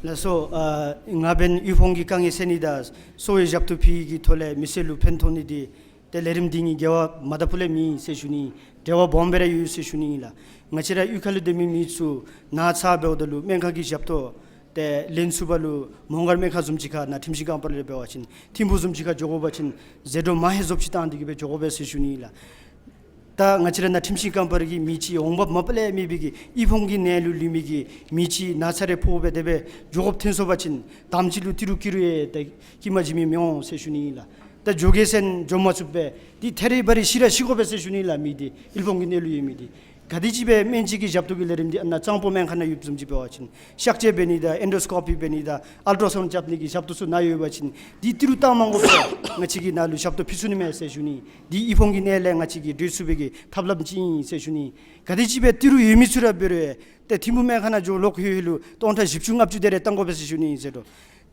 ལགས་སོ། ཨ་ང་འབདན་དབུལ་ཕོངས་ཀྱི་དཀའ་ངལ་སེལ་ནི་དང་གསོ་བའི་ཞབས་ཏོག་ཕུལ་ནི་གི་ཐོག་ལས་མི་སེར་ལུ་ཕན་ཐོགས་ནི་འདི་ཏེ་ལས་རིམ་འདི་གཉིས་འགལ་བ་མ་ད་པུ་ལས་མེད་ཟེར་ཞུ་ནི། འབྲེལ་བ་སྦོམ་སྦེ་ར་ཡོད་ཟེར་ཞུ་ནི་ཨིན་ལགས། ང་བཅས་ར་གཡུས་ཁ་ལུ་སྡོད་མི་མི་ཚུ་ན་ཚ་འབདཝ་ད་ལུ་སྨན་ཁང་གི་ཞབས་ཏོག་ཏེ་ལེན་ཚུགས་པ་ལུ་མོང་སྒར་སྨན་ཁང་བཟུམ་ཅིག་ཁར་ནཱ་ཁྲིམས་ཞིབ་ཁང་པ་ལས་འབད་བ་ཅིན་ཐིམ་ཕུ་བཟུམ་ཅིག་ཁར་འགྱོ་དགོ་པ་ཅིན་ཟད་འགྲོ་མ་ཧེ་རྫོབ་ཅིག་བཏང་སྟེ་གིས་སྦེ་འགྱོ་དགོ་པས་ཟེར་ཞུ་ནི་ཨིན་ལགས། ད་ང་བཅས་ར་ནཱ་ཁྲིམས་ཞིབ་ཁང་པ་ར་གི་མི་ཅིག་འོང་འབབ་མ་པ་ལས་མེད་པའི་གི་དབུལ་ཕོངས་ཀྱི་གནས་ལུ་ལུས་མི་གི་མི་ཅིག་ན་ཚ་རེ་ཕོག་སྦེ་དེ་སྦེ་འགྱོ་དགོཔ་ཐོན་སོང་པ་ཅིན་དམ་ཅིག་ལུ་ཏི་རུ་ཀི་རུ་ཡང་ཏེ་སྐྱེལ་མ་བྱིན་མི་མི་འོང་ཟེར་ཞུ་ནི་ཨིན་ལགས། ད་འགྱོ་གེ་ཟེར་འགྱོ་མ་ཚུགས་པས། འདི་ཐེ་རི་བ་རི་ཤི་ར་ཤི་དགོ་པས་ཟེར་ཞུ་ནི་ཨིན་ལགས། མི་འདི་དབུལ་ཕོངས་ཀྱི་གནས་ལུ་ཡོད་མི་འདི་ག་དེམ་ཅིག་སྦེ་སྨན་བཅོས་ཀྱི་ཞབས་ཏོག་གི་ལས་རིམ་འདི་ཨ་ནཱ་གཙང་པོ་སྨན་ཁང་ནང་ཡོདཔ་བཟུམ་ཅིག་འབད་བ་ཅིན་གཤག་བཅོས་འབད་ནི་དང་ཨེན་ཌོ་སི་ཀོ་པི་འབད་ནི་དང་ཨལ་ཊ་ར་སའུནཌ་རྐྱབ་ནི་གི་ཞབས་ཏོག་ཚུ་ནཱ་ཡོད་པ་ཅིན་འདི་ཏི་རུ་བཏང་མ་དགོ་པར་ང་བཅས་ཀྱིས་ནཱ་ལུ་ཞབས་ཏོག་ཕུལ་ཚུགས་ནི་མས་ཟེར་ཞུ་ནི། འདི་དབུལ་ཕོངས་ཀྱི་གནས་ལས་ང་བཅས་ཀྱིས་གྲོལ་ཚུགས་པའི་གི་ཐབས་ལམ་ཅིག་ཨིན་ཟེར་ཞུ་ནི། ག་དེམ་ཅིག་སྦེ་ཏི་རུ་ཡོད་མི་ཚུ་ར་འབད་རུང་ཏེ་ཐིམ་ཕུ་སྨན་ཁང་ནང་འགྱོ་ལོག་ལྷོད་ལྷོད་ལུ་སྟོང་ཕྲག་བཞི་བཅུ་ལྔ་བཅུ་དེ་རེ་བཏང་དགོ་པས་ཟེར་ཞུ་ནི་ཨིན་ཟེར་དོ།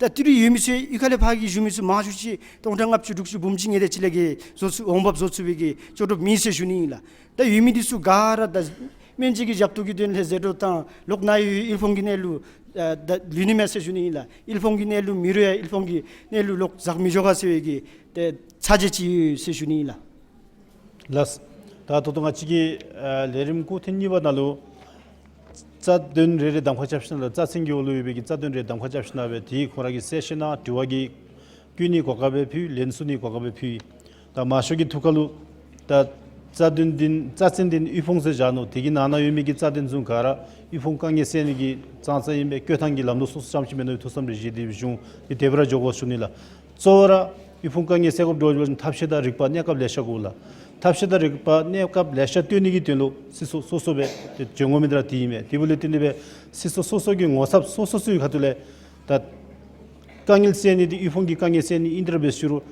ད་ཏི་རུ་ཡོད་མི་ཚུ་གཡུས་ཁ་ལས་ཕར་གྱི་བཞུགས་མི་ཚུ་མང་ཤོས་ཅིག་སྟོང་ཕྲག་ལྔ་བཅུ་དྲུག་ཅུ་འབུམ་གཅིག་ཉིས་དེ་ཅིག་ལས་གི་བཟོ་ཚུགས་འོང་འབབ་བཟོ་ཚུགས་པའི་གི་ལྕོགས་གྲུབ་མེད་ཟེར་ཞུ་ནི་ཨིན་ལགས། ད་ཡོད་མི་འདི་ཚུ་ག་ར་ད་སྨན་བཅོས་ཀྱི་ཞབས་ཏོག་གི་དོན་ལས་ཟད་འགྲོ་བཏང་ལོག་ནཱ་ཡོད་དབུལ་ཕོངས་ཀྱི་གནས་ལུ་ཨ་ད་ལུས་ནི་མས་ཟེར་ཞུ་ནི་ཨིན་ལགས། དབུལ་ཕོངས་ཀྱི་གནས་ལུ་མི་རུང་ཡང་དབུལ་ཕོངས་ཀྱི་གནས་ལུ་ལོག་འཛེགས་མི་འགྱོ་ག་ཟེར་བའི་གི་ཏེ་ཚ་གྱང་ཅིག་ཡོད་ཟེར་ཞུ་ནི་ཨིན་ལགས། ལགས། ད་ད་ལྟོ་ང་བཅས་ཀྱི་ཨ་ལས་རིམ་སྐོར་ཐེངས་གཉིས་པ་ནང་ལུ་ རྩ་དོན་རེ་རེ་གདམ་ཁ་རྐྱབ་ཞིནམ་ལས་རྩ་ཚན་གྱི་འོག་ལུ་ཡོད་པའི་གི་རྩ་དོན་རེ་གདམ་ཁ་རྐྱབ་ཞིནམ་ལས་དེ་ཁོང་ར་གིས་གསལ་བཤད་གནང་། དྲི་བ་གི་བཀོད་ནིའི་གོ་སྐབས་སྦེ་ཕུལ། ལན་གསུང་ནིའི་གོ་སྐབས་སྦེ་ཕུལ། ད་མང་ཤོས་ཀྱི་ཐུགས་ཁར་ལུ་ད་རྩ་དོན་འདི་རྩ་ཚན་འདི་དབུལ་ཕོངས་ཟེར་བཞག་ནུག། དེ་གི་ནང་ན་ཡོད་མི་གི་རྩ་དོན་ཚུ་ག་ར་དབུལ་ཕོངས་དཀའ་ངལ་སེལ་ནི་གི་ཙང་ཙང་ཨིན་པས། བཀོད་ཐངས་ཀྱི་ལམ་ལུགས་སོ་སོ་ཙམ་ཅིག་མེན་ན་ཐུགས་བསམ་རེ་བཞེས་ཏེ་སྦེ་བཞུགས། དེ་དེ་སྦེ་ར་འགྱོ་དགོ་ཞུ་ནི་ལགས། གཙོ་བོ་ར་དབུལ་ཕོངས་དཀའ་ངལ་སེལ་དགོཔ་འདྲཝ་ཅིན་ཐབས་ཤེས་དང་རིག་པ་གནས་སྐབས་ལེ་ཤ་དགོ་ལགས། ཐབས་ཤེས་དང་རིག་པ་གནས་སྐབས་ལེ་ཤ་བཏོན་ནི་གི་དོན་ལུ་སྲིད་ཚོགས་སོ་སོ་སྦེ་ཏེ་བྱོན་དགོ་མི་འདི་ར་དེ་ཨིན་མས། དེ་འབདཝ་ལས་བརྟེན་ཏེ་སྦེ་སྲིད་ཚོགས་སོ་སོ་གི་ངོ་ཚབ་སོ་སོ་ཚུ་གི་ཁ་ཐུག་ལས་ད་དཀའ་ངལ་སེལ་ནི་འདི་དབུལ་ཕོངས་ཀྱི་དཀའ་ངལ་སེལ་ནི་ཨིན་ཏེ་ར་འབད་ཞུ་རུང་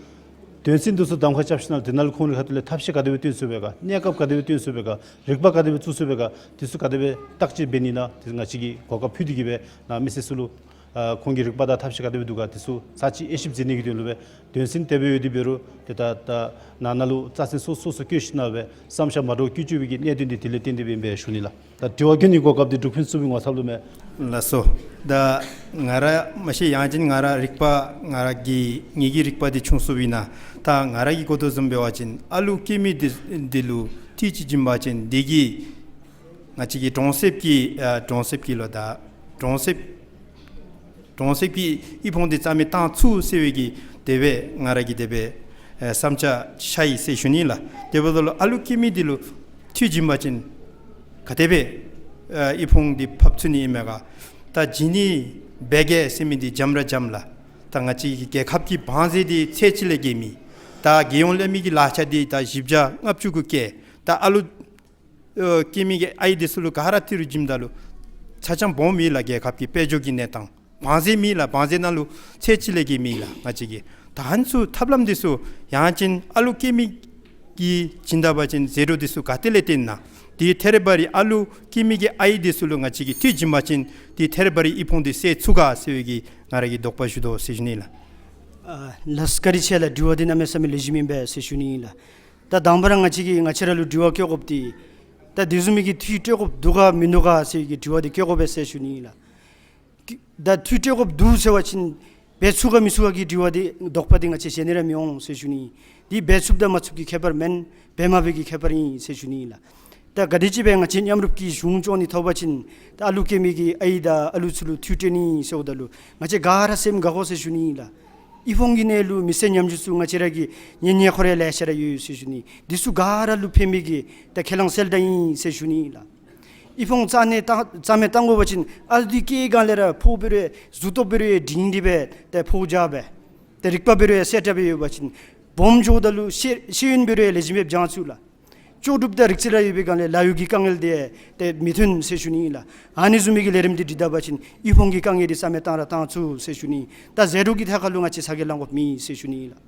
དོན་ཚན་འདི་ཚུ་གདམ་ཁ་རྐྱབ་ཞིནམ་ལས་དེ་ནང་ལུ་ཁོང་རའི་ཁ་ཐུག་ལས་ཐབས་ཤེས་ག་དེ་སྦེ་བཏོན་ཚུགས་པས་ག། གནས་སྐབས་ག་དེ་སྦེ་བཏོན་ཚུགས་པས་ག། རིག་པ་ག་དེ་སྦེ་བཙུགས་ཚུགས་པས་ག། དེ་ཚུ་ག་དེ་སྦེ་བརྟག་དཔྱད་འབད་ནི་ཨིན་ན་དེ་ང་བཅས་ཀྱིས་གོ་སྐབས་ཕུལ་ཏེ་གི་སྦེ་ནཱ་མི་སེར་ཚུ་ལུ་ཨ་ཁོང་གི་རིག་པ་དང་ཐབས་ཤེས་ག་དེ་སྦེ་འདུག་ག། དེ་ཚུ་ཚར་གཅིག་དབྱེ་ཞིབ་མཛད་ནི་གི་དོན་ལུ་སྦེ་དོན་ཚན་དེ་སྦེ་ཡོད་དེ་འབད་རུང་ཏེ་ད་ད་ནང་ན་ལུ་རྩ་ཚན་སོ་སོ་སོ་བཀོད་ཞིནམ་ལས་སྦེ་བསམ་འཆར་མ་འདྲཝ་བཀོད་བཅུག་པའི་གི་གནད་དོན་འདི་དེ་ལས་བརྟེན་ཏེ་སྦེ་ཨིན་པས་ཞུ་ནི་ལགས། ད་དྲི་བ་བཀོད་ནིའི་གོ་སྐབས་འདི་འབྲུག་ཕུན་ཚོགས་པའི་ངོ་ཚབ་ལུ་མས། ལགས་སོ། ད་ང་ར་མ་གཞི་ཡང་ཅིན་ང་ར་རིག་པ་ང་ར་གི་ངེ་གི་རིག་པ་འདི་ཆུང་སུ་ཨིན་ན། ད་ང་ར་གིས་གོ་དོ་བཟུམ་འབད་བ་ཅིན་ཨ་ལུ་སྐྱེ་མི་འདི་འདི་ལུ་འཐུས་ཅིག་བྱིན་པ་ཅིན་འདི་གིས་ང་བཅས་ཀྱི་གྲོང་གསེབ་ཀྱི་ཨ་གྲོང་གསེབ་ཀྱི་ལོ་ད་གྲོང་གསེབ་གྲོང་གསེབ་ཀྱི་དབུལ་ཕོངས་འདི་རྩ་མེད་བཏང་ཚུགས་ཟེར་བའི་གི་དེ་སྦེ་ང་ར་གིས་དེ་སྦེ་ཨེ་བསམ་འཆར་ཤར་ཡི་ཟེར་ཞུ་ནི་ལགས། དེ་འབདཝ་ད་ལུ་ཨ་ལུ་སྐྱེ་མི་འདི་ལུ་འཐུས་བྱིན་པ་ཅིན་ག་དེ་སྦེ་ཨེ་དབུལ་ཕོངས་འདི་ཕབ་ཚུགས་ནི་ཨིན་མས་ག། ད་བྱིན་ནི་བེ་གེ་ཟེར་མི་འདི་འཇམ་ར་འཇམ་ལགས། ད་ང་བཅས་ཀྱི་རྒྱལ་ཁབ་ཀྱི་བང་རྩལ་འདི་ཚད་ཅིག་ལས་བརྒལ་མེད། ད་རྒྱལ་ཡོངས་ལས་མི་གི་ལག་ཆ་འདི་ད་བཞི་བརྒྱ་ལྔ་བཅུ་གུ་བཀལ། ད་ཨ་ལུ་ཨོ་སྐྱེ་མི་གི་ཨའི་འདི་ཚུ་ལུ་ག་ར་ཏི་རུ་བྱིནམ་ད་ལུ་ཆ་ཚང་སྦོམ་ཨིན་ལགས། རྒྱལ་ཁབ་ཀྱི་དཔལ་འབྱོར་གྱི་གནས་སྟངས་བང་རྩལ་མེད་ལགས། བང་རྩལ་ནང་ལུ་ཚད་ཅིག་ལས་བརྒལ་མེད་ལགས། ང་བཅས་ཀྱི་ད་ཨ་ནི་ཚུ་ཐབས་ལམ་འདི་ཚུ་ཡང་ཅིན་ཨ་ལུ་སྐྱེ་མི་གི་བྱིན་ད་པ་ཅིན་ཟད་འགྲོ་འདི་ཚུ་ག་ཏེ་ལས་བརྟེན་ན། དེ་ཐེ་རེ་བ་རེ་ཨ་ལུ་སྐྱེ་མི་གི་ཨའི་འདི་ཚུ་ལུ་ང་བཅས་ཀྱིས་འཐུས་བྱིན་པ་ཅིན་དེ་ཐེ་རེ་བ་རེ་དབུལ་ཕོངས་འདི་སེལ་ཚུགས་ག་ཟེར་བའི་གི་ང་ར་གིས་དོགས་པ་ཞུ་དོ་ཟེར་ཞུ་ནི་ལགས། ཨ་ལགས་བཀའ་དྲིན་ཆེ་ལགས། དྲི་བ་འདི་གནམ་མེད་ས་མེད་ལེགས་ཤོམ་ཨིན་པས་ཟེར་ཞུ་ནི་ལགས། ད་དང་པ་ར་ང་བཅས་ཀྱིས་ང་བཅས་ར་ལུ་དྲི་བ་བཀོད་དགོཔ་འདི་ད་དེ་བཟུམ་མའི་གི་འཐུས་སྤྲོད་དགོཔ་འདུག་ག་མིན་འདུག་ག་ཟེར་བའི་གི་དྲི་བ་འདི་བཀོད་དགོ་པས་ཟེར་ཞུ་ནི་ལགས། ད་འཐུས་སྤྲོད་དགོཔ་འདུག་ཟེར་བ་ཅིན་འབད་ཚུགས་ག་མི་ཚུགས་ག་གི་དྲི་བ་འདི་དོགས་པ་འདི་ང་བཅས་བཞེས་ནི་ར་མི་འོང་ཟེར་ཞུ་ནི། འདི་འབད་ཚུགསཔ་དང་མ་ཚུགསཔ་ཀྱི་ཁྱད་པར་མེན། འབད་མ་འབད་ཀྱི་ཁྱད་པར་ཨིན་ཟེར་ཞུ་ནི་ལགས། ད་ག་དེམ་ཅིག་སྦེ་ང་བཅས་མཉམ་རུབ་ཀྱི་གཞུང་སྐྱོང་ནི་ཐོབ་པ་ཅིན་ད་ཨ་ལུ་སྐྱེ་མི་གི་ཨའི་དང་ཨ་ལུ་ཚུ་ལུ་འཐུས་སྤྲོད་ནི་ཟེརཝ་ད་ལུ་ང་བཅས་ག་ར་སེམས་དགའ་དགོ་ཟེར་ཞུ་ནི་ལགས། དབུལ་ཕོངས་ཀྱི་གནས་ལུ་མི་སེར་ཉམ་ཆུང་ཚུ་ང་བཅས་ར་གི་གཉེན་ཉེ་འཁོར་ཡང་ལེ་ཤ་ར་ཡོད་ཟེར་ཞུ་ནི། འདི་ཚུ་ག་ར་ལུ་ཕན་མི་གི་ད་ཁས་བླངས་གསལ་བསྒྲགས་ཨིན་ཟེར་ཞུ་ནི་ལགས། དབུལ་ཕོངས་རྩ་ནས་བཏང་རྩ་མེད་བཏང་དགོ་པ་ཅིན་ཨ་ལུ་འདི་སྐྱེ་བའི་སྒང་ལས་ར་ཕོཝ་འབད་རུང་གཟུགས་སྟོབས་འབད་རུང་འབྲིང་སྟེ་སྦེ་ཏེ་ཕོཝ་རྒྱས་སྦེ་ཏེ་རིག་པ་འབད་རུང་གསལ་དྲགས་སྦེ་ཡོད་པ་ཅིན་སྦོམ་འགྱོཝ་ད་ལུ་ཤེས་ཤེས་ཡོན་འབད་རུང་ལེགས་ཤོམ་སྦེ་སྦྱང་ཚུགས་ལགས། ལྕོགས་གྲུབ་དང་རིག་རྩལ་ར་ཡོད་པའི་སྒང་ལས་ལཱ་གཡོག་གི་དཀའ་ངལ་འདི་ཏེ་མི་ཐོན་ཟེར་ཞུ་ནི་ལགས། ཨ་ནི་བཟུམ་མའི་གི་ལས་རིམ་འདི་སྒྲིག་ད་པ་ཅིན་དབུལ་ཕོངས་ཀྱི་དཀའ་ངལ་འདི་རྩ་མེད་བཏང་ར་བཏང་ཚུགས་ཟེར་ཞུ་ནི། ད་ཟད་འགྲོ་གི་ཐད་ཁར་ལུ་ང་བཅས་ཚ་གྱང་ལང་དགོཔ་མེད་ཟེར་ཞུ་ནི་ལགས།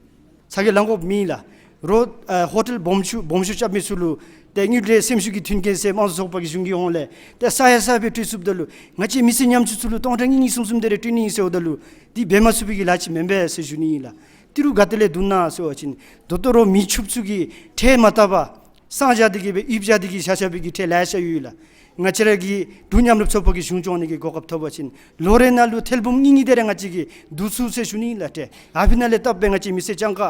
ཚ་གྱང་ལང་དགོཔ་མེད་ལགས། རོགས་ཨ་ཧོ་ཊེལ་སྦོམ་ཆུང་སྦོམ་ཆུང་རྐྱབ་མི་ཚུ་ལུ་ཏེ་དངུལ་འབྲེལ་སེམས་ཤུགས་ཀྱི་མཐུན་རྐྱེན་ཟེར་དམངས་གཙོ་ཚོགས་པ་གི་གཞུང་གི་ཧོངས་ལས་ཏེ་ས་ཡ་ས་སྦེ་སྤྲོད་ཚུགསཔ་ད་ལུ་ང་བཅས་མི་སེར་ཉམ་ཆུང་ཚུ་ལུ་སྟོང་ཕྲག་གཉིས་གཉིས་གསུམ་གསུམ་དེ་རེ་སྤྲོད་ནི་ཟེརཝ་ད་ལུ་འདི་འབད་མ་ཚུགས་པའི་གི་ལཱ་ཅིག་མེན་པས་ཟེར་ཞུ་ནི་ལགས། ཏི་རུ་ག་ཏེ་ལས་བསྡུ་ན་ཟེར་བ་ཅིན་ད་ལྟོ་རོགས་མི་ཕྱུགཔོ་ཚུ་གིས་ཁྲལ་མ་བཏབ་པར་གསང་བཞག་སྟེ་གི་སྦེ་ཡིབ་བཞག་སྟེ་གི་བཞག་བཞག་པའི་གི་ཁྲལ་ལེ་ཤ་ཡོད་ལགས། ང་བཅས་ར་གི་འབྲུག་མཉམ་རུབ་ཚོགས་པ་གི་གཞུང་སྐྱོང་ནི་གི་གོ་སྐབས་ཐོབ་པ་ཅིན་ལོ་རེ་ནང་ལུ་ཐེར་འབུམ་གཉིས་གཉིས་དེ་ར་ང་བཅས་ཀྱིས་བསྡུ་ཚུགས་ཟེར་ཞུ་ནི་ལགས། ཏེ་ཨ་ཕི་ནང་ལས་བཏབ་སྦེ་ང་བཅས་མི་སེར་སྤྱང་ཀ་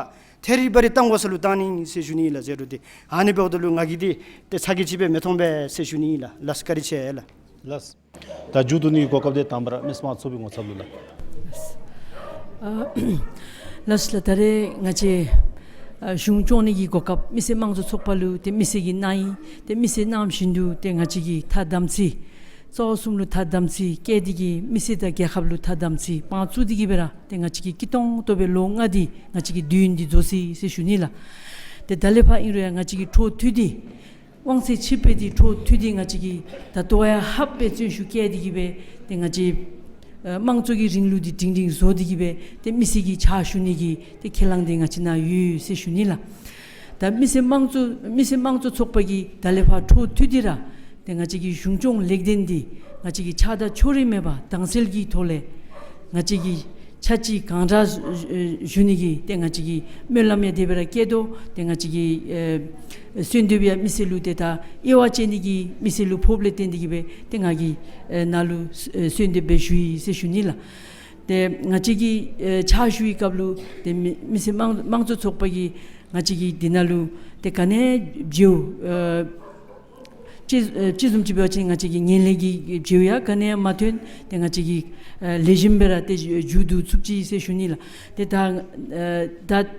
ཐེ་རི་བ་རི་བཏང་དགོ་ས་ལུ་བཏང་ནི་ཟེར་ཞུ་ནི་ལགས། ཟད་འགྲོ་འདི་ཨ་ནི་འབདཝ་ད་ལུ་ང་གིས་འདི་ཏེ་ཚ་གྱང་ཅིག་སྦེ་མི་མཐོང་པས་ཟེར་ཞུ་ནི་ལགས། ལགས་བཀའ་དྲིན་ཆེ་ལགས། ལགས། ད་མཇུག་བསྡུ་ནི་གི་གོ་སྐབས་འདི་དང་པ་ར་མི་སེར་དམངས་གཙོ་ཚོགས་པའི་ངོ་ཚབ་ལུ་ལགས། ཨ་ལགས་སོ་ལགས། ད་རེས་ང་བཅས་ཨ་གཞུང་སྐྱོང་ནི་གི་གོ་སྐབས་མི་སེར་དམངས་གཙོ་ཚོགས་པ་ལུ་ཏེ་མི་སེར་གྱིས་གནང་ཡི། ཏེ་མི་སེར་གནང་བཞིན་དུ་ཏེ་ང་བཅས་ཀྱིས་ཐ་དམ་ཚིག་རྩ་བ་གསུམ་ལུ་ཐ་དམ་ཚིག་བསྐྱེད་དེ་གི་མི་སེར་དང་རྒྱལ་ཁབ་ལུ་ཐ་དམ་ཚིག་དཔང་བཙུགས་ཏེ་གི་སྦེ་ར་ཏེ་ང་བཅས་ཀྱིས་སྐྱིད་ཏོང་ཏོ་སྦེ་ལོ་ལྔ་འདི་ང་བཅས་ཀྱི་དུས་ཡུན་འདི་རྫོགས་ཅི་ཟེར་ཞུ་ནི་ལགས། ཏེ་ད་ལས་ཕར་ཨིན་རུང་ཡང་ང་བཅས་ཀྱི་འཕྲོ་མཐུད་དེ་དབང་ཚད་ཆིག་སྤེལ་འདི་འཕྲོ་མཐུད་དེ་ང་བཅས་ཀྱིས་ད་ལྟོ་ཡང་ལྷགཔ་སྦེ་བརྩོན་ཤུགས་བསྐྱེད་དེ་གི་སྦེ་ཏེ་ང་བཅས་ཨ་དམངས་གཙོ་གི་རིང་ལུགས་འདི་སྒྲིང་སྒྲིང་བཟོ་སྟེ་གི་སྦེ་ཏེ་མི་སེར་གྱི་ཕྱག་ཞུ་ནི་གི་ཏེ་ཁས་བླངས་འདི་ང་བཅས་ནང་ཡོད་ཟེར་ཞུ་ནི་ལགས། ད་མི་སེར་དམངས་གཙོ་མི་སེར་དམངས་གཙོ་ཚོགས་པ་གིས་ད་ལས་ཕར་འཕྲོ་མཐུད་དེ་ར་ཏེ་ང་བཅས་ཀྱི་གཞུང་སྐྱོང་ལེགས་ལྡན་འདི་ང་བཅས་ཀྱིས་ཆགས་སྡང་ཕྱོགས་རིས་མེད་པར་དྭངས་གསལ་གྱི་ཐོག་ལས་ང་བཅས་ཀྱིས་ཆ་གཅིག་གང་དྲག་ཞུ་ནི་གི་ཏེ་ང་བཅས་ཀྱིས་སྨོན་ལམ་ཡང་དེ་སྦེ་ར་བསྐྱེད་དོ། ཏེ་ང་བཅས་ཀྱིས་ཨེ་གསོལ་འདེབས་ཡང་མི་སེར་ལུ་ཏེ་ད་དབྱེ་བ་དཔྱད་ནི་གི་མི་སེར་ལུ་ཕོགཔ་ལས་བརྟེན་ཏེ་གི་སྦེ་ཏེ་ང་གིས་ཨེ་ནཱ་ལུ་ཨེ་གསོལ་འདེབས་སྦེ་ཞུ་ཡི་ཟེར་ཞུ་ནི་ལགས། ཏེ་ང་བཅས་ཀྱིས་ཨེ་ཕྱག་ཞུ་བའི་སྐབས་ལུ་ཏེ་མི་མི་སེར་དམངས་དམངས་གཙོ་ཚོགས་པ་གིས་ང་བཅས་ཀྱིས་འདི་ནང་ལུ་ཏེ་ག་ནི་བརྗེ་བོ་ཨེ་ ཅི་ཨ་ཅི་བཟུམ་ཅིག་འབད་བ་ཅིན་ང་བཅས་ཀྱི་ངན་ལྷད་ཀྱི་འབྲས་བུ་ཡང་ག་ནི་ཡང་མ་ཐོན། ཏེ་ང་བཅས་ཀྱིས་ཨ་ལེགས་ཤོམ་སྦེ་ར་ཏེ་མཇུག་བསྡུ་ཚུགས་ཅི་ཟེར་ཞུ་ནི་ལགས། ཏེ་ད་ཨ་ད་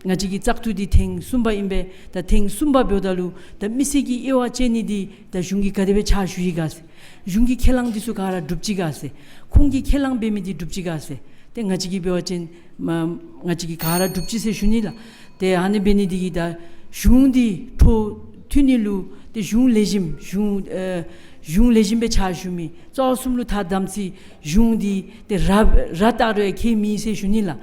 ང་བཅས་ཀྱི་བཙག་འཐུ་འདི་ཐེངས་གསུམ་པ་ཨིན་པས། ད་ཐེངས་གསུམ་པ་འབདཝ་ད་ལུ་ད་མི་སེར་གྱི་དབྱེ་བ་དཔྱད་ནི་འདི་ད་གཞུང་གིས་ག་དེ་སྦེ་ཕྱག་ཞུ་ཡི་ག་ཟེར། གཞུང་གི་ཁས་བླངས་འདི་ཚུ་ག་ར་གྲུབ་ཅི་ག་ཟེར། ཁོང་གིས་ཁས་བླངས་འབད་མི་འདི་གྲུབ་ཅི་ག་ཟེར། ཏེ་ང་བཅས་ཀྱིས་འབད་བ་ཅིན་མ་ང་བཅས་ཀྱིས་ག་ར་གྲུབ་ཅི་ཟེར་ཞུ་ནི་ལགས། ཏེ་ཨ་ནི་འབད་ནི་འདི་གིས་ད་གཞུང་འདི་འཕྲོ་མཐུད་ནི་ལུ་ཏེ་གཞུང་ལེགས་ཤོམ་གཞུང་ཨ་གཞུང་ལེགས་ཤོམ་སྦེ་ཕྱག་ཞུ་མི་རྩ་བ་གསུམ་ལུ་ཐ་དམ་ཚིག་གཞུང་འདི་ཏེ་ར་ར་བཏགས་རུང་ཁྱད་མེད་ཟེར་ཞུ་ནི་ལགས།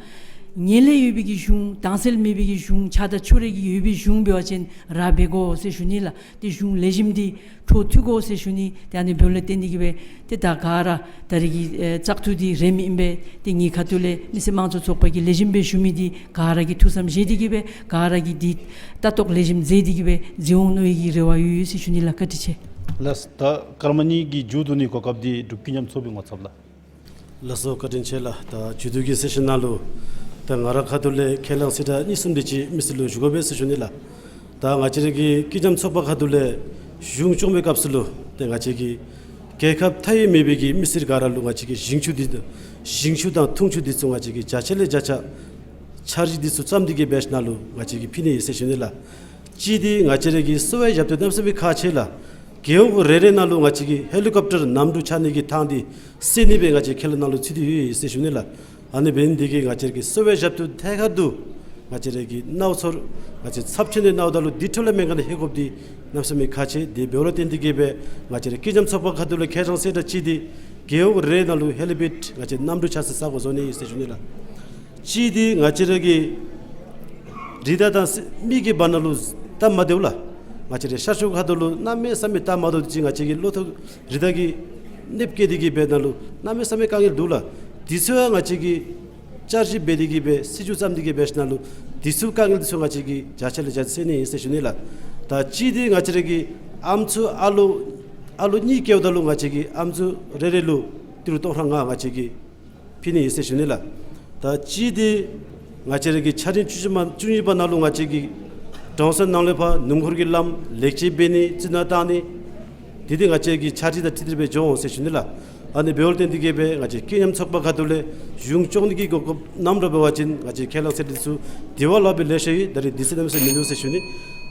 ངན་ལྷད་ཡོད་པའི་གི་གཞུང་དྭངས་གསལ་མེད་པའི་གི་གཞུང་ཆགས་སྡང་ཕྱོགས་རིས་ཀྱི་ཡོད་པའི་གཞུང་འབད་བ་ཅིན་ར་འབད་དགོ་ཟེར་ཞུ་ནི་ལགས། ཏེ་གཞུང་ལེགས་ཤོམ་འདི་འཕྲོ་མཐུད་དགོ་ཟེར་ཞུ་ནི། ཏེ་ཨ་ནི་འབདཝ་ལས་བརྟེན་ཏེ་གིས་སྦེ་ཏེ་ད་ག་ར་ད་རེས་ཀྱི་ཨེ་བཙག་འཐུ་འདི་རན་མི་ཨིན་པས། ཏེ་ངེའི་ཁ་ཐུག་ལས་མི་སེར་དམངས་གཙོ་ཚོགས་པ་གིས་ལེགས་ཤོམ་སྦེ་ཞུ་མི་འདི་ག་ར་གིས་ཐུགས་བསམ་བཞེས་ཏེ་གིས་སྦེ་ག་ར་གིས་འདི་ལྟ་རྟོག་ལེགས་ཤོམ་མཛད་དེ་གིས་སྦེ་མཛད་འོང་མནོ་བའི་གི་རེ་བ་ཡོད་ཡོད་ཟེར་ཞུ་ནི་ལགས། བཀའ་དྲིན་ཆེ། ལགས། ད་སྐར་མ་གཉིས་ཀྱི་མཇུག་བསྡུ་ནི་གོ་སྐབས་འདི་འབྲུག་སྐྱིད་ཉམས་ཚོགས་པའི་ངོ་ཚབ་ལགས། ལགས་སོ། བཀའ་དྲིན་ཆེ་ལགས། ད་མཇུག་བསྡུ་གི་གསལ་བཤད་ནང་ལུ་ད་ང་ར་ཁ་ཐུག་ལས་ཁས་བླངས་གསལ་བསྒྲགས་གཉིས་གསུམ་དེ་ཅིག་མི་སེར་ལུ་ཞུ་དགོ་པས་ཟེར་ཞུ་ནི་ལགས། ད་ང་བཅས་ར་གི་སྐྱིད་ཉམས་ཚོགས་པ་ཁ་ཐུག་ལས་གཞུང་སྐྱོང་བའི་སྐབས་སུ་ལུ་ཏེ་ང་བཅས་ཀྱི་རྒྱལ་ཁབ་མཐའ་དབུས་མེད་པའི་གི་མི་སེར་ག་ར་ལུ་ང་བཅས་ཀྱིས་ཞིང་ཆུ་འདི་ཞིང་ཆུ་དང་འཐུང་ཆུ་འདི་ཚུ་ང་བཅས་ཀྱིས་བརྒྱ་ཆ་ལས་བརྒྱ་ཆ་འཆར་གཞི་འདི་ཚུ་བརྩམས་ཏེ་གིས་འབད་ཞིནམ་ལས་ང་བཅས་ཀྱིས་ཕུལ་ནི་ཨིན་ཟེར་ཞུ་ནི་ལགས། གཅིག་འདི་ང་བཅས་ར་གི་གསོ་བའི་ཞབས་ཏོག་གནམ་མེད་ས་མེད་ཁག་ཆེ་ལགས། རྒེད་འོག་རེ་རེ་ནང་ལུ་ང་བཅས་ཀྱིས་ཧེ་ལི་ཀོབ་ཊར་གནམ་གྲུ་ཆགས་ནི་གི་ཐང་འདི་བསལ་ནི་སྦེ་ང་བཅས་ཁས་བླངས་ནང་ལུ་ཚུད་དེ་ཡོད་ཟེར་ཞུ་ནི་ལགས། ཨ་ནི་འབད་ནི་འདི་གིས་ང་བཅས་ར་གི་གསོ་བའི་ཞབས་ཏོག་ཐད་ཀར་དུ་ང་བཅས་ར་གི་གནང་ཚོར་ང་བཅས་ཚབས་ཆེན་ཏེ་གནངམ་ད་ལུ་འདི་འཕྲོ་ལས་སྨན་ཁང་ནང་ལྷོད་དགོཔ་འདི་གནམ་མེད་ས་མེད་ཁག་ཆེ། དེ་འབདཝ་ལས་བརྟེན་ཏེ་གིས་སྦེ་ང་བཅས་ར་སྐྱིད་ཉམས་ཚོགས་པ་ཁ་ཐུག་ལས་ཁས་བླངས་གསལ་བསྒྲགས་གཅིག་འདི་རྒེད་འོག་རེ་རེ་ནང་ལུ་ཧེ་ལི་པེཌ་ང་བཅས་གནམ་གྲུ་ཆགས་སའི་ས་གོ་བཟོ་ནི་ཨིན་ཟེར་ཞུ་ནི་ལགས། གཅིག་འདི་ང་བཅས་ར་གི་རི་དྭགས་དང་མི་གི་བར་ན་ལུ་སྟབས་མ་བདེཝ་ལགས། ང་བཅས་ར་ཤར་ཕྱོགས་ཁ་ཐུག་ལུ་གནམ་མེད་ས་མེད་སྟབས་མ་བདེཝ་འདི་ཅིག་ང་བཅས་ཀྱི་ལོ་ཐོག་རི་དྭགས་ཀྱིས་གནོདཔ་བཀལ་ཏེ་གིས་འབད་ནང་ལུ་གནམ་མེད་ས་མེད་དཀའ་ངལ་འདུག་ལགས། འདི་ཚུ་ཡང་ང་བཅས་ཀྱིས་བསྐྱར་ཞིབ་འབད་དེ་གིས་སྦེ་སྲིད་བྱུས་བརྩམས་ཏེ་གིས་འབད་ཞིནམ་ལས་འདི་ཚུ་དཀའ་ངལ་འདི་ཚུ་ང་བཅས་ཀྱིས་བརྒྱ་ཆ་ལས་བརྒྱ་ཆ་སེལ་ནི་ཨིན་ཟེར་ཞུ་ནི་ལགས། ད་གཅིག་འདི་ང་བཅས་ར་གི་ཨམ་སྲུ་ཨ་ལོ་ཨ་ལོ་གཉིས་སྐྱེཝ་ད་ལུ་ང་བཅས་ཀྱིས་ཨམ་སྲུ་རེ་རེ་ལུ་ཏི་རུ་སྟོང་ཕྲག་ལྔ་ང་བཅས་ཀྱིས་ཕུལ་ནི་ཨིན་ཟེར་ཞུ་ནི་ལགས། ད་གཅིག་འདི་ང་བཅས་ར་གི་ཆ་འཕྲིན་བཅུ་གཅིག་པ་བཅུ་གཉིས་པ་ནང་ལུ་ང་བཅས་ཀྱིས་གྲོང་གསེབ་ནང་ལས་ཕར་སྣུམ་འཁོར་གྱི་ལམ་ལེགས་བཅོས་འབད་ནི་རྩི་ནག་བཏང་ནི་འདི་འདི་ང་བཅས་ཀྱི་ཆ་འཕྲིན་དང་འཁྲིལ་ཏེ་སྦེ་འགྱོ་འོང་ཟེར་ཞུ་ནི་ལགས། ཨ་ནི་འབདཝ་ལས་བརྟེན་ཏེ་གིས་སྦེ་ང་བཅས་སྐྱིད་ཉམས་ཚོགས་པ་ཁ་ཐུག་ལས་གཞུང་སྐྱོང་ནི་གི་གོ་སྐབས་ནམ་ར་འབད་བ་ཅིན་ང་བཅས་ཁས་བླངས་གསལ་བསྒྲགས་འདི་ཚུ་དེ་བ་ལྷག་སྦེ་ལེ་ཤ་ཡོད། ད་རེས་འདི་ཚུ་གནམ་མེད་ས་མེད་མིན་འདུག་ཟེར་ཞུ་ནི།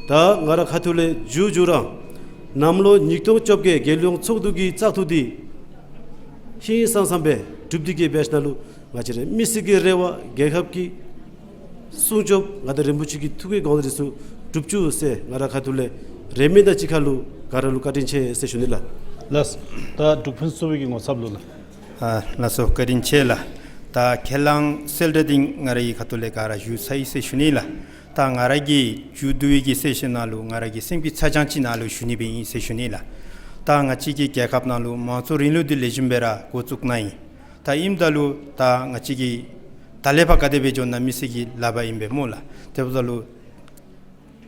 ད་ང་ར་ཁ་ཐུག་ལས་མཇུག་མཇུག་ར་གནམ་ལོ་ཉིས་སྟོང་བཅོ་བརྒྱད་རྒྱལ་ཡོངས་ཚོགས་འདུ་གི་བཙག་འཐུ་འདི་ཧིང་སངས་སངས་སྦེ་གྲུབ་སྟེ་གིས་འབད་ཞིནམ་ལས་ང་བཅས་ར་མི་སེར་གྱི་རེ་བ་རྒྱལ་ཁབ་ཀྱི་སྲུང་སྐྱོབ་མངའ་བདག་རིན་པོ་ཆེ་གི་ཐུགས་ཀྱི་དགོངས་པ་འདི་ཚུ་འགྲུབ་བཅུག་ཟེར་ང་ར་ཁ་ཐུག་ལས་རེ་སྨོན་དང་གཅིག་ཁར་ལུ་ག་ར་ལུ་བཀའ་དྲིན་ཆེ་ཟེར་ཞུ་ནི་ལགས། ལགས། ད་འབྲུག་ཕུན་ཚོགས་པའི་གི་ངོ་ཚབ་ལུ་ལགས། ཨ་ལགས་སོ། བཀའ་དྲིན་ཆེ་ལགས། ད་ཁས་བླངས་གསལ་བསྒྲགས་འདི་ང་རའི་ཁ་ཐུག་ལས་ག་ར་ཞུ་ཚར་ཡི་ཟེར་ཞུ་ནི་ལགས། ད་ང་ར་གི་མཇུག་བསྡུ་བའི་གི་གསལ་བཤད་ནང་ལུ་ང་ར་གི་སེམས་ཀྱི་ཚ་གྱང་ཅིག་ནང་ལུ་ཞུ་ནི་སྦེ་ཨིན་ཟེར་ཞུ་ནི་ལགས། ད་ང་བཅས་ཀྱི་རྒྱལ་ཁབ་ནང་ལུ་མང་གཙོ་རིང་ལུགས་འདི་ལེགས་ཤོམ་སྦེ་ར་འགོ་བཙུགས་གནང་ཡི། ད་ཨིནམ་ད་ལུ་ད་ང་བཅས་ཀྱིས་ད་ལས་ཕར་ག་དེ་སྦེ་འགྱོ་ན་མི་སེར་གྱི་ལག་པར་ཨིན་པས་སྨོ་ལགས། དེ་འབདཝ་ད་ལུ་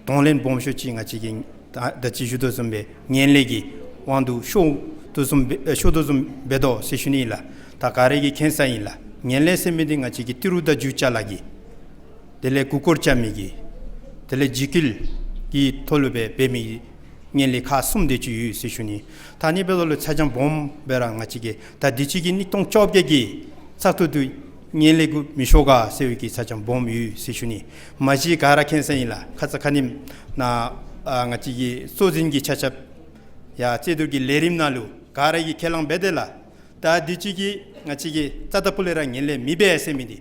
གདོང་ལེན་སྦོམ་ཤོས་ཅིག་ང་བཅས་ཀྱིས་ད་ད་ཅི་ཞུ་དོ་བཟུམ་སྦེ་ངན་ལྷད་ཀྱི་དབང་དུ་ཤོར་དོ་བཟུམ་སྦེ་ཤོར་དོ་བཟུམ་འབད་དོ་ཟེར་ཞུ་ནི་ཨིན་ལགས། ད་ག་ར་གིས་མཁྱེན་ས་ཨིན་ལགས། ངན་ལྷད་ཟེར་མི་འདི་ང་བཅས་ཀྱི་ཏི་རུ་དང་རྒྱུ་ཅ་ལ་གི་དེ་ལས་མགུ་སྐོར་རྐྱབ་མི་གི་དེ་ལས་འཇིགས་སྐུལ་གྱི་ཐོག་ལུ་སྦེ་འབད་མི་ངན་ལྷད་ཁག་གསུམ་དེ་ཅིག་ཡོད་ཟེར་ཞུ་ནི། ད་ཨ་ནི་འབདཝ་ད་ལུ་ཚ་གྱང་སྦོམ་སྦེ་ར་ང་བཅས་ཀྱིས་ད་དུས་ཅི་གི་ཉིས་སྟོང་བཅོ་བརྒྱད་ཀྱི་བཙག་འཐུ་འདི་ངན་ལྷད་གུ་མི་ཤོར་ག་ཟེར་བའི་གི་ཚ་གྱང་སྦོམ་ཡོད་ཟེར་ཞུ་ནི། མ་གཞི་ག་ར་མཁྱེན་ས་ཨིན་ལགས། ཁ་ཙ་ཁ་ཉིནམ་ནཱ་ཨ་ང་བཅས་ཀྱི་གཙོ་འཛིན་གྱི་ཆ་ཁྱབ་ཡར་རྩོད་བསྡུར་གྱི་ལས་རིམ་ནང་ལུ་ག་ར་གིས་ཁས་བླངས་འབད་དེ་ལགས། ད་དུས་ཅི་གི་ང་བཅས་ཀྱིས་རྩ་དང་ཕུ་ལས་ར་ངན་ལྷད་མི་འབད་ཟེར་མི་འདི་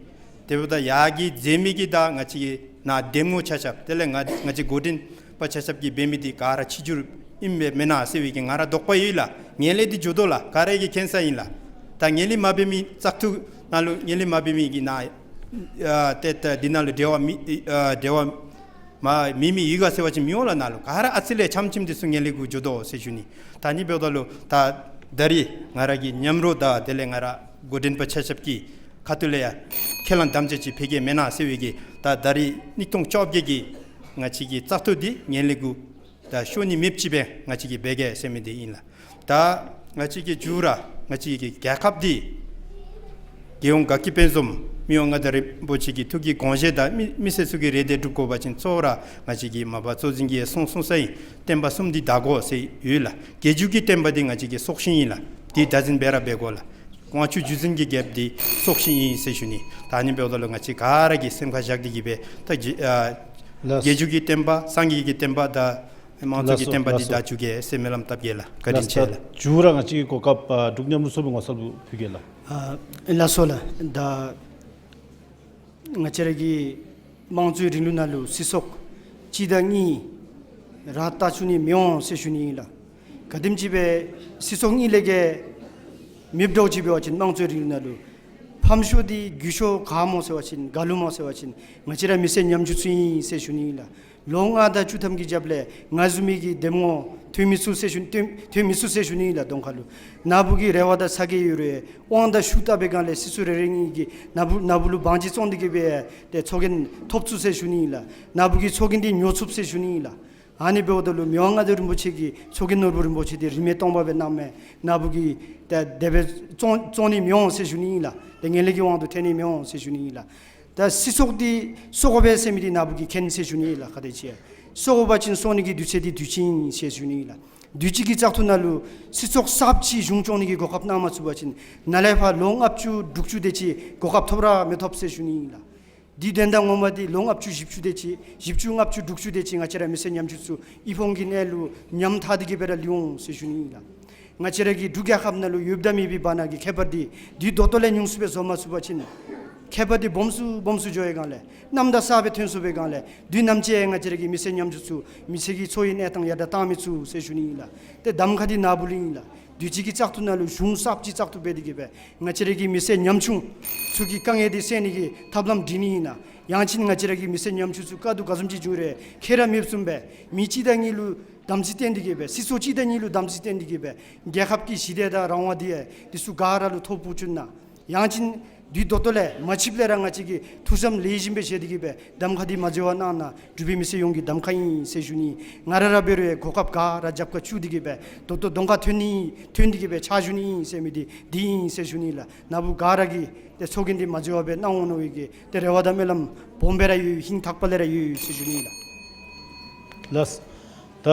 དེ་འབདཝ་ད་ཡར་གྱི་མཛད་མི་གི་ད་ང་བཅས་ཀྱི་ནཱ་འདེམས་ངོ་ཆ་ཁྱབ་དེ་ལས་ང་ང་བཅས་འགོ་འདྲེན་པ་ཆ་ཁྱབ་ཀྱིས་འབད་མི་འདི་ག་ར་ཕྱི་འགྱུར་ཨིན་པས་མེན་ན་ཟེར་བའི་གི་ང་ར་དོགས་པ་ཡོད་ལགས། ངན་ལྷད་འདི་འགྱོ་དོ་ལགས། ག་ར་གིས་མཁྱེན་ས་ཨིན་ལགས། ད་ངན་ལྷད་མ་འབད་མི་བཙག་འཐུ་ནང་ལུ་ངན་ལྷད་མ་འབད་མི་གི་ནཱ་ཨ་ཏེ་ཏེ་འདི་ནང་ལུ་འབྲེལ་བ་མེད་ཨ་འབྲེལ་བ་མ་མེད་མི་ཡོད་ག་ཟེར་བ་ཅིན་མི་འོང་ལགས། ནཱ་ལུ་ག་ར་ཨ་ཙི་ལས་ཙམ་ཙམ་འདི་ཚུ་ངན་ལྷད་གུ་འགྱོ་དོ་ཟེར་ཞུ་ནི། ད་ཨ་ནི་འབདཝ་ད་ལུ་ད་ད་རིས་ང་ར་གི་མཉམ་རོགས་དང་དེ་ལས་ང་ར་འགོ་འདྲེན་པ་ཆ་ཁྱབ་ཀྱི་ཁ་ཐུག་ལས་ཡང་ཁས་བླངས་དམ་བཅའ་ཅིག་ཕུལ་གེ་མེན་ན་ཟེར་བའི་གི་ད་ད་རིས་ཉིས་སྟོང་བཅོ་བརྒྱད་ཀྱི་ང་བཅས་ཀྱི་བཙག་འཐུ་འདི་ངན་ལྷད་གུ་ད་ཤོར་ནི་མེདཔ་ཅིག་སྦེ་ང་བཅས་ཀྱིས་འབད་གེ་ཟེར་མི་འདི་ཨིན་ལགས། ད་ང་བཅས་ཀྱི་མཇུག་ར་ང་བཅས་ཀྱི་རྒྱལ་ཁབ་འདི་རྒྱལ་ཡོངས་དགའ་སྐྱིད་དཔལ་འཛོམས་ མི་དབང་མངའ་བདག་རིན་པོ་ཆེ་གི་ཐུགས་ཀྱི་དགོངས་བཞེད་དང་མི་མི་སེར་ཚུ་གི་རེ་འདོད་སྒྲུབ་དགོ་པ་ཅིན་གཙོ་བོ་ར་ང་བཅས་ཀྱི་མ་པ་གཙོ་འཛིན་གྱིས་གསུངས་གསུངས་ས་ཨིན། བསྟན་པ་གསུམ་འདི་དར་དགོ་ཟེར་ཡོད་ལགས། རྒྱལ་བརྒྱུད་ཀྱི་བསྟན་པ་འདི་ང་བཅས་ཀྱི་སྲོག་ཤིང་ཨིན་ལགས། འདི་བདག་འཛིན་འབད་ར་འབད་དགོ་ལགས། དབང་ཕྱུག་བརྒྱུད་འཛིན་གྱི་རྒྱལཔོ་འདི་སྲོག་ཤིང་ཨིན་ཟེར་ཞུ་ནི། ད་ཨ་ནི་འབདཝ་ད་ལུ་ང་བཅས་ག་ར་གིས་སེམས་ཁར་བཞག་སྟེ་གི་སྦེ་ད་རྒྱལ་ལགས། རྒྱལ་བརྒྱུད་ཀྱི་བསྟན་པ་སངས་རྒྱས་ཀྱི་བསྟན་པ་དང་དམངས་གཙོ་གི་ལགས་སོ། བསྟན་པ་འདི་ལགས་སོ། དར་བཅུག་གེ་ཟེར་སྨོན་ལམ་བཏབ་གེ་ལགས། བཀའ་དྲིན་ལགས་ཆེ་ལགས། ད་མཇུག་ར་ང་བཅས་ཀྱི་གོ་སྐབས་ཨ་འབྲུག་མཉམ་རུབ་ཚོགས་པའི་ངོ་ཚབ་ལུ་ཕུལ་གེ་ལགས། ཨ་ལགས་སོ་ལགས། ད་ང་བཅས་ར་གི་དམངས་གཙོའི་རིང་ལུགས་ནང་ལུ་སྲིད་ཚོགས་གཅིག་དང་གཉིས་ར་བལྟ་བཅུག་ནི་མི་འོང་ཟེར་ཞུ་ནི་ཨིན་ལགས། ག་དེམ་ཅིག་སྦེ་སྲིད་ཚོགས་གཉིས་ལས་བརྒལ་མེདཔ་འདྲཝ་ཅིག་འབད་བ་ཅིན་དམངས་གཙོའི་རིང་ལུགས་ནང་ལུ་ཕམ་ཤོས་འདི་རྒུད་ཤོས་ག་སྨོ་ཟེར་བ་ཅིན་ག་ལུ་སྨོ་ཟེར་བ་ཅིན་ང་བཅས་ར་མི་སེར་ཉམ་ཆུང་ཚུ་ཨིན་ཟེར་ཞུ་ནི་ཨིན་ལགས། ལོ་ལྔ་དང་བཅུ་ཐམ་གྱི་རྒྱབ་ལས་ང་བཟུམ་མའི་གི་འདེམས་ངོ་ཐོན་མི་ཚུགས་ཟེར་ཞུ་ཐོན་ཐོན་མི་ཚུགས་ཟེར་ཞུ་ནི་ཨིན་ལགས། གདོང་ཁ་ལུ་ན་བུ་གི་རེ་བ་དང་ཚ་གྱང་ཡོད་རུང་དབང་དང་ཤུགས་བལྟ་བའི་སྒང་ལས་སྲིད་ཚོགས་རེ་རེ་གཉིས་ཀྱིས་ན་བུ་ན་བུ་ལུ་བང་ཅིག་བཙོང་སྟེ་གི་སྦེ་ཏེ་ཚོགས་རྒྱན་ཐོབ་ཚུགས་ཟེར་ཞུ་ནི་ཨིན་ལགས། ན་བུ་གི་ཚོགས་རྒྱན་འདི་ཉོ་ཚུགས་ཟེར་ཞུ་ནི་ཨིན་ལགས། ཨ་ནི་འབདཝ་ད་ལུ་མི་དབང་མངའ་བདག་རིན་པོ་ཆེ་གིས་ཚོགས་རྒྱན་ནོར་བུ་རིན་པོ་ཆེ་འདི་རིན་མེད་སྟོང་པ་སྦེ་གནངམ་མས། ན་བུ་གིས་ཏེ་དེ་སྦེ་བཙོང་བཙོང་ནི་མི་འོང་ཟེར་ཞུ་ནི་ཨིན་ལགས། ཏེ་ངན་ལྷད་ཀྱི་དབང་དུ་ཐལ་ནི་མི་འོང་ཟེར་ཞུ་ནི་ཨིན་ལགས། ད་སྲིད་ཚོགས་འདི་སྲོག་དབུགས་སྦེ་ཟེར་མི་འདི་ན་བུ་གིས་མཁྱེན་ཟེར་ཞུ་ནི་ཨིན་ལགས། ག་དེ་ཅིག་སྲོག་དབུགས་པ་ཅིན་སྲོག་ནི་གི་དུས་ཚོད་འདི་དུས་ཅི་ཨིན་ཟེར་ཞུ་ནི་ཨིན་ལགས། དུས་ཅི་གི་བཙག་འཐུ་ནང་ལུ་སྲིད་ཚོགས་གསརཔ་ཅིག་གཞུང་སྐྱོང་ནི་གི་གོ་སྐབས་གནང་མ་ཚུགས་པ་ཅིན་ནཱ་ལས་ཕར་ལོ་ལྔ་བཅུ་དྲུག་ཅུ་དེ་ཅིག་གོ་སྐབས་ཐོབ་ར་མི་ཐོབ་ཟེར་ཞུ་ནི་ཨིན་ལགས། འདི་དོན་དག་ངོ་མ་འདི་ལོ་ལྔ་བཅུ་བཞི་བཅུ་དེ་ཅིག་བཞི་བཅུ་ལྔ་བཅུ་དྲུག་ཅུ་དེ་ཅིག་ང་བཅས་ར་མི་སེར་ཉམ་ཆུང་ཚུ་ཨི་ཕོངས་ཀྱི་གནས་ལུ་ཉམ་ཐག་སྟེ་གི་སྦེ་ར་ལུས་འོང་ཟེར་ཞུ་ནི་ཨིན་ལགས། ང་བཅས་ར་གི་འབྲུག་རྒྱལ་ཁབ་ནང་ལུ་ཡོདཔ་དང་མེདཔ་འབད་ནི་གི་ཁྱད་པར་འདི་འདི་ད་ལྟོ་ལས་ཉུང་སུ་སྦེ་བཟོ་མ་ཚུགས་པ་ཅིན་ཁྱད་པར་འདི་སྦོམ་སུ་སྦོམ་སུ་འགྱོ་བའི་སྒང་ལས་གནམ་དང་ས་སྦེ་ཐོན་སོང་བའི་སྒང་ལས་དུས་ནམ་ཅིག་ང་བཅས་ར་གི་མི་སེར་ཉམ་ཆུང་ཚུ་མི་ཚེ་གི་འཚོ་བའི་གནས་སྟངས་ཡར་དྲག་བཏང་མི་ཚུགས་ཟེར་ཞུ་ནི་ཨིན་ལགས། ཏེ་གདམ་ཁ་འདི་ན་བུ་ལུ་ཨིན་ལགས། དུས་ཅི་གི་བཙག་འཐུ་ནང་ལུ་གཞུང་གསརཔ་ཅིག་བཙག་འཐུ་འབད་དེ་གི་སྦེ་ང་བཅས་ར་གི་མི་སེར་ཉམ་ཆུང་ཚུ་གི་དཀའ་ངལ་འདི་སེལ་ནི་གི་ཐབས་ལམ་སྒྲིག་ནི་ཨིན་ན། ཡང་ཅིན་ང་བཅས་ར་གི་མི་སེར་ཉམ་ཆུང་ཚུ་དཀའ་སྡུག་ག་བཟུམ་ཅིག་བྱུང་རུང་ཁྱད་ར་མེདཔ་བཟུམ་སྦེ་མི་གཅིག་དང་གཉིས་ལུ་དམ་ཚིག་བསྟེན་ཏེ་གི་སྦེ་སྲིད་ཚོགས་གཅིག་དང་གཉིས་ལུ་དམ་ཚིག་བསྟེན་ཏེ་གི་སྦེ་རྒྱལ་ཁབ་ཀྱི་ཞི་བདེ་དང་རང་དབང་འདི་འདི་ཚུ་ག་ར་ལུ་ཐོབ་བཅུག་ན། ཡང་ཅིན་འདི་ད་ལྟོ་ལས་མ་ཆིབས་ལས་ར་ང་བཅས་ཀྱིས་ཐུགས་བསམ་ལེགས་ཤོམ་སྦེ་བཞེས་ཏེ་གི་སྦེ་གདམ་ཁ་འདི་མ་འཛོལ་བར་གནང་ན་འབྲུག་པའི་མི་སེར་ཡོངས་ཀྱི་གདམ་ཁ་ཨིན་ཟེར་ཞུ་ནི། ང་ར་ར་འབད་རུང་གོ་སྐབས་ག་ར་རྒྱབ་ཁར་བཙུགས་ཏེ་གི་སྦེ་ད་ལྟོ་གདོང་ཁར་ཐོན་ནི་ཐོན་ཏེ་གི་སྦེ་ཕྱག་ཞུ་ནི་ཨིན་ཟེར་མི་འདི་འདི་ཨིན་ཟེར་ཞུ་ནི་ལགས། ན་བུ་ག་ར་གིས་ཏེ་ཚོགས་རྒྱན་འདི་མ་འཛོལ་བར་སྦེ་གནང་འོང་མནོ་བའི་གི་ཏེ་རེ་བ་དང་སྨོན་ལམ་སྦོམ་སྦེ་ར་ཡོད། ཧིང་ཐག་པ་ལས་ར་ཡོད་ཟེར་ཞུ་ནི་ལགས། ལགས། ད་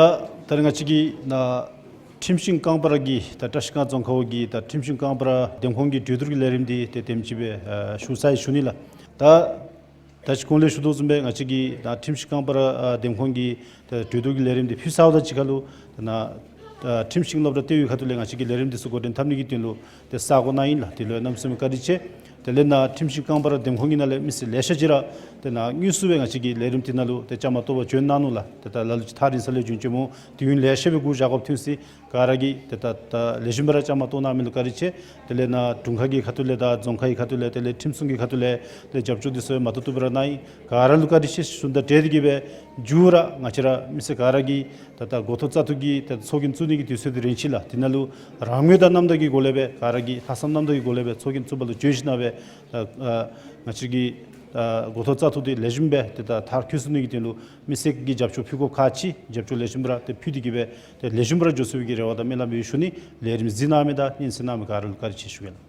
ད་རེས་ང་བཅས་ཀྱི་ནཱ་ཁྲིམས་ཤིང་རྐང་པ་ར་གི་ད་བཀྲིས་སྒང་རྫོང་ཁག་འོག་གི་ད་ཁྲིམས་ཤིང་རྐང་པ་ར་འདེམས་ཁོངས་ཀྱི་གྲོས་བསྡུར་གྱི་ལས་རིམ་འདི་ཏེ་དེམ་ཅིག་སྦེ་ཨ་ཞུ་ཚར་ཡི་ཞུ་ནི་ལགས། ད་ད་ཅི་གོང་ལས་ཞུ་དོ་བཟུམ་སྦེ་ང་བཅས་ཀྱི་ད་ཁྲིམས་ཤིང་རྐང་པ་ར་ཨ་འདེམས་ཁོངས་ཀྱི་ད་གྲོས་བསྡུར་གྱི་ལས་རིམ་འདི་ཕུལ་ཚརཝ་དང་གཅིག་ཁར་ལུ་ད་ནཱ་ད་ཁྲིམས་ཤིང་སློབ་གྲྭ་ལྟེ་བའི་ཁ་ཐུག་ལས་ང་བཅས་ཀྱི་ལས་རིམ་འདི་ཚུ་འགོ་འདྲེན་འཐབ་ནི་གི་དོན་ལུ་ཏེ་ས་གོ་གནང་ཡི་ལགས། དེ་ལུ་ཡང་གནམ་མེད་ས་མེད་བཀའ་དྲིན་ཆེ། དེ་ལས་ནཱ་ཁྲིམས་ཤིང་རྐང་པ་ར་འདེམས་ཁོངས་ཀྱི་ནང་ལས་མི་སེར་ལེ་ཤ་ཅིག་ར་ཏེ་ནཱ་དངོས་སུ་སྦེ་ང་བཅས་ཀྱི་ལས་རིམ་འདི་ནང་ལུ་ཏེ་བཅའ་མར་གཏོགས་པར་བྱོན་གནང་ནུག་ལགས། ཏེ་ད་ལ་ལུ་ཅིག་ཐག་རིང་ས་ལས་བྱོན་བྱོནམ་འོང་། དུས་ཡུན་ལེ་ཤ་སྦེ་འགོར་བཞག་དགོཔ་ཐོན་ཅི། ག་ར་གིས་ཏེ་ད་ད་ལེགས་ཤོམ་སྦེ་ར་བཅའ་མར་གཏོགས་གནང་མི་ལུ་བཀའ་དྲིན་ཆེ། དེ་ལས་ནཱ་དྲུང་ཁག་གི་ཁ་ཐུག་ལས་དང་རྫོང་ཁག་གི་ཁ་ཐུག་ལས་དེ་ལས་ཁྲིམས་སྲུང་གི་ཁ་ཐུག་ལས་ཏེ་རྒྱབ་སྐྱོར་འདི་ཚུ་མ་ཏོག་ཏོ་སྦེ་ར་གནང་ཡི། ག་ར་ལུ་བཀའ་དྲིན་ཆེ་ཞུ་ནི་དང་འབྲེལ་ཏེ་གི་སྦེ་མཇུག་ར་ང་བཅས་ར་མི་སེར་ག་ར་གིས་ད་ད་འགོ་ཐོག་བཙག་འཐུ་གི་ད་ཚོགས་རྒྱན་བཙུགས་ནི་གི་དུས་ཚོད་འདི་རན་ཅི་ལགས། དེ་ནང་ལུ་རང་མོས་དང་རྣམ་དག་གི་སྒོ་ལས་སྦེ་ག་ར་གིས་ལྷག་བསམ་རྣམ་དག་གི་སྒོ་ལས་སྦེ་ཚོགས་རྒྱན་བཙུགས་པ་ལུ་བྱོན་ཞིན་ན་སྦེ་ད་ཨ་ང་བཅས་ཀྱི་ད་འགོ་ཐོག་བཙག་འཐུ་འདི་ལེགས་ཤོམ་སྦེ་ཏེ་ད་མཐར་འཁྱོལ་ཚུགས་ནི་གི་དོན་ལུ་མི་སེར་གྱིས་རྒྱབ་སྐྱོར་ཕུལ་དགོཔ་ཁག་ཆེ། རྒྱབ་སྐྱོར་ལེགས་ཤོམ་སྦེ་ར་ཏེ་ཕུལ་ཏེ་གི་སྦེ་ཏེ་ལེགས་ཤོམ་སྦེ་ར་འགྱོ་ཚུགས་པའི་གི་རེ་བ་དང་སྨོན་ལམ་ཡོད་ཞུ་ནི། ལས་རིམ་གཟིགས་གནང་མི་དང་སྙན་གསན་གནང་མི་ག་ར་ལུ་བཀའ་དྲིན་ཆེ་ཞུ་གེ་ལགས།